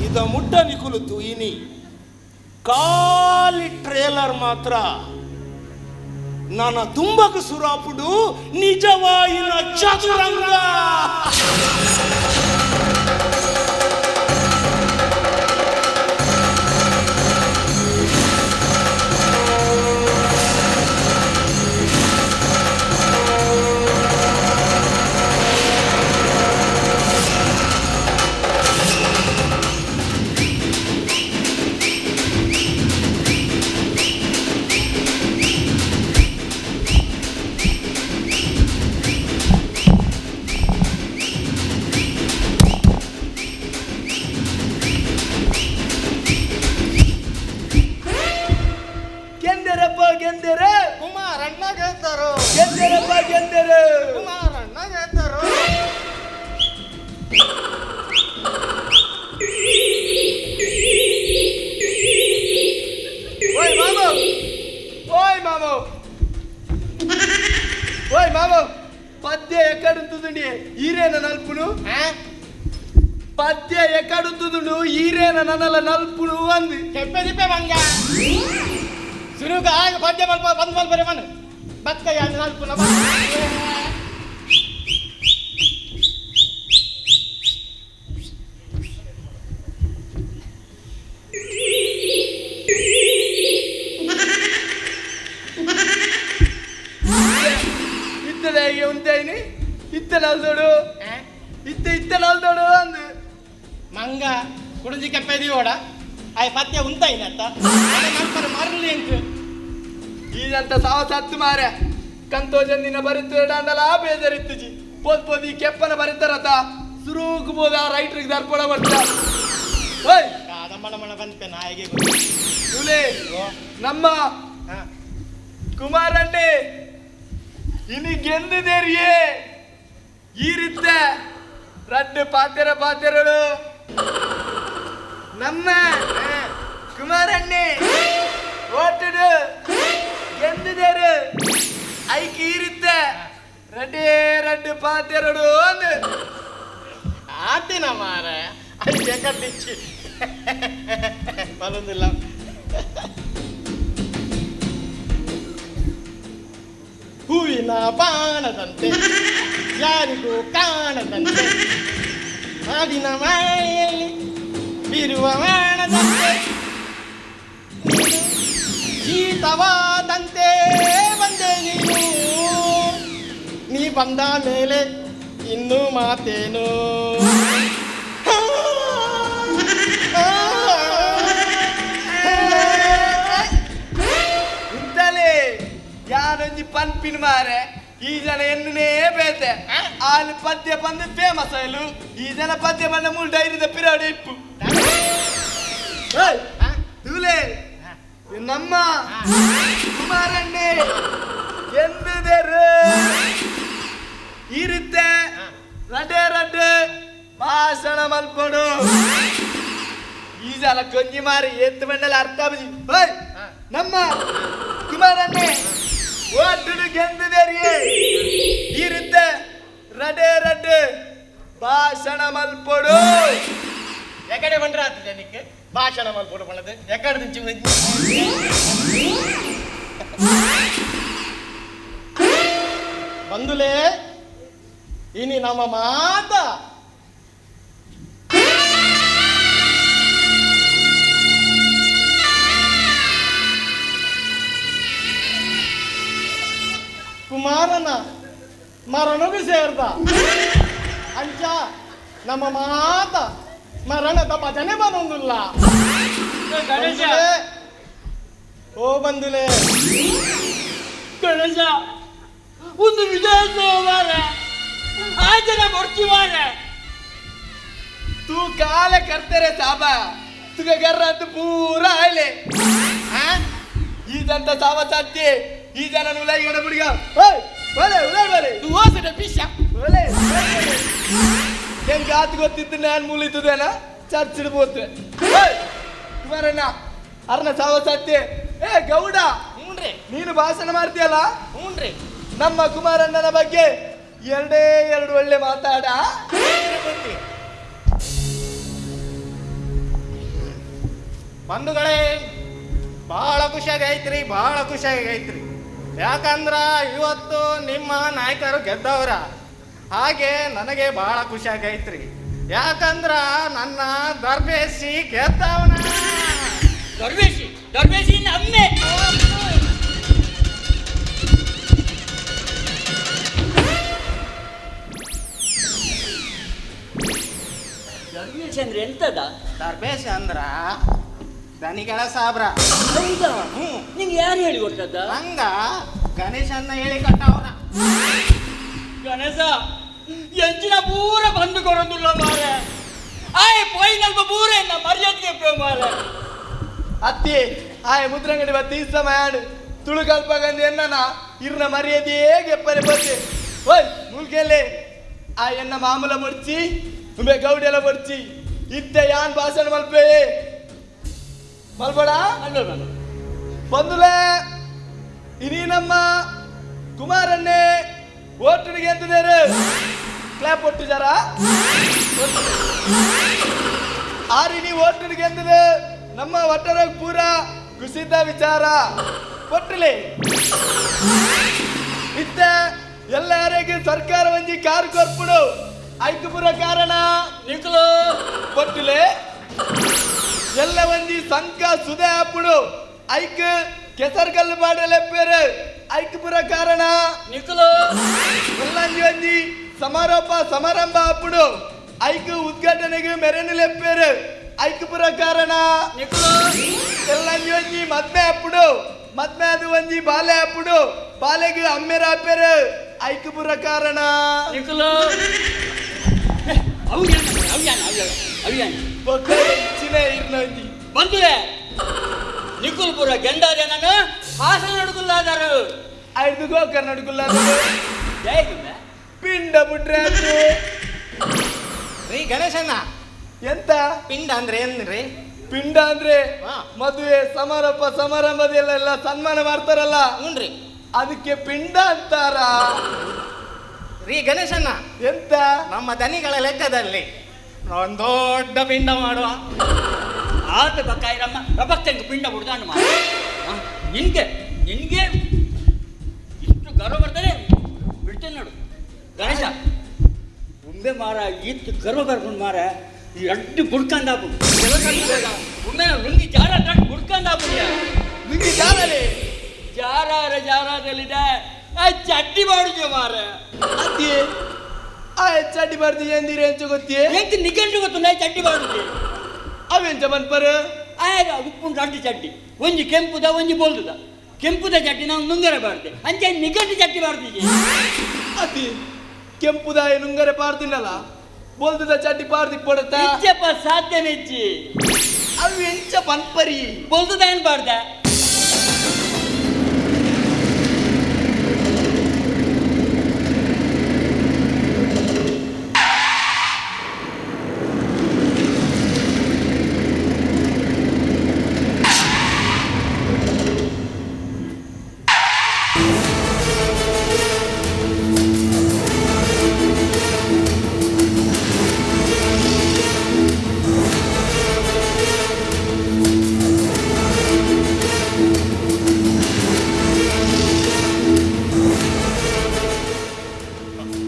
ಇದ ಮುಟ್ಟ ನಿಕುಲು ತುಯಿನಿ ಖಾಲಿ ಟ್ರೇಲರ್ ಮಾತ್ರ ನನ್ನ ತುಂಬಕ ಸುರಾಪುಡು ನಿಜವಾಯಿನ ಚದುರಂಗ. ಪದ್ಯ ಎಕ್ಕಡುಂತುದುಂಡು ಈರೇನ ನನ್ನಲ ನಲ್ಪುನು ಅಂದು ಕೆಪ್ಪೆ ದಿಪ್ಪೆ ಮಂಗ ಸುರುಗ ಆಗ ಪದ್ಯ ಮಲ್ಪ ಬಂದ್ ಮಲ್ಪರೆ ಮನು ಬಕ್ಕ ಯಾನ್ ನಲ್ಪುನ ಇತ್ತದಾಗಿ ಉಂಟೈನಿ ಇತ್ತ ನಲ್ದೋಡು ಇತ್ತ ಇತ್ತ ನಲ್ದೋಡು ಅಂದು ಮಂಗ ಕುಡುಂಜಿ ಕೆಪ್ಪೆ ದಿವೋಡ ಆಯ್ ಪದ್ಯ ಉಂತಾಯಿನತ್ತ ನಲ್ಪರ ಮರಲಿ ಎಂಕ್ ಈದಂತ ಸಾವ ಸತ್ತು ಮಾರೆ ಕಂತೋಜನ್ ನಿನ್ನ ಬರಿತು ಅಂಡಲ ಬೇಜಾರಿತ್ತುಜಿ ಪೋದ್ ಪೋದಿ ಕೆಪ್ಪನ ಬರಿತಾರತ ಸುರುಕು ಬೋದ ರೈಟ್ರಿಗೆ ದರ್ಪಣ ಮಾಡ್ತಾ ಓಯ್ ಮಣ ಬಂತೆ ನಾಯಿಗೆ ತುಲೆ ನಮ್ಮ ಕುಮಾರಣ್ಣೆ ಇನಿ ಗೆಂದಿದೇರಿಯೇ ಈ ರೀತಿ ರಡ್ಡು ಪಾತೆರ ಪಾತೆರಳು ನಮ್ಮ ಕುಮಾರಣ್ಣೆ ಓಟಡು ಗೆಂದಿದೇರು ಐಕ್ ಈ ರೀತಿ ರಡ್ಡೇ ರಡ್ಡು ಪಾತೆರಡು ಅಂದು ಆತಿನ ಮಾರ ಐಕೆ ಕಟ್ಟಿಚ್ಚಿ ಬರೋದಿಲ್ಲ. ಹೂವಿನ ಬಾಣದಂತೆ ಯಾರಿಗೂ ಕಾಣದಂತೆ ಹಾಡಿನ ಮಾಯೆಯಲ್ಲಿ ಬೀರುವ ಬಾಣದಂತೆ ನೀನು ಶೀತವಾದಂತೆ ಬಂದೆ ನೀನು. ನೀ ಬಂದ ಮೇಲೆ ಇನ್ನೂ ಮಾತೇನು? ಇಂತಲೇ ಯಾನೊಂಜಿ ಪನ್ಪಿನ ಮಾರೆ ಈ ಜನ ಎನ್ನೇ ಬೇತೆ ಆಲ್ ಪದ್ಯ ಬಂದು ಫೇಮಸ್ ಆಯ್ಲು. ಈ ಜನ ಪದ್ಯ ಬಂದ ಮೂಲ ಡೈರಿದ ಪಿರಾಡು ಇಪ್ಪು ತೂಲೆ ನಮ್ಮ ಕುಮಾರಣ್ಣೆ ಎಂದಿದರು ಈ ರೀತಿ ರಡ್ಡೆ ರಡ್ಡೆ ಭಾಷಣ ಮಲ್ಪಡು. ಈ ಜನ ಕೊಂಜಿ ಮಾರಿ ಎತ್ತು ಬಂಡಲ ಅರ್ಥ ಹೋಯ್ ನಮ್ಮ ಕುಮಾರಣ್ಣೆ ಓಟುಡು ಗೆಂದಿದೇರಿಯೇ ಈ ರೀತಿ ರಡೆ ರಡ್ಡೆ ಭಾಷಣ ಮಲ್ಪಡು. ಎಕಡೆ ಬಂದ್ರೆ ಆಗ್ತದೆ ನಿಕ್ಕೆ ಭಾಷಣ ಮಲ್ಪಡು ಬಣ್ಣದು ಎಕಡೆ ದಿಂಚಿ ಬಂದುಲೇ ಇನಿ ನಮ್ಮ ಮಾತ ಕುಮಾರನ ಮರಣಗೂ ಸೇರ್ದ ಅಂಚ ನಮ್ಮ ಮಾತ ಮರಣದ ಭಜನೆ ಬನೊಂದಿಲ್ಲ. ಗಣೇಶ ಓ ಬಂದುಲೆ ಗಣೇಶ ಒಂದು ವಿಜಯ ಆ ಜನ ಬರ್ತಿ ಮಾರೆ. तू काले करते रे साबा तुझे घर पूरा आयले ಈ ಜನ ಸಾವ ಸಾಧ್ಯ ಈ ಜನ ಉಲಾಯಿಗಡ ಬುಡಿಗ ಓಯ್ ಒಲೆ ಉಲಾಯ್ ಬಲೆ ತೂ ಓಸಡ ಪಿಶ ಒಲೆ ಹೆಂಗ ಆತು ಗೊತ್ತಿತ್ತು ನಾನು ಮೂಲಿತದೇನ ಚರ್ಚ್ ಇಡ್ಬೋದು. ಓಯ್ ಕುಮಾರಣ್ಣ ಅರ್ನ ಸಾವ ಸಾಧ್ಯ. ಏ ಗೌಡ ಹ್ಞೂನ್ರಿ ನೀನು ಭಾಷಣ ಮಾಡ್ತೀಯಲ್ಲ? ಹ್ಞೂನ್ರಿ. ನಮ್ಮ ಕುಮಾರಣ್ಣನ ಬಗ್ಗೆ ಎರಡೇ ಎರಡು ಒಳ್ಳೆ ಮಾತಾಡ. ಬಂಧುಗಳೇ ಬಹಳ ಖುಷಿಯಾಗಿ ಐತ್ರಿ, ಬಹಳ ಖುಷಿಯಾಗಿ ಐತ್ರಿ. ಯಾಕಂದ್ರ ಇವತ್ತು ನಿಮ್ಮ ನಾಯಕರು ಗೆದ್ದವರ, ಹಾಗೆ ನನಗೆ ಬಹಳ ಖುಷಿಯಾಗಿ ಐತ್ರಿ. ಯಾಕಂದ್ರ ನನ್ನ ದರ್ಬೇಸಿ ಗೆದ್ದವನ. ದರ್ವೇಶಿ ದರ್ವೇಶಿ ನಮ್ಮೆ. ದರ್ವೇಶ್ ಅಂದ್ರೆ ಎಂತದ? ದರ್ಬೇಶ್ ಅಂದ್ರ ದನಿಗಳ ಸಾಬ್ರ. ಹೌದಾ? ನಿಂಗೆ ಯಾರು ಹೇಳಿ ಕೊಟ್ಟದ್ದ? ಹಂಗ ಗಣೇಶನ್ನ ಹೇಳಿ ಕೊಟ್ಟವನ. ಗಣೇಶ ಎಂಚಿನ ಪೂರ ಬಂದು ಕೊರೊಂದುಲ್ಲ ಮಾರೆ. ಆಯ್ ಪೋಯಿನಲ್ಪ ಪೂರ ಎನ್ನ ಮರ್ಯಾದೆಗೆ ಮಾರೆ. ಅತ್ತಿ ಆಯ್ ಮುದ್ರಂಗಡಿ ಬತ್ತಿ ಈ ಸಮಯ ತುಳುಕಲ್ಪಗಂದು ಎನ್ನನ ಇರ್ನ ಮರ್ಯಾದೆಯೇ ಗೆಪ್ಪರೆ ಬತ್ತಿ. ಓಯ್ ಮುಲ್ಕೆಲೆ ಆ ಎನ್ನ ಮಾಮೂಲ ಮುಡ್ಚಿ ಉಂಬೆ ಗೌಡೆಲ್ಲ ಮುಡ್ಚಿ ಇತ್ತೆ ಯಾನ್ ಭಾಷಣ ಮಲ್ಪೆ ಮಲ್ಬೇಡ ಬಂದುಲೆ. ಇನಿ ನಮ್ಮ ಕುಮಾರನ್ನೇ ಓಟುಡಿಗೆ ಅಂತಿದ್ದಾರೆ ಕ್ಲಾಪ್ ಕೊಟ್ಟಿದ್ದಾರ ಆರಿನಿ ಓಟುಡಿಗೆ ಅಂತಿದೆ ನಮ್ಮ ಒಟ್ಟರ ಪೂರ ಕುಸಿತ ವಿಚಾರ ಕೊಟ್ಟಲಿ ಇತ್ತ ಎಲ್ಲರಿಗೆ ಸರ್ಕಾರ ಒಂಜಿ ಕಾರ್ ಕೊರ್ಪುಡು ಐಕುಪುರ ಕಾರಣ ನಿಕ್ಲು ಕೊಟ್ಟಲೆ ಎಲ್ಲ ಒಂಜಿ ಸಂಕ ಸುದೆ ಆಪುಡು ಐಕ್ ಕೆಸರ್ಗಲ್ಲು ಬಾಡಲೆ ಪೇರು ಐಕುಪುರ ಕಾರಣ ನಿಕ್ಲು ಎಲ್ಲಂಜಿ ಒಂಜಿ ಸಮಾರೋಪ ಸಮಾರಂಭ ಆಪುಡು ಐಕ್ ಉದ್ಘಾಟನೆಗೆ ಮೆರಣಿಲೆ ಪೇರು ಐಕುಪುರ ಕಾರಣ ನಿಕ್ಲು ಎಲ್ಲಂಜಿ ಒಂಜಿ ಮದ್ಮೆ ಆಪುಡು ಮದ್ಮೆ ಅದು ಒಂಜಿ ಬಾಲೆ ಆಪುಡು ಬಾಲೆಗೆ ಅಮ್ಮೆರ ಆಪೇರು ಐಕುಪುರ ಕಾರಣ ನಿಕ್ಲು. ಅವು ಯಾನ ಅವು ಯಾನ ಅವು ಯಾನ ಅವು ಯಾನ ಬೊಕ್ಕ ಹೆಚ್ಚಿನ ಇರ್ನಂಜಿ ಬಂದುಲೆ ನಿಕುಲ್ಪುರ ಗೆಂಡಾದೆ ನಾನು ಹಾಸನ ನಡುಕುಲ್ಲಾದಾರು ಐದು ಗೋಕರ್ಣ ನಡುಕುಲ್ಲ ಜಯ ಪಿಂಡ ಬಿಟ್ರೆ ಅದು ರೀ ಗಣೇಶಣ್ಣ ಎಂತ ಪಿಂಡ ಅಂದ್ರೆ ಏನ್ರಿ ಪಿಂಡ ಅಂದ್ರೆ ಮದುವೆ ಸಮಾರಂಭ ಸಮಾರಂಭದಲ್ಲೆಲ್ಲ ಎಲ್ಲ ಸನ್ಮಾನ ಮಾಡ್ತಾರಲ್ಲ ಹ್ಞೂನ್ರಿ ಅದಕ್ಕೆ ಪಿಂಡ ಅಂತಾರ ರೀ ಗಣೇಶಣ್ಣ ಎಂತ ನಮ್ಮ ದನಿಗಳ ಲೆಕ್ಕದಲ್ಲಿ ಒಂದು ದೊಡ್ಡ ಪಿಂಡ ಮಾಡುವ ಆತ ಬಕ್ಕಾಯಿರಮ್ಮ ರಬಕ್ತಂಗೆ ಪಿಂಡ ಬಿಡ್ದಾನು ಮಾ ನಿನ್ಗೆ ನಿನ್ಗೆ ಇಷ್ಟು ಗರ್ವ ಬರ್ತದೆ ಬಿಡ್ತೇನೆ ನೋಡು ಗಣೇಶ ಉಂಬೆ ಮಾರ ಇತ್ತು ಗರ್ವ ಬರ್ಕೊಂಡು ಮಾರ ಈ ಅಡ್ಡು ಬುಡ್ಕಂದಾಪು ಉಮ್ಮೆ ಲುಂಗಿ ಜಾರ ಬುಡ್ಕಂದಾಪು ಲುಂಗಿ ಜಾರಲೆ ಜಾರಾರ ಜಾರಾದಲ್ಲಿದೆ ಆ ಚಡ್ಡಿ ಮಾಡುದು ಮಾರ ಅದೇ ಆ ಚಡ್ಡಿ ಬರ್ದಿ ಎಂದಿರ ಎಂಚ ಗೊತ್ತಿಯೇ ಎಂತ ನಿಗಂಟು ಗೊತ್ತು ನಾ ಚಡ್ಡಿ ಮಾಡುದು ಅವೆಂಚ ಬನ್ಪರು ಆಗ ಉಪ್ಪು ಅಡ್ಡು ಚಡ್ಡಿ ಒಂಜಿ ಕೆಂಪುದ ಒಂಜಿ ಬೋಲ್ದುದ ಕೆಂಪುದ ಚಡ್ಡಿ ನಾವು ನುಂಗರೆ ಬಾರ್ದೆ ಅಂಚೆ ನಿಗಂಟು ಚಡ್ಡಿ ಬಾರ್ದಿಗೆ ಅತಿ ಕೆಂಪುದಾಯ ನುಂಗರೆ ಪಾರ್ದಿನಲ್ಲ ಬೋಲ್ದುದ ಚಡ್ಡಿ ಪಾರ್ದಿ ಪಡತ ಇಚ್ಚಪ್ಪ ಸಾಧ್ಯ ನೆಚ್ಚಿ ಅವು ಎಂಚ ಪನ್ಪರಿ ಬೋಲ್ದುದ ಏನ್ ಬಾರ್ದ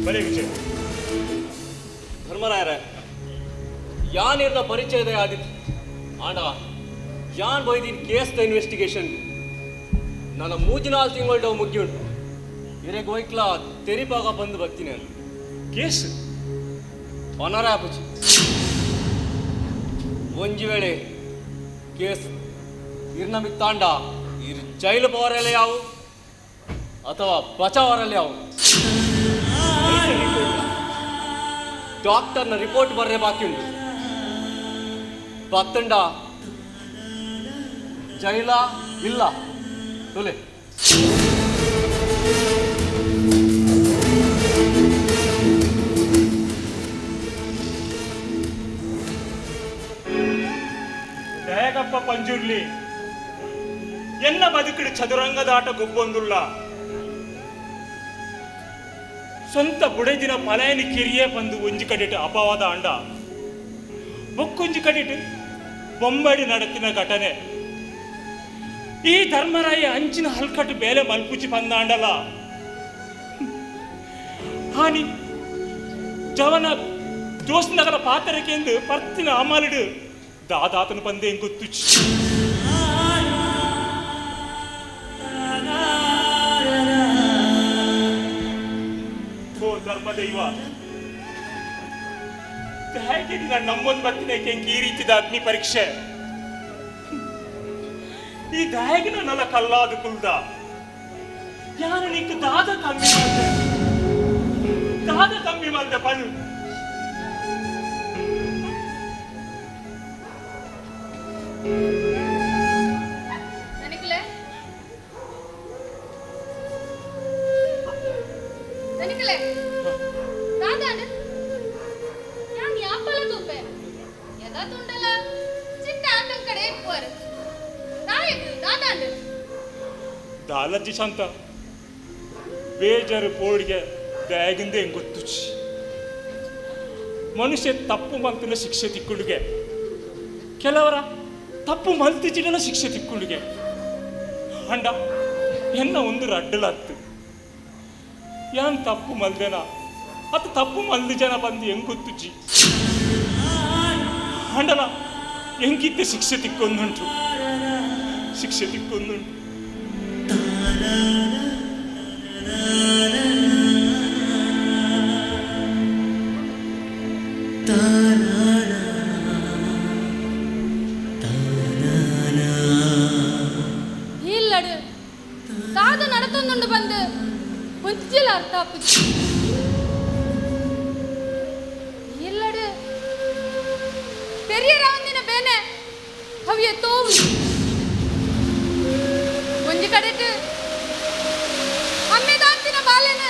ಬಲೆ ವಿಜಯ್ ಧರ್ಮರಾಯರ ಯಾನಿರ್ನ ಪರಿಚಯದ ಆದಿತ್ತು ಆಂಡ ಯಾನ್ ಬೈದಿನ ಕೇಸ್ದ ಇನ್ವೆಸ್ಟಿಗೇಷನ್ ನನ್ನ ಮೂಜಿನಾಲ್ ತಿಂಗಳ ಮುಗ್ಗಿ ಉಂಟು ಇರೆಗ್ ಹೋಯ್ಕ್ಲ ತೆರಿಪಾಗ ಬಂದು ಬರ್ತೀನಿ ನಾನು ಕೇಸ್ ಅನರ ಆಪುಜಿ ಒಂಜಿ ವೇಳೆ ಕೇಸ್ ಇರ್ನ ಮಿತ್ತಾಂಡ ಇರ್ ಜೈಲು ಪವರಲ್ಲಿ ಯಾವು ಅಥವಾ ಬಚಾವರಲ್ಲಿ ಯಾವು ಡಾಕ್ಟರ್ನ ರಿಪೋರ್ಟ್ ಬರ್ರೆ ಬಾಕಿ ಉಂಟು ಬತ್ತಂಡ ಜೈಲ ಇಲ್ಲ ತುಲೆ ದಯಗಪ್ಪ ಪಂಜುರ್ಲಿ ಎನ್ನ ಬದುಕಿಡು ಚದುರಂಗದಾಟ ಗುಬ್ಬೊಂದುಲ್ಲ ಸ್ವಂತ ಬುಡೆದಿನ ಪಲಾಯನ ಕಿರಿಯೇ ಬಂದು ಒಂಜಿ ಕಡಿಟು ಅಪವಾದ ಅಂಡ ಬೊಕ್ಕೊಂಜಿ ಕಡಿಟು ಬೊಂಬಡಿ ನಡತಿನ ಘಟನೆ ಈ ಧರ್ಮರಾಯ ಅಂಚಿನ ಹಲ್ಕಟ್ಟು ಬೇಲೆ ಮಲ್ಪುಚಿ ಬಂದಾಂಡಲ ಹಾನಿ ಜವನ ಜೋಸ್ನಗರ ಪಾತ್ರಕ್ಕೆಂದು ಪರ್ತಿನ ಅಮಲಿಡು ದಾದಾತನ ಬಂದೆ ಗೊತ್ತುಚಿ ಓ ಧರ್ಮದೈವ ಹೇಗೆ ನಾನು ನಮ್ಮೊಂದು ಬರ್ತೀನಿ ಕೆಂಕಿ ಈ ರೀತಿದ ಅಗ್ನಿ ಪರೀಕ್ಷೆ ಈ ದಾಯಗೆ ನನ್ನೆಲ್ಲ ಕಲ್ಲಾದ ಕುಲ್ದ ಯಾರು ನಿಂಗೆ ದಾದ ಕಮ್ಮಿ ಮಾಡ್ದೆ ದಾದ ಕಮ್ಮಿ ಮಾಡ್ದೆ ಪನು ನನಗ್ಲೆ ನನಗ್ಲೆ ದಾದಾನ ಯಾನ್ ಯಾಪಲ ತೂಪೆ ಯದಾ ತುಂಡಲ ಚಿಟ್ಟ ಆತಂ ಕಡೆ ಇಪ್ಪುವರು ನಾಯಕ್ ದಾದಾಂಡ್ ದಾಲಜ್ಜಿ ಶಾಂತ ಬೇಜಾರು ಪೋಡಿಗೆ ಬ್ಯಾಗಿಂದ ಹೆಂಗ್ ಗೊತ್ತುಚಿ ಮನುಷ್ಯ ತಪ್ಪು ಮಂತಿನ ಶಿಕ್ಷೆ ತಿಕ್ಕುಳಿಗೆ ಕೆಲವರ ತಪ್ಪು ಮಲ್ತಿಜಿನ ಶಿಕ್ಷೆ ತಿಕ್ಕುಳಿಗೆ ಅಂಡ ಎನ್ನ ಒಂದು ರಡ್ಡಲತ್ತು ಯಾನ್ ತಪ್ಪು ಮಲ್ದೆನ ಅತ್ತ ತಪ್ಪು ಮಲ್ದು ಜನ ಬಂದು ಹೆಂಗ್ ಗೊತ್ತುಜ್ಜಿ ಅಂಡಲ ಹೆಂಗಿದ್ದೆ ಶಿಕ್ಷೆ ತಿಕ್ಕೊಂದುಂಟು ಶಿಕ್ಷೆ ತಿಕ್ಕೊಂದುಂಟು ಇಲ್ಲಡು ದಾದ ನಡತೊಂದುಂಡು ಬಂದು ಒಂಜಿಲ ಅರ್ಥ ಆಪುಜಿ ಇಲ್ಲಡು ತೆರಿಯರಾವಂದಿನ ಬೇನೆ ಅವು ತೋವು ಒಂಜಿ ಕಡೆಟ್ ಅಮ್ಮೆ ದಾಂತಿನ ಬಾಲೆನ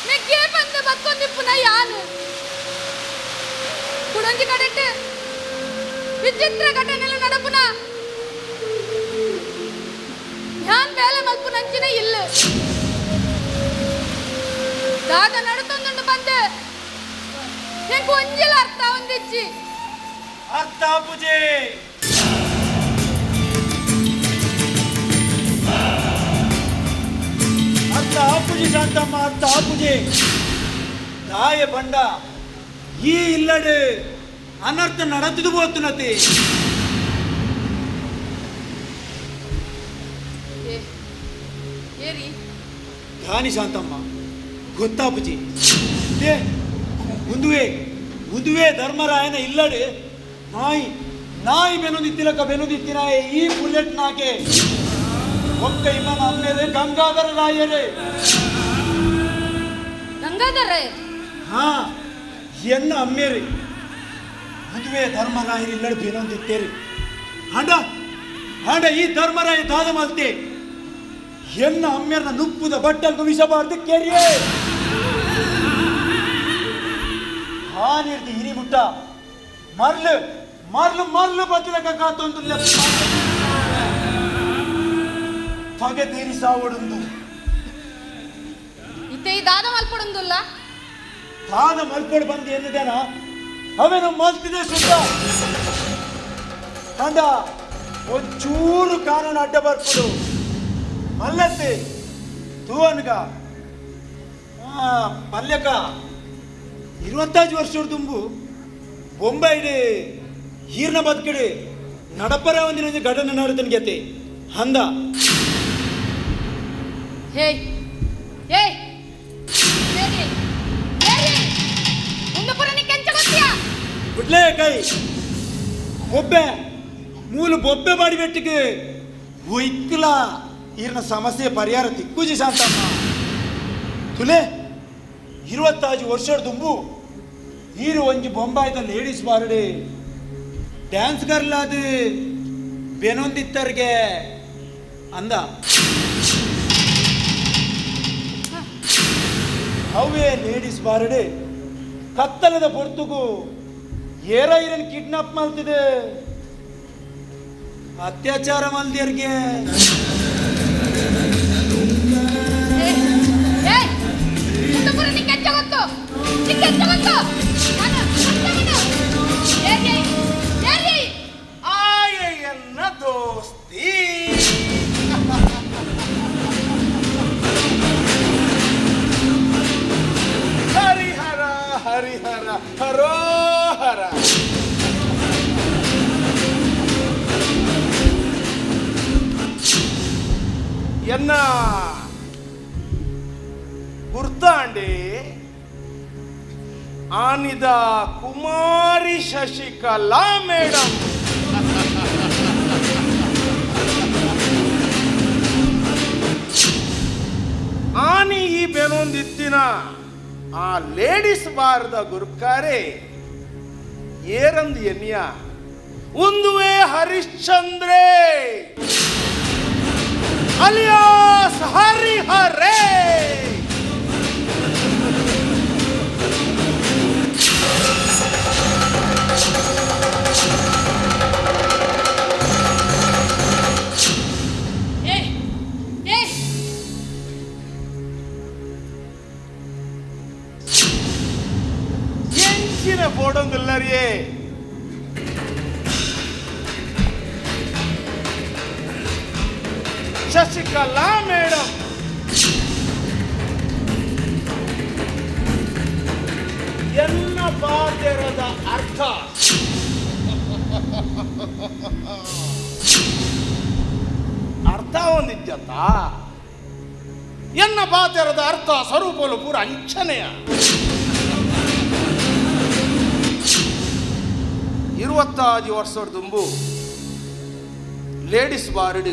ಮೆಗ್ಗೆ ಬಂದು ಬಕ್ಕೊಂದಿಪ್ಪುನ ಯಾನು ಕುಡೊಂಜಿ ಕಡೆಟ್ ವಿಚಿತ್ರ ಘಟನೆಲು ನಡಪುನ ಯಾನ್ ಬೇಲೆ ಮಲ್ಪುನಂಚಿನ ಇಲ್ಲ ದಾದ ನಡುತ್ತೊಂದುಂಡು ಬಂದು ಎಂಕ್ ಒಂಜಿಲ ಅರ್ಥ ಒಂದಿಜ್ಜಿ. ಅರ್ಥ ಪೂಜೆ. ಅರ್ಥ ಪೂಜೆ ಶಾಂತಮ್ಮ, ಅರ್ಥ ಪೂಜೆ. ತಾಯ ಬಂಡ ಈ ಇಲ್ಲಡೆ ಅನರ್ಥ ನಡತಿದು ಬೋತುನತಿ. ಏರಿ ದಾನಿ ಶಾಂತಮ್ಮ ಗೊತ್ತಾಪುಜಿ. ಲೇ ಉಂದುವೆ ಉಂದುವೆ ಧರ್ಮರಾಯನ ಇಲ್ಲಡೆ ನಾಯಿ ನಾಯಿ ಬೆನುದಿತ್ತಿಲಕ ಬೆನುದಿತ್ತಿನಾಯೆ ಈ ಬುಲೆಟ್ ನಾಕೆ ಒಕ್ಕ ಇಮ್ಮನ ಅಮ್ಮೇರೆ ಗಂಗಾಧರ ರಾಯರೇ. ಗಂಗಾಧರ ರಾಯರ್? ಹಾ, ಎನ್ನ ಅಮ್ಮೇರಿ ಉಂದುವೆ ಧರ್ಮರಾಯನ ಇಲ್ಲಡೆ ಬೆನೊಂದಿತ್ತೇರಿ. ಹಾಂಡ ಹಾಂಡ ಈ ಧರ್ಮರಾಯ ದಾದ ಮಲ್ತೆ ಎನ್ನ ಅಮ್ಮೇರ್ನ ನುಪ್ಪುದ ಬಟ್ಟಲ್ಗು ವಿಷಬಾರ್ದು ಕೆರಿಯೇ. ಹಾನಿರ್ದಿ ಹಿರಿ ಮುಟ್ಟ ಮರ್ಲು ಮರ್ಲು ಮರ್ಲು ಬತ್ತಿಲಕ ಕಾತೊಂದು ಪಗೆ ತೀರಿ ಸಾವಡುಂದು. ಇತ್ತೆ ಈ ದಾದ ಮಲ್ಪಡುಂದುಲ್ಲ? ದಾದ ಮಲ್ಪಡು ಬಂದು ಎನ್ನುದೇನ ಅವೇನು ಮಲ್ತಿದೆ ಸುದ್ದ. ಕಂಡ ಒಂಚೂರು ಕಾನೂನು ಅಡ್ಡ ಬರ್ಪುಡು ಮಲ್ಲತ್ತೆ ತೂವನ್ಗ ಪಲ್ಯಕ 25 ವರ್ಷ ತುಂಬು ಬೊಂಬೈಡಿ ಹೀರ್ನ ಬದುಕಡಿ ನಡಪರ ಒಂದಿನ ಘಟನೆ ನಡತನ ಗೆತೆ ಹಂದ. ಹೇಯ್ ಏಯ್ ಹೇರಿ ಹೇರಿ ಉಂದು ಪುರ ನಿಕ್ಕೆಂಚ ಗೊತ್ತಿಯಾ? ಬಿಡ್ಲೇ ಕೈ ಬೊಬ್ಬೆ ಮೂಲು ಬೊಬ್ಬೆ ಬಾಡಿ ಬೆಟ್ಟಿಗೆ ಒಯ್ಕಲ ಈರ್ನ ಸಮಸ್ಯೆ ಪರಿಹಾರ ತಿಕ್ಕುಜಿ ಶಾಂತಮ್ಮ. ತುಲೆ 25 ವರ್ಷ ದುಂಬು ಈರು ಒಂಜಿ ಬೊಂಬಾಯ್ದ ಲೇಡೀಸ್ ಬಾರಡೆ ಡ್ಯಾನ್ಸ್ ಗರ್ಲ್ ಅದು ಬೆನೊಂದಿತ್ತರ್ಗೆ ಅಂದ. ಅವೇ ಲೇಡೀಸ್ ಬಾರಡೆ ಕತ್ತಲದ ಪೊರ್ತುಗು ಏರ ಈರನ್ ಕಿಡ್ನಾಪ್ ಮಾಡ್ತಿದೆ ಅತ್ಯಾಚಾರ ಮಲ್ದಿಯರ್ಗೆ. ಆಯೆಯನ್ನ ದೋಸ್ತಿ ಹರಿಹರ ಹರಿಹರ ಹರೋಹರ. ಎನ್ನ ಗುರ್ತಾಂಡಿ ಆನಿದ ಕುಮಾರಿ ಶಶಿಕಲಾ ಮೇಡಮ್. ಆನಿ ಈ ಬೆನೊಂದಿತ್ತಿನ ಆ ಲೇಡೀಸ್ ಬಾರದ ಗುರುಕಾರೆ ಏರಂದು ಎನ್ನಿಯ ಉಂದುವೆ ಹರಿಶ್ಚಂದ್ರೇ ಅಲಿಯಾಸ್ ಹರಿಹರೇ. ಏಯ್ ಏಯ್ ಎಂಚಿನ ಬೋಡೊಂದುಲ್ಲರಿಯೇ ಶಶಿಕಲಾ ಮೇಡಮ್. ಎಲ್ಲ ಪಾತೆರದ ಅರ್ಥ ಅರ್ಥ ಒಂದಿಜ್ಜತ್ತ ಎನ್ನ ಪಾತೆರದ ಅರ್ಥ ಸ್ವರೂಪಲು ಪೂರ ಅಂಚನೆಯ. 25 ವರ್ಷದ ದುಂಬು ಲೇಡೀಸ್ ಬಾರ್ಡ್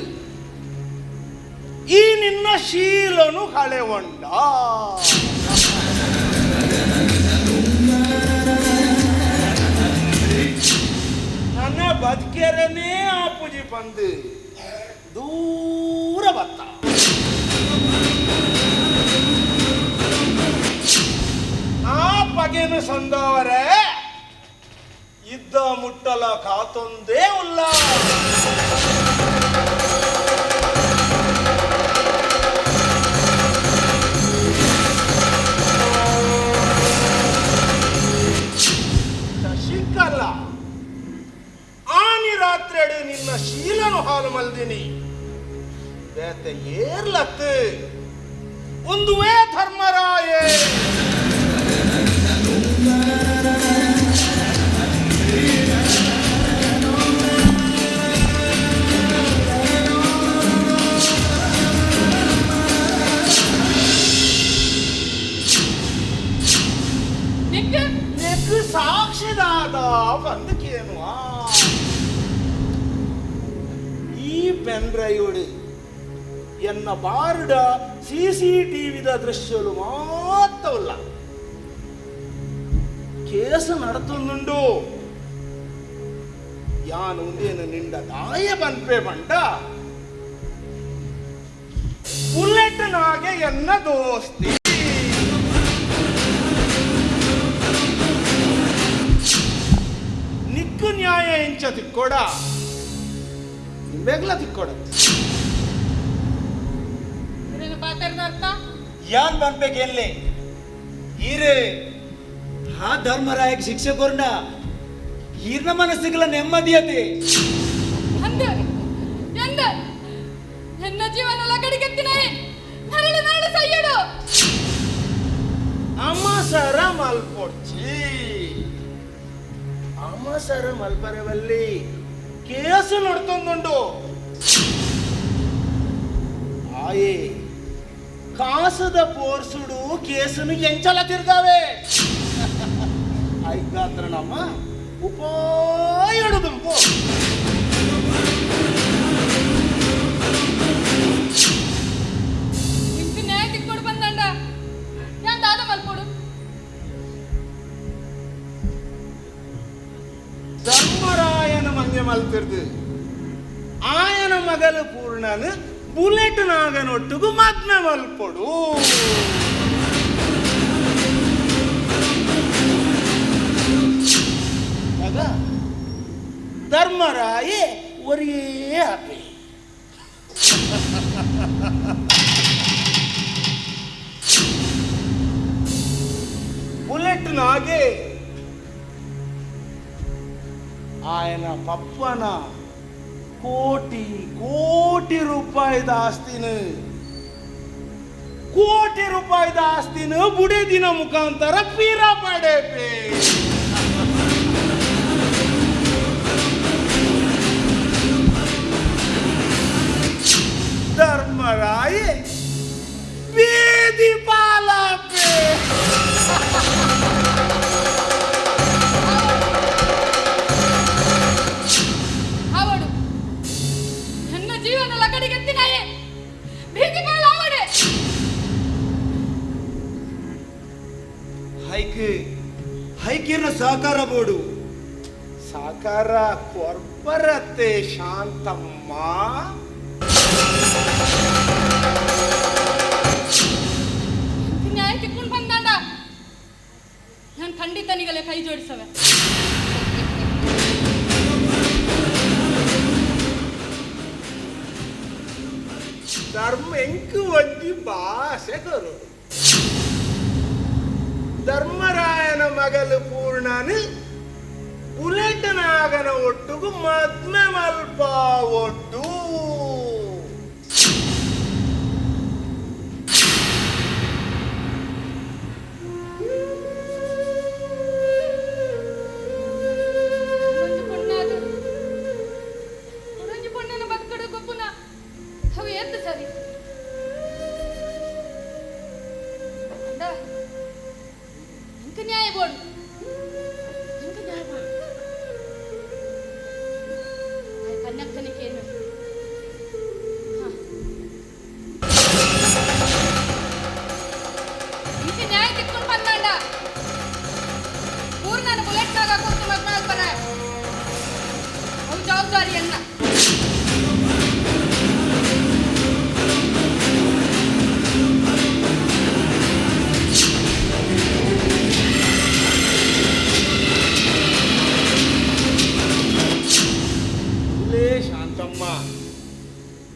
ಈ ನಿನ್ನ ಶೀಲನು ಕಳೆವಂಡ. ಬದುಕೆರನೇ ಆಪುಜಿ ಪಂದು ದೂರ ಬತ್ತ. ಆ ಪಗೆನು ಸಂದವರೇ ಇದ್ದ ಮುಟ್ಟಲ ಕಾತೊಂದೇ ಉಲ್ಲ. ಶಶಿಕಲಾ, ಆನಿ ರಾತ್ರಿಡು ನಿನ್ನ ಶೀಲನು ಹಾಲು ಮಲ್ದಿನಿ ಬೇತೆ ಏರ್ಲತ್ತು ಒಂದುವೇ ಧರ್ಮರಾಯೇ. ನೆಕ್ ಸಾಕ್ಷಿದಾದ ಬಂದಕೇನು ಈ ಪೆನ್ ಡ್ರೈವ್ ಎನ್ನ ಬಾರ್ಡ ಸಿಸಿಟಿವಿದ ದೃಶ್ಯಲು ಮಾತ್ರವಲ್ಲ, ಕೇಸು ನಡತೊಂದುಂಡು. ಯಾನು ಉಂದೇನು ನಿಂಡ ದಾಯ ಬನ್ಪೆ ಬಂಡ ಬುಲೆಟ್ ನಾಗೆ ಎನ್ನ ದೋಸ್ತಿ. ನಿಕ್ಕು ನ್ಯಾಯ ಎಂಚ ತಿಕ್ಕೋಡ ನಿಂಬೆಗ್ಲ ತಿಕ್ಕೋಡ. ಯಾನ್ ಬನ್ಬೇಕೇನ್ಲೆ ಈರೇ ಆ ಧರ್ಮರಾಯಕ್ ಶಿಕ್ಷೆ ಕೊರ್ನ ಈರ್ನ ಮನಸ್ಸಿಗೆಲ್ಲ ನೆಮ್ಮದಿಯತೆ. ಅಂದ ಎಂದ ಎನ್ನ ಜೀವನ ಲಗಡಿಗೆತ್ತಿನಾಯೆ ನರಳು ನಾಡು ಸಯ್ಯಡು. ಅಮಸರ ಮಲ್ಪೊಡ್ಚಿ ಅಮಸರ ಮಲ್ಪರವಲ್ಲಿ ಕೇಸು ನಡ್ತೊಂದುಂಡು. ಆಯೇ ಕಾಸದ ಪೋರ್ಸುಡು ಕೇಸುನು ಎಂಚಲ ತಿರ್ಗಾವೆ ಐಗಾತ್ರ ನಮ್ಮ ಉಪಾಯಡು ದುಂಪು. ಇಂಕು ನ್ಯಾಯ ತಿಕ್ಕೊಡು ಬಂದಂಡ ಯಾನ್ ದಾದ ಮಲ್ಪೊಡು. ಧರ್ಮರಾಯನ ಮಂಗೆ ಮಲ್ತಿರ್ದು ಆಯನ ಮಗಲು ಪೂರ್ಣನು ಬುಲೆಟ್ ನಾಗನೊಟ್ಟಿಗೂ ಮದ್ಮೆ ಮಲ್ಪೊಡು. ಮಗ ಧರ್ಮರಾಯೆ ಒರೇ ಆಪೆ. ಬುಲೆಟ್ ನಾಗೆ ఆయన ಪಪ್ಪನ ಕೋಟಿ ಕೋಟಿ ರೂಪಾಯಿದ ಆಸ್ತಿನ ಕೋಟಿ ರೂಪಾಯಿದ ಆಸ್ತಿನ ಬುಡೆದಿನ ಮುಖಾಂತರ ಪೀರ ಪಡೆಪೆ. ಧರ್ಮರಾಯೆ ಬೀದಿ ಪಾಲಾಪೆ. ಅವಡು ನನ್ನ ಜೀವನ ಲಗಡಿಗೆತ್ತಿನಾಯೆ ಬೀದಿ ಪಾಲಾವಡೆ. ಹೈಕ್ ಹೈಕಿರ್ನ ಸಹಕಾರ ಬೋಡು. ಸಾಕಾರ ಕೊರ್ಪರತೆ ಶಾಂತಮ್ಮ. ನ್ಯಾಯ ತಿಕ್ಕೊಂಡು ಬಂದಾಂಡ ನಾನು ಖಂಡಿತ ನಿಗಲೆ ಕೈ ಜೋಡಿಸವೆ. ಧರ್ಮ ಎಂಕು ಒಂಜಿ ಭಾಷೆ ಕೊರು. ಧರ್ಮರಾಯನ ಮಗಲು ಪೂರ್ಣನು ಬುಲೆಟ್ ನಾಗನ ಒಟ್ಟುಗು ಮದ್ಮೆ ಮಲ್ಪ ಒಟ್ಟು. ಒಂಜಿ ಪೊಣ್ಣಾದು ಒಂಜಿ ಪೊಣ್ಣನ ಬದುಕಡು ಗೊಪ್ಪುನ ಅವು ಎತ್ತು ಸರಿ ಅಂದ ಇಂಕ ನ್ಯಾಯ ಬೋಡು ಇಂಕ ನ್ಯಾಯ ಬೋಡು. ಕನ್ಯಾಕ್ತನಕ್ಕೆ ಏನು ಇಂಕ ನ್ಯಾಯ ತಿಕ್ಕೊಂಡು ಬಂದಾಂಡ ಪೂರ್ಣನ ಬುಲೆಟ್ ನಾಗ ಕೊಟ್ಟು ಮದ್ಮೆ ಆಲ್ಪರ. ಮಲ್ವಾರಿ ಅನ್ನ. ಇಲ್ಲೇ ಶಾಂತಮ್ಮ,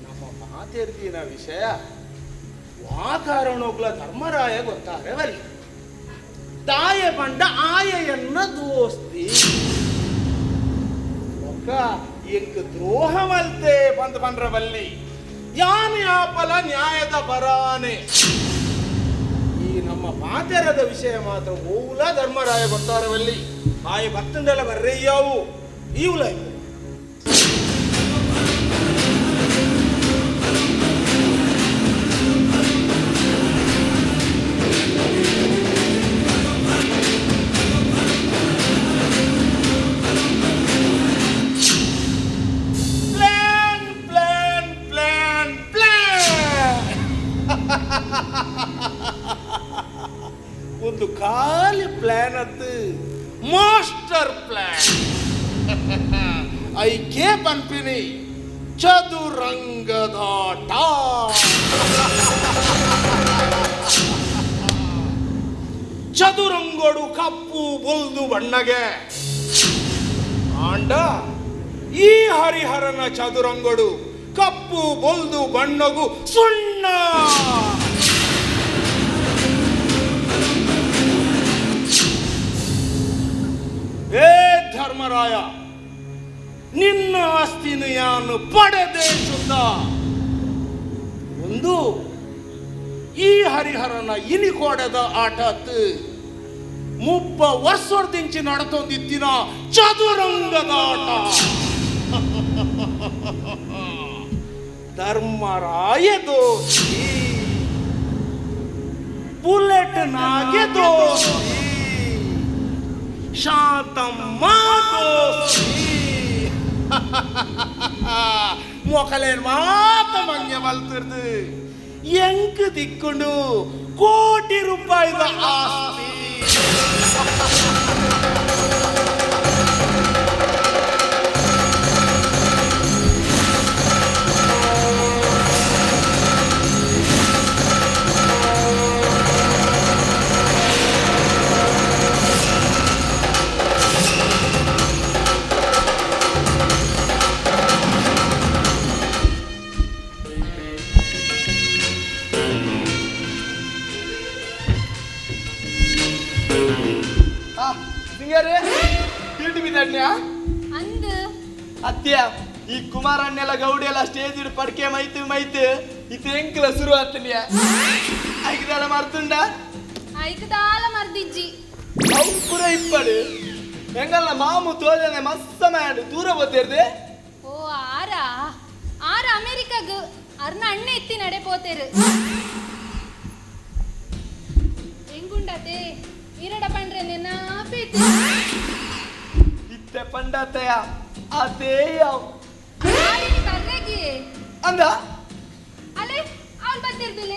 ನಮ್ಮ ಮಾತೆರ್ದಿನ ವಿಷಯ ವಾಕಾರಣೋಗ್ಲ ಧರ್ಮರಾಯ ಗೊತ್ತಾರೆ ಬಲ್ಲಿ ತಾಯ ಬಂಡ ಆಯೆಯನ್ನ ದೋಸ್ತಿ ಒಕ್ಕ ಎಂಕ್ ದ್ರೋಹ ಮಲ್ತೆ ಬಂದ್ ಬಂದ್ರ ಬಲ್ಲಿ ಯಾನು ಯಾಪಲ ನ್ಯಾಯದ ಬರಾನೆ. ಈ ನಮ್ಮ ಮಾತೆರದ ವಿಷಯ ಮಾತ್ರ ಓಲ ಧರ್ಮರಾಯ ಗೊತ್ತಾರೆ ಬಲ್ಲಿ ಆಯ ಭಕ್ತಂದೆಲ್ಲ ಬರ್ರಯ್ಯಾವು ಈವುಲ ಇವು. ಪ್ಲಾನ್ ಪ್ಲಾನ್ ಪ್ಲಾನ್ ಪ್ಲಾನ್ ಒಂದು ಖಾಲಿ ಪ್ಲಾನ್ ಅತ್ತು ಮಾಸ್ಟರ್ ಪ್ಲಾನ್. ಐಕೆ ಪನ್ಪಿನಿ ಚದುರಂಗದಾಟ. ಚದುರಂಗಡು ಕಪ್ಪು ಬೊಲ್ದು ಬಣ್ಣಗೆ ಆಂಡ ಈ ಹರಿಹರನ ಚದುರಂಗಡು ಕಪ್ಪು ಬೊಲ್ದು ಬಣ್ಣಗು ಸುಣ್ಣ. ಏ ಧರ್ಮರಾಯ, ನಿನ್ನ ಆಸ್ತಿನ ಯಾನು ಪಡೆದೇ ಶುದ್ಧ. ಒಂದು ಈ ಹರಿಹರನ ಇನಿಕೋಡದ ಆಟ ಮುಪ್ಪ ವರ್ಷದಿಂಚಿ ನಡತೊಂದಿತ್ತಿನ ಚದುರಂಗದ ಆಟ. ಧರ್ಮರಾಯ ದೋಸ್ತಿ, ಬುಲೆಟ್ ನಾಗೆ ದೋಸ್ತಿ, ಶಾಂತಮ್ಮ ದೋಸ್ತಿ, ಮೊಕಲೇನ್ ಮಾತ ಮಂಗೆ ಮಲ್ತಿರ್ದು ಎಂಕ್ ದಿಕ್ಕೊಂಡು ಕೋಟಿ ರೂಪಾಯಿದ ಆಸ್ತಿ. ಅತ್ಯ ಈ ಕುಮಾರಣ್ಣೆಲ್ಲ ಗೌಡಿ ಎಲ್ಲ ಸ್ಟೇಜ್ ಪಡ್ಕೆ ಮೈತು ಮೈತು ಇತ್ತು ಎಂಕಲ ಶುರು ಆತನಿಯ ಐಕದಾಲ ಮರ್ತುಂಡ ಐಕದಾಲ ಮರ್ದಿಜ್ಜಿ ಅವು ಪೂರ ಇಪ್ಪಡು ಎಂಗಲ್ಲ ಮಾಮು ತೋಜನೆ ಮಸ್ತ ಮ್ಯಾಂಡ್ ದೂರ ಬೋತೇರ್ದೆ. ಓ ಆರ ಆರ ಅಮೆರಿಕಾಗ್ ಅರ್ನ ಅಣ್ಣ ಎತ್ತಿ ನಡೆ ಪೋತೇರು. ಹೆಂಗುಂಡತೆ ಈರಡ ಪಂಡ್ರೆ ನಿನ್ನ ಪೇತಿ ಇತ್ತೆ ಪಂಡತೆಯ ಅದೇ ಯಾವ ಕರ್ರೆಗಿ ಅಂದ ಅಲೆ ಅವ್ಳು ಬರ್ತಿರ್ದಿಲ್ಲ.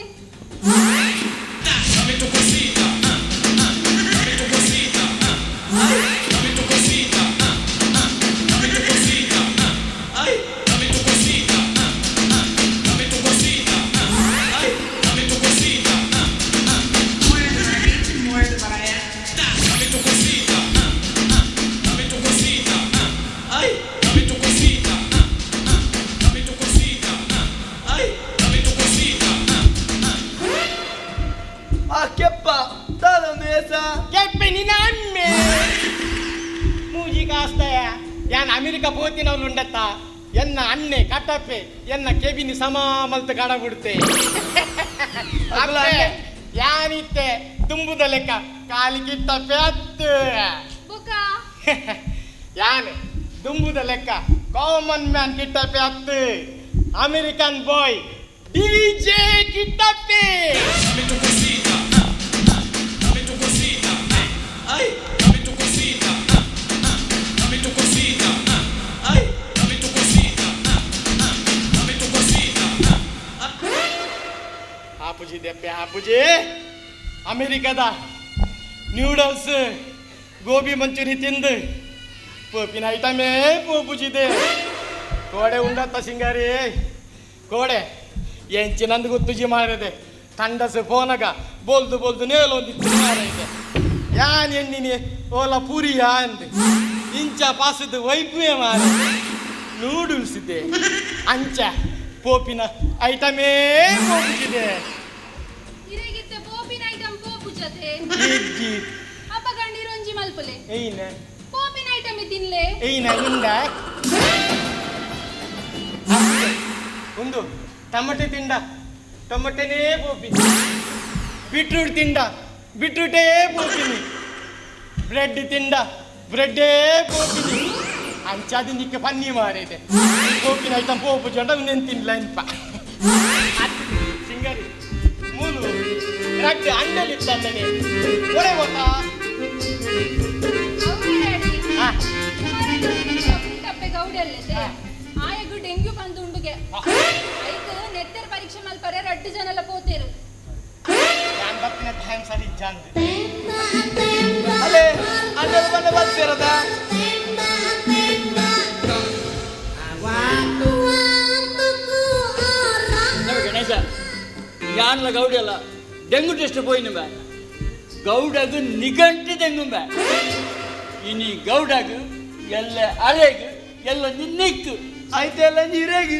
ಅಮೆರಿಕ ಪೋತಿನವ್ರು ಉಂಡತ್ತ ಎನ್ನ ಅಣ್ಣೆ ಕಟ್ಟಪ್ಪೆ ಎನ್ನ ಕೆಬಿನಿ ಸಮ ಮಲ್ತು ಕಾಡಬಿಡುತ್ತೆ. ಯಾನಿತ್ತೆ ತುಂಬುದ ಲೆಕ್ಕ ಕಾಲಿ ಕಿಟ್ಟಪ್ಪೆ ಅತ್ತು ಯಾನು ದುಂಬುದ ಲೆಕ್ಕ ಕಾಮನ್ ಮ್ಯಾನ್ ಕಿಟ್ಟಪ್ಪೆ ಅತ್ತು ಅಮೆರಿಕನ್ ಬಾಯ್ ಡಿಜೆ ಕಿಟ್ಟಪ್ಪೆ. ಆಪುಜಿ ದೆಪ್ಪೆ ಆಪುಜಿ ಅಮೆರಿಕದ ನ್ಯೂಡಲ್ಸ್ ಗೋಬಿ ಮಂಚೂರಿ ತಿಂದು ಪೋಪಿನ ಐಟಮೇ ಪೋಪುಜಿದೆ. ಕೋಡೆ ಉಂಡತ್ತ ಸಿಂಗಾರಿ ಕೋಡೆ ಎಂಚಿನಂದು ಗೊತ್ತುಜಿ ಮಾರದೆ ತಂಡಸು ಫೋನಗ ಬೋಲ್ದು ಬೋಲ್ದು ನೇಲೊಂದಿತ್ತು ಮಾರೈತೆ ಯಾನ್ ಎಣ್ಣಿನಿ ಓಲ ಪೂರಿಯಾ ಅಂದು ಇಂಚ ಪಾಸದ ವೈಪುವೆ ಮಾರದೆ ನೂಡಲ್ಸ್ ಇದೆ ಅಂಚ ಪೋಪಿನ ಐಟಮೇ ಪೋಪಿಗಿದೆ ಇರೆಗಿತ್ತೆ ಪೋಪಿನ ಐಟಮ್ ಪೋಪು ಜತೆ ಇಜ್ಜಿ ಅಪ್ಪ ಗಂಡಿರೊಂಜಿ ಮಲ್ಪಲೆ ಏನ ಪೋಪಿನ ಐಟಮ್ ತಿನ್ಲೆ ಏನ ಉಂಡ ಒಂದು ಟೊಮಟೆ ತಿಂಡ ಟೊಮಟೆನೇ ಪೋಪಿ ಬೀಟ್ರೂಟ್ ತಿಂಡ ಬೀಟ್ರೂಟೇ ಪೋಪಿನಿ ಬ್ರೆಡ್ ತಿಂಡ ಬ್ರೆಡ್ಡೇ ಪೋಪಿನಿ ಅಂಚಾದಿ ನಿಕ್ಕೆ ಪನ್ನಿ ಮಾರೈತೆ ಪೋಪಿನ ಐಟಮ್ ಪೋಪು ಜಂಡ ಉಂದೇನು ತಿನ್ಲ ಅನ್ಪ ಸಿಂಗರಿ ಮೂಲು ರಡ್ಡು ಅಂಡಲಿತ್ತಂದನೆ ಒಡೆ ಗೊತ್ತಾ ತಪ್ಪೆ ಗೌಡಲ್ಲದೆ ಆಯಗು ಡೆಂಗ್ಯೂ ಬಂದು ಉಂಡುಗೆ ಐಕ್ ನೆತ್ತೆರ್ ಪರೀಕ್ಷೆ ಮಲ್ಪರೆ ರಡ್ಡು ಜನಲ ಪೋತೇರು ನಾನು ಬರ್ತೀನಿ ಟೈಮ್ ಸರಿ ಜಾಂದು ಅಲೆ ಅಂಡಲ್ ಬಂದ ಬರ್ತಿರದ ಗಣೇಶ ಯಾನ್ಲ ಗೌಡಿ ಅಲ್ಲ ಡೆಂಗು ಟೆಸ್ಟ್ ಪೋಯಿನ ಬೇ ಗೌಡಗು ನಿಗಂಟಿ ಡೆಂಗು ಬೇ ಇನಿ ಗೌಡಗು ಎಲ್ಲ ಅರೆಗು ಎಲ್ಲ ನಿನ್ನಿಕ್ಕು ಆಯ್ತೆಲ್ಲ ನೀರೇಗು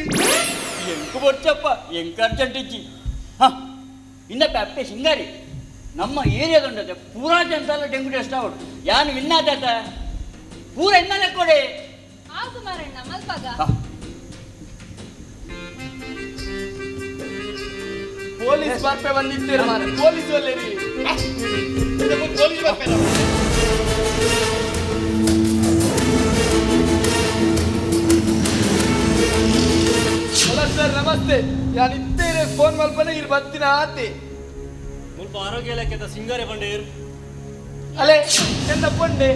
ಎಂಕು ಬೊಚ್ಚಪ್ಪ ಎಂಕು ಅರ್ಜೆಂಟ್ ಇಜ್ಜಿ ಹಾ ಇನ್ನಪ್ಪ ಅಪ್ಪೆ ಸಿಂಗಾರಿ ನಮ್ಮ ಏರಿಯಾದುಂಡತೆ ಪೂರಾ ಜನ ಡೆಂಗು ಟೆಸ್ಟ್ ಆವಡು ಯಾನು ವಿನ್ನಾತ ಪೂರ ಎನ್ನಲೆ ಕೊಡೆ ಆ ಕುಮಾರಣ್ಣ ಮಲ್ಪಾಗ ಪೊಲೀಸ್ ಬರ್ಪೆ ಬಂದಿದ್ದೀರ ಮಾರ್ರೆ ಪೊಲೀಸ್ ಒಲ್ಲೇರಿ ಪೊಲೀಸ್ ಬರ್ಪೆ ಹಲೋ ಸರ್ ನಮಸ್ತೆ ನಾನು ಇತ್ತೇನೆ ಫೋನ್ ಮಲ್ಪನೆ ಇರ್ ಬರ್ತೀನಿ ಆತೆ ಮುಲ್ಪ ಆರೋಗ್ಯ ಇಲಾಖೆದ ಸಿಂಗಾರೆ ಬಂಡೇರ್ ಅಲೆ ಎಂದ ಪೊಂಡೆ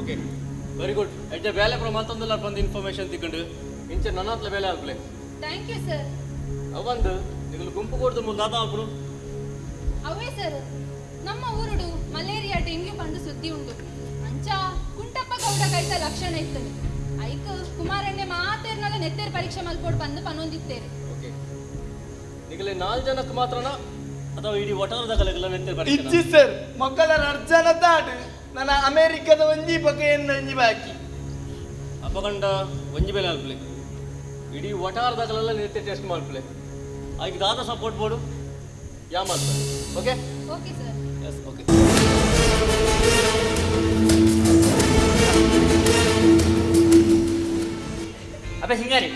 ಓಕೆ ವೆರಿ ಗುಡ್ ಎಡ್ಡೆ ಬೇಲೆ ಪುರ ಮತ್ತೊಂದಲ್ಲ ಬಂದು ಇನ್ಫಾರ್ಮೇಶನ್ ತಿಕ್ಕೊಂಡು ಇಂಚೆ ನನ್ನ ಹತ್ರ ಬೇಲೆ ಆಗ್ಲೆ thank you sir ಅವಂದು ನಿಗಲು ಗುಂಪು ಕೊಡ್ದು ಮುಲ್ ದಾದ ಆಲ್ಪುಡು ಅವೇ ಸರ್ ನಮ್ಮ ಊರುಡು ಮಲೇರಿಯಾ ಡೆಂಗ್ಯೂ ಬಂದು ಸುದ್ದಿ ಉಂಡು ಅಂಚ ಕುಂಟಪ್ಪ ಗೌಡ ಕೈತ ಲಕ್ಷಣ ಇತ್ತದು ಐಕ್ ಕುಮಾರಣ್ಣೆ ಮಾತೇರ್ನಲ್ಲ ನೆತ್ತೇರ್ ಪರೀಕ್ಷೆ ಮಲ್ಪೋಡ್ ಬಂದು ಪನೊಂದಿತ್ತೇರು ಓಕೆ ನಿಗಲೆ ನಾಲ್ ಜನಕ್ಕೆ ಮಾತ್ರನಾ ಅಥವಾ ಇಡೀ ಒಟಾರದಾಗಲೆಲ್ಲ ನೆತ್ತೆ ಪರೀಕ್ಷೆ ಇಜ್ಜಿ ಸರ್ ಮಕ್ಕಳ ಅರ್ಜನ ತಾಡು ನನ್ನ ಅಮೆರಿಕದ ಒಂಜಿ ಪಕ್ಕ ಎನ್ನ ಒಂಜಿ ಬಾಕಿ ಅಪಗಂಡ ಒಂಜಿ ಬೇಲೆ ಆಲ್ಪಲೆ ಇಡೀ ಒಟಾರದಾಗಲೆಲ್ಲ ನೆತ್ತೆ ಟೆಸ್ಟ್ ಮಾಡ್ಪ್ಲೆ ಐಕ್ ದಾದ ಸಪೋರ್ಟ್ ಬೋರ್ಡು ಯಾ ಮಾಡ್ತಾರೆ okay okay sir yes okay ಅಪ್ಪ ಸಿಂಗಾರಿ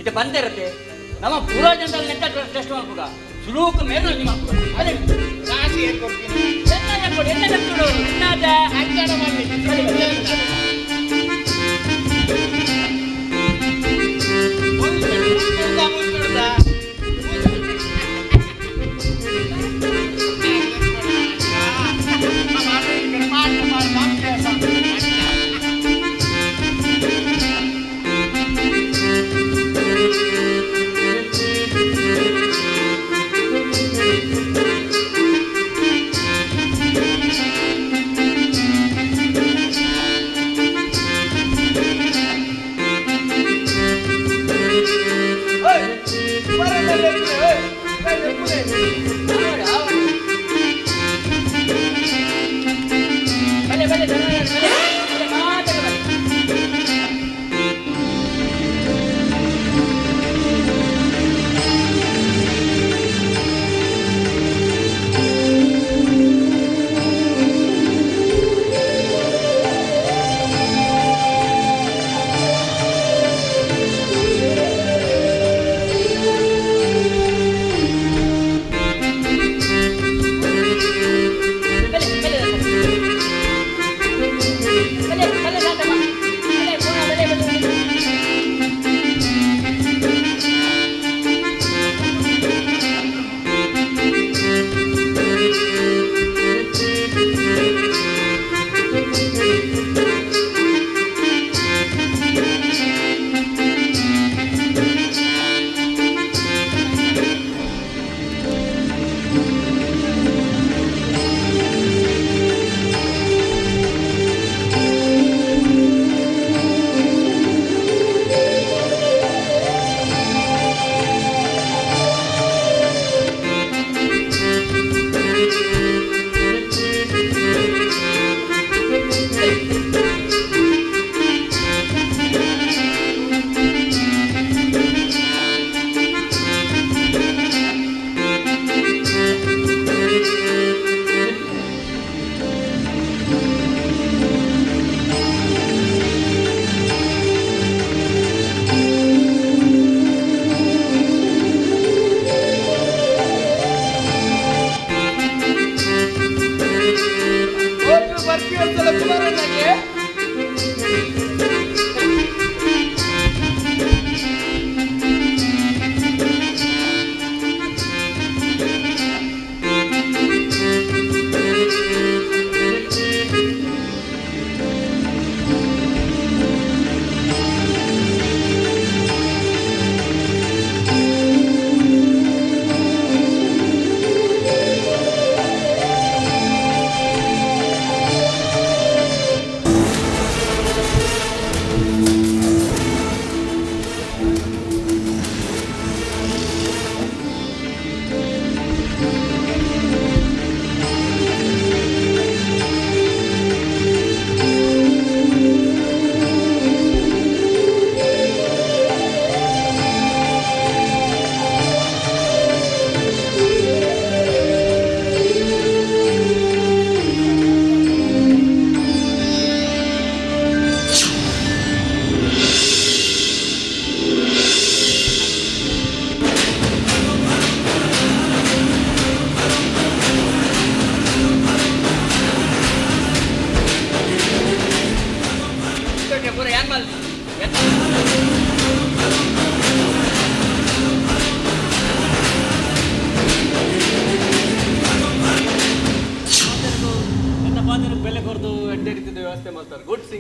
ಇದು ಬಂದಿರತ್ತೆ ನಮ್ಮ ಪೂರಾ ಜನರಲ್ಲಿ ನೆಟ್ಟ ಟೆಸ್ಟ್ ಮಾಡ್ಬೋದ ಸುಲೂಕ ಮೇಲೆ ಒಂಜಿ ಮಾಡ್ಬೋದ ಅದೇ ಕಾಸು ಏನ್ ಕೊಡ್ತೀನಿ ಎನ್ನ ಕೊಡು ಎನ್ನ ಕೊಡು ಎನ್ನಾದ ಅಂಚಾಡ ಮಾಡ್ಲಿ ಬಲೆ ಬಲೆ ಬಲೆ ಬಲೆ ಮಾತಾಡ ಬಲೆ ಆ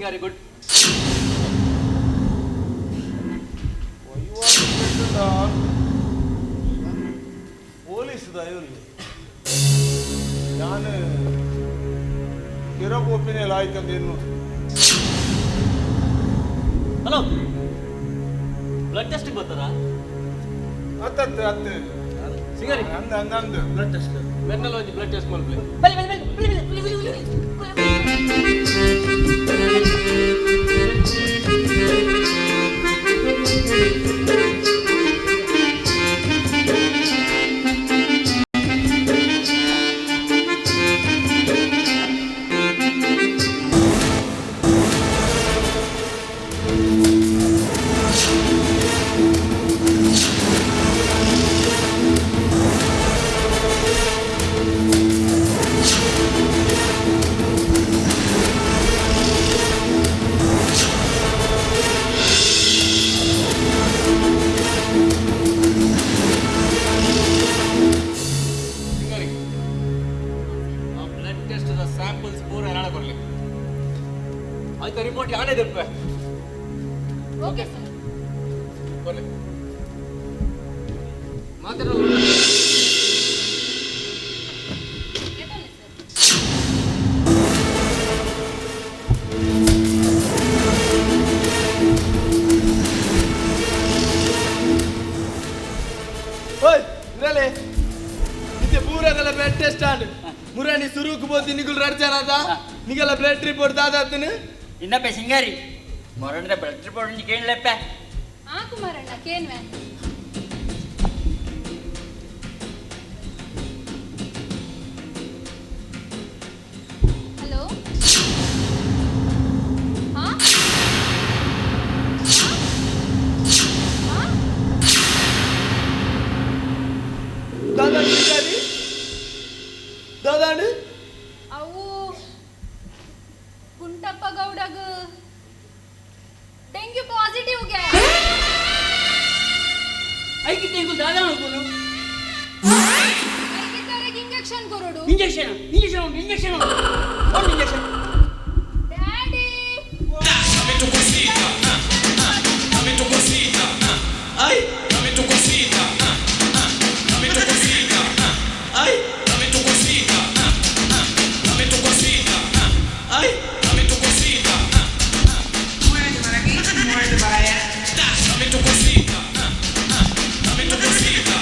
ಸಿಂಗಾರಿ ಗುಡ್. ಪೊಲೀಸ್ ದಯವಿಲ್ಲ ನಾನು ಕಿರಬ್ ಒಪಿನಿಯನ್ ಆಯ್ತಂದ ಇನ್ನು. ಹಲೋ, ಬ್ಲಡ್ ಟೆಸ್ಟ್ ಬರ್ತಾರಾ? ಅತ್ತತ್ತು ಅತ್ತು. ಸಿಂಗಾರಿ. ಅಂದ ಅಂದ ಅಂದ ಬ್ಲಡ್ ಟೆಸ್ಟ್. ಮೆರ್ನಲ್ ಒಂಜಿ ಬ್ಲಡ್ ಟೆಸ್ಟ್ ಮಲ್ಪಲೆ. ಬಲಿ ಬಲಿ ಬಲಿ ಬಲಿ ಬಲಿ ಬಲಿ ಬಲಿ. ಸಿಂಗಾರಿ, ಆ ಬ್ಲಡ್ ಟೆಸ್ಟ್ the samples ಪೂರ ಎನಾಡ ಕೊರ್ಲಿ. ಆಯ್ತಾ, ರಿಪೋರ್ಟ್ ಯಾನೇ ದೆಪ್ಪೆ. Okay sir. ಕೊರ್ಲಿ ಮಾತಾಡಲ್ಲ. ಎತ್ತೊಲ್ಲೆ ಸರ್. ಓಯ್ ಇರಲೆ, ಇತ್ತೆ ಪೂರಗಲ ಬ್ಲಡ್ ಟೆಸ್ಟ್ ಆಂಡ್. ಮುರಾಣಿ ಸುರುಕು ಬೋತಿ ನಿಗುಲ್ ರಡ್ಜಾನದ ನಿಗಲ ಬ್ಲಡ್ ರಿಪೋರ್ಟ್ ದಾದಾತನು. ಇನ್ನಪ್ಪ ಸಿಂಗಾರಿ, ಮೊರಂಡ್ರೆ ಬ್ಲಡ್ ರಿಪೋರ್ಟ್ ಒಂಜಿ ಕೇಳಲೆಪ್ಪ. ಆ ಕುಮಾರಣ್ಣ, ಕೇನ್ವೆ. ಹಲೋ, ಹಾ ಹಾ. ದಾದಾ ಸಿಂಗಾರಿ, ದಾದಾಂಡ್. ಅವು ಕುಂಟಪ್ಪ ಗೌಡಗ ಡೆಂಗ್ಯೂ ಪಾಸಿಟಿವ್ಗೆ. ಐಕಿತ್ತೆ ಇಂಕುಲು ದಾದ ಮಲ್ಪುನು? ಇಂಜೆಕ್ಷನ್ ಕೊರಡು. ಇಂಜೆಕ್ಷನ್, ಇಂಜೆಕ್ಷನ್ ಉಂಟು, ಇಂಜೆಕ್ಷನ್ ಉಂಟು, ಒಂದು injection. Daddy. Dame tu cosita, dame tu cosita, ay, dame tu cosita, dame tu cosita, ay, dame tu cosita, dame tu cosita, ay, dame tu cosita, Muévete para aquí, muévete para allá. Dame tu cosita, dame tu cosita,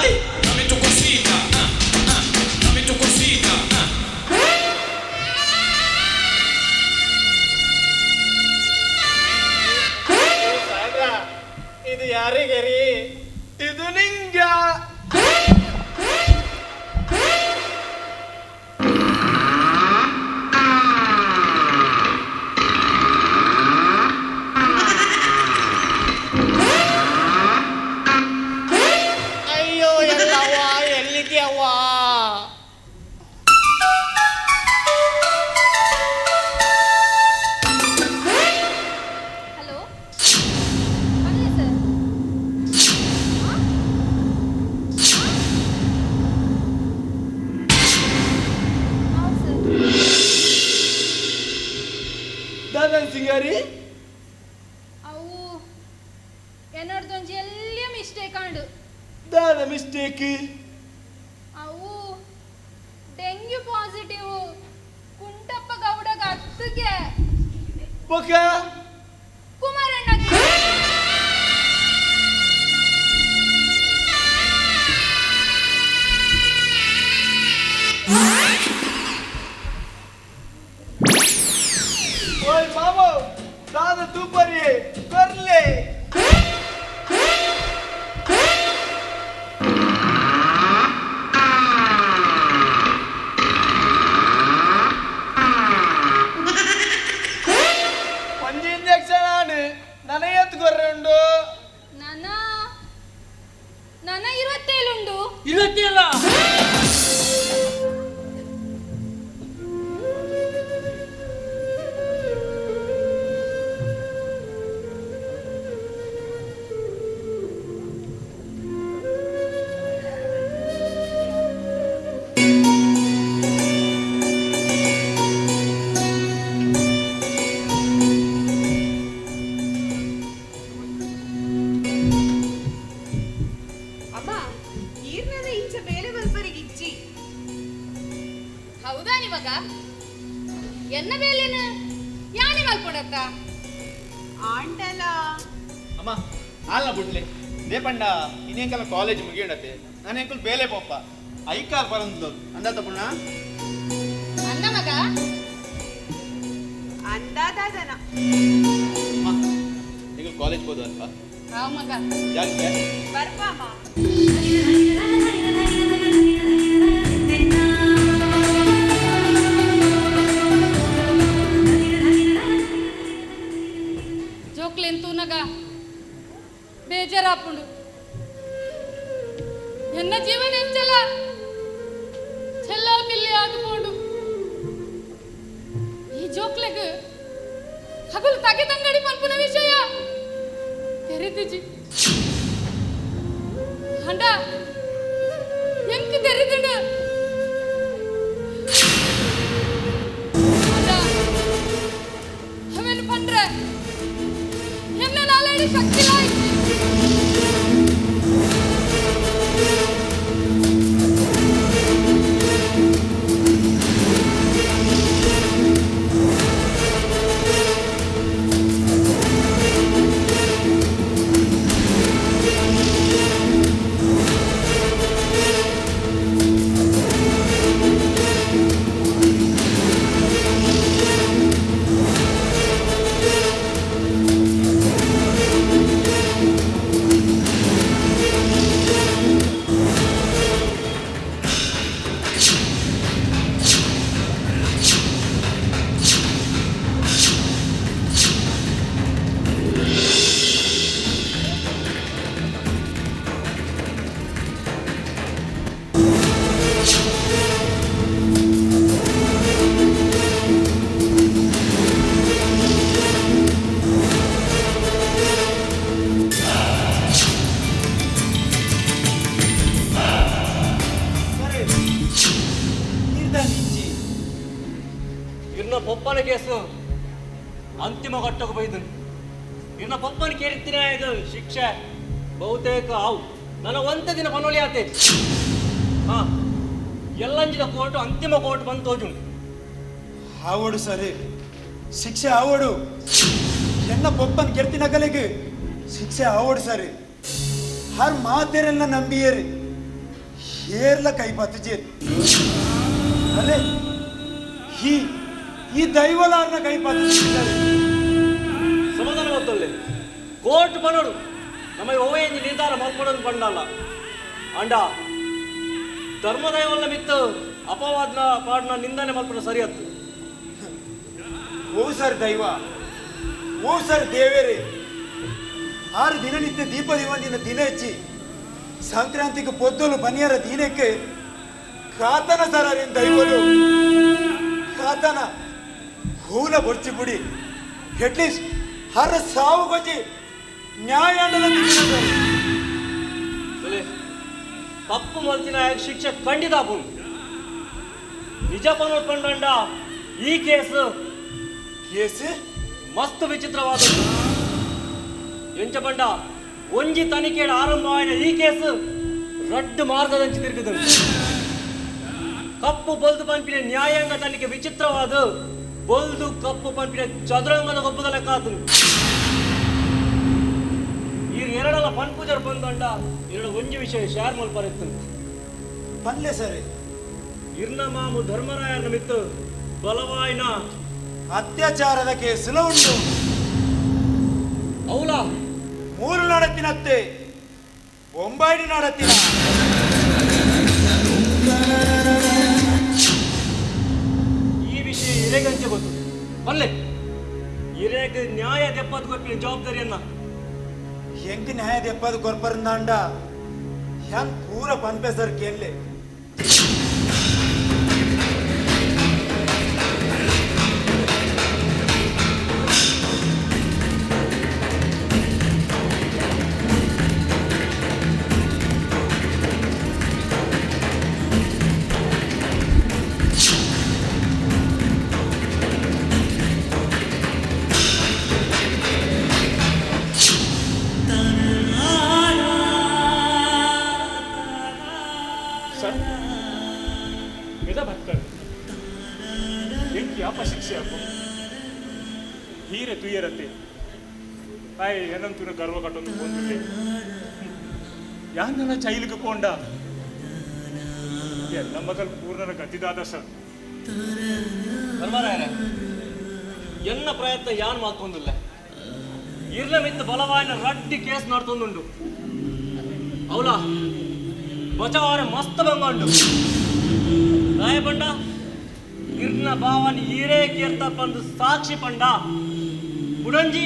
ay, dame tu cosita, dame tu cosita. ಇದು ಯಾರಿಗೆ ರೀ? ಇದು ನಿಂಗ. ಅಯ್ಯೋ Yellavva, ಎಲ್ಲಿದ್ಯವ್ವ? Hello, ಬನ್ನಿ sir. ಹೌದು sir. ದಾದಾನ್ ಸಿಂಗಾರಿ? ಅವು ಏನರ್ದೊಂಜಿ ಎಲ್ಲಿಯ ಮಿಸ್ಟೇಕ್ ಆಂಡು. ದಾದ ಮಿಸ್ಟೇಕ್? ಅವು ಡೆಂಗ್ಯೂ ಪಾಸಿಟಿವ್ ಕುಂಟಪ್ಪ ಗೌಡಗ ಅತ್ತಿಗೆ. ಬೊಕ? ಕುಮಾರಣ್ಣ. ಓಯ್ ಮಾಮೋ, ದಾದ ತೂಪರಿ ಕೊರ್ಲೆ. ಒಂಜಿ ಇಂಜೆಕ್ಷನ್ ಆಂಡ್, ನನಗೆ ಕೊರ್ರೆ ಉಂಡು. ನನ ನನ 27 ಉಂಡು. 27? ಆ ಈರ್ನದ ಇಂಚ ಬೇಲೆ ಮಲ್ಪರಿಗೆ ಇಜ್ಜಿ. ಹೌದಾ ನಿಮಗ? ಎನ್ನ ಬೇಲೆನ ಯಾನೆ ಮಲ್ಪೊಡತ್ತ? ಆಂಡಲ ಅಮ್ಮ ಆಲ್ನ ಬುಡ್ಲೆ ದೇಪಂಡ ಇನ್ನೇಂಕಲ ಕಾಲೇಜ್ ಮುಗಿಯಡತ್ತೆ ನಾನು ಎಂಕಲ್ ಬೇಲೆ ಪೋಪ ಐಕಾಲ್ ಬರಂದು ಅಂದಾತ ಪುಣ್ಣ ಅಂದ ಮಗ ಅಂದಾದಾದನ. ನೀವು ಕಾಲೇಜ್ ಹೋದ ಅಲ್ವಾ? ಹಾವ್ ಮಗ. ಯಾಕೆ ಬರ್ಪಾಮ. ಜೋಕ್ಲೆನ್ ತೂನಗ ಬೇಜಾರಾಪುಂಡು. ಎನ್ನ ಜೀವನ ಎಂಚಲ ಚೆಲ್ಲ ಪಿಲ್ಲಿ ಆದುಪೋಂಡು. ಈ ಜೋಕ್ಲೆಗ್ ಹಗಲು ತಗೆ ತಂಗಡಿ ಪನ್ಪುನ ವಿಷಯ ತೆರಿದಿಜಿ. ಅಂಡ ಎಂಕ್ ತೆರಿದುಂಡು. ಅಂಡ ಅವೆನ್ ಪಂಡ್ರೆ ಎನ್ನ ನಾಲಡಿ ಶಕ್ತಿ ಇಜ್ಜಿ. ಇರ್ನ ಪೊಪ್ಪನ ಕೇಸು ಅಂತಿಮ ಘಟ್ಟಕ್ಕೆ ಬೈದನು. ಇರ್ನ ಪೊಪ್ಪನ ಕೇರಿತ್ತಿನ ಇದು ಶಿಕ್ಷೆ ಬಹುತೇಕ ಆವು ನನ್ನ ಒಂದೇ ದಿನ ಪನೋಲಿ ಆತೆ. ಹಾ ಎಲ್ಲಂಜಿನ ಕೋರ್ಟು ಅಂತಿಮ ಕೋರ್ಟ್ ಬಂದು ತೋಜುಂಡು. ಆವಡು ಸರಿ ಶಿಕ್ಷೆ ಆವಡು. ಎನ್ನ ಪೊಪ್ಪನ ಕೆರ್ತಿನ ಕಲೆಗೆ ಶಿಕ್ಷೆ ಆವಡು ಸರಿ. ಹರ್ ಮಾತೆರೆಲ್ಲ ನಂಬಿಯೇರಿ ಏರ್ಲ ಕೈ ಪತ್ತಜೇರಿ. ಅರೆ ಈ ಈ ದೈವಲಾರ್ನ ಕೈ ಪತ್ತಜಿದ್ದಾರೆ. ಸಮಾಧಾನ ಗೊತ್ತಲ್ಲೇ ಕೋರ್ಟ್ ಬನ್ನೋಡು ನಮ್ಮ ಓವೇಂಜಿ ನಿರ್ಧಾರ ಮಲ್ಪಡೋದು ಬಂಡಲ್ಲ. ಅಂಡ ಧರ್ಮದೈವಲ್ಲ ಮಿತ್ತು ಅಪವಾದನ ಪಾಡ್ನ ನಿಂದನೆ ಮಲ್ಪಡ ಸರಿಯತ್ತು. ಓ ಸರ್ ದೈವ, ಓ ಸರ್ ದೇವೇರಿ, 6 ದಿನನಿತ್ಯ ದೀಪ ದಿನ ದಿನ ಹೆಚ್ಚಿ ಸಂಕ್ರಾಂತಿಗೆ ಪೊದ್ದಲು ಬನಿಯರ ದಿನಕ್ಕೆ ಕಾತನ ಸರರಿನ ದೈವಲು ಕಾತನ ಹೂಲ ಬೊಡ್ಚಿ ಬುಡಿ ಅಟ್ಲೀಸ್ಟ್ ಹರ ಸಾವು ಗೊಜ್ಜಿ ನ್ಯಾಯಾಂಡಲ ತಪ್ಪು ಮಲ್ತಿನ ಶಿಕ್ಷೆ ಖಂಡಿತ ಆಪುಂಡು. ನಿಜ ಪನೋಡ್ಕೊಂಡ ಈ ಕೇಸು ಕೇಸು ಮಸ್ತ್ ವಿಚಿತ್ರವಾದದ್ದು. ಎಂಚ ಪಂಡ ಒಂಜಿ ತನಿಖೆ ಆರಂಭವಾಯಿನ ಈ ಕೇಸು ರಡ್ಡು ಮಾರ್ಗದಂಚಿ ತಿರುಗಿದ. ಕಪ್ಪು ಬೊಲ್ದು ಪಂಪಿನ ನ್ಯಾಯಾಂಗ ತನಿಖೆ ವಿಚಿತ್ರವಾದ ಬೊಲ್ದು ಕಪ್ಪು ಪಂಪಿನ ಚದುರಂಗದ ಗೊಬ್ಬದ ಲೆಕ್ಕ ಆತನು. ಈ ಎರಡಲ್ಲ ಪನ್ಪೂಜರ್ ಬಂದಂಡ ಎರಡು ಒಂಜಿ ವಿಷಯ ಶೇರ್ ಮಲ್ಪರಿತ್ತು ಪನ್ಲೆ ಸರಿ. ಇರ್ನ ಮಾಮು ಧರ್ಮರಾಯನ ಮಿತ್ತು ಬಲವಾಯಿನ ಅತ್ಯಾಚಾರದ ಕೇಸುಲ ಉಂಟು. ಅವಲ ಮೂರು ನಡತಿನತ್ತೆ ಬೊಂಬಾಯಿ ನಡತಿನ. ಈ ವಿಷಯ ಹಿರೇಗಂಚೆ ಗೊತ್ತು ಬಲ್ಲೆ. ಹಿರೇಗ ನ್ಯಾಯ ದೆಪ್ಪದ ಗೊಪ್ಪಿನ ಜವಾಬ್ದಾರಿಯನ್ನ ಎಂಕ್ ನ್ಯಾಯ ದೆಪ್ಪದ ಕೊರ್ಪರಂದಾಂಡ ಹ್ಯಾಂಗ್ ಪೂರ ಪನ್ಪೆ ಸರ್ ಕೇನ್ಲೆ. ಸರ್ ಮೆದ ಭಕ್ತರು ಎಂಕಿ ಯಾಪ ಶಿಕ್ಷೆ ಆಪು ಹೀರೆ ತುಯ್ಯರತ್ತೆ ಆಯ್ ಏನಂತೂನ ಗರ್ವ ಕಟ್ಟೊಂದು ಪೋಂದುಲ್ಲೆ ಯಾನ್ನಲ ಜೈಲಿಗೆ ಪೋಂಡ ಎಲ್ಲ ಮಗಲ್ ಪೂರ್ಣನ ಗತಿದಾದ ಸರ್. ಧರ್ಮರಾಯರೇ, ಎನ್ನ ಪ್ರಯತ್ನ ಯಾನ್ ಮಾಲ್ತೊಂದುಲ್ಲೆ ಇರ್ನ ಮಿತ್ತ ಬಲವಾಯಿನ ರಡ್ಡಿ ಕೇಸ್ ನಡ್ತೊಂದುಂಡು. ಅವಲ ಬಚವಾರ ಮಸ್ತ್ ಬಂಗಂಡು ರಾಯ ಪಂಡ ಇರ್ನ ಭಾವನ ಈರೇ ಕೀರ್ತ ಪಂದು ಸಾಕ್ಷಿ ಪಂಡ ಉಡಂಜಿ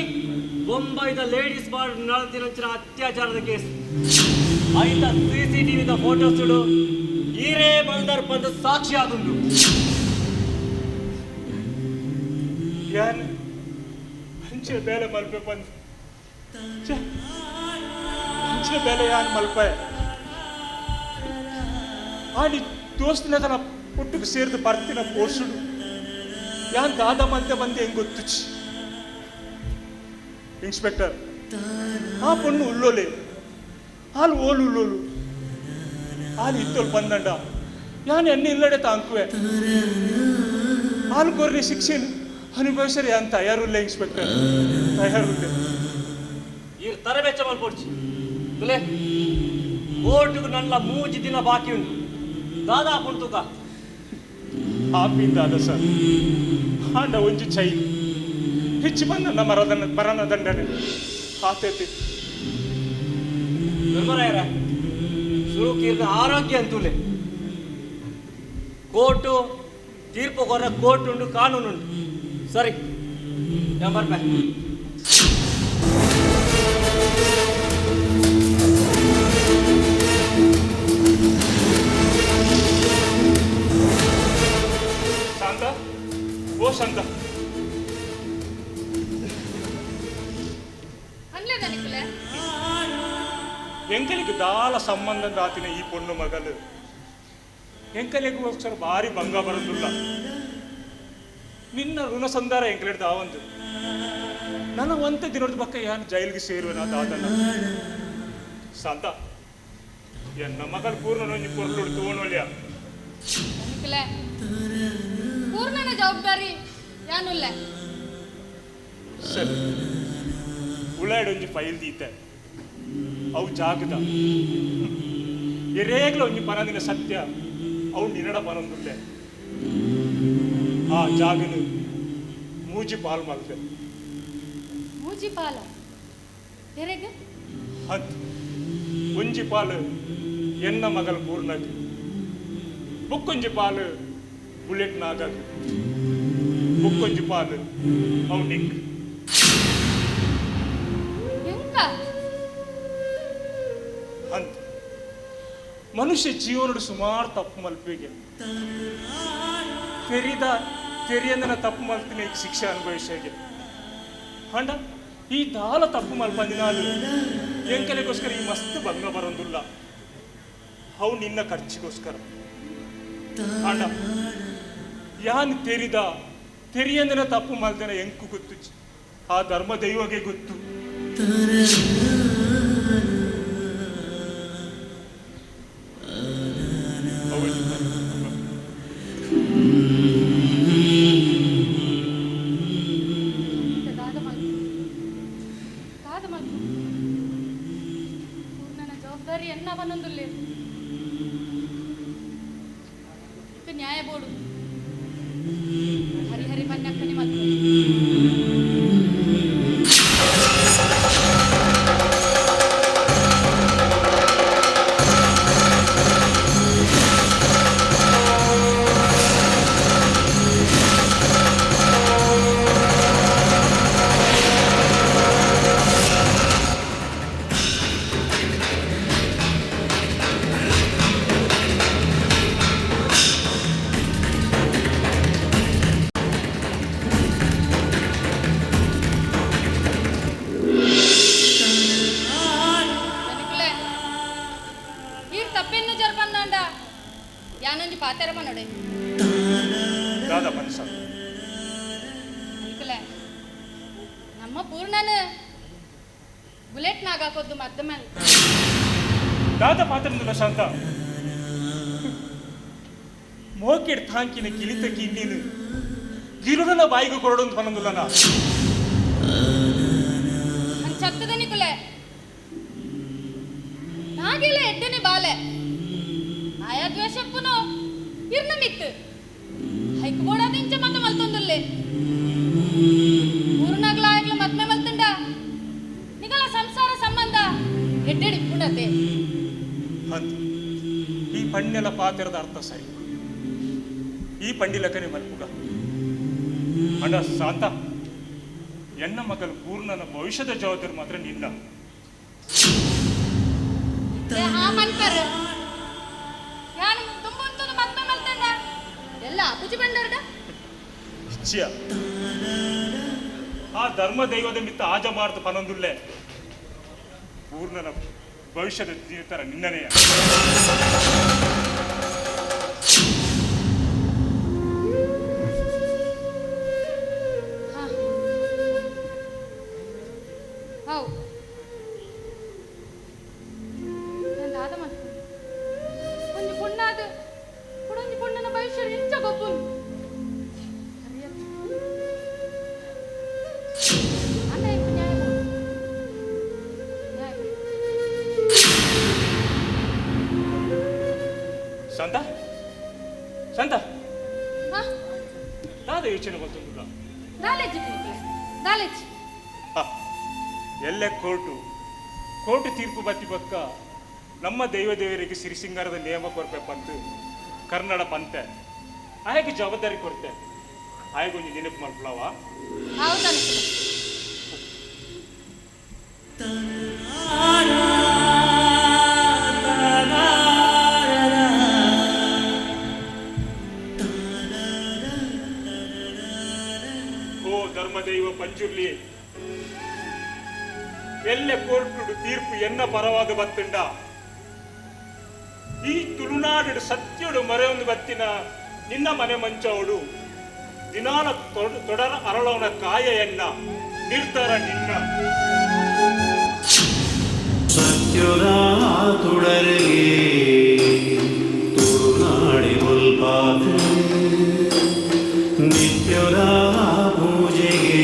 ಬೊಂಬೈದ ಲೇಡೀಸ್ ಬಾರ್ ನಡತಿನಂಚಿನ ಅತ್ಯಾಚಾರದ ಕೇಸ್ ಐತ ಸಿಸಿಟಿವಿದ ಫೋಟೋಸ್ ಈರೇ ಬಂದರ್ ಪಂದು ಸಾಕ್ಷಿ ಆದುಂಡು. ಯಾನ್ ಅಂಚೆ ಬೇಲೆ ಮಲ್ಪೆ ಬಂದು ಅಂಚೆ ಬೇಲೆ ಯಾನ್ ಮಲ್ಪೆ ಆನಿ ದೋಸ್ತಿನ ತನ ಪುಟ್ಟಕ್ಕೆ ಸೇರಿದು ಬರ್ತಿನ ಪೋರ್ಸುಡು ಯಾನ್ ದಾದ ಮಲ್ತೆ ಬಂದು ಹೆಂಗ್ ಗೊತ್ತುಚಿ ಇನ್ಸ್ಪೆಕ್ಟರ್. ಆ ಪೊಣ್ಣು ಉಳ್ಳೋಲೆ ಹಾಲು ಓಲು ಉಳ್ಳೋಲು ಹಾಲು ಇತ್ತೋಲು ಬಂದಂಡ ಯಾನ್ ಎಣ್ಣೆ ಇಲ್ಲಡೆ ತಾಂಕುವೆ ಹಾಲು ಕೊರ್ರಿ ಶಿಕ್ಷೆನು ಅನುಭವಿಸರಿ ಯಾನ್ ತಯಾರುಲ್ಲೆ ಇನ್ಸ್ಪೆಕ್ಟರ್, ತಯಾರುಲ್ಲೆ. ಈ ತರಬೆಚ್ಚ ಮಲ್ಪೊಡ್ಚಿ ತುಲೆ ಕೋರ್ಟ್ಗೆ ನನ್ನ ಮೂಜಿ ದಿನ ಬಾಕಿ ಉಂಟು. ದಾದಾ ಪುಂಟುಕ ಆಪಿಂದಾದ ಸರ್ ಆಂಡ ಒಂಜಿ ಚೈ ಹೆಚ್ಚು ಬಂದ ಮರದ ಮರಣ ದಂಡನೆ ಆತೈತಿ. ಧರ್ಮರಾಯರ ಸುರುಕೀರ್ನ ಆರೋಗ್ಯ ಅಂತೂಲೆ ಕೋರ್ಟು ತೀರ್ಪು ಕೊರ ಕೋರ್ಟ್ ಉಂಟು, ಕಾನೂನು ಉಂಟು. ಸರಿ ನಾನು ಬರ್ಬೆ. ಶಾಂತ, ಓ ಶಾಂತ. ಎಂಕಲಿಗೆ ದಾಲ ಸಂಬಂಧ ದಾತಿನ ಈ ಪೊಣ್ಣು ಮಗಲು ಎಂಕಲಿಗೋಸ್ಕರ ಭಾರಿ ಭಂಗ ಬರೋದಿಲ್ಲ. ನಿನ್ನ ಋಣ ಸಂದಾರ ಎಂಕಲಿಡ್ ದಾವಂದು ನನ್ನ ಒಂತ ದಿನದ ಪಕ್ಕ ಯಾನ್ ಜೈಲಿಗೆ ಸೇರುವೆ ನಾ ದಾದನ. ಶಾಂತ, ಎನ್ನ ಮಗಲ್ ಪೂರ್ಣ ಒಂಜಿ ಪೊರ್ಲುಡು ತೋಣೊಲ್ಯ. ಪೂರ್ಣನ ಜವಾಬ್ದಾರಿ ಯಾನುಲ್ಲ. ಸರಿ ಉಳ್ಳಾಡೊಂಜಿ ಫೈಲ್ ದೀತೆ ಅವು ಜಾಗದ ಎರೇಗ್ಲ ಒಂಜಿ ಪನದಿನ ಸತ್ಯ ಅವು ನಿನ್ನಡ ಪನೊಂದುಲ್ಲೆ. ಆ ಜಾಗನು ಮೂಜಿ ಪಾಲ್ ಮಲ್ತೆ. ಮೂಜಿ ಪಾಲ ಎರೆಗ್? ಹತ್ ಒಂಜಿ ಪಾಲು ಎನ್ನ ಮಗಲ್ ಪೂರ್ಣಗ್, ಬುಕ್ಕೊಂಜಿ ಪಾಲು ಬುಲೆಟ್ ನಾಗಗ್, ಬುಕ್ಕೊಂಜಿ ಪಾಲು ಅವು ನಿಕ್. ಅಂತ ಮನುಷ್ಯ ಜೀವನಡು ಸುಮಾರು ತಪ್ಪು ಮಲ್ಪಿಗೆ ತೆರಿದ ತೆರಿಯಂದನ ತಪ್ಪು ಮಲ್ತಿನ ಈಗ ಶಿಕ್ಷೆ ಅನುಭವಿಸಾಗೆ ಅಂಡ ಈ ದಾಲ ತಪ್ಪು ಮಲ್ಪಂದಿನಾಲು ಎಂಕಲೆಗೋಸ್ಕರ ಈ ಮಸ್ತ್ ಭಂಗ ಬರೋದಿಲ್ಲ. ಅವು ನಿನ್ನ ಖರ್ಚಿಗೋಸ್ಕರ ಅಂಡ ಯಾನ್ ತೆರಿದ ತೆರಿಯಂದನ ತಪ್ಪು ಮಲ್ತಿನ ಎಂಕು ಗೊತ್ತು, ಆ ಧರ್ಮ ದೈವಗೆ ಗೊತ್ತು. ಜವಾಬ್ದಾರಿ ಎನ್ನ ಬನ್ನೊಂದುಲ್ಲೆ ನ್ಯಾಯ ಬೋಡು ಹರಿಹರಿ ಬನ್ನಕ್ಕನೆ ಮಲ್ಪು. ಯಾನೊಂಜಿ ಪಾತೆರ ಮನೋಡೆ ದಾದ ಮನಸ ಅನ್ಕುಲೆ ನಮ್ಮ ಪೂರ್ಣನ ಬುಲೆಟ್ ನಾಗಾಕೋದು ಮದ್ದ ಮೇಲೆ ದಾದ ಪಾತ್ರ ಶಾಂತ. ಮೋಕೆಡ್ ಥಾಂಕಿನ ಕಿಲಿತ ಕಿನ್ನಿನು ಗಿರುಡನ ಬಾಯಿಗೆ ಕೊರಡೊಂದು ಪನಂದುಲ್ಲನ ಚತ್ತದ ನಿಕುಲೆ ನಾಗೆಲ್ಲ ಎಡ್ಡನೆ ಬಾಲೆ ಆಯಾ ದ್ವೇಷಪ್ಪುನು ಇರ್ನ ಮಿತ್ತು ಹೈಕ್ ಬೋಡಾದ ಇಂಚ ಮತ ಮಲ್ತೊಂದುಲ್ಲೆ ಊರ್ನಾಗ್ಲ ಆಗ್ಲ ಮದ್ಮೆ ಮಲ್ತುಂಡ ನಿಗಲ ಸಂಸಾರ ಸಂಬಂಧ ಎಡ್ಡೆಡಿ ಪುಂಡತೆ ಅಂತ ಈ ಪಣ್ಣೆಲ ಪಾತೆರದ ಅರ್ಥ ಸರಿ ಈ ಪಂಡಿಲಕನೆ ಮಲ್ಪುಗ ಅಣ್ಣ ಸಾಂತ ಎನ್ನ ಮಗಲು ಪೂರ್ಣನ ಭವಿಷ್ಯದ ಜವಾಬ್ದಾರಿ ಮಾತ್ರ ನಿನ್ನ ಆ ಮನ್ಪರ್ ಯಾನು ತುಂಬುಂತದು ಮದ್ಮೆ ಮಲ್ತಂಡ ಎಲ್ಲ ಅಪುಜಿ ಬಂಡರ್ಡ ಇಚ್ಛೆಯ ಆ ಧರ್ಮ ದೈವದ ಮಿತ್ತ ಆಜ ಮಾರ್ದು ಪನೊಂದುಲ್ಲೆ ಪೂರ್ಣನ ಭವಿಷ್ಯದ ಜೀವಿತರ ನಿನ್ನನೆಯ how ನಾನು ದಾದ ಮಾಡ್ತೀನಿ ಒಂಜಿ ಪೊಣ್ಣಾದ ಕುಡೊಂಜಿ ಪೊಣ್ಣನ ಭವಿಷ್ಯ ಇಂಚ ಗೊಬ್ಬುಂಡು ಅಣ್ಣ ಇಪ್ಪ ನ್ಯಾಯ ಕೊಡು. ನ್ಯಾಯ ಕೊಡು. ಶಾಂತ ಶಾಂತ ಹಾ ದಾದ ಯೋಚನೆ ಗೊತ್ತುಂಟುಲ್ಲ ದಾಲೇಜ್ ದಾಲೇಜ್ ಎಲ್ಲೆ ಕೋರ್ಟು ಕೋರ್ಟು ತೀರ್ಪು ಬತ್ತಿ ಬಕ್ಕ ನಮ್ಮ ದೈವ ದೇವರಿಗೆ ಸಿರಿಸಿಂಗಾರದ ನಿಯಮ ಕೊರ್ಪೆ ಪಂತು ಕನ್ನಡ ಪಂತೆ ಆಯಕ್ಕೆ ಜವಾಬ್ದಾರಿ ಕೊಡ್ತೆ ಆಯಗೊಂಜಿ ನೆನಪು ಮಾಡ್ಕೊಳವ ಹೌದಾ ಓ ಧರ್ಮದೈವ ಪಂಜುರ್ಲಿ ಎಲ್ಲೆ ಕೋರ್ಟುಡು ತೀರ್ಪು ಎನ್ನ ಪರವಾದ ಬತ್ತುಂಡ ಈ ತುಳುನಾಡು ಸತ್ಯಡು ಮರೆಯೊಂದು ಬತ್ತಿನ ನಿನ್ನ ಮನೆ ಮಂಚವಡು ದಿನಾಲ ತೊಡರ ಅರಳವನ ಕಾಯ ಎನ್ನ ನಿರ್ಧಾರ ನಿನ್ನ ಸತ್ಯದ ತುಡರಿಗೆ ತುಳುನಾಡಿ ಮುಲ್ಪಾತೆ ನಿತ್ಯದ ಪೂಜೆಗೆ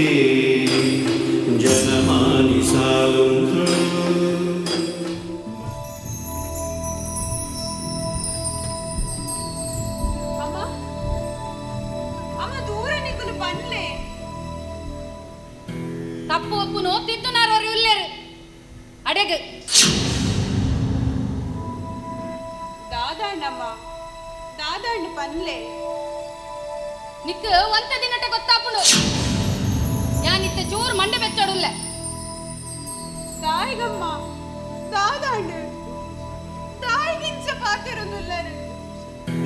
ಜನಮಾನಿ ಸಾಲುಂಟು. ಅಮ್ಮ ಅಮ್ಮ ದೂರ ನಿಕ್ಕಲು ಪನ್ಲೆ ತಪ್ಪು ಒಪ್ಪುನು ತಿದ್ದುನಾರು ಉಲ್ಲೇರು ಅಡೆಗ್ ದಾದಾಣ್ಣಮ್ಮ ದಾದಾಣ್ಣ ಪನ್ಲೆ ನಿಕ್ ಒಂತ ದಿನಟ ಗೊತ್ತಾಪುಂಡು ಯಾನಿತ್ತೆ ಚೂರು ಮಂಡೆ ಬೆಚ್ಚಡುಲ್ಲೆ ತಾಯಿಗಮ್ಮ ದಾದಾಣ್ಣ ತಾಯಿಗಿಂಚ ಪಾತಿರೊಂದುಲ್ಲರು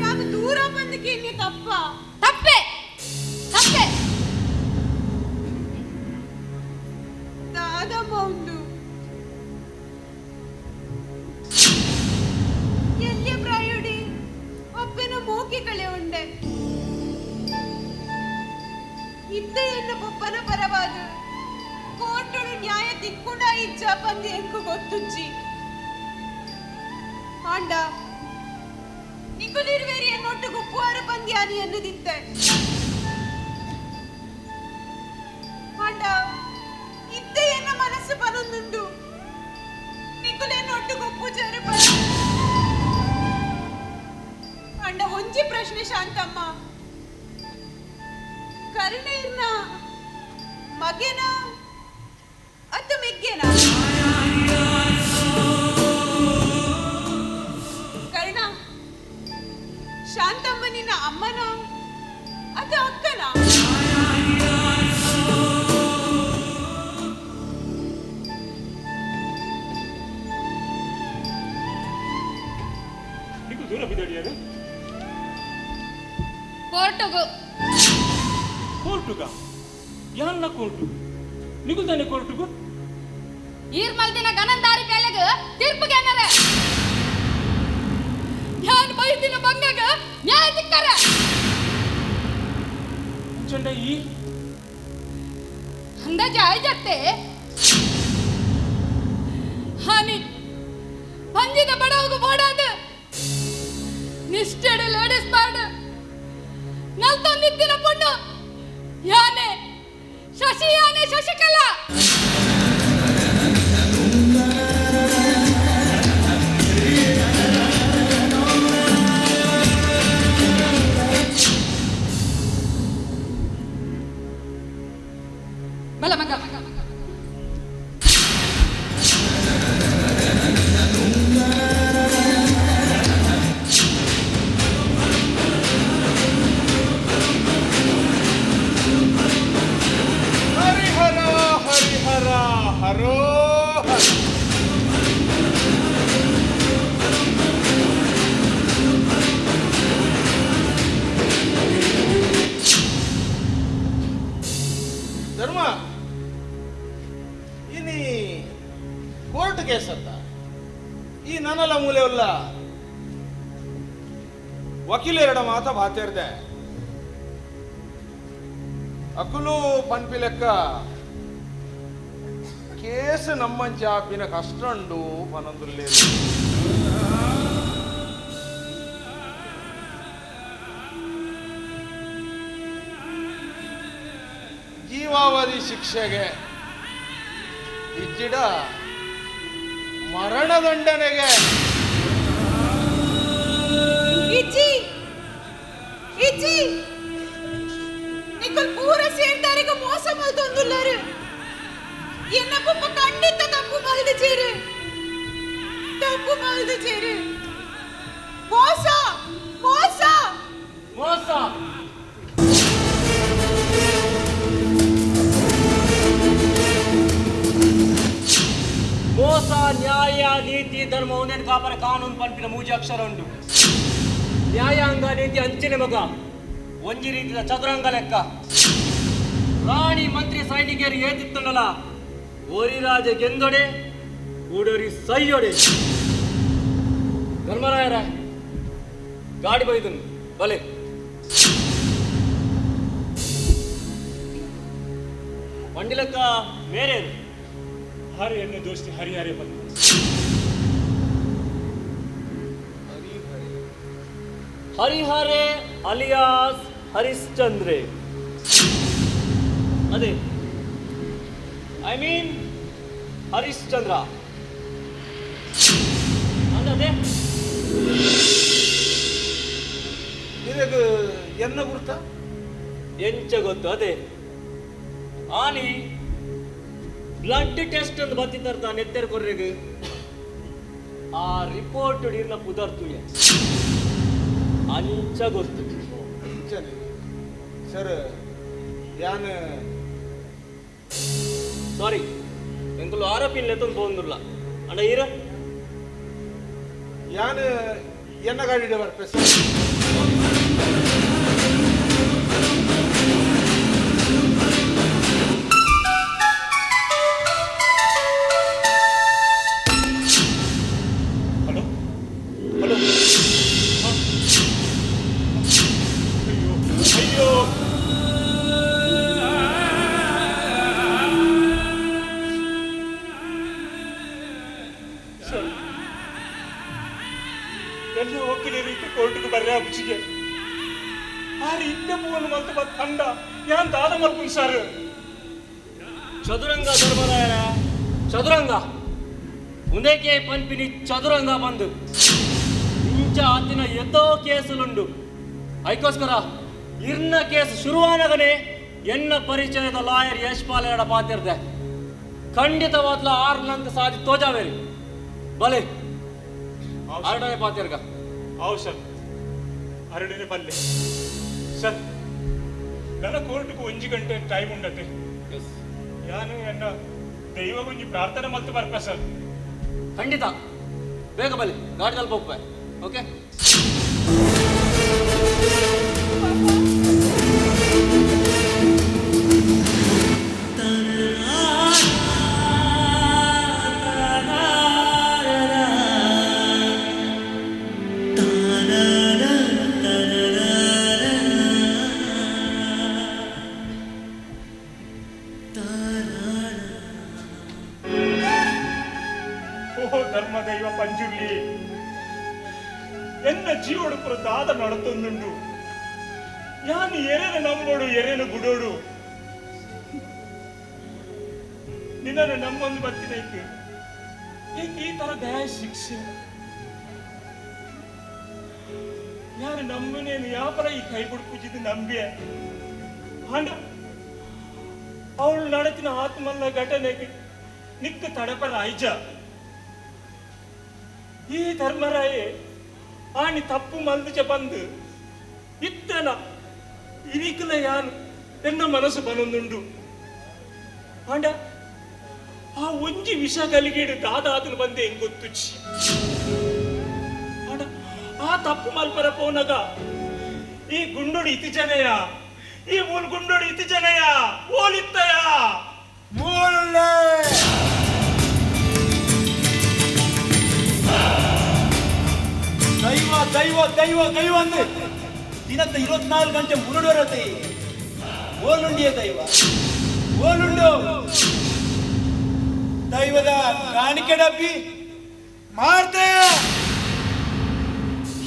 ಯಾನು ದೂರ ಬಂದಕ್ಕೆ ಇನ್ನಿ ತಪ್ಪ ತಪ್ಪೆ ತಪ್ಪೆ ದಾದಮ್ಮ ಉಂಡು ಎಲ್ಲಿಯ ಪ್ರಾಯುಡಿ ಅಪ್ಪನ ಮೂಕಿ ಕಳೆ ಉಂಡೆ ಇದ್ದ ಎನ್ನ ಪೊಪ್ಪನ ಪರವಾದ ಕೋರ್ಟುಡು ನ್ಯಾಯ ತಿಕ್ಕುಂಡ ಇಜ್ಜ ಪಂದು ಎಂಕು ಗೊತ್ತುಜ್ಜಿ ಆಂಡ ನಿಕುಲಿರುವೇರಿ ಎನ್ನೊಟ್ಟು ಗುಪ್ಪುವಾರ ಪಂದ್ಯಾನಿ ಎನ್ನುದಿತ್ತೆ ಆಂಡ ಇದ್ದ ಎನ್ನ ಮನಸ್ಸು ಪನೊಂದುಂಡು ನಿಕುಲೆನ್ನೊಟ್ಟು ಗುಪ್ಪು ಜರು ಅಂಡ ಒಂಜಿ ಪ್ರಶ್ನೆ ಶಾಂತಮ್ಮ ಕರುಣೆರ್ನ ಮಗೆನ ಅತ್ತ ಮೆಗ್ಗೆನ ಕರ್ಣ ಶಾಂತಮ್ಮ ನಿನ್ನ ಅಮ್ಮನ ಅತ್ತ ಅಕ್ಕನ ನಿಕ್ಕು ದೂರ ಬಿದ್ದಡಿಯಾರು ಕೋರ್ಟುಗು ಕೋರ್ಟುಗ ಯಾನ್ನ ಕೋರ್ಟು ನಿಗು ತಾನೆ ಕೋರ್ಟುಗು ಈರ್ ಮಲ್ದಿನ ಗನಂದಾರಿ ಬೇಲೆಗ್ ತೀರ್ಪು ಗೆನ್ನರೆ ಯಾನ್ ಬೈದಿನ ಬಂಗಗ ನ್ಯಾಯ ತಿಕ್ಕರ ಚಂಡ ಈ ಅಂದಾಜ ಆಯ್ಜತ್ತೆ ಹಾನಿ ಪಂಜಿದ ಬಡವಗು ಬೋಡಾದ ನಿಷ್ಠೆಡು ಲೇಡೀಸ್ ಬಾರ್ಡ್ ನಂಬೊಂದಿತ್ತಿನ ಪೊಣ್ಣು ಯಾನೆ ಶಶಿ, ಯಾನೆ ಶಶಿಕಲಾ. ಬಲ ಮಗ. ಹರಿಹರ ಹರಿಹರ ಹರೋ ಹರ. ಧರ್ಮ, ಇನಿ ಕೋರ್ಟ್ ಕೇಸ್ ಅಂತ ಈ ನನ್ನಲ್ಲ ಮೂಲೆಯಲ್ಲ ವಕೀಲರಡ ಮಾತ ಬಾತೇರ್ದೆ ಅಕುಲು ಪನ್ಪಿ ಲೆಕ್ಕ ಕೇಸ್ ನಮ್ಮಂಚಾಪಿನ ಕಷ್ಟಂಡು ಪನೊಂದುಲ್ಲೆ. ಜೀವಾವಧಿ ಶಿಕ್ಷೆಗೆ ಇಜ್ಜಿಡ ಮರಣದಂಡನೆಗೆ. ಇಜ್ಜಿ ಇಜ್ಜಿ, ನಿಕ್ಕಲ್ ಪೂರ ಸೇರ್ದಾರಿಗ ಮೋಸ ಮಲ್ತೊಂದುಲ್ಲಾರು. ಎನ್ನ ಪಪ್ಪ ಖಂಡಿತ ತಪ್ಪು ಮಲ್ದಿಚೇರು, ತಪ್ಪು ಮಲ್ದಿಚೇರು. ಮೋಸ ಮೋಸ ಮೋಸ. ಮೋಸ ನ್ಯಾಯ ನೀತಿ ಧರ್ಮ ಒಂದೇನು ಕಾಪರ ಕಾನೂನು ಪಂಪಿನ ಮೂಜಿ ಅಕ್ಷರ ಉಂಟು. ನ್ಯಾಯಾಂಗ ನೀತಿ ಅಂಚಿನ ಮಗ ಒಂಜಿ ರೀತಿಯ ಚದುರಂಗ ಲೆಕ್ಕ. ರಾಣಿ ಮಂತ್ರಿ ಸೈನಿಕರು ಏತಿತ್ತುಂಡಲ ಒರಿ ರಾಜ ಗೆಂದೊಡೆ ಕೂಡೋರಿ ಸೈಯೊಡೆ. ಧರ್ಮರಾಯರ ಗಾಡಿ ಬೈದನು ಬಲೆ. ವಂಡಿಲಕ್ಕ ಮೇರೇನು ಹರಿ ಎನ್ನು ದೋಸ್ತಿ ಹರಿಹರೇ ಬಂದ. ಹರಿಹರೇ ಅಲಿಯಾಸ್ ಹರಿಶ್ಚಂದ್ರೆ. ಅದೇ I mean Harishchandra ಅದೇ. ಇದಕ್ಕೆ ಎನ್ನ ಗುರ್ತ ಎಂಚ ಗೊತ್ತು ಅದೇ ಆನಿ ಬ್ಲಡ್ ಟೆಸ್ಟ್ ಅಂತ ಬತ್ತಿದ್ದಾರ ನೆತ್ತೆರ್ ಕೊರ್ರೆಗ್ ಆ ರಿಪೋರ್ಟ್ ಇರ್ನ ಪುದರ್ತುಯ ಅಂಚ ಗೊತ್ತು. ಸರ್ ಯಾನ್ ಸಾರಿ ಎಂಕುಲು ಆರೋಪಿ ಲೆತ್ತೊಂದು ಪೋಂದುಲ್ಲ ಅಂಡ ಈರ ಯಾನ್ ಎನ್ನ ಗಾಡಿ ಬರ್ಪೆ ಸರ್. ಹಲೋ ಹಲೋ, ಅಯ್ಯೋ ಅಯ್ಯೋ, ಸರ್ ಎಲ್ಲ ವಕೀಲರು ಕೋರ್ಟ್ಗೆ ಬರ್ರೆ ಅಬ್ಜಿಗೆ ಆರು ಇತ್ತೆ ಪೂವನ್ ಮಲ್ತು ಬತ್ ಅಂಡ ಯಾನ್ ದಾದ ಮಲ್ಪುನ್ ಸರ್. ಚದುರಂಗ ಧರ್ಮರಾಯರ ಚದುರಂಗ ಉಂದೇಕೆ ಪನ್ಪಿನಿ ಚದುರಂಗ ಬಂದು ಇಂಚ ಆತಿನ ಎತ್ತೋ ಕೇಸುಲುಂಡು. ಐಕೋಸ್ಕರ ಇರ್ನ ಕೇಸ್ ಶುರುವಾನಗನೆ ಎನ್ನ ಪರಿಚಯದ ಲಾಯರ್ ಯಶ್ಪಾಲ್ ಎಡ ಪಾತಿರ್ದೆ ಖಂಡಿತವಾದ್ಲ ಆರು ನಂತ ಸಾಧಿ ತೋಜಾವೇರಿ ಬಲೆ ಅರಡನೆ ಪಾತಿರ್ಗ. ಆವು ಸರ್ ಅರಡನೆ ಪಲ್ಲೆ ಸರ್. ನನ್ನ ಕೋರ್ಟ್ಗೆ ಒಂಜಿ ಗಂಟೆ ಟೈಮ್ ಉಂಡತೆ. ಯಾನು ಎನ್ನ ದೈವ ಒಂಜಿ ಪ್ರಾರ್ಥನೆ ಮಲ್ತು ಬರ್ಪ ಸರ್. ಖಂಡಿತ ಬೇಗ ಬಲಿ ಗಾಡಿ ತಲುಪ ಹೋಗ್ಬೆ. ಓಕೆ ಧರ್ಮದೈವ ಪಂಜುರ್ಲಿ ಎನ್ನ ಜೀವನ ಪುರ ದಾದ ನಡತೊಂದುಂಡು. ಯಾನು ಎರೆನ ನಂಬೋಡು ಎರೆನ ಬುಡೋಡು ನಿನ್ನನ್ನು ನಮ್ಮೊಂದು ಬರ್ತಿನೈಕೆ ಈ ತರ ದಯಾ ಶಿಕ್ಷೆ ಯಾರು ನಮ್ಮನೇನು ಯಾಪರ ಈ ಕೈ ಪೂಜಿದ್ದು ನಂಬಿಯ ಅಂಡ ಅವಳು ನಡತಿನ ಆತ್ಮಲ್ಲ ಘಟನೆಗೆ ನಿಕ್ಕ ತಡಪರ ಆಯ್ಜ ಈ ಧರ್ಮರಾಯೇ ಆಣಿ ತಪ್ಪು ಮಲ್ದುಚ ಬಂದು ಇತ್ತನ ಇನಿಕಲ ಯಾನು ಎನ್ನ ಮನಸ್ಸು ಬನೊಂದುಂಡು ಆಂಡ ಆ ಒಂಜಿ ವಿಷ ಕಲಿಗೇಡು ದಾದಾತನು ಬಂದೆ ಹೆಂಗ್ ಗೊತ್ತುಚ್ಚಿ ಆಂಡ ಆ ತಪ್ಪು ಮಲ್ಪರ ಪೋನಗ ಈ ಗುಂಡೋಡು ಇತಿ ಜನಯ ಈ ಮೂಲ್ ಗುಂಡೋಡು ಇತಿ ಜನಯ ಓಲಿತ್ತಯ ಮೂಲೆ ದೈವ ದೈವ ದೈವ ದೈವ ಅಂದ್ರೆ ದಿನದ 24 ಗಂಟೆ ಮುರುಡೋರತೆ ಓಲುಂಡಿಯ ದೈವ ಓಲುಂಡು ದೈವದ ಕಾಣಿಕೆ ಡಬ್ಬಿ ಮಾಡ್ತೆ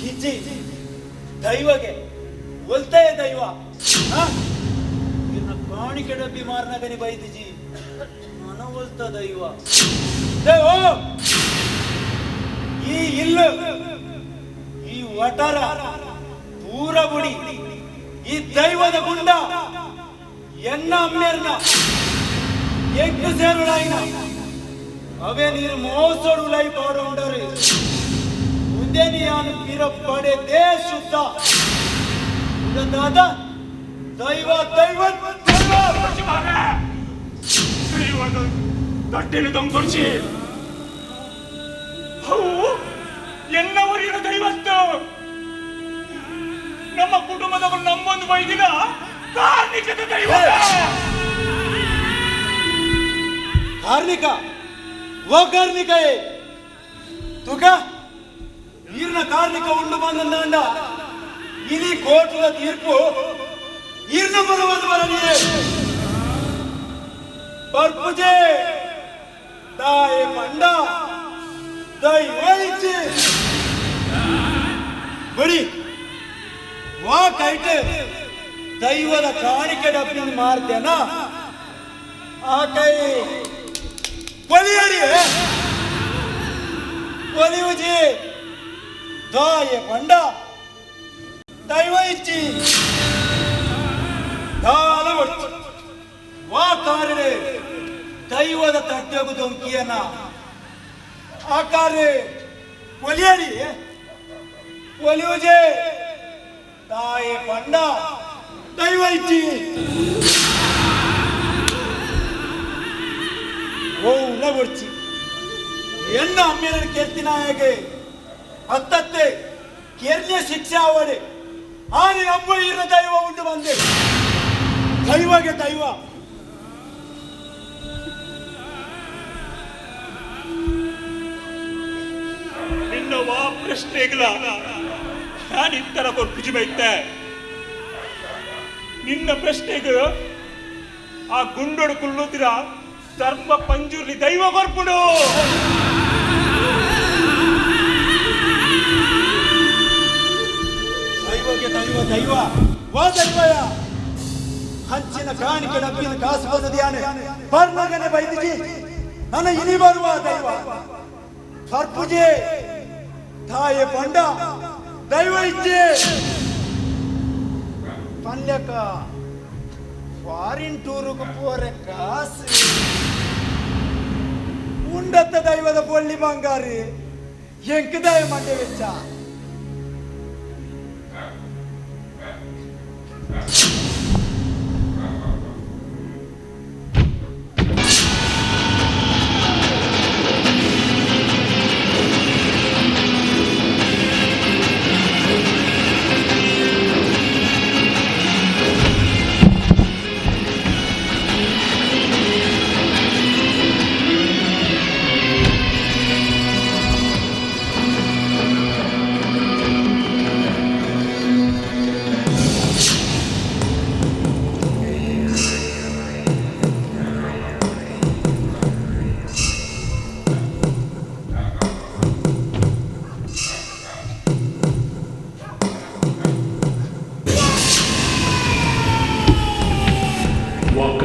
ಹಿಜ್ಜಿ ದೈವಗೆ ಒಲ್ತೆಯ ದೈವ ಇನ್ನ ಕಾಣಿಕೆ ಡಬ್ಬಿ ಮಾರ್ನಗನಿ ಬೈದಿಜಿ ಮನ ಒಲ್ತ ದೈವ ದೇವೋ ಈ ಇಲ್ಲು ಈ ವಟರ ಪೂರ ಬುಡಿ ಈ ದೈವದ ಗುಂಡ ಎನ್ನ ಅಮ್ಮೇರ್ನ ಎಂಕು ಸೇರುಳಾಯಿನ ಅವೇ ನೀರು ಮೋಸಡು ಲೈ ಪಾಡುಂಡರು ಮುಂದೆ ನೀನು ಪಿರ ಪಡೆದೇ ಶುದ್ಧ ದಾದ ದೈವ ದೈವ ದೈವ ದೈವದ ತಟ್ಟೆಲು ತಂಕೊಡ್ಸಿ ಅವು ಎನ್ನವರಿನ ದೈವತ್ತು ನಮ್ಮ ಕುಟುಂಬದವರು ನಮ್ಮೊಂದು ಬೈದಿನ ಕಾರ್ಣಿಕದ ದೈವ ಕಾರ್ಣಿಕ ಓ ಕಾರ್ಣಿಕ ತುಕ ಈರ್ನ ಕಾರ್ಣಿಕ ಉಂಡು ಬಂದಂಡ ಇಲಿ ಕೋರ್ಟುದ ತೀರ್ಪು ಈರ್ನ ಬರುವುದು ಬರಲಿಯೇ ಬರ್ಪುಜೆ ತಾಯೆ ಪಂಡ ದೈವ ಇಚ್ಛೆ ಬಡಿ ವಾ ಕೈಟ್ ದೈವದ ಕಾಣಿಕೆ ಡಬ್ಬಿನ ಮಾರ್ತೇನ ಆ ಕೈ ಒಲಿಯಡಿ ಒಲಿಯುಜಿ ದಾಯ ಪಂಡ ದೈವ ಇಚ್ಚಿ ದಾಲ ವಾ ಕಾರಣೆ ದೈವದ ತಟ್ಟೆಗು ದೊಂಕಿಯನ ಆ ಕಾರ್ಯ ಒಲಿಯಡಿ ಒಲಿಯುಜೆ ತಾಯೆ ಪಂಡ ದೈವ ಇಚ್ಚಿ ಓ ಉಳ್ಳಗೊಡ್ಚಿ ಎನ್ನ ಅಮ್ಮೇರನ್ನು ಕೇಳ್ತಿನಾಯಗೆ ಅತ್ತತ್ತೆ ಕೇರ್ನೆ ಶಿಕ್ಷೆ ಆವಡೆ ಆನೆ ಅಮ್ಮ ಇರ ದೈವ ಉಂಟು ಬಂದೆ ದೈವಗೆ ದೈವ ನಿನ್ನ ವಾ ಪ್ರಶ್ನೆಗಳ ನಾನು ಇತ್ತರ ಕೊರ್ಪುಜಿ ಬೈತೆ ನಿನ್ನ ಪ್ರಶ್ನೆಗೆ ಆ ಗುಂಡೋಡು ಕುಲ್ಲುತ್ತಿರ ಧರ್ಮ ಪಂಜುರ್ಲಿ ದೈವ ಕೊರ್ಪುಡು ದೈವಗೆ ದೈವ ದೈವ ವಾ ದೈವಯ ಹಂಚಿನ ಕಾಣಿಕೆ ಡಬ್ಬಿನ ಕಾಸು ಬಂದದ್ಯಾನೆ ಬರ್ನಗನೆ ಬೈದಿಜಿ ನನ್ನ ಇನಿ ಬರುವ ದೈವ ಸರ್ಪುಜೆ ತಾಯೆ ಪಂಡ ದೈವ ಇಜ್ಜೆ ಪಲ್ಯಕ ಫಾರಿನ್ ಟೂರುಗು ಪೋರೆ ಕಾಸು ಉಂಡತ್ತ ದೈವದ ಪೊಳ್ಳಿ ಬಂಗಾರಿ ಎಂಕದಾಯ ಮಂಡೆ ವೆಚ್ಚ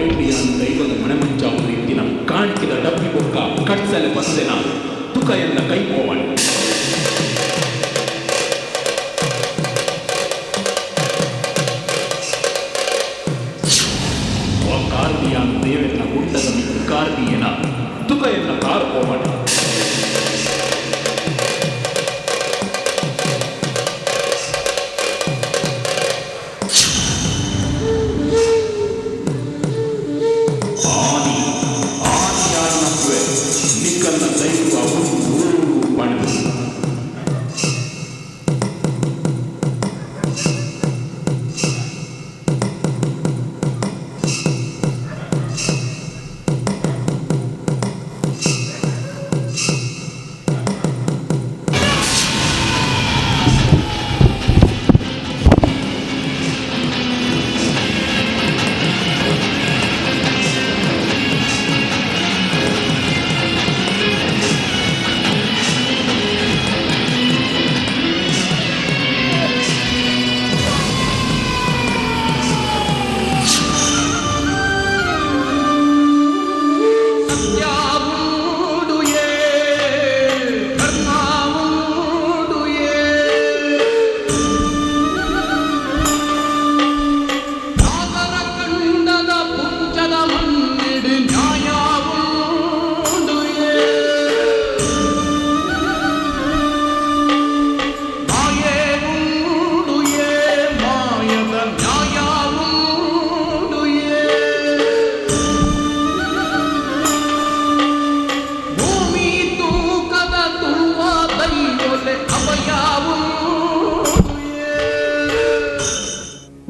ಐಟಿಯಾನ್ ದೈವದ ಮಣೆಮಂಚಾವು ಇತ್ತಿನ ಕಾಣಿಕೆದ ಡಬ್ಬಿ ಬೊಕ್ಕ ಕಟ್ಸಲೆ ಬಸ್ಸೆನ ತುಕ ಎನ್ನ ಕೈ ಪೋವಣ. ಕಾರ್ದಿಯಾನ್ ದೇವೆನ್ನ ಗುಂಡದ ಮಿಕ್ಕ ಕಾರ್ದಿಯನ ತುಕ ಎನ್ನ ಕಾರ್ ಪೋವಣ.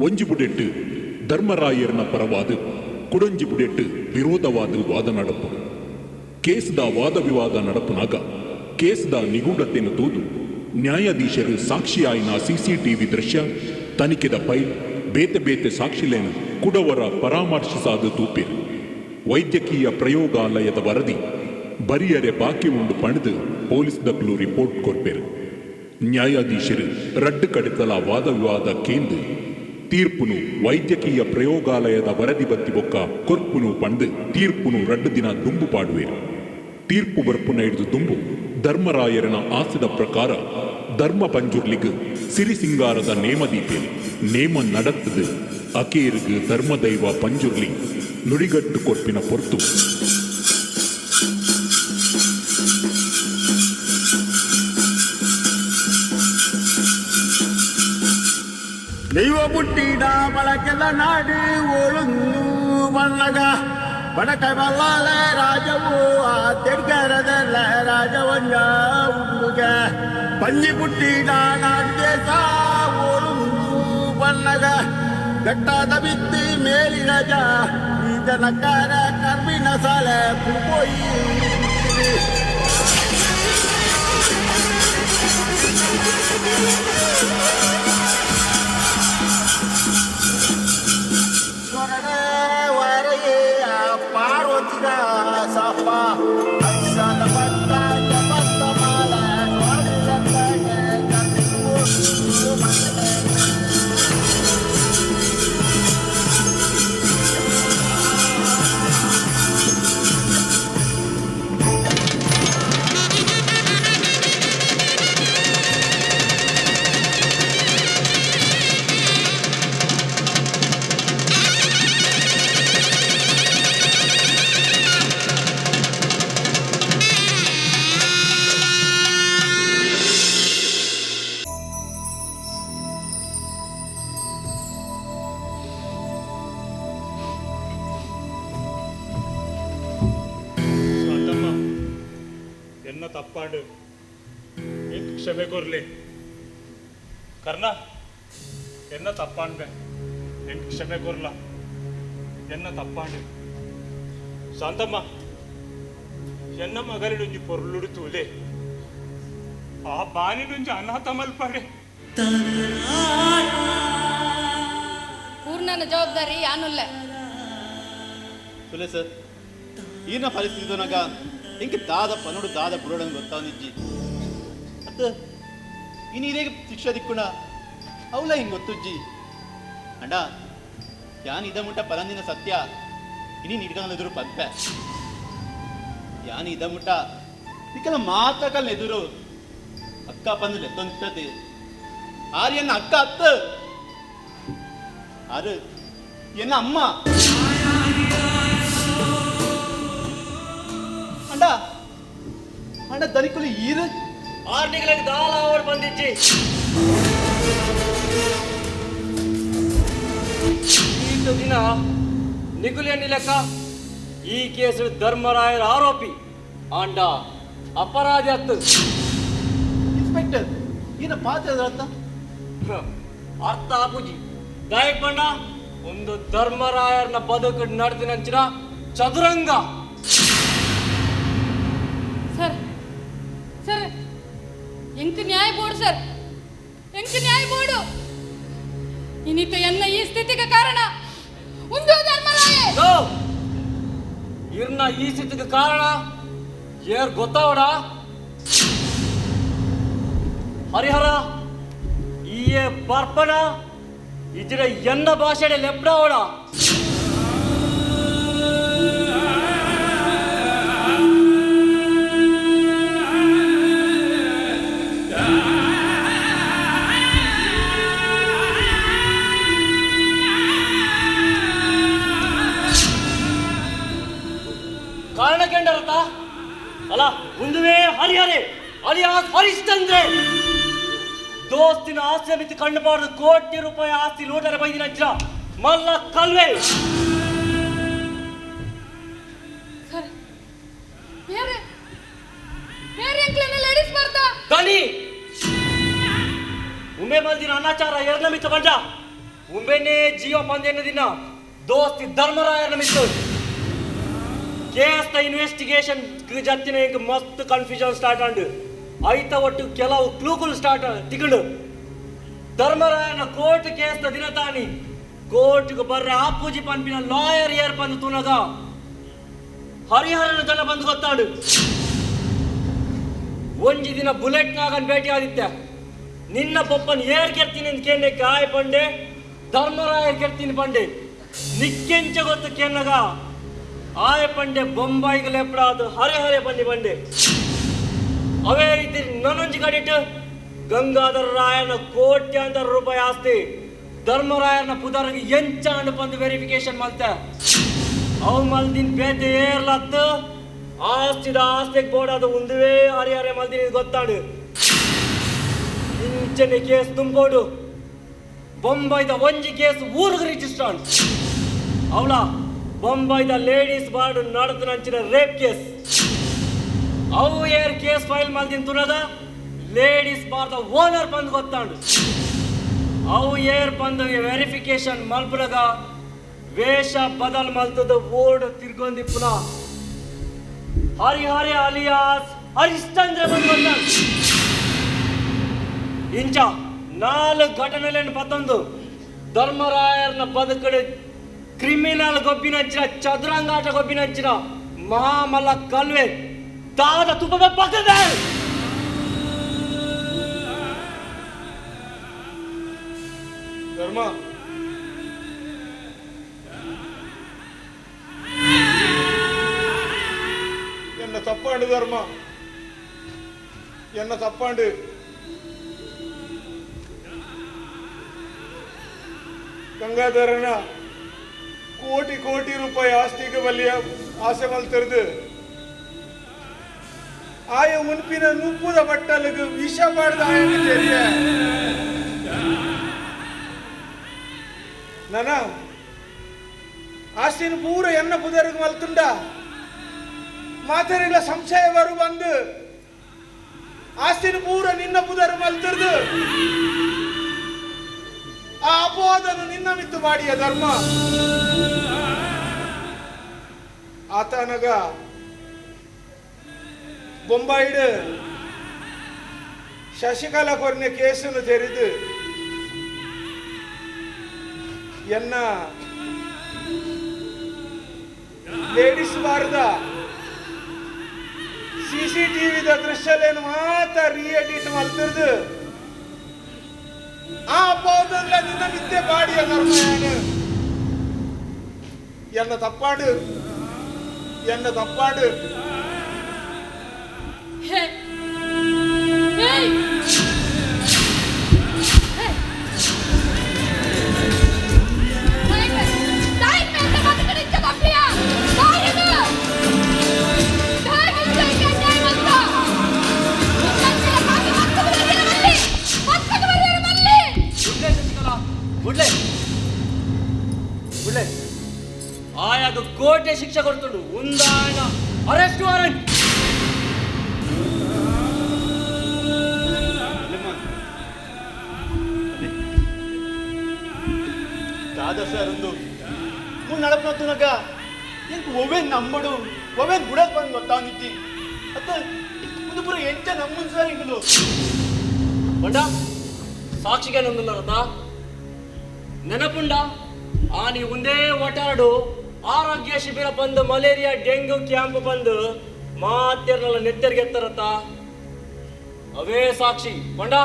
ಒಂಜಿ ಬುಡೆಟ್ಟು ಧರ್ಮರಾಯರ್ನ ಪರವಾದ ಕುಡಂಜಿ ಬುಡೆಟ್ಟು ವಿರೋಧವಾದ ವಾದ நடப்பு. ಕೇಸ್ದ ವಾದ ವಿವಾದ நடப்புನಾಗ ಕೇಸ್ದ ನಿಗೂಢತೆಯನ್ನು ತೂದು ನ್ಯಾಯಾಧೀಶರು ಸಾಕ್ಷಿಯಾಯಿನ ಸಿಸಿಟಿವಿ ದೃಶ್ಯ ತನಿಖೆದ ಫೈಲ್ ಬೇತೆ ಬೇತೆ ಸಾಕ್ಷಿಲೇನು ಕುಡವರ ಪರಾಮರ್ಶಿಸಾದ ತೂಪೇರು. ವೈದ್ಯಕೀಯ ಪ್ರಯೋಗಾಲಯದ ವರದಿ ಬರಿಯರೆ ಬಾಕಿ ಉಂಡು ಪಣದು ಪೊಲೀಸ್ ದಕ್ಲು ರಿಪೋರ್ಟ್ ಕೊರ್ಪೇರು. ನ್ಯಾಯಾಧೀಶರು ರಡ್ಡು ಕಡಿತಲ ವಾದ ವಿವಾದ ಕೇಂದ್ರ ತೀರ್ಪುನು ವೈದ್ಯಕೀಯ ಪ್ರಯೋಗಾಲಯದ ವರದಿ ಬತ್ತಿ ಬೊಕ್ಕ ಕೊರ್ಪುನು ಪಂಡು ತೀರ್ಪುನು ರಡ್ಡು ದಿನ ದುಂಬು ಪಾಡುವೇರು. ತೀರ್ಪು ಬರ್ಪುನ ಹಿಡಿದು ದುಂಬು ಧರ್ಮರಾಯರನ ಆಸೆದ ಪ್ರಕಾರ ಧರ್ಮ ಪಂಜುರ್ಲಿಗ್ ಸಿರಿಸಿಂಗಾರದ ನೇಮ ದೀಪೇನೆ ನೇಮ நடத்துது. ಅಕೇರಿಗೆ ಧರ್ಮದೈವ ಪಂಜುರ್ಲಿ ನುಡಿಗಟ್ಟು ಕೊರ್ಪಿನ ಪೊರ್ತು. ದೈವ ಪುಟ್ಟಿದ ಬಳಕೆದ ನಾಡು ಒಳುಂದು ಬಣ್ಣಗ ಬಡಕ ಬಲ್ಲಾಲ ರಾಜವು ಆ ತೆಡ್ಕರದಲ್ಲ ರಾಜವಂಜ ಉಂಡುಗ ಪಂಜಿ ಪುಟ್ಟಿದ ನಾಡು ದೇಶ ಒಳುಂದು ಬಣ್ಣಗ ಗಟ್ಟಾದ ಬಿತ್ತಿ ಮೇಲಿನ ಜ ಈ ಜನಕಾರ ಕರ್ಮಿನ ಸಾಲೆ ಪೋಯಿ. ತಪ್ಪಾಂಡು ಎಂಕ್ ಕ್ಷಮೆ ಕೊರ್ಲೆ ಕರ್ಣ ಎನ್ನ ತಪ್ಪಾಂಡ್ಬೆ ಎಂಕ್ ಕ್ಷಮೆ ಕೊರ್ಲ ಎನ್ನ ತಪ್ಪಾಂಡು ಶಾಂತಮ್ಮ ಎನ್ನ ಮಗಲಿಡೊಂಜಿ ಪೊರ್ಲುಡು ತೂಲೆ ಆ ಬಾನಿಡೊಂಜಿ ಅನಾಥ ಮಲ್ಪಾಡೆ. ಪೂರ್ಣನ ಜವಾಬ್ದಾರಿ ಯಾನುಲ್ಲ ಸುಲೆ ಸರ್ ಈನ ಪರಿಸ್ಥಿತಿ ಇಂಕ ದಾದ ಪನೋಡು ದಾದ ಬುಡೋಡಂಗೆ ಗೊತ್ತಾವನಿಜ್ಜಿ ಅತ್ತ ಇನ್ನು ಇರೇಗ ಶಿಕ್ಷಾ ದಿಕ್ಕುಣ ಅವಲ ಹಿಂಗೆ ಗೊತ್ತುಜ್ಜಿ ಅಂಡ ಯಾನ್ ಇದ ಮುಟ್ಟ ಪರಂದಿನ ಸತ್ಯ ಇನಿ ನಿಡ್ಕಂದ ಎದುರು ಪನ್ಪೆ ಯಾನ್ ಇದ ಮುಟ್ಟ ನಿಕಲ ಮಾತಕಲ್ ಎದುರು ಅಕ್ಕ ಪಂದು ಲೆತ್ತೊಂದಿತ್ತತೆ ಆರ್ ಎನ್ನ ಅಕ್ಕ ಅತ್ತ ಆರು ಎನ್ನ ಅಮ್ಮ ಅಂಡ ಅಂಡ ದನಿಕುಲು ಈರು ಆರ್ನಿಗಳಿಗೆ ದಾಲ ಅವಳು ಬಂದಿಜ್ಜಿ. ಈತ ದಿನ ನಿಗುಲೆಣ್ಣಿ ಲೆಕ್ಕ ಈ ಕೇಸ್ ಧರ್ಮರಾಯರ ಆರೋಪಿ ಆಂಡ ಅಪರಾಧಿ ಅತ್ತು. ಇನ್ಸ್ಪೆಕ್ಟರ್, ಏನ ಪಾತ್ರ ಅರ್ಥ? ಅರ್ಥ ಆಪುಜಿ ದಾಯಕ್ ಬಣ್ಣ ಒಂದು ಧರ್ಮರಾಯರ್ನ ಬದುಕು ನಡೆದಿನಂಚಿನ ಚದುರಂಗ. ಸರ್ ಸರ್, ಎಂಕ್ ನ್ಯಾಯ ಬೋರ್ಡು ಸರ್, ಎಂಕ್ ನ್ಯಾಯ ಬೋರ್ಡು. ಇನ್ನಿತ ಎನ್ನ ಈ ಸ್ಥಿತಿಗೆ ಕಾರಣ ಒಂದು ಧರ್ಮರಾಯ. ಇರ್ನ ಈ ಸ್ಥಿತಿಗೆ ಕಾರಣ ಏರ್ ಗೊತ್ತಾವಡ? ಹರಿಹರ ಈಯೇ ಬರ್ಪಣ ಇದ್ರ ಎನ್ನ ಭಾಷೆ ಲೆಪ್ಡಾವಡ. ಕಾರಣ ಕೆಂಡರತ ಅಲ್ಲ, ಒಂದುವೇ ಹರಿಹರೆ ಅಲಿಯಾಸ್ ಹರಿಶ್ಚಂದ್ರೆ ದೋಸ್ತಿನ ಆಸ್ತಿ ಮಿತಿ ಕಂಡುಬಾರದು ಕೋಟಿ ರೂಪಾಯಿ ಆಸ್ತಿ ಲೂಟರ ಬೈದಿನ ಅಂಚಿನ ಮಲ್ಲ ಕಲ್ವೆ. ಸರ್, ಬೇರೆ ಬೇರೆ ಎಂಕ್ಲೆನ ಲೇಡೀಸ್ ಬರ್ತಾ ದನಿ ಉಮೆ ಮಲ್ದಿನ ಅನಾಚಾರ ಎರನ ಮಿತ್ತ ಬಂಡ ಉಂಬೆನೇ ಜೀವ ಪಂದೇನ ದಿನ ದೋಸ್ತಿ ಧರ್ಮರಾಯರನ ಮಿತ್ತು ಕೇಸ್ ಇನ್ವೆಸ್ಟಿಗೇಷನ್ ಜತ್ತಿನ ಇಂಕ್ ಮಸ್ತ್ ಕನ್ಫ್ಯೂಷನ್ ಸ್ಟಾರ್ಟ್ ಆಂಡ್ ಐತ ಒಟ್ಟು ಕೆಲವು ಕ್ಲೂಗಳು ಸ್ಟಾರ್ಟ್ ತಿಗಳು. ಧರ್ಮರಾಯನ ಕೋರ್ಟ್ ಕೇಸ್ ದಿನ ತಾನಿ ಕೋರ್ಟ್ಗೆ ಬರ್ರ ಆಪೂಜಿ ಪನ್ಪಿನ ಲಾಯರ್ ಏರ್ ಬಂದು ತುನಗ ಹರಿಹರನ ಜನ ಬಂದು ಗೊತ್ತಾಡು. ಒಂಜಿ ದಿನ ಬುಲೆಟ್ ನಾಗನ್ ಭೇಟಿ ಆದಿತ್ಯ ನಿನ್ನ ಪೊಪ್ಪನ್ ಏರ್ ಕೆರ್ತೀನಿ ಅಂತ ಕೇನೆ ಕಾಯ್ ಪಂಡೆ ಧರ್ಮರಾಯರ್ ಕೆರ್ತೀನಿ ಪಂಡೆ ನಿಕ್ಕೆಂಚ ಗೊತ್ತು ಕೇನಗ ಆಯ ಪಂಡೆ ಬೊಂಬಾಯಿಗೆ ಲೆಪ್ಪಡಾದು ಹರೆ ಹರೆ ಬನ್ನಿ ಬಂಡೆ. ಅವೇ ರೀತಿ ನನ್ನೊಂಜಿ ಕಡಿಟ್ಟು ಗಂಗಾಧರ ರಾಯನ ಕೋಟ್ಯಾಂತರ ರೂಪಾಯಿ ಆಸ್ತಿ ಧರ್ಮರಾಯನ ಪುದರ್ಗೆ ಎಂಚಾಂಡು ಬಂದು ವೆರಿಫಿಕೇಶನ್ ಮಲ್ತೆ ಅವು ಮಲ್ದಿನ ಬೇತೆ ಏರ್ಲತ್ತು ಆಸ್ತಿದ ಆಸ್ತಿಗೆ ಬೋಡಾದ ಒಂದುವೇ ಹರಿ ಹರೆ ಮಲ್ದಿನ ಗೊತ್ತಾಡು. ಇಂಚನೆ ಕೇಸ್ ತುಂಬೋಡು ಬೊಂಬೈದ ಒಂಜಿ ಕೇಸ್ ಊರಿಗೆ ರಿಜಿಸ್ಟರ್ ಅವಳ ಬೊಂಬೈದ ಲೇಡೀಸ್ ವಾರ್ಡ್ ನಡೆದ ನಂಚಿನ ರೇಪ್ ಕೇಸ್ ಅವು ಏರ್ ಕೇಸ್ ಫೈಲ್ ಮಲ್ದಿನ ತುನದ ಲೇಡೀಸ್ ಬಾರ್ದ ಓನರ್ ಬಂದು ಗೊತ್ತಾಂಡು. ಅವು ಏರ್ ಬಂದು ವೆರಿಫಿಕೇಶನ್ ಮಲ್ಪುನಗ ವೇಷ ಬದಲ್ ಮಲ್ತದ ಓಡ್ ತಿರ್ಗೊಂದಿ ಪುನಃ ಹರಿಹರೆ ಅಲಿಯಾಸ್ ಹರಿಶ್ಚಂದ್ರ ಬಂದು ಗೊತ್ತಾಂಡು. ಇಂಚ 4 ಘಟನೆಗಳನ್ನು ಪತ್ತೊಂದು ಧರ್ಮರಾಯರ್ನ ಬದುಕಡೆ ಕ್ರಿಮಿನಲ್ ಗೊಬ್ಬಿನಂಚಿನ ಚದುರಂಗಾಟ ಗೊಬ್ಬಿನಂಚಿನ ಮಹಾಮಲ್ಲ ಕಲ್ವೆ ದಾದ ತುಪ್ಪದ ಪಕ್ಕದ ಧರ್ಮ ಎನ್ನ ತಪ್ಪಾಂಡು ಧರ್ಮ, ಎನ್ನ ತಪ್ಪಾಂಡು. ಗಂಗಾಧರನ ಕೋಟಿ ಕೋಟಿ ರೂಪಾಯಿ ಆಸ್ತಿಗೆ ಬಲಿಯ ಆಸೆ ಮಲ್ತಿರ್ದು ಆಯ ಉನ್ಪಿನ ನುಪ್ಪುದ ಬಟ್ಟಲಿಗೆ ವಿಷ ಮಾಡ್ದ ಆಯನ ತೆರಿಯ ನನ ಆಸ್ತಿನ ಪೂರ ಎನ್ನ ಪುದರಿಗೆ ಮಲ್ತುಂಡ ಮಾತರಿಲ್ಲ ಸಂಶಯ ಬರು ಬಂದು ಆಸ್ತಿನ ಪೂರ ನಿನ್ನ ಪುದರು ಮಲ್ತಿರ್ದು ಆ ಅಪವಾದನು ನಿನ್ನ ಮಿತ್ತು ಮಾಡಿಯ ಧರ್ಮ. ಆತನಗ ಬೊಂಬಾಯಿಡು ಶಶಿಕಲಾ ಕೊರ್ನೆ ಕೇಸನ್ನು ತೆರೆದು ಎನ್ನ ಲೇಡೀಸ್ ಬಾರ್ದ ಸಿಸಿಟಿವಿದ ದೃಶ್ಯಲೇನು ಮಾತ ರೀಎಡಿಟ್ ಮಲ್ತಿರ್ದು ಆ ಅಪವಾದಲ್ಲ ನಿನ್ನ ಮಿತ್ತೆ ಬಾಡಿಯ ಧರ್ಮ. ಎನ್ನ ತಪ್ಪಾಡು ಎನ್ನ ತಪ್ಪಾಡು. ಹೇ ಏಯ್ ಆಯಾಗ ಕೋಟೆ ಶಿಕ್ಷೆ ಕೊಡ್ತುಂಡು ಉಂದಾಣ ಅರೆಸ್ಟ್ ವಾರೆಂಟ್. ದಾದಾ ಸರ್ ಒಂದು నువ్వు నడపనొత్తునక ఇంక ఒవే నమ్మడు ఒవే గుడకు ಬಂದು ಗೊತ್ತಾವನಿದ್ದಿ ಅತ್ತ ಒಂದು ಪುರ ಎಂಚ ನಮ್ಮನ್ ಸರ್ ಇಂಕಲು ಬಂಡ ಸಾಕ್ಷಿಗೆ ನೊಂದುಲ್ಲರತ ನೆನಪುಂಡ ಆ ನೀ ಒಂದೇ ಒಟಾಡು ಆರೋಗ್ಯ ಶಿಬಿರ ಬಂದು ಮಲೇರಿಯಾ ಡೆಂಗ್ಯೂ ಕ್ಯಾಂಪ್ ಬಂದು ಮಾತೆರ್ನಲ್ಲ ನೆತ್ತೆರ್ಗೆತ್ತರತ ಅವೇ ಸಾಕ್ಷಿ ಬಂಡ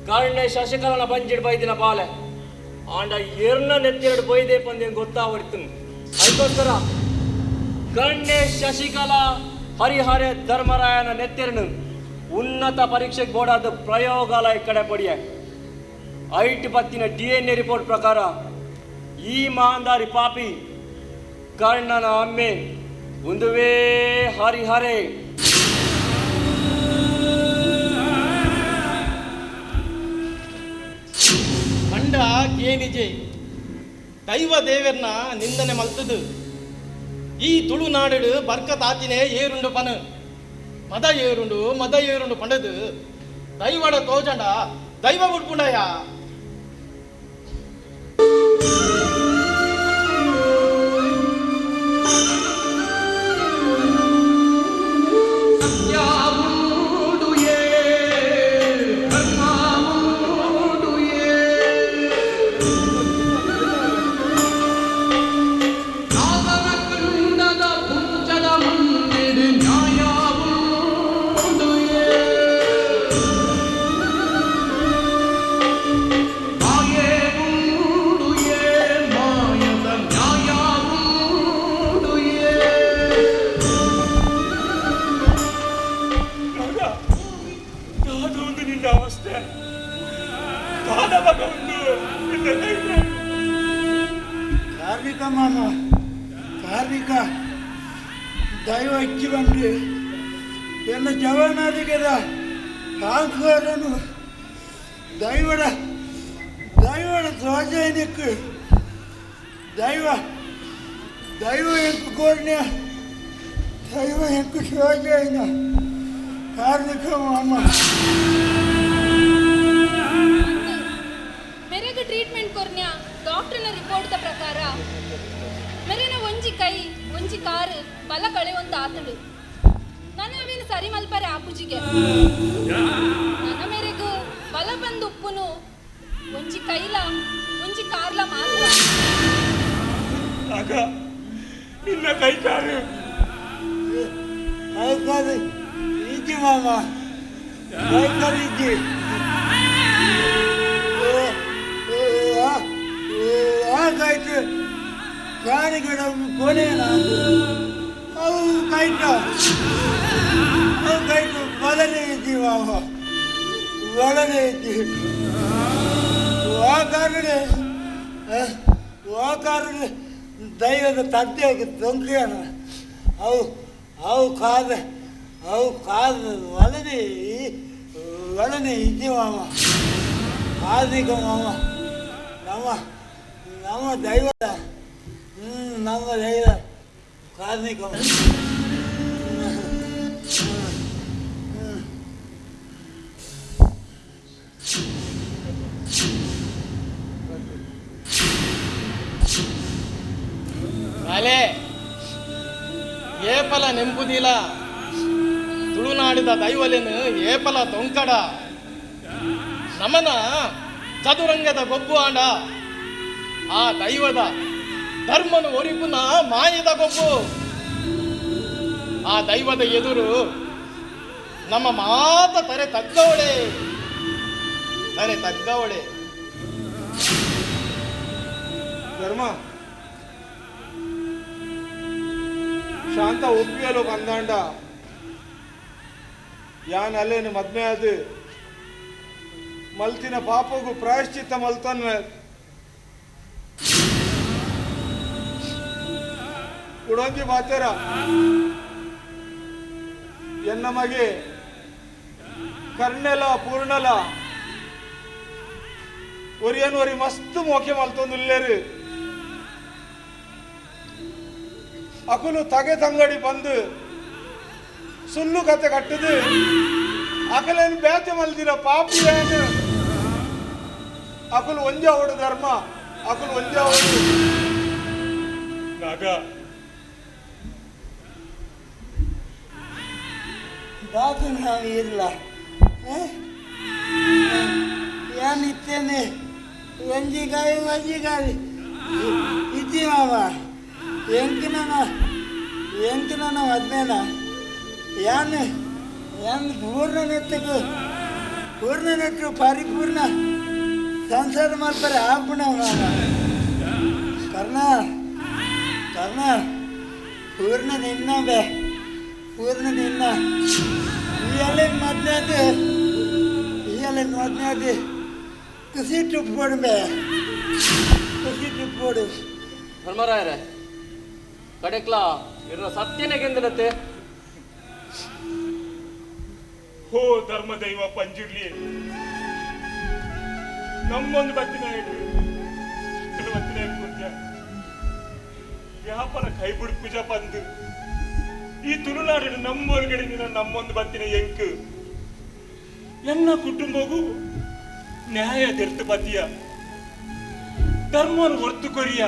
ಕರ್ಣೆ ಶಶಿಕಲನ ಬಂಜಿಡ್ ಬೈದಿನ ಬಾಲೆ ಆಂಡ ಎರ್ನ ನೆತ್ತೆರಡು ಬೈದೆ ಪಂದೆ ಗೊತ್ತಾವಡ್ತು. ಅದಕ್ಕೋಸ್ಕರ ಕರ್ಣೆ ಶಶಿಕಲಾ ಹರಿಹರ ಧರ್ಮರಾಯನ ನೆತ್ತೆರನು ಉನ್ನತ ಪರೀಕ್ಷೆಗೆ ಬೋಡಾದ ಪ್ರಯೋಗಾಲಯ ಕಡೆ ಪಡಿಯ ಐಟ್ ಪತ್ತಿನ DNA report ಪ್ರಕಾರ ಈ ಮಾಂದಾರಿ ಪಾಪಿ ಕರ್ಣನ ಅಮ್ಮೆ ಒಂದುವೇ ಹರಿಹರೆ. ಕಂಡ ಕೇನಿಜೆ ದೈವ ದೇವರ್ನ ನಿಂದನೆ ಮಲ್ತದು ಈ ತುಳುನಾಡು ಬರ್ಕತಾತಿನೇ ಏರುಂಡು ಪನು ಮದ ಏರುಂಡು ಮದ ಏರುಂಡು ಪಂಡದು ದೈವಡ ತೋಜಂಡ ದೈವ ಉಡ್ಪುಂಡಯ್ಯ. ಕಾರ್ಮಿಕ ಮಾಮ ಕಾರ್ಮಿಕ ದೈವ ಇಚ್ಚಿ ಬಂದು ಎನ್ನ ಜವನಾದಿಗದ ಕಾಂಕರನು ದೈವಡ ದೈವಡ ಧ್ವಜನಿಕ್ಕು ದೈವ ದೈವ ಎಂಕು ಕೋರ್ಣ್ಯ ದೈವ ಎಂಕು ಶಿವಜೈನ ಕಾರ್ಮಿಕ ಮಾಮ. ಮೆರೆಗ ಟ್ರೀಟ್ಮೆಂಟ್ ಕೊರ್ನ್ಯ ಡಾಕ್ಟರ್ನ ರಿಪೋರ್ಟ್ ಪ್ರಕಾರ ಮೆರೆನ ಒಂಜಿ ಕೈ ಒಂಜಿ ಕಾರು ಬಲ ಕಳೆಯೊಂದು ಆತಡು ನನ್ನ ಅವೇನು ಸರಿ ಮಲ್ಪರೆ ಆಪುಜಿಗೆ ನನ್ನ ಮೇರೆಗು ಬಲ ಬಂದು ಉಪ್ಪುನು ಒಂಜಿ ಕೈಲ ಒಂಜಿ ಕಾರ್ಲ ಮಾತ್ರ. ಆಗ ನಿನ್ನ ಕೈ ಕಾರು ಕೈ ಕಾರು ಇಜ್ಜಿ ಮಾಮ ಕೈ ಕಾರು ಇಜ್ಜಿ ಕೈಟ್ ಪ್ರಾಣಿಗಳ ಕೊನೆಯ ಅವು ಕೈಟ ಅವು ಕೈಟು ಬಲನೆ ಇದ್ದೀವಿ ಮಾಮ ಬಲನೆ ಇದ್ದೀವಿ. ಆ ಕಾರಣ ಆ ಕಾರಣ ದೈವದ ತಂದೆಗೆ ತೊಂಕೇನ ಅವು ಅವು ಕಾದ ಅವು ಕಾದ ಒಲನೆ ಒಲನೆ ಇದ್ದೀವಿ ಮಾಮ ಕಾರ್ಮಿಕ ಮಾಮ ನಮ್ಮ ನಮ್ಮ ದೈವದ ನಮ್ಮ ದೈವ ಕಾರ್ಮಿಕ. ಬಾಲೆ ಏಪಲ ನೆಂಪುದಿಲ ತುಳುನಾಡಿದ ದೈವಲೇನು ಏಪಲ ತೊಂಕಡ ನಮನ ಚದುರಂಗದ ಗೊಬ್ಬು ಆಂಡ ಆ ದೈವದ ಧರ್ಮನು ಒರಿಪುನ ಮಾಯದ ಗೊಬ್ಬು ಆ ದೈವದ ಎದುರು ನಮ್ಮ ಮಾತ ತರೆ ತಗ್ಗವಳೆ ತರೆ ತಗ್ಗವಳೆ. ಧರ್ಮ ಶಾಂತ ಒಪ್ಪಿಯಲು ಬಂದಾಂಡ ಯಾನ್ ಅಲ್ಲೇನು ಮದ್ಮೆ ಅದು ಮಲ್ತಿನ ಪಾಪಗೂ ಪ್ರಾಯಶ್ಚಿತ್ತ ಮಲ್ತನ್ವೆ. ಕುಡೊಂಜಿ ಬಾತೆರ ಎನ್ನ ಮಗೆ ಕರ್ಣೆಲ ಪೂರ್ಣಲ ಒರಿಯನ್ ಒರಿ ಮಸ್ತ್ ಮೋಕೆ ಮಲ್ತೊಂದುಲ್ಲೇರು. ಅಕುಲು ತಗೆ ತಂಗಡಿ ಬಂದು ಸುಳ್ಳು ಕತೆ ಕಟ್ಟದು ಅಕಲೇನು ಬೇತೆ ಮಲ್ದಿರ ಪಾಪು ಏನು ಅಕುಲು ಒಂಜೆ ಅವಡು ಧರ್ಮ ಅಕುಲು ಒಂಜೆ ಅವಡು. ನಾಗ ದಾತು ನಾವು ಇರಲ ಏನಿತ್ತೇನೆ ಒಂಜಿಗಾಯಿ ಒಂಜಿಗಾಯಿ ಇದ್ದಿ ಮಾವ ಎಂಕಿನ ಎಂಕಿನ ಮದ್ಮೇನ ಯಾನ್ ಯಾನ್ ಪೂರ್ಣ ನೆತ್ತకు ಪೂರ್ಣ ನೆಟ್ಟು ಪರಿಪೂರ್ಣ ಸಂಸಾರ ಮಾಡ್ತಾರೆ ಆಪುಣ ಮಾವ. ಕರ್ಣ ಕರ್ಣ ಪೂರ್ಣ ನಿನ್ನ ಬೇ ಪೂರ್ಣ ನಿನ್ನ ಇಯಲೇನು ಮದ್ವೆ ಇಯಲೇನು ಮದ್ವೆ ಖುಷಿ ಟ್ರಿಪ್ ಕೊಡು ಬೇ ಖುಷಿ ಟ್ರಿಪ್ ಕೊಡು. ಧರ್ಮರಾಯರೇ ಕಡೆಕ್ಲಾ ಇರ ಸತ್ಯನೇ ಗೆಂದನತ್ತೆ. ಹೋ ಧರ್ಮದೈವ ಪಂಜುರ್ಲಿ ನಮ್ಮೊಂದು ಬತ್ತಿನ ಬತ್ತಿನ ಪೂಜೆ ವ್ಯಾಪಾರ ಕೈ ಬಿಡು ಪೂಜಾ ಬಂದು ಈ ತುಳುನಾಡಿನ ನಮ್ಮೊಳಗಡೆ ನಿನ್ನ ನಮ್ಮೊಂದು ಬತ್ತಿನ ಎಂಕು ಎನ್ನ ಕುಟುಂಬಗೂ ನ್ಯಾಯ ದೆರ್ತು ಬತ್ತಿಯ ಧರ್ಮನ ಹೊರ್ತು ಕೊರಿಯ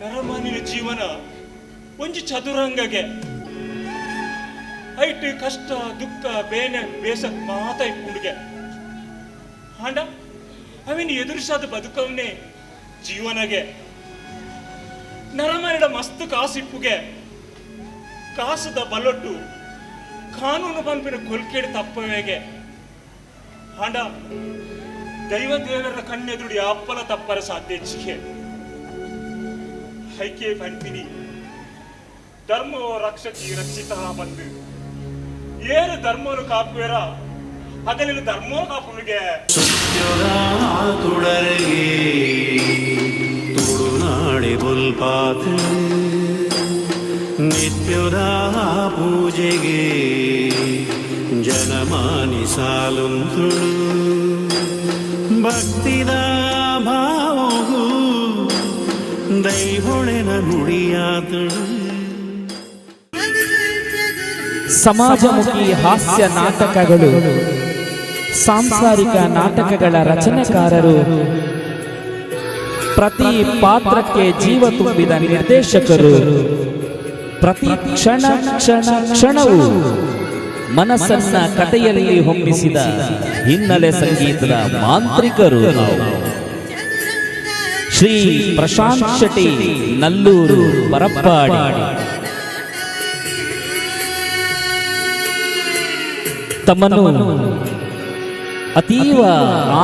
ನರಮಾನಿನ ಜೀವನ ಒಂಜಿ ಚದುರಂಗಗೆ ಐಟ್ ಕಷ್ಟ ದುಃಖ ಬೇನೆ ಬೇಸ ಮಾತ ಇಪ್ಪುಂಡುಗೆ ಆಂಡ ಅವಿನ ಎದುರಿಸಾದ ಬದುಕವನ್ನೇ ಜೀವನಗೆ ನರಮಾನಿಡ ಮಸ್ತ್ ಕಾಸಿಪ್ಪುಗೆ ಕಾಸದ ಬಲೊಟ್ಟು ಕಾನೂನು ಪಂಪಿನ ಕೊಲ್ಕೇಡು ತಪ್ಪವೇಗೆ ಆಂಡ ದೈವ ದೇವರ ಕಣ್ಣೆದುರು ಯಾಪ್ಪಲ ತಪ್ಪರ ಸಾಧ್ಯ ಹೆಚ್ಚಿಗೆ ಹೈಕೆ ಪಂಪಿನಿ ಧರ್ಮೋ ರಕ್ಷತಿ ರಕ್ಷಿತ ಬಂದು ಏರು ಧರ್ಮನು ಕಾಪುವೇರ ಅದರಲ್ಲಿ ಧರ್ಮೋ ಕಾಪುವಿಗೆ. ತುಡರಿಗೆ ತುಳುನಾಡೆ ಬೊಲ್ಪಾತ ನಿತ್ಯದ ಪೂಜೆಗೆ ಜನಮಾನಿ ಸಾಲುಂತುಳು ಭಕ್ತಿದ ಭಾವಗೂ ದೈವೊಳೆನ ನುಡಿಯಾತಳು. ಸಮಾಜಮುಖಿ ಹಾಸ್ಯ ನಾಟಕಗಳು, ಸಾಂಸಾರಿಕ ನಾಟಕಗಳ ರಚನೆಕಾರರು, ಪ್ರತಿ ಪಾತ್ರಕ್ಕೆ ಜೀವ ತುಂಬಿದ ನಿರ್ದೇಶಕರು, ಪ್ರತಿ ಕ್ಷಣ ಕ್ಷಣ ಕ್ಷಣವೂ ಮನಸ್ಸನ್ನ ಕಥೆಯಲ್ಲಿ ಹೊಮ್ಮಿಸಿದ ಹಿನ್ನೆಲೆ ಸಂಗೀತದ ಮಾಂತ್ರಿಕರು ನಾವು. ಶ್ರೀ ಪ್ರಶಾಂತ್ ಶೆಟ್ಟಿ ನಲ್ಲೂರು ಪರಪ್ಪಾಡಿ ತಮ್ಮನ್ನು ಅತೀವ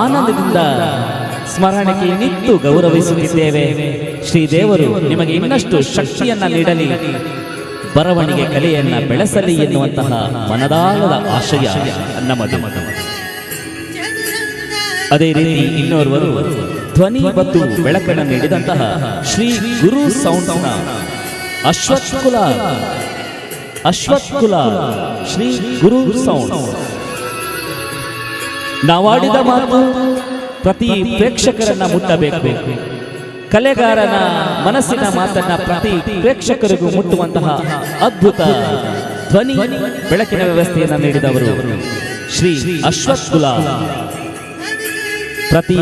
ಆನಂದದಿಂದ ಸ್ಮರಣೆಗೆ ನಿಂತು ಗೌರವಿಸುತ್ತಿದ್ದೇವೆ. ಶ್ರೀದೇವರು ನಿಮಗೆ ಇನ್ನಷ್ಟು ಶಕ್ತಿಯನ್ನ ನೀಡಲಿ, ಬರವಣಿಗೆ ಕಲೆಯನ್ನ ಬೆಳೆಸಲಿ ಎನ್ನುವಂತಹ ಮನದಾಳದ ಆಶಯ ನಮ್ಮದು. ಅದೇ ರೀತಿ ಇನ್ನೋರ್ವರು ಧ್ವನಿ ಮತ್ತು ಬೆಳಕನ್ನು ನೀಡಿದಂತಹ ಶ್ರೀ ಗುರು ಸೌಂಡ್ಸ್ನ ಅಶ್ವಥ್ ಕುಲಾಲ್, ಅಶ್ವಥ್ ಕುಲಾಲ್, ಶ್ರೀ ಗುರು ಸೌಂಡ್. ನಾವಾಡಿದ ಮಾತು ಪ್ರತಿ ಪ್ರೇಕ್ಷಕರನ್ನ ಮುಟ್ಟಬೇಕು. ಕಲೆಗಾರನ ಮನಸ್ಸಿನ ಮಾತನ್ನ ಪ್ರತಿ ಪ್ರೇಕ್ಷಕರಿಗೂ ಮುಟ್ಟುವಂತಹ ಅದ್ಭುತ ಧ್ವನಿ ಬೆಳಕಿನ ವ್ಯವಸ್ಥೆಯನ್ನು ನೀಡಿದವರು ಶ್ರೀ ಅಶ್ವಥ್ ಕುಲಾಲ್. ಪ್ರತಿ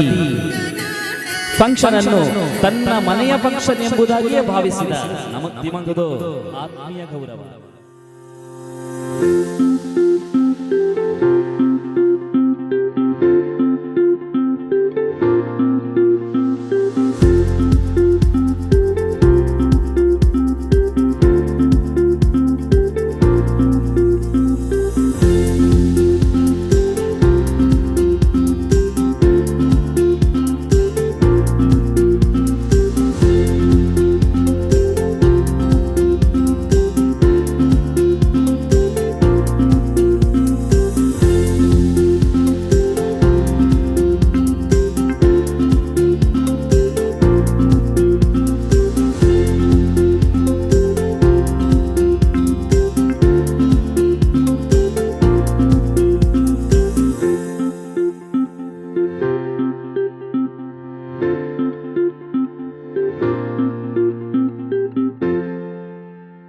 ಫಂಕ್ಷನ್ ಅನ್ನು ತನ್ನ ಮನೆಯ ಫಂಕ್ಷನ್ ಎಂಬುದಾಗಿಯೇ ಭಾವಿಸಿದ ನಮ್ಮ ದಿವಂಗದ ಆತ್ಮೀಯ ಗೌರವ.